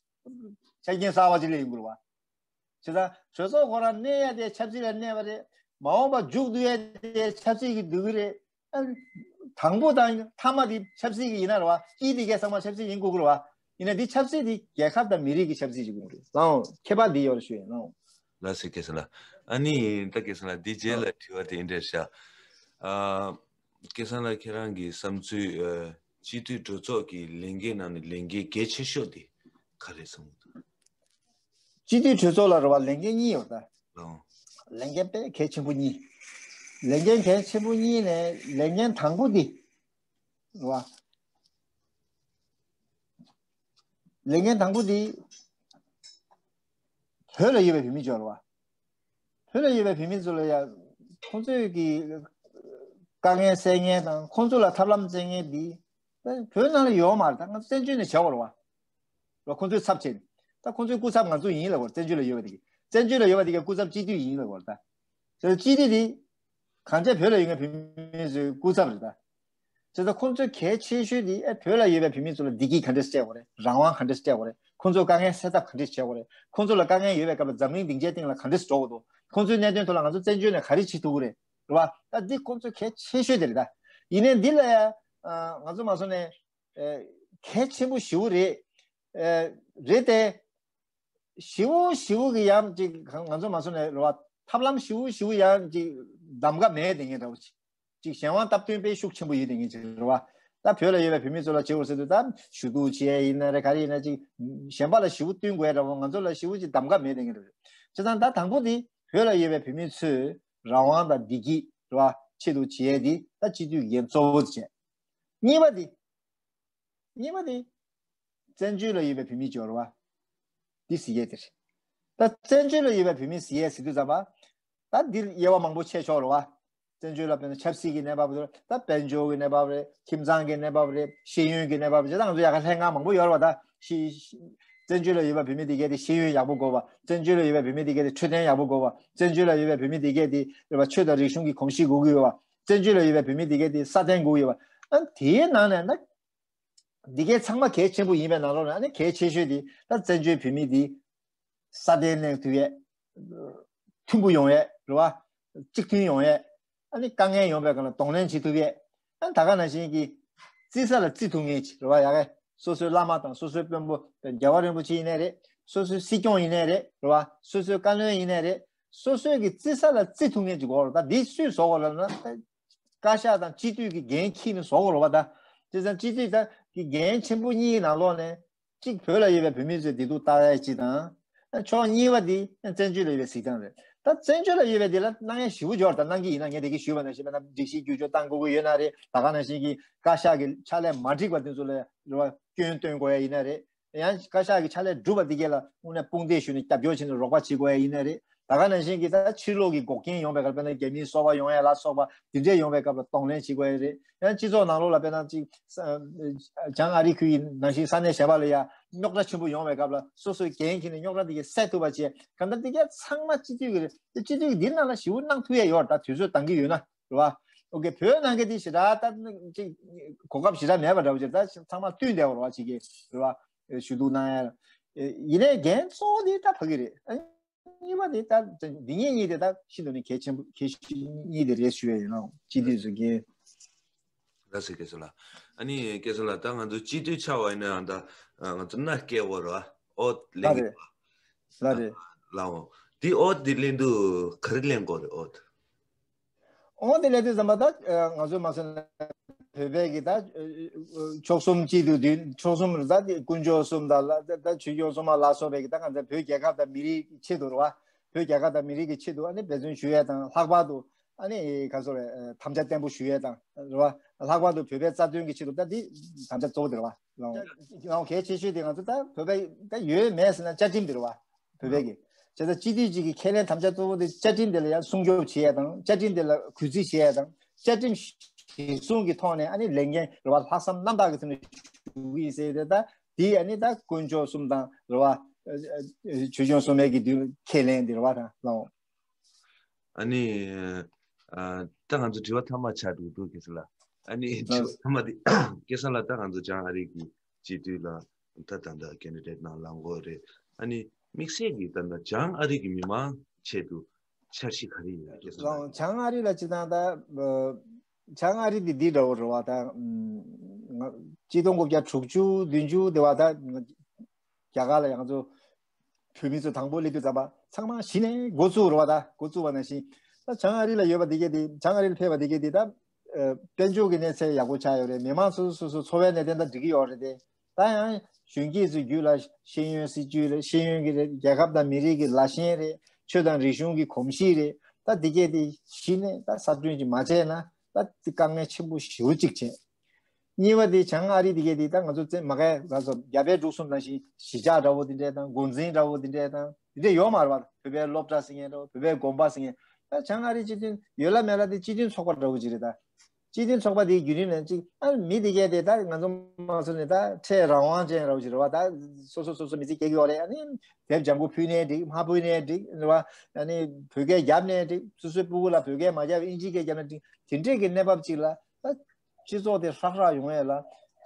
ཆ་རྐྱེན་གསར་བ་ཅིག་སླེབས་ཡོང་གི་རེད་བ། བྱས་ཙང་གྲོས་ཚོགས་ཁོ་རང་གནས་ཡ་དེ་ཆབ་སྲིད་ལ་གནས་པ་རེད། མ་འོངས་པ་མཇུག་བསྡུ་ཡ་དེ་ཆབ་སྲིད་ཀྱི་བསྡུ་གི་རེད། དང་པོ་དང་མཐའ་མ་དེ་ཆབ་སྲིད་ཀྱི་ཡིན་ན་རེད་བ། དཀྱིལ་དེ་གའི་ཚང་མ་ཆབ་སྲིད་ཡིན་དགོས་ཀྱི་རེད་བ། ཡིན་ན་དེ་ཆབ་སྲིད་དེ་རྒྱལ་ཁབ་དང་མི་རིགས་ཀྱི་ཆབ་སྲིད་ཅིག་དགོས་ཀྱི་རེད། ལགས་འོང་། ཁྱད་པར་འདི་ཡོད་རེད་ཞུ་ཡིན། ལགས་འོང་། ལགས་སོ་སྐལ་བཟང་ལགས། ཨ་ནི་ད་སྐལ་བཟང་ལགས། འདི་རྗེས་ལ་དྲི་བ་དེ་འདི་འདྲ་ཤག་ཨ། སྐལ་བཟང་ལགས་ཁྱེད་རང་གི་བསམ་ཚུལ། ཨ། སྤྱི་འཐུས་གྲོས་ཚོགས་ཀྱི་ལས་འགན་ནང་ནས་ལས་འགན་གལ་ཆེ་ཤོས་དེ་ག་རེ་བསམ་གྱི་འདུག་སྤྱི་འཐུས་གྲོས་ཚོགས་ལ་རེད་བ། ལས་འགན་གཉིས་ཡོད་ད། ལགས་འོང་། ལས་འགན་དཔེ་གལ་ཆེན་པོ་གཉིས། ལས་འགན་གལ་ཆེན་པོ་གཉིས་ནས་ལས་འགན་དང་པོ་འདི་རེད་བ། ལས་འགན་དང་པོ་འདི་བོད་ལ་ཡོད་པའི་བོད་མི་ཚོ་རེད་བ། བོད་ལ་ཡོད་པའི་བོད་མི་ཚོ་ལ་ཡ་ཁོང་ཚོས་ཀྱི་དཀའ་ངལ་སེལ་མཁན་དང་ཁོང་ཚོ་ལ་ཐབས་ལམ་བཙལ་མཁན་འདི་བོད་ནང་ལ་ཡོད་མ་རེད། ད་ང་ཚོ་བཙན་བྱོལ་ནས་བྱེད་དགོས་རེད་བ། ཁོང་ཚོའི་ཚབ་བྱས་ནས། ད་ཁོང་ཚོའི་སྐུ་ཚབ་ང་ཚོ་ཡིན་ལབ་དགོས། བཙན་བྱོལ་ལ་ཡོད་པ་དེ་གི། བཙན་བྱོལ་ལ་ཡོད་པ་དེ་གི་སྐུ་ཚབ་སྤྱི་འཐུས་ཡིན་ལབ་དགོས་རེད་ད། དེ་སྤྱི་འཐུས་དེ་གང་ཅི་བོད་ལ་ཡོད་མཁན་བོད་མི་ཚོའི་སྐུ་ཚབ་རེད་ད། དེ་ད་ཁོང་ཚོའི་གལ་ཆེ་ཤོས་དེ་ཨེ་བོད་ལ་ཡོད་པའི་བོད་མི་ཚོ་ལ་བདེ་སྐྱིད་ག་འདྲས་སྤྲད་དགོས་རེད། རང་དབང་ག་འདྲས་སྤྲད་དགོས་རེད། ཁོང་ཚོ་དཀའ་ངལ་སེལ་ཐབས་ག་འདྲས་བྱེད་དགོས་རེད། ཁོང་ཚོ་ལ་དཀའ་ངལ་ཡོད་པའི་སྐབས་ལ་འཛམ་གླིང་སྡིངས་ཆའི་སྟེང་ལ་ག་འདྲས་འགྲོ་དགོས་འདུག་ཁོང་ཚོའི་གནད་དོན་ཐོག་ལ་ང་ཚོ་བཙན་བྱོལ་ནས་ག་རེ་བྱེད་ཐུབ་ཀྱི་རེད། རེད་བ། ད་འདི་ཁོང་ཚོ་གལ་ཆེ་ཤོས་དེ་རེད་ད། ཡིན་ནའི་འདི་ལ་ཡ་ང་ཚོ་མ་སོང་ནས་གལ་ཆེན་པོ་ཞེ་པོ་རེད། རེད་དེ། ཞེ་པོ་ཞེ་པོ་གི་ཡང་ཅིག་ང་ཚོ་མ་སོང་ནས་རེད་བ། ཐབས་ལམ་ཞེ་པོ་ཞེ་པོ་ཡང་ཅིག་གདམ་ག་མེད་དེ་ངས་འདྲ་བོ་ཅིག་ཅིག་གཞན་དབང་སྟབས་བསྟུན་དཔེ་ཤུགས་ཆེན་པོ་ཡོད་དེ་ངས་ཅིག་རེད་བ། ད་བོད་ལ་ཡོད་པའི་བོད་མི་ཚོ་ལ་བྱེད་དགོས་ཟེར་དུས་ད་ཞུ་གཏུག་བྱེད་ཡས་ཡིན་ན་རེད། ག་རེ་ཡིན་ན་ཅིག་གཞན་པ་ལ་ཞེ་པོ་བསྟུན་དགོས་ཡ་འདྲ་བོ་ང་ཚོ་ལ་ཞེ་པོ་ཅིག་གདམ་ག་མེད་དེ་ངས་རེད། བྱས་ཙང་ད་དང་པོ་དེ་བོད་ལ་ཡོད་པའི་བོད་མི་ཚོས་རང་དབང་དང་བདེ་སྐྱིད་རེད་བ་ཆེད་དུ་བྱེད་ཡས་དེ་ད་སྤྱི་འཐུས་འགན་གཙོ་བོ་བྱས། གཉིས་པ་དེ། གཉིས་པ་དེ། བཙན་བྱོལ་ལ་ཡོད་པའི་བོད་མི་འབྱོར་བ། འདི་གཟིགས་ཡས་དེ་རེད། ད་བཙན་བྱོལ་ལ་ཡོད་པའི་བོད་མི་གཟིགས་ཡས་ཟེར་དུས་ཙམ་པ། ད་འདིར་དབྱེ་བ་མང་པོ་ཕྱེ་ཆོག་རེད་བ། བཙན་བྱོལ་ལ་དཔེར་ན་ཆབ་སྲིད་ཀྱི་གནས་བབ་རེད། ད་དཔལ་འབྱོར་གྱི་གནས་བབ་རེད། ཁྱིམ་ཚང་གི་གནས་བབ་རེད། ཤེས་ཡོན་གྱི་གནས་བབ་རེད། ད་ང་ཚོ་ཡ་ག་ལྷན་ཁང་མང་པོ་ཡོད་རེད་བ། ད་ཤེས། བཙན་བྱོལ་ལ་ཡོད་པའི་བོད་མི་དེ་གས་དེ་ཤེས་ཡོན་ཡག་པོ་དགོས་བ། བཙན་བྱོལ་ལ་ཡོད་པའི་བོད་མི་དེ་གས་དེ་འཕྲོད་བསྟེན་ཡག་པོ་དགོས་བ། བཙན་བྱོལ་ལ་ཡོད་པའི་བོད་མི་དེ་གས་དེ་རེད་བ། ཆོས་དང་རིག་གཞུང་གི་གོམས་གཤིས་དགོས་ཀྱི་ཡོད་བ། བཙན་བྱོལ་ལ་ཡོད་པའི་བོད་མི་དེ་གས་དེ་སྲ་བརྟན་དགོས་ཀྱི་ཡོད་བ། ཨ་དེའི་ནང་ནས་ན། འདི་གའི་ཚང་མ་གལ་ཆེན་པོ་ཡིན་པའི་ནང་ལོགས་ནས་ཨ་ནི་གལ་ཆེ་ཤོས་དེ་ད་བཙན་བྱོལ་བོད་མི་དེ་སྲ་བརྟན་གནས་ཐུབ་ཡས། མཐུན་པོ་ཡོང་ཡས་རེད་བ། གཅིག་མཐུན་ཡོང་ཡས། ཨ་ནི་དཀའ་ངལ་ཡོང་པའི་སྒང་ལ་གདོང་ལེན་བྱེད་ཐུབ་ཡས། ཨ་ནི་ད་ག་ནང་བཞིན་གྱི་བརྩི་ས་ལ་བརྩི་ཐུབ་མཁན་ཅིག་རེད་བ། ཡ་གི་སོ་སོའི་བླ་མ་དང་སོ་སོའི་དཔོན་པོ་རྒྱལ་བ་རིན་པོ་ཆེ་ཡིན་ནའི་རེད། སོ་སོའི་སྲིད་སྐྱོང་ཡིན་ནའི་རེད། རེད་བ། སོ་སོའི་བཀའ་བློན་ཡིན་ནའི་རེད། སོ་སོའི་གི་བརྩི་ས་ལ་བརྩི་ཐུབ་མཁན་ཅིག་དགོས་རེད། ད་འདི་སུས་བཟོ་དགོས་ལབ་ན། བཀའ་ཤག་དང་སྤྱི་འཐུས་ཀྱི་འགན་འཁྱེར་ནས་བཟོ་དགོས་རེད་བ། ད་བྱས་ཙང་སྤྱི་འཐུས་ད་གི་འགན་ཆེན་པོ་གཉིས་ནང་ལོགས་ནས་གཅིག་བོད་ལ་ཡོད་པའི་བོད་མི་ཚོའི་བདེ་སྡུག་ལྟ་ཡ་གཅིག་དང་། ཕྱོགས་གཉིས་པ་དེ་བཙན་བྱོལ་ལ་ཡོད་པའི་གཟིགས་སྟངས་རེད། ད་བཙན་བྱོལ་ལ་ཡོད་པའི་དེ་ལ་གནང་ཡ་ཞེ་པོ་ཅིག་ཡོད་རེད། ད་གནང་གི་ཡིན་ན་ངས་དེ་གི་ཞུས་པ་ནང་བཞིན་པ་ན་སྒྲིག་གཞི་བསྒྱུར་བཅོས་གཏང་དགོས་ཀྱི་ཡོད་ན་རེད། ད་ག་ནང་བཞིན་གྱི་བཀའ་ཤག་གི་ཕྱག་ལས་མ་འགྲིག་པ་དེ་ཚོ་ལ་རེད་བ། སྐྱོན་སྟོན་དགོས་ཡ་ཡིན་ན་རེད། ཡང་བཀའ་ཤག་གི་ཕྱག་ལས་སྒྲུབ་པ་འདི་གས་ལ་དངོས་གནས་དཔུང་འདེགས་ཞུས་ནས་རྒྱབ་སྐྱོར་བྱས་ནས་རོགས་པ་བྱེད་དགོས་ཡ་ཡིན་ན་རེད། ད་ག་ནང་བཞིན་གྱི་ད་ཕྱིར་ལོག་གི་འགོག་རྐྱེན་ཡོང་བའི་སྐབས་དཔེར་ན་རྒྱ་མིའི་སོ་པ་ཡོང་ཡ་ལ་སོགས་པ་འདི་འདྲས་ཡོང་བའི་སྐབས་ལ་གདོང་ལེན་བྱེད་དགོས་ཡ་རེད། ཡང་སྤྱི་ཚོགས་ནང་ལོགས་ལ་དཔེར་ན་ཅིག་བྱང་ཨ་རི་ཁུལ་གྱི་ནང་བཞིན་ས་གནས་གཞན་པ་ལ་ཡ་རྙོག་དྲ་ཆེན་པོ་ཡོང་བའི་སྐབས་ལ་སོ་སོའི་འགན་འཁྱེར་ནས་རྙོག་དྲ་འདི་གས་སེལ་ཐུབ་པ་བྱས། གང་ལྟར་འདི་གས་ཚང་མ་སྤྱི་འཐུས་ཀྱི་རེད། སྤྱི་འཐུས་ཀྱི་འདི་ནང་ལ་ཞེ་པོ་གནང་ཐུབ་ཡ་ཡོད་རེད། ད་དུས་ཚོད་འདང་གི་ཡོད་ན། རེད་བ། ཨོ་ཀེ། བོད་ནང་གི་དེ་ཞེ་དྲག་ད་ཅིག་གོ་སྐབས་ཞེ་དྲག་མེད་པ་འདྲ་བོ་ཅིག་ད་ཚང་མ་བསྟུན་བསྡད་པ་རེད་བ། ཅིག་གི་རེད་བ། ཞུ་གཏུག་གནང་ཡ། ཡིན་ནའི་འགན་གཙོ་བོ་དེ་ད་ཕ་གི་རེད། ཨ། གཉིས་པ་དེ་ད་འདི་གཉིས་གཉིས་དེ་ད་ཤིན་ཏུ་ནས་གལ་ཆེན་པོ་གལ་ཆེ་གཉིས་དེ་རེད་ཞུ་ཡ་ཡིན་ནོ། སྤྱི་འཐུས་ཚོ་གི། ལགས་སོ་སྐལ་བཟང་ལགས། ཨ་ནི་སྐལ་བཟང་ལགས། ད་ང་ཚོ་སྤྱི་འཐུས་ཆགས་པ་ཡིན་ན་ཡང་ད་ང་ཚོ་མནའ་སྐྱེལ་བ་རེད་བ། ཨོ་ལེན་གི་རེད་བ། ལགས་རེད། ལགས་འོ། འདི་ཨོ་འདི་ལེན་དུས་ག་རེ་ལེན་དགོས་རེད་ཨོ། ཨོ་དེ་ལས་དུས་ཙམ་པ་ད་ང་ཚོས་མ་སོན་བོད་པའི་གི་ད་ཕྱོགས་གསུམ་སྤྱི་འཐུས་དེ་ཕྱོགས་གསུམ་རེད། ད་དེ་དཀོན་མཆོག་གསུམ་དང་ལ་ད་ཆོས་སྐྱོང་སྲུང་མ་ལ་སོགས་པའི་གི་ད་ང་ཚོ་བོད་རྒྱལ་ཁབ་དང་མི་རིགས་ཀྱི་ཆེད་དུ་རེད་བ། བོད་རྒྱལ་ཁབ་དང་མི་རིགས་ཀྱི་ཆེད་དུ་ཨ་ནི་འབད་བརྩོན་ཞུ་ཡས་དང་། ལྷག་པར་དུ་ ཨ་ནི་ག་ཚོད་རེད། དམ་བཅའ་བརྟན་པོ་ཞུ་ཡས་དང་རེད་བ། ལྷག་པར་དུ་བོད་པའི་རྩ་དོན་གྱི་ཆེད་དུ་ད་འདི་དམ་བཅའ་གཙོ་བོ་དེ་རེད་བ། ལའང་གལ་ཆེ་ཤོས་དེ་ང་ཚོ་ད་བོད་པའི་ད་ཡོད་མེད་ཟེར་ན་བཅའ་ཁྲིམས་དེ་རེད་བ། བོད་པའི་གི་བྱས་ཙང་སྤྱི་འཐུས་གཅིག་གི་ཁས་ལེན་དམ་བཅའ་གཙོ་བོ་དེ་བཅའ་ཁྲིམས་དེ་ལ་ཡང་སྲུང་སྐྱོབ་བྱེད་ཡས་དང་། བཅའ་ཁྲིམས་དེ་ལ་གུས་བརྩི་བྱེད་ཡས་དང་། བཅའ་ཁྲིམས་གཞིར་བཟུང་གི་ཐོག་ནས་ཨ་ནི་ལས་འགན་རེད་བ། ལྷག་བསམ་རྣམ་དག་གི་ཐོག་ནས་ཞུ་གི་ཡིན་ཟེར་ཏེ། ད་དེ་ཨ་ནི་ད་དཀོན་མཆོག་གསུམ་དང་རེད་བ། ཆོས་སྐྱོང་སྲུང་མའི་གི་དུས་ཁས་ལེན་དེ་རེད་བ། ད་ལའང་། ཨ་ནི། ཨ། ད་ང་ཚོ་དྲི་བ་ཐ་མ་ཆགས་འགྲོ་འདུག་སྐལ་བཟང་ལགས། ཨ་ནི་དྲི་བ་ཐ་མ་དེ་སྐལ་བཟང་ལགས། ད་ང་ཚོ་བྱང་ཨ་རི་གི་སྤྱི་འཐུས་ལ་ད་ད་ལྟ་ཀེན་ཌི་ཌེ་ཊི་ནང་ལངས་ཀྱི་ཡོད་རེད། ཨ་ནི་དམིགས་བསལ་གྱིས་ད་ལྟ་བྱང་ཨ་རི་གི་མི་མང་ཆེད་དུ་འཆར་གཞི་ག་རེ་ཡོད་སྐལ་བཟང་ལགས། བྱང་ཨ་རི་ལ་སྤྱིར་བཏང་ད་བྱང་ཨ་རི་དེ་འདི་འདྲ་བོ་རེད་བ། ད་ང་ཆིག་སྟོང་དགུ་བརྒྱ་དྲུག་ཅུ་བདུན་ཅུ་དེ་བ་ད། རྒྱ་གར་ལ་ཡང་ཚོ་བོད་མི་ཚོ་དང་པོ་སླེབས་དུས་ཙམ་པ་ཚང་མ་གཞི་ནས་འགོ་བཙུགས་རེད་བ། ད་འགོ་བཙུགས་པ་ནང་བཞིན་ད་བྱང་ཨ་རི་ལ་ཡོད་པ་དེ་གས་དེ། བྱང་ཨ་རི་ལ་ཕེབས་པ་དེ་གས་དེ་ད་དཔལ་འབྱོར་གྱི་གནས་ཚད་ཡག་པོ་ཆགས་ཡོད་རེད། མི་མང་སོ་སོ་སོ་སོ་འཚོ་བའི་གནས་སྟངས་ད་འགྲིག་གི་ཡོད་རེད་དེ། ད་ཡང་གཞོན་སྐྱེས་ཚོའི་རྒྱུད་ལ་ཤེས་ཡོན་སྲིད་ཇུས་རེད། ཤེས་ཡོན་གྱི་རེད། རྒྱལ་ཁབ་དང་མི་རིགས་ཀྱི་ལ་ཞེན་རེད། ཆོས་དང་རིག་གཞུང་གི་གོམས་གཤིས་རེད། ད་དེ་གས་དེ་གཞི་ནས་ད་གསར་སྐྲུན་ཅིག་མ་བྱས་ན་ད་དེ་དཀའ་ངལ་ཆེན་པོ་ཞེ་པོ་ཅིག་བྱས། གཉིས་པ་དེ་བྱང་ཨ་རི་དེ་གས་དེ་ད་ང་ཚོ་བཙན་མ་གའི་ར་ཚོ་རྒྱ་བལ་འབྲུག་གསུམ་ནང་བཞིན་གཞིས་ཆགས་འདྲ་བོ་དེ་འདྲས་དང་། འགོ་འཛིན་འདྲ་བོ་དེ་འདྲས་དང་དེ་འདྲས་ཡོད་མ་རེད་བ། བོད་པའི་སློབ་གྲྭ་ཟེར་མཁན་འདྲ་བོ། བོད་པའི་དགོན་པ་ཟེར་མཁན། ད་བྱང་ཨ་རི་སྤྱི་མཐུན་ཡོད་ལ་མེད་ལ་དེ་སྤྱི་མཐུན་ཚོགས་པ་འདྲ་བོ་ཅིག་རེད། ད་སྤྱི་མཐུན་ཚོགས་པ་དེའི་བརྒྱུད་རིམ་ནས་ཅིག་ཨ་མི་དེ་གས་དེ་ད་ང་ཚོ་མ་སོ་ནས་ད་ཁྲལ་རང་དབང་ཅན་འདྲ་བོ་ཅིག་རེད་བ། ད་སོ་སོ་སོ་སོ་མི་ཚེ་སྐྱེལ་གི་ཡོད་རེད། ཨ་ནི་དེབ་ལྗང་ཁུ་ཕུལ་ནའི་འགྲིག་མ་ཕུལ་ནའི་འགྲིག་རེད་བ། ཨ་ནི་བོད་སྐད་བརྒྱབ་ནའི་འགྲིག་སོ་སོའི་སྤུ་གུ་ལ་བོད་སྐད་མ་བརྒྱབ་ཨིན་ཇི་སྐད་བརྒྱབ་ན་འགྲིག་དེ་འདྲས་ཀྱི་གནས་བབ་ཅིག་ལ་ད། སྤྱི་ཚོགས་དེ་ཧྲག་ཧྲག་ཡོང་ཡས་ལ་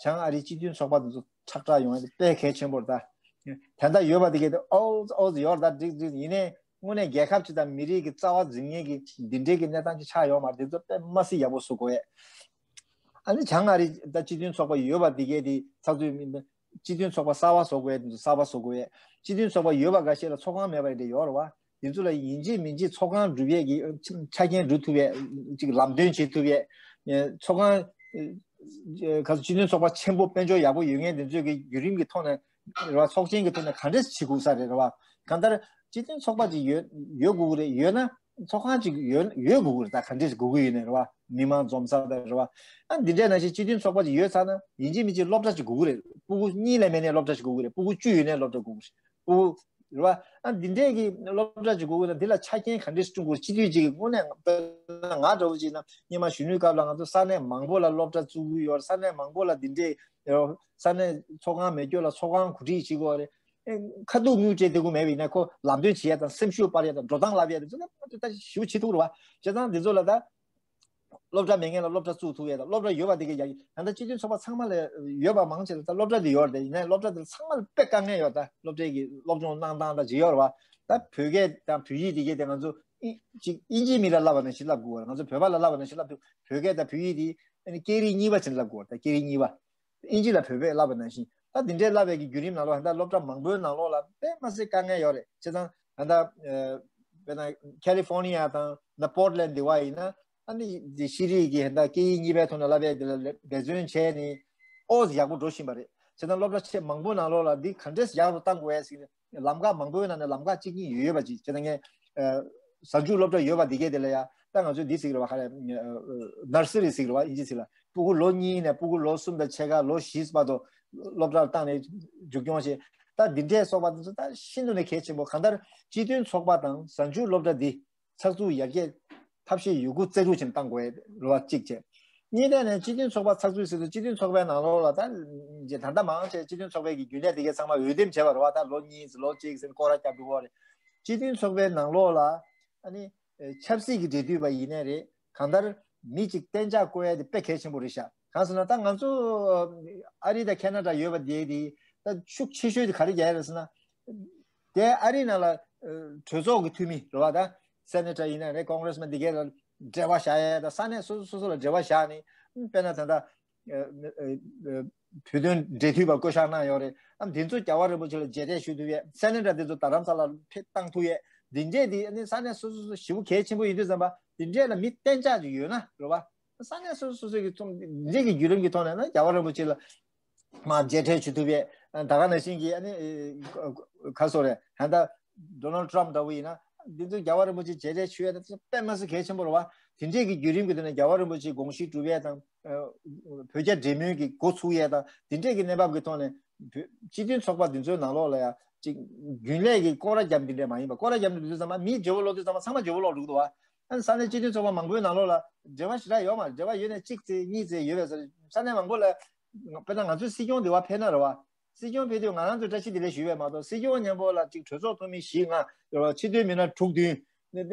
བྱང་ཨ་རིའི་སྤྱི་མཐུན་ཚོགས་པ་དེ་ཚོ་ཁྲག་ཁྲག་ཡོང་ཡས་དེ་དཔེ་གལ་ཆེན་པོ་རེད། ད་དེ་འདྲ་ཡོད་པ་དེ་གས་དེ་ཨོ་ཨོ་ཡོད་རེད། ད་འགྲིག་འགྲིག་ཡིན་ནའི་དངོས་གནས་རྒྱལ་ཁབ་ཅིག་དང་མི་རིགས་ཀྱི་རྩ་བ་འཛིན་མཁན་གྱི་འདི་འདྲའི་གི་གནས་སྟངས་ཅིག་ཆགས་ཡོད་མ་རེད། དེ་ཚོ་དཔེ་མ་སྲིད་ཡག་པོ་བཟོ་དགོས་ཡས། ཨ་ནི་བྱང་ཨ་རི་ད་སྤྱི་མཐུན་ཚོགས་པ་ཡོད་པ་དེ་གས་དེ་ཚགས་ཚུད་མིན་པ། སྤྱི་མཐུན་ཚོགས་པ་གསར་པ་བཟོ་དགོས་ཡས་དེ་ཚོ་གསར་པ་བཟོ་དགོས་ཡས། སྤྱི་མཐུན་ཚོགས་པ་ཡོད་པ་འགའ་ཤས་ལ་ཚོགས་ཁང་མེད་པ་འདྲ་ཡོད་རེད་བ། དེ་ཚོ་ལ་ཡིན་གཅིག་མིན་གཅིག་ཚོགས་ཁང་སྒྲུབ་ཡས་ཀྱི་ཆ་རྐྱེན་སྒྲུབ་ཐུབ་ཡས། ཅིག་ལམ་སྟོན་བྱེད་ཐུབ་ཡས། ཚོགས་ཁང་ག་ཚོད་སྤྱི་མཐུན་ཚོགས་པ་ཆེན་པོ་དཔལ་འབྱོར་ཡག་པོ་ཡོད་མཁན་དེ་ཚོའི་གི་བརྒྱུད་རིམ་གྱི་ཐོག་ནས་རེད་བ། ཚོགས་ཆེན་གྱི་ཐོག་ནས་ག་འདྲས་བྱེད་དགོས་ས་རེད་རེད་བ། གང་ལྟར་སྤྱི་མཐུན་ཚོགས་པ་ཅིག་ཡོད་ཡོད་དགོས་ཀྱི་རེད། ཡོད་ན་ཚོགས་ཁང་ཅིག་ཡོད་ཡོད་དགོས་ཀྱི་རེད། ད་ག་འདྲས་དགོས་ཀྱི་ཡོད་ནས་རེད་བ། མི་མང་འཛོམས་ས་དང་རེད་བ། ཨ་འདི་འདྲས་ནང་བཞིན་སྤྱི་མཐུན་ཚོགས་པ་ཅིག་ཡོད་ཚར་ན་ཡིན་གཅིག་མིན་གཅིག་སློབ་གྲྭ་ཅིག་དགོས་ཀྱི་རེད། སྤུ་གུ་གཉིས་ལས་མེད་ནའི་སློབ་གྲྭ་ཅིག་དགོས་ཀྱི་རེད། སྤུ་གུ་བཅུ་ཡོད་ནའི་སློབ་གྲྭ་དགོས་ཀྱི་རེད། སྤུ་གུ་རེད་བ། ཨ་འདི་འདྲས་ཀྱི་སློབ་གྲྭ་ཅིག་དགོས་ཀྱི་རེད། འདི་ལ་ཆ་རྐྱེན་ག་འདྲས་བསྐྲུན་དགོས་རེད། སྤྱི་འཐུས་ཅིག་གི་དངོས་གནས་དཔེར་ན་ང་འདྲ་བོ་ཅིག་ན་སྔོན་མ་གཞོན་ནུའི་སྐབས་ལ་ང་ཚོ་ས་གནས་མང་པོ་ལ་སློབ་གྲྭ་བཙུགས་ཀྱི་ཡོད་རེད། ས་གནས་མང་པོ་ལ་འདི་འདྲས་ས་གནས་ཚོགས་ཁང་མེད་སྐྱོ་ལ་ཚོགས་ཁང་གོ་སྒྲིག་བྱེད་དགོས་རེད། ཨེ་ཁ་ཐུག་དངུལ་སྤྲད་བསྡད་དགོས་མེད་པ་ཡིན་ན་ཁོ་ལམ་སྟོན་བྱེད་ཡ་དང་སེམས་ཤུགས་སྤར་ཡ་དང་འགྲོ་སྟངས་བསླབ་ཡ་དེ་ཚོ་ད་ཞེ་པོ་བྱེད་ཐུབ་རེད་བ། བྱས་ཙང་འདི་ཚོ་ལ་ད་སློབ་གྲྭ་མེད་མཁན་ལ་སློབ་གྲྭ་བཙུགས་ཐུབ་ཡ་དང་། སློབ་གྲྭ་ཡོད་པ་དེ་གས་ཡག་གི། ད་ལྟ་སྤྱི་མཐུན་ཚོགས་པ་ཚང་མ་ལ་ཡོད་པ་མང་ཆེ་ལ་ད་སློབ་གྲྭ་དེ་ཡོད་རེད། ཡིན་ནའི་སློབ་གྲྭ་དེ་ཚང་མ་ལ་དཔེ་དཀའ་ངལ་ཡོད། ད་སློབ་གྲྭའི་གི་སློབ་སྦྱོང་གནང་སྟངས་དང་ཅིག་ཡོད་རེད་བ། ད་བོད་སྐད་དང་བོད་ཡིག་དེ་གས་དེ་ང་ཚོ་ཨི་ཅིག་ཨིན་ཇིའི་མི་ལ་བསླབ་པ་ནང་བཞིན་བསླབ་དགོས་པ་རེད། ང་ཚོ་བོད་པ་ལ་བསླབ་པ་ནང་བཞིན་བསླབ་ཐུབ། བོད་སྐད་དང་བོད་ཡིག་དེ་ཨ་ནི་སྐད་རིགས་གཉིས་པ་བྱས་ནས་བསླབ་དགོས་པ་རེད། ད་སྐད་རིགས་གཉིས་པ། ཨིན་ཇི་ལ་བོད་པས་བསླབ་པ་ནང་བཞིན། ད་འདི་འདྲའི་བསླབ་པའི་གི་བརྒྱུད་རིམ་ནང་ལོགས་ད་སློབ་གྲྭ་མང་པོའི་ནང་ལོགས་ལ་དཔེ་མ་སྲིད་དཀའ་ངལ་ཡོད་རེད། བྱས་ཙང་ད་ལྟ་དཔེར་ན་ཁ་ལི་ཧྥོར་ནི་ཡ་དང་ན་པོར་ཊ་ལེན་འདི་བ་ཡིན་ན་ཨ་ནི་འདི་ཤེས་རིག་གི་ད་སྐད་ཡིག་གཉིས་པའི་ཐོག་ནས་བསླབ་པའི་འདི་ལ་འབད་བརྩོན་བྱས་ནས་ཨོ་ཡག་པོ་འགྲོ་བཞིན་པ་རེད། བྱས་ཙང་སློབ་གྲྭ་ཆེ་མང་པོའི་ནང་ལོགས་ལ་འདི་ག་འདྲས་ཡག་རུ་གཏང་དགོས་ཟེར་ནས་ལམ་ཁ་མང་པོའི་ནང་ནས་ལམ་ཁ་གཅིག་གཉིས་ཡོད་ཡོད་པ་ཅིག་བྱས་ཙང་ངས་གཟའ་མཇུག་སློབ་གྲྭ་ཡོད་པ་འདི་གས་དེ་ལ་ཡ་ད་ང་ཚོས་འདི་ཟེར་གི་རེད་བ། ག་རེ་ནར་སི་རི་ཟེར་གི་རེད་བ། ཨིན་ཇི་ཟེར་ལ་སྤུ་གུ་ལོ་གཉིས་ནས་སྤུ་གུ་ལོ་གསུམ་དང་ཕྱེད་ཀ་ལོ་བཞི་བར་དུ་སློབ་གྲྭར་བཏང་ནས་མཇུག་སྐྱོང་བྱས། ད་འདི་འདྲའི་སོགས་པ་དེ་ཚོ་ད་ཤིན་ཏུ་ནས་གལ་ཆེན་པོ། གང་ལྟར་སྤྱི་མཐུན་ཚོགས་པ་དང་གཟའ་མཇུག་སློབ་གྲྭ་འདི་ཚགས་ཚུད་ཡར་རྒྱས་ཐབས་ཤེས་ཡོད་རྒུ་རྩལ་སྤྲུགས་ཆེན་བཏང་དགོས་རེད་བ། གཅིག་བྱས། གཉིས་ཐད་ནས་སྤྱི་མཐུན་ཚོགས་པ་ཚགས་ཚུད་ཟེར་དུས་སྤྱི་མཐུན་ཚོགས་པའི་ནང་ལོགས་ལ་ད་ད་ལྟ་མང་ཆེ་སྤྱི་མཐུན་ཚོགས་པའི་གི་རྒྱུན་ལས་དེ་གའི་ཚང་མ་འོས་འདེམས་བྱས་པ་རེད་བ། ད་ལོ་གཉིས་ལོ་གཅིག་ཟེར་སྐོར་ར་བརྒྱབ་འགྲོ་གི་རེད། སྤྱི་མཐུན་ཚོགས་པའི་ནང་ལོགས་ལ་ཨ་ནི་ཆབ་སྲིད་ཀྱི་འབྲེལ་མཐུད་པ་ཡིན་ནའི་རེད། གང་ལྟར་མི་གཅིག་གཏན་འཇགས་བསྐོ་ཡ་དེ་དཔེ་གལ་ཆེན་པོ་རེད་ཤག་གང་ཟེར་ན་ད་ང་ཚོ་ཨ་རི་དང་ཁེ་ན་ཌ་ཡོད་པ་དེ་དེ་ད་ཤུགས་ཆེ་ཤོས་དེ་ག་རེ་རྒྱག་ཡ་རེད་ཟེར་ན། དེ་ཨ་རི་ནང་ལ་གྲོས་ཚོགས་ཀྱི་འཐུས་མི་རེད་བ། ད་སེ་ནེ་ཊར་ཡིན་ན་རེད། ཀོང་གྷི་རེ་སི་མན་འདི་གས་ལ་འབྲེལ་བ་བཞག་ཡས་དང་ས་གནས་སོ་སོ་སོ་སོ་ལ་འབྲེལ་བ་བཞག་ནས་དཔེར་ན་ད་ལྟ་བོད་དོན་འབྲེལ་མཐུད་པ་བསྐོ་གཞག་གནང་ཡོད་རེད། ཨ་འདི་ཚོ་རྒྱལ་བ་རིན་པོ་ཆེ་ལ་མཇལ་འཕྲད་ཞུ་ཐུབ་ཡས། སེ་ནེ་ཊར་འདི་ཚོ་རྡ་རམ་ས་ལ་ཕེབས་བཏང་ཐུབ་ཡས། འདི་འདྲས་འདི་ཨ་ནི་ས་གནས་སོ་སོ་སོ་ཞེ་པོ་གལ་ཆེན་པོ་ཡིན་དུས་ཙམ་པ་འདི་འདྲས་ལ་མི་གཏན་འཇགས་ཅིག་ཡོད་ན་རེད་བ། ས་གནས་སོ་སོ་སོ་སོ་གི་ཚོང་འདི་གི་བརྒྱུད་རིམ་གྱི་ཐོག་ནས་ན་རྒྱལ་བ་རིན་པོ་ཆེ་ལ་མར་མཇལ་འཕྲད་ཞུ་ཐུབ་པའི་ད་ག་ནང་བཞིན་གྱི་ཨ་ནི་ག་སོ་རེད། ད་ལྟ་ཌོ་ནལ་ཊམ་འདྲ་བོ་ཡིན་ན་འདི་ཚོ་རྒྱལ་བ་རིན་པོ་ཆེ་མཇལ་འཕྲད་ཞུ་ཡ་ད་དཔེ་མ་སྲིད་གལ་ཆེན་པོ་རེད་བ། དེ་འདྲས་ཀྱི་བརྒྱུད་རིམ་གྱི་ཐོག་ནས་རྒྱལ་བ་རིན་པོ་ཆེའི་དགོངས་གཞི་སྒྲུབ་ཡས་དང་། བོད་རྒྱ་འབྲེལ་མོལ་གྱི་འགོ་ཚུགས་ཡས་དང་དེ་འདྲས་ཀྱི་གནས་བབ་ཀྱི་ཐོག་ནས་སྤྱི་མཐུན་ཚོགས་པ་འདི་ཚོའི་ནང་ལོགས་ལ་ཡང་ཅིག་རྒྱུན་ལས་ཀྱི་སྐོར་ར་རྒྱབ་འདི་འདྲས་མ་ཡིན་པ། སྐོར་ར་རྒྱབ་འདི་འདྲས་ཚང་མ་མིའི་བརྗེ་བོ་ལོག་དུས་ཚང་མ་ཚང་མ་བརྗེ་བོ་ལོག་འགྲོ་གི་འདུག་བ། ཨ་ནི་ས་གནས་སྤྱི་མཐུན་ཚོགས་པ་མང་པོའི་ནང་ལོགས་ལ་འབྲེལ་བ་ཞེ་དྲག་ཡོད་མ་རེད། འབྲེལ་བ་ཡོད་ནས་གཅིག་ཙེ་གཉིས་ཙེ་ཡོད་པས་ཟེར། ས་གནས་མང་པོ་ལ་དཔེར་ན་ང་ཚོའི་སྲིད་སྐྱོང་འདི་བ་ཕེབས་ན་རེད་བ། སྲིད་སྐྱོང་ཕེབས་དུས་ང་རང་ཚོས་བཀྲ་ཤིས་བདེ་ལེགས་ཞུས་པས་མ་གཏོགས་སྲིད་སྐྱོང་མཉམ་པོ་ལ་ཅིག་གྲོས་ཚོགས་འཐུས་མི་བཞི་ལྔ་ཡོད་རེད་བ། ཕྱི་དོན་མི་སྣ་དྲུག་བདུན་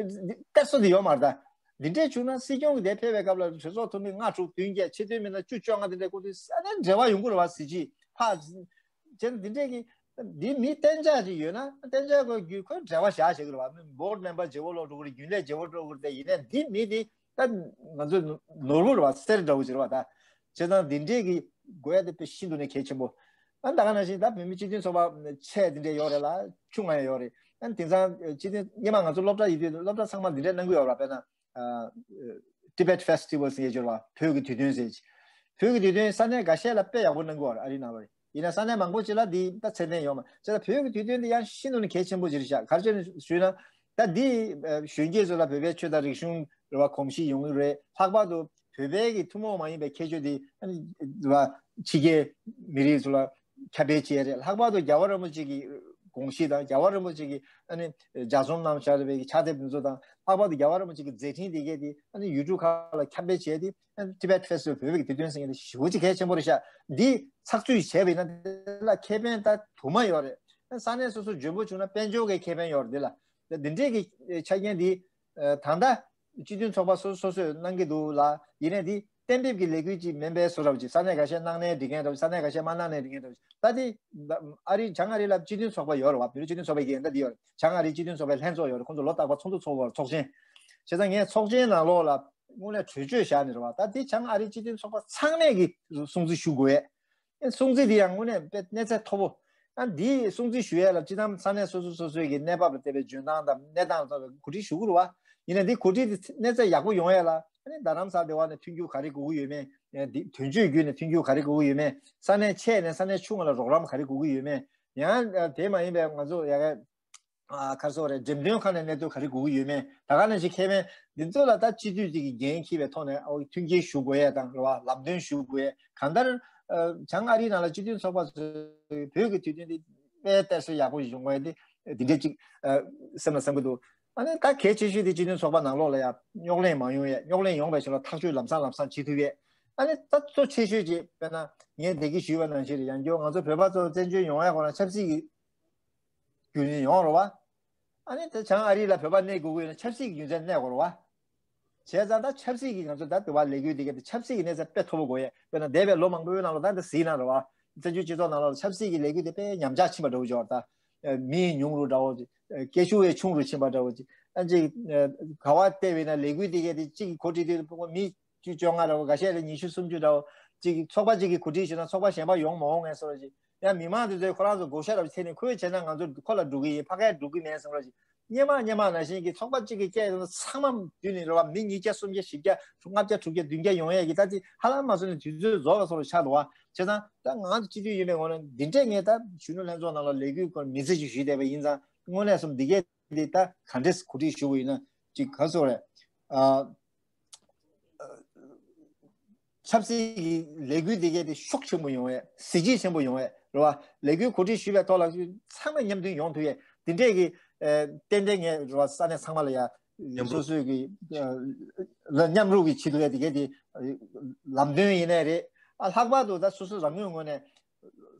གཏད་སོ་དེ་ཡོད་མ་རེད་ད། འདི་འདྲས་བྱུང་ན་སྲིད་སྐྱོང་གི་དེ་ཕེབས་པའི་སྐབས་ལ་གྲོས་ཚོགས་འཐུས་མི་ལྔ་དྲུག་བདུན་བརྒྱད་ཕྱི་དོན་མི་སྣ་བཅུ་བཅོ་ལྔ་དེ་འདྲས་བསྐོ་དུས་ས་གནས་འབྲེལ་བ་ཡོང་གི་རེད་བ། གཟི་བརྗིད་ཕ། བྱས་ན་འདི་འདྲས་ཀྱི་འདི་མི་གཏན་འཇགས་ཅིག་ཡོད་ན་གཏན་འཇགས་དགོས་རྒྱུ་ཁོས་འབྲེལ་བ་བཞག་བྱེད་ཀྱི་རེད་བ། board member་བརྗེ་བོ་ལོག་འགྲོ་གི་རེད། རྒྱུན་ལས་བརྗེ་བོ་འགྲོ་གི་རེད་དེ། ཡིན་ནའི་འདི་མི་འདི་ད་ང་ཚོ་ནོར་བུ་རེད་བ། གསེར་འདྲ་བོ་ཅིག་རེད་བ། ད་བྱས་ཙང་འདི་འདྲས་ཀྱི་དགོས་ཡ་དེ་དཔེ་ཤིན་ཏུ་ནས་གལ་ཆེན་པོ། ཨ་ད་ག་ནང་བཞིན་ད་བོད་མི་སྤྱི་མཐུན་ཚོགས་པ་ཆེ་འདི་འདྲས་ཡོད་རེད་ལ་ཆུང་ང་ཡང་ཡོད་རེད། ཨ་དེང་སང་སྤྱི་མཐུན་སྔོན་མ་ང་ཚོ་སློབ་གྲྭ་ཡིན་དུས་སློབ་གྲྭ་ཚང་མ་འདི་འདྲས་གནང་གི་ཡོད་རེད་བ། དཔེར་ན། Tibet Festival་ཟེར་ཡས་ཅིག་ཡོད་རེད་བ། བོད་ཀྱི་དུས་སྟོན་ཟེར་ཅིག་བོད་ཀྱི་དུས་སྟོན་ས་གནས་འགའ་ཤས་ལ་དཔེ་ཡག་པོ་གནང་གི་ཡོད་རེད། ཨ་རིའི་ནང་ལོགས་ཡིན་ན་ས་གནས་མང་པོ་ཅིག་ལ་འདི་ད་ཚད་ལྡན་ཡོད་མ་རེད། བྱས་ཙང་བོད་ཀྱི་དུས་སྟོན་འདི་ཡང་ཤིན་ཏུ་ནས་གལ་ཆེན་པོ་ཅིག་རེད་ཤག་ག་རེ་བྱས་ནས་ཞུས་ན་ད་འདི་གཞོན་སྐྱེས་ཚོ་ལ་བོད་པའི་ཆོས་དང་རིག་གཞུང་རེད་བ་གོམས་གཤིས་ཡོང་གི་རེད། ལྷག་པར་དུ་བོད་པའི་གི་ཐུན་མོང་མ་ཡིན་པའི་ཁྱད་ཆོས་འདི་ཨ་ནི་རེད་བ་ཕྱི་རྒྱལ་མི་རིགས་ཚོ་ལ་ཁྱབ་སྤེལ་བྱས་རེད། ལྷག་པར་དུ་རྒྱལ་བ་རིན་པོ་ཆེ་གི་དགོངས་གཞི་དང་རྒྱལ་བ་རིན་པོ་ཆེ་གི་ཨ་ནི་ལྗགས་རྩོམ་གནང་བཞག་པའི་ཕྱག་དེབ་འདི་ཚོ་དང་། ལྷག་པར་དུ་རྒྱལ་བ་རིན་པོ་ཆེ་གི་མཛད་འཕྲིན་དེ་གས་དེ་ཨ་ནི་ཡུ་ཊུབ་ཁག་ལ་ཁྱབ་སྤེལ་བྱས་ཏེ། ཨ་ནི་Tibet Festival་བོད་པའི་དུས་སྟོན་ཟེར་མཁན་དེ་ཞེ་པོ་ཅིག་གལ་ཆེན་པོ་རེད་ཤག་འདི་ཚགས་ཚུད་བྱས་པ་ཡིན་ན་དེ་ལ་ཁེ་ཕན་ད་དུ་མ་ཡོད་རེད། ཨ་ས་གནས་སོ་སོ་འཇོན་པོ་བྱུང་ན་དཔལ་འབྱོར་གྱི་ཁེ་ཕན་ཡོད་རེད། འདི་ལ་འདི་འདྲས་ཀྱི་ཆ་རྐྱེན་འདི་ད་ལྟ་སྤྱི་མཐུན་ཚོགས་པ་སོ་སོ་སོས་གནང་གི་འདུག་ལ། ཡིན་ནའི་འདི་གཏན་འབེབས་ཀྱི་ལས་འགུལ་ཅིག་མིན་པའི་བཟོ་འདྲ་བོ་ཅིག་ས་གནས་འགའ་ཤས་གནང་ནའི་འགྲིག་མཁན་འདྲ་བོ། ས་གནས་འགའ་ཤས་མ་གནང་ནའི་འགྲིག་མཁན་འདྲ་བོ་ཅིག་ད་དེ་ཨ་རི་བྱང་ཨ་རི་ལ་སྤྱི་མཐུན་ཚོགས་པ་ཡོད་རེད་བ། བོད་རིགས་སྤྱི་མཐུན་ཚོགས་པའི་འགན་ཟླ་འདི་ཡོད་རེད། བྱང་ཨ་རིའི་སྤྱི་མཐུན་ཚོགས་པའི་ལྷན་ཚོགས་ཡོད་རེད། ཁོང་ཚོ་ལོ་རྟག་པར་ཚོགས་འདུ་ཚོགས་དགོས་རེད། ཚོགས་ཆེན། བྱས་ཙང་ངས་ཚོགས་ཆེན་ནང་ལོགས་ལ་དངོས་གནས་གྲོས་ཆོད་བཞག་ནས་རེད་བ། ད་དེ་བྱང་ཨ་རིའི་སྤྱི་མཐུན་ཚོགས་པ་ཚང་མས་ཀྱི་སྲུང་བརྩི་ཞུ་དགོས་ཡས། སྲུང་བརྩི་དེ་ཡང་དངོས་གནས་དཔེ་གནས་ཚད་མཐོ་པོ། ཨ་འདིའི་སྲུང་བརྩི་ཞུ་ཡས་ལ་སྤྱི་བཏང་ས་གནས་སོ་སོ་སོ་སོའི་གི་གནས་བབ་ལ་བལྟས་པའི་འཇོན་ཐང་དང་གནས་སྟངས་ལ་བལྟས་པའི་གོ་སྒྲིག་ཞུ་དགོས་རེད་བ། ཡིན་ན་འདི་གོ་སྒྲིག་དེ་གནས་ཚད་ཡག་པོ་ཡོང་ཡས་ལ་ཨ་ནི་རྡ་རམ་ས་ལ་དེ་བ་ནས་མཐུན་འགྱུར་ག་རེ་དགོས་ཀྱི་ཡོད་མེད། འདི་དོན་གཅོད་བརྒྱུད་ནས་མཐུན་འགྱུར་ག་རེ་དགོས་ཀྱི་ཡོད་མེད། ས་གནས་ཆེ་ནས་ས་གནས་ཆུང་བ་ལ་རོགས་རམ་ག་རེ་དགོས་ཀྱི་ཡོད་མེད། ཡང་དེ་མ་ཡིན་པའི་ང་ཚོ་ཡ་གི་ཨ་ག་རེ་ཟེར་དགོས་རེད། འགྲེམས་སྟོན་ཁང་ནས་གནས་ཚུལ་ག་རེ་དགོས་ཀྱི་ཡོད་མེད། ད་ག་ནང་བཞིན་ཁེ་ཕན་འདི་ཚོ་ལ་ད་སྤྱི་འཐུས་ཅིག་གིས་འགན་འཁྱེར་བའི་ཐོག་ནས་ཨོ་མཐུན་རྐྱེན་ཞུ་དགོས་ཡས་དང་རེད་བ། ལམ་སྟོན་ཞུ་དགོས་ཡས། གང་ལྟར་ཨ་བྱང་ཨ་རིའི་ནང་ལ་སྤྱི་མཐུན་ཚོགས་པ་ཚོས་བོད་ཀྱི་དུས་སྟོན་འདི་དཔེ་གཏད་སོ་ཡག་པོ་ཞིག་བྱུང་བ་ཡིན་ཏེ། འདི་འདྲས་ཅིག་ཨ་སེམས་ལ་བསམ་གྱི་འདུག་ཨ་ནི་ད་གལ་ཆེ་ཤོས་དེ་སྤྱི་མཐུན་ཚོགས་པ་ནང་ལོགས་ལ་ཡང་རྙོག་གླེང་མ་ཡོང་ཡས། རྙོག་གླེང་ཡོང་བའི་ཕྱིར་ལ་ཐག་གཅོད་ལམ་སང་ལམ་སང་བྱེད་ཐུབ་ཡས། ཨ་ནི་ད་གཙོ་ཆེ་ཤོས་ཅིག་དཔེར་ན་ངས་དེ་གི་ཞུས་པ་ནང་བཞིན་རེད། ཡང་བསྐྱར་ང་ཚོ་བོད་པ་ཚོ་བཙན་བྱོལ་ཡོང་ཡས་ཁོ་རང་ཆབ་སྲིད་ཀྱི་རྒྱུ་མཚན་ཡོང་རེད་བ། ཨ་ནི་དེ་བྱང་ཨ་རི་ལ་བོད་པ་གནས་དགོས་ཀྱི་ཡོད་ན་ཆབ་སྲིད་ཀྱི་རྒྱུ་མཚན་གནས་དགོས་རེད་བ། བྱས་ཙང་ད་ཆབ་སྲིད་ཀྱི་ང་ཚོ་ད་དེ་བ་ལས་འགུལ་དེ་ག་དེ་ཆབ་སྲིད་ཀྱི་གནས་ཚད་དཔེ་མཐོ་པོ་དགོས་ཡས། དཔེར་ན་འདས་པའི་ལོ་མང་པོའི་ནང་ལ་ད་འདི་གཟིགས་ན་རེད་བ། བཙན་བྱོལ་སྤྱི་ཚོགས་ནང་ལ་ཆབ་སྲིད་ཀྱི་ལས་འགུལ་དེ་དཔེ་ཉམས་ཆག་ཕྱིན་པ་འདྲ་བོ་ཅིག་ཡོད་རེད་ད། མི་ཉུང་རུ་འདྲ་བོ་ཅིག་སྐད་ཤུགས་ཡང་ཆུང་རུ་ཕྱིན་པ་འདྲ་བོ་ཅིག་ཨ་ཅིག་ག་བ་བལྟས་པས་ན་ལས་འགུལ་དེ་ག་དེ་གཅིག་གིས་གོ་སྒྲིག་དུས་མི་བཅུ་བཅོ་ལྔ་འདྲ་བོ། འགའ་ཤས་ལ་ཉི་ཤུ་སུམ་ཅུ་འདྲ་བོ། གཅིག་གིས་ཚོགས་པ་གཅིག་གིས་གོ་སྒྲིག་ཞུས་ན་ཚོགས་པ་གཞན་པ་ཡོང་མ་འོང་ངས་བཟོ་འདྲ་ཅིག་ཡང་མི་མང་དེ་ཚོས་ཁོ་རང་ཚོ་བགོ་བཤའ་འདྲ་བོ་བྱས་ནས་ཁོས་བྱས་ན་ང་ཚོ་ཁོ་ལ་འགྲོ་གི་ཡིན། ཕ་གིར་འགྲོ་གི་མེད་བཟོ་འདྲ་ཅིག་སྔོན་མ་སྔོན་མ་ནང་བཞིན་གྱི་ཚོགས་པ་གཅིག་གིས་སྐད་བཏང་ཚང་མ་བསྡུས་ནས་རེད་བ། མི་ཉིས་བརྒྱ་སུམ་བརྒྱ་བཞི་བརྒྱ་ལྔ་བརྒྱ་དྲུག་བརྒྱ་བདུན་བརྒྱ་ཡོང་ཡས་ཀྱི་ད་ཅིག་ཧ་ལམ་མ་སོང་ནས་དུས་ཚོད་རྫོགས་པ་སོགས་ལ་ཆགས་འདུག་བ། བྱས་ཙང་ད་ང་ཚོ་སྤྱི་འཐུས་ཡིན་པའི་ངོས་ནས་འདི་འདྲས་ངས་ད་གཞོན་ནུ་ལྷན་ཚོགས་ནང་ལ་ལས་འགུལ་སྐོར་མི་ཚེ་ཅིག་ཞུས་བསྡད་པ་ཡིན་ཙང་དངོས་གནས་སོང་འདི་གས་འདི་ད་ག་འདྲས་གོ་སྒྲིག་ཞུ་དགོས་ཡིན་ན་ཅིག་ག་ཟེར་རེད། ཨ། ཆབ་སྲིད་ཀྱི་ལས་འགུལ་འདི་གས་དེ་ཤུགས་ཆེན་པོ་ཡོང་བས། གཟི་བརྗིད་ཆེན་པོ་ཡོང་བས་རེད་བ། ལས་འགུལ་གོ་སྒྲིག་ཞུས་པའི་ཐོག་ལ་ཚང་མས་མཉམ་མཐུན་ཡོང་ཐུབ་ཡས་དེ་འདྲས་ཀྱི་ཏན་ཏན་ངས་རེད་བ། ས་གནས་ཚང་མ་ལ་ཡ་མཉམ་རུབ་སོ་སོའི་གི་ལ་མཉམ་རུབ་ཀྱི་བྱེད་ཐུབ་ཡས་དེ་གས་དེ་ལམ་སྟོན་ཡིན་ནའི་རེད། ཨ་ལྷག་པར་དུ་ད་སོ་སོ་རང་ངོས་ངོས་ནས་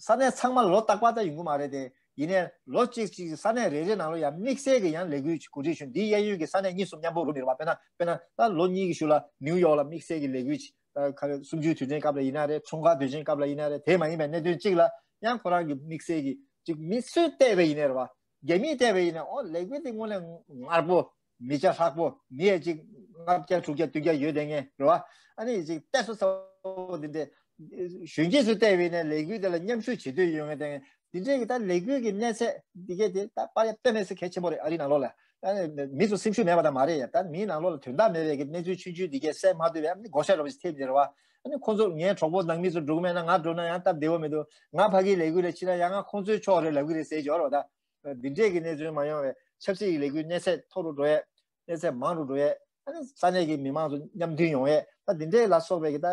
ས་གནས་ཚང་མ་ལོ་རྟག་པར་ད་ཡོང་གི་མ་རེད་དེ། ཡིན་ནའི་ལོ་གཅིག་གཅིག་ས་གནས་རེ་རེ་ནང་ལ་ཡང་དམིགས་བསལ་གྱི་ཡང་ལས་འགུལ་ཅིག་གོ་སྒྲིག་ཞུ། འདིའི་གཡས་གཡོན་གྱི་ས་གནས་གཉིས་གསུམ་མཉམ་པོ་རུབ་ནས་རེད་བ། དཔེར་ན་དཔེར་ན་ད་ལོ་གཉིས་ཀྱི་གཞུག་ལ་ནིའུ་ཡོག་ལ་དམིགས་བསལ་གྱི་ལས་འགུལ་ཅིག་ད་ག་རེ་གསུམ་བཅུའི་དུས་ཆེན་སྐབས་ལ་ཡིན་ན་རེད། འཁྲུངས་སྐར་དུས་ཆེན་སྐབས་ལ་ཡིན་ན་རེད། དེ་མ་ཡིན་པའི་གནད་དོན་གཅིག་ལ་ཡང་ཁོ་རང་གི་དམིགས་བསལ་གྱི་ཅིག་མི་སུས་བལྟས་པ་ཡིན་ནའི་རེད་བ། རྒྱ་མིས་བལྟས་པ་ཡིན་ན་ཨོ་ལས་འགུལ་འདི་དངོས་གནས་ངར་པོ། མི་ཆ་ལྷག་པོ། མི་ཡས་གཅིག་ལྔ་བརྒྱ་དྲུག་བརྒྱ་བདུན་བརྒྱ་ཡོད་དེ་ངས་རེད་བ། ཨ་ནི་ཡས་གཅིག་གཏད་སོ་ཚ་པོ་འདི་འདྲས་གཞོན་སྐྱེས་ཚོས་བལྟས་པ་ཡིན་ན་ལས་འགུལ་འདི་ལ་མཉམ་ཞུགས་བྱེད་འདོད་ཡོད་ངེས་དེ་ངས་འདི་འདྲས་ཀྱི་ད་ལས་འགུལ་གྱི་གནས་ཚད་འདི་གས་དེ་ད་པར་ཡ་དཔེ་མི་སྲིད་གལ་ཆེན་པོ་རེད། ཨ་རིའི་ནང་ལོགས་ལ་ཨ་ནི་མི་ཚོ་སེམས་ཤུགས་མེད་པ་ད་མ་རེད་ཡ། ད་མིའི་ནང་ལོགས་ལ་དོན་དག་མེད་པའི་གི་གནས་ཚུལ་ཆུང་ཆུང་འདི་གས་གསན་མ་ཐུབ་པའི་ཨ་ནི་བགོ་བཤའ་འདྲ་པོ་ཞིག་ཐེབས་ནས་རེད་བ། ཨ་ནི་ཁོང་ཚོ་ངའི་གྲོགས་པོ་ནང་མི་ཚོ་འགྲོ་གི་མེད་ན་ང་འགྲོ་ན་ཡང་སྟབས་བདེ་བོ་མི་འདུག་ང་ཕ་གིའི་ལས་འགུལ་ལ་ཕྱིན་ན་ཡང་ང་ཁོང་ཚོའི་ཕྱོགས་རེད་ལབ་གི་རེད་ཟེར་གྱི་ཡོད་རེད་བ། ད་འདི་འདྲས་ཀྱི་གནས་ཚུལ་མ་ཡོང་བའི་ཆབ་སྲིད་ཀྱི་ལས་འགུལ་གནས་ཚད་མཐོ་རུ་འགྲོ་ཡས། གནས་ཚད་མང་རུ་འགྲོ་ཡས། ཨ་ནི་ས་གནས་ཀྱི་མི་མང་ཚོ་མཉམ་མཐུན་ཡོང་ཡས་ད་འདི་འདྲའི་ལ་སོགས་པའི་གི་ད་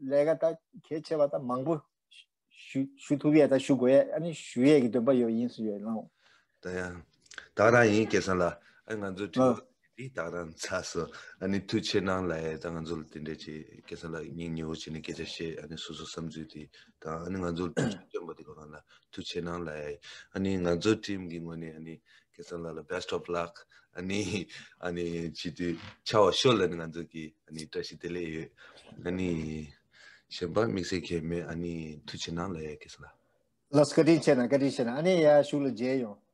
ལས་ཀ་ད་གལ་ཆེ་བ་ད་མང་པོ་ཞུ་ཞུ་ཐུབ་ཡས་ད་ཞུ་དགོས་ཡས་ཨ་ནི་ཞུ་ཡས་ཀྱི་འདུན་པ་ཡོད་ཡིན་ཟེར་ཡོད་ལགས། ད་ཡང་ད་ག་རང་ཡིན་སྐལ་བཟང་ལགས། ཨ་ང་ཚོ་དྲི་བ་འདི་ད་ག་རང་ཚར་སོང་། ཨ་ནི་ཐུགས་རྗེ་གནང་ལབ་ཡས། ད་ང་ཚོ་ལ་དེ་འདྲས་ཅིག་སྐལ་བཟང་ལགས་སྙིང་ཉེ་བོ་བྱས་ནས་སྐད་ཆ་བཤད། ཨ་ནི་སོ་སོ་བསམ་ཚུལ་དེ་དང་ཨ་ནི་ང་ཚོ་ལ་ཐུགས་རྗེ་སྟོན་པ་དེ་ག་རང་ལ་ཐུགས་རྗེ་གནང་ལབ་ཡས། ཨ་ནི་ང་ཚོ་ཊིམ་གི་ངོས་ནས་ཨ་ནི་སྐལ་བཟང་ལགས་ལ་best of luck། ཨ་ནི་ཨ་ནི་བྱེད་དུས་ཆར་པ་ཤོར་ལབ་ནས་ང་ཚོ་གི་ཨ་ནི་བཀྲ་ཤིས་བདེ་ལེགས་ཡོད། ཨ་ནི་གཞན་པ་དམིགས་བསལ་གང་ཡང་མེད། ཨ་ནི་ཐུགས་རྗེ་གནང་ལབ་ཡས་སྐལ་བཟང་ལགས། ལགས་སོ། བཀའ་དྲིན་ཆེ་གནང་། བཀའ་དྲིན་ཆེ་གནང་། ཨ་ནི་ཡར་གཞུག་ལ་མཇལ་ཡོང་།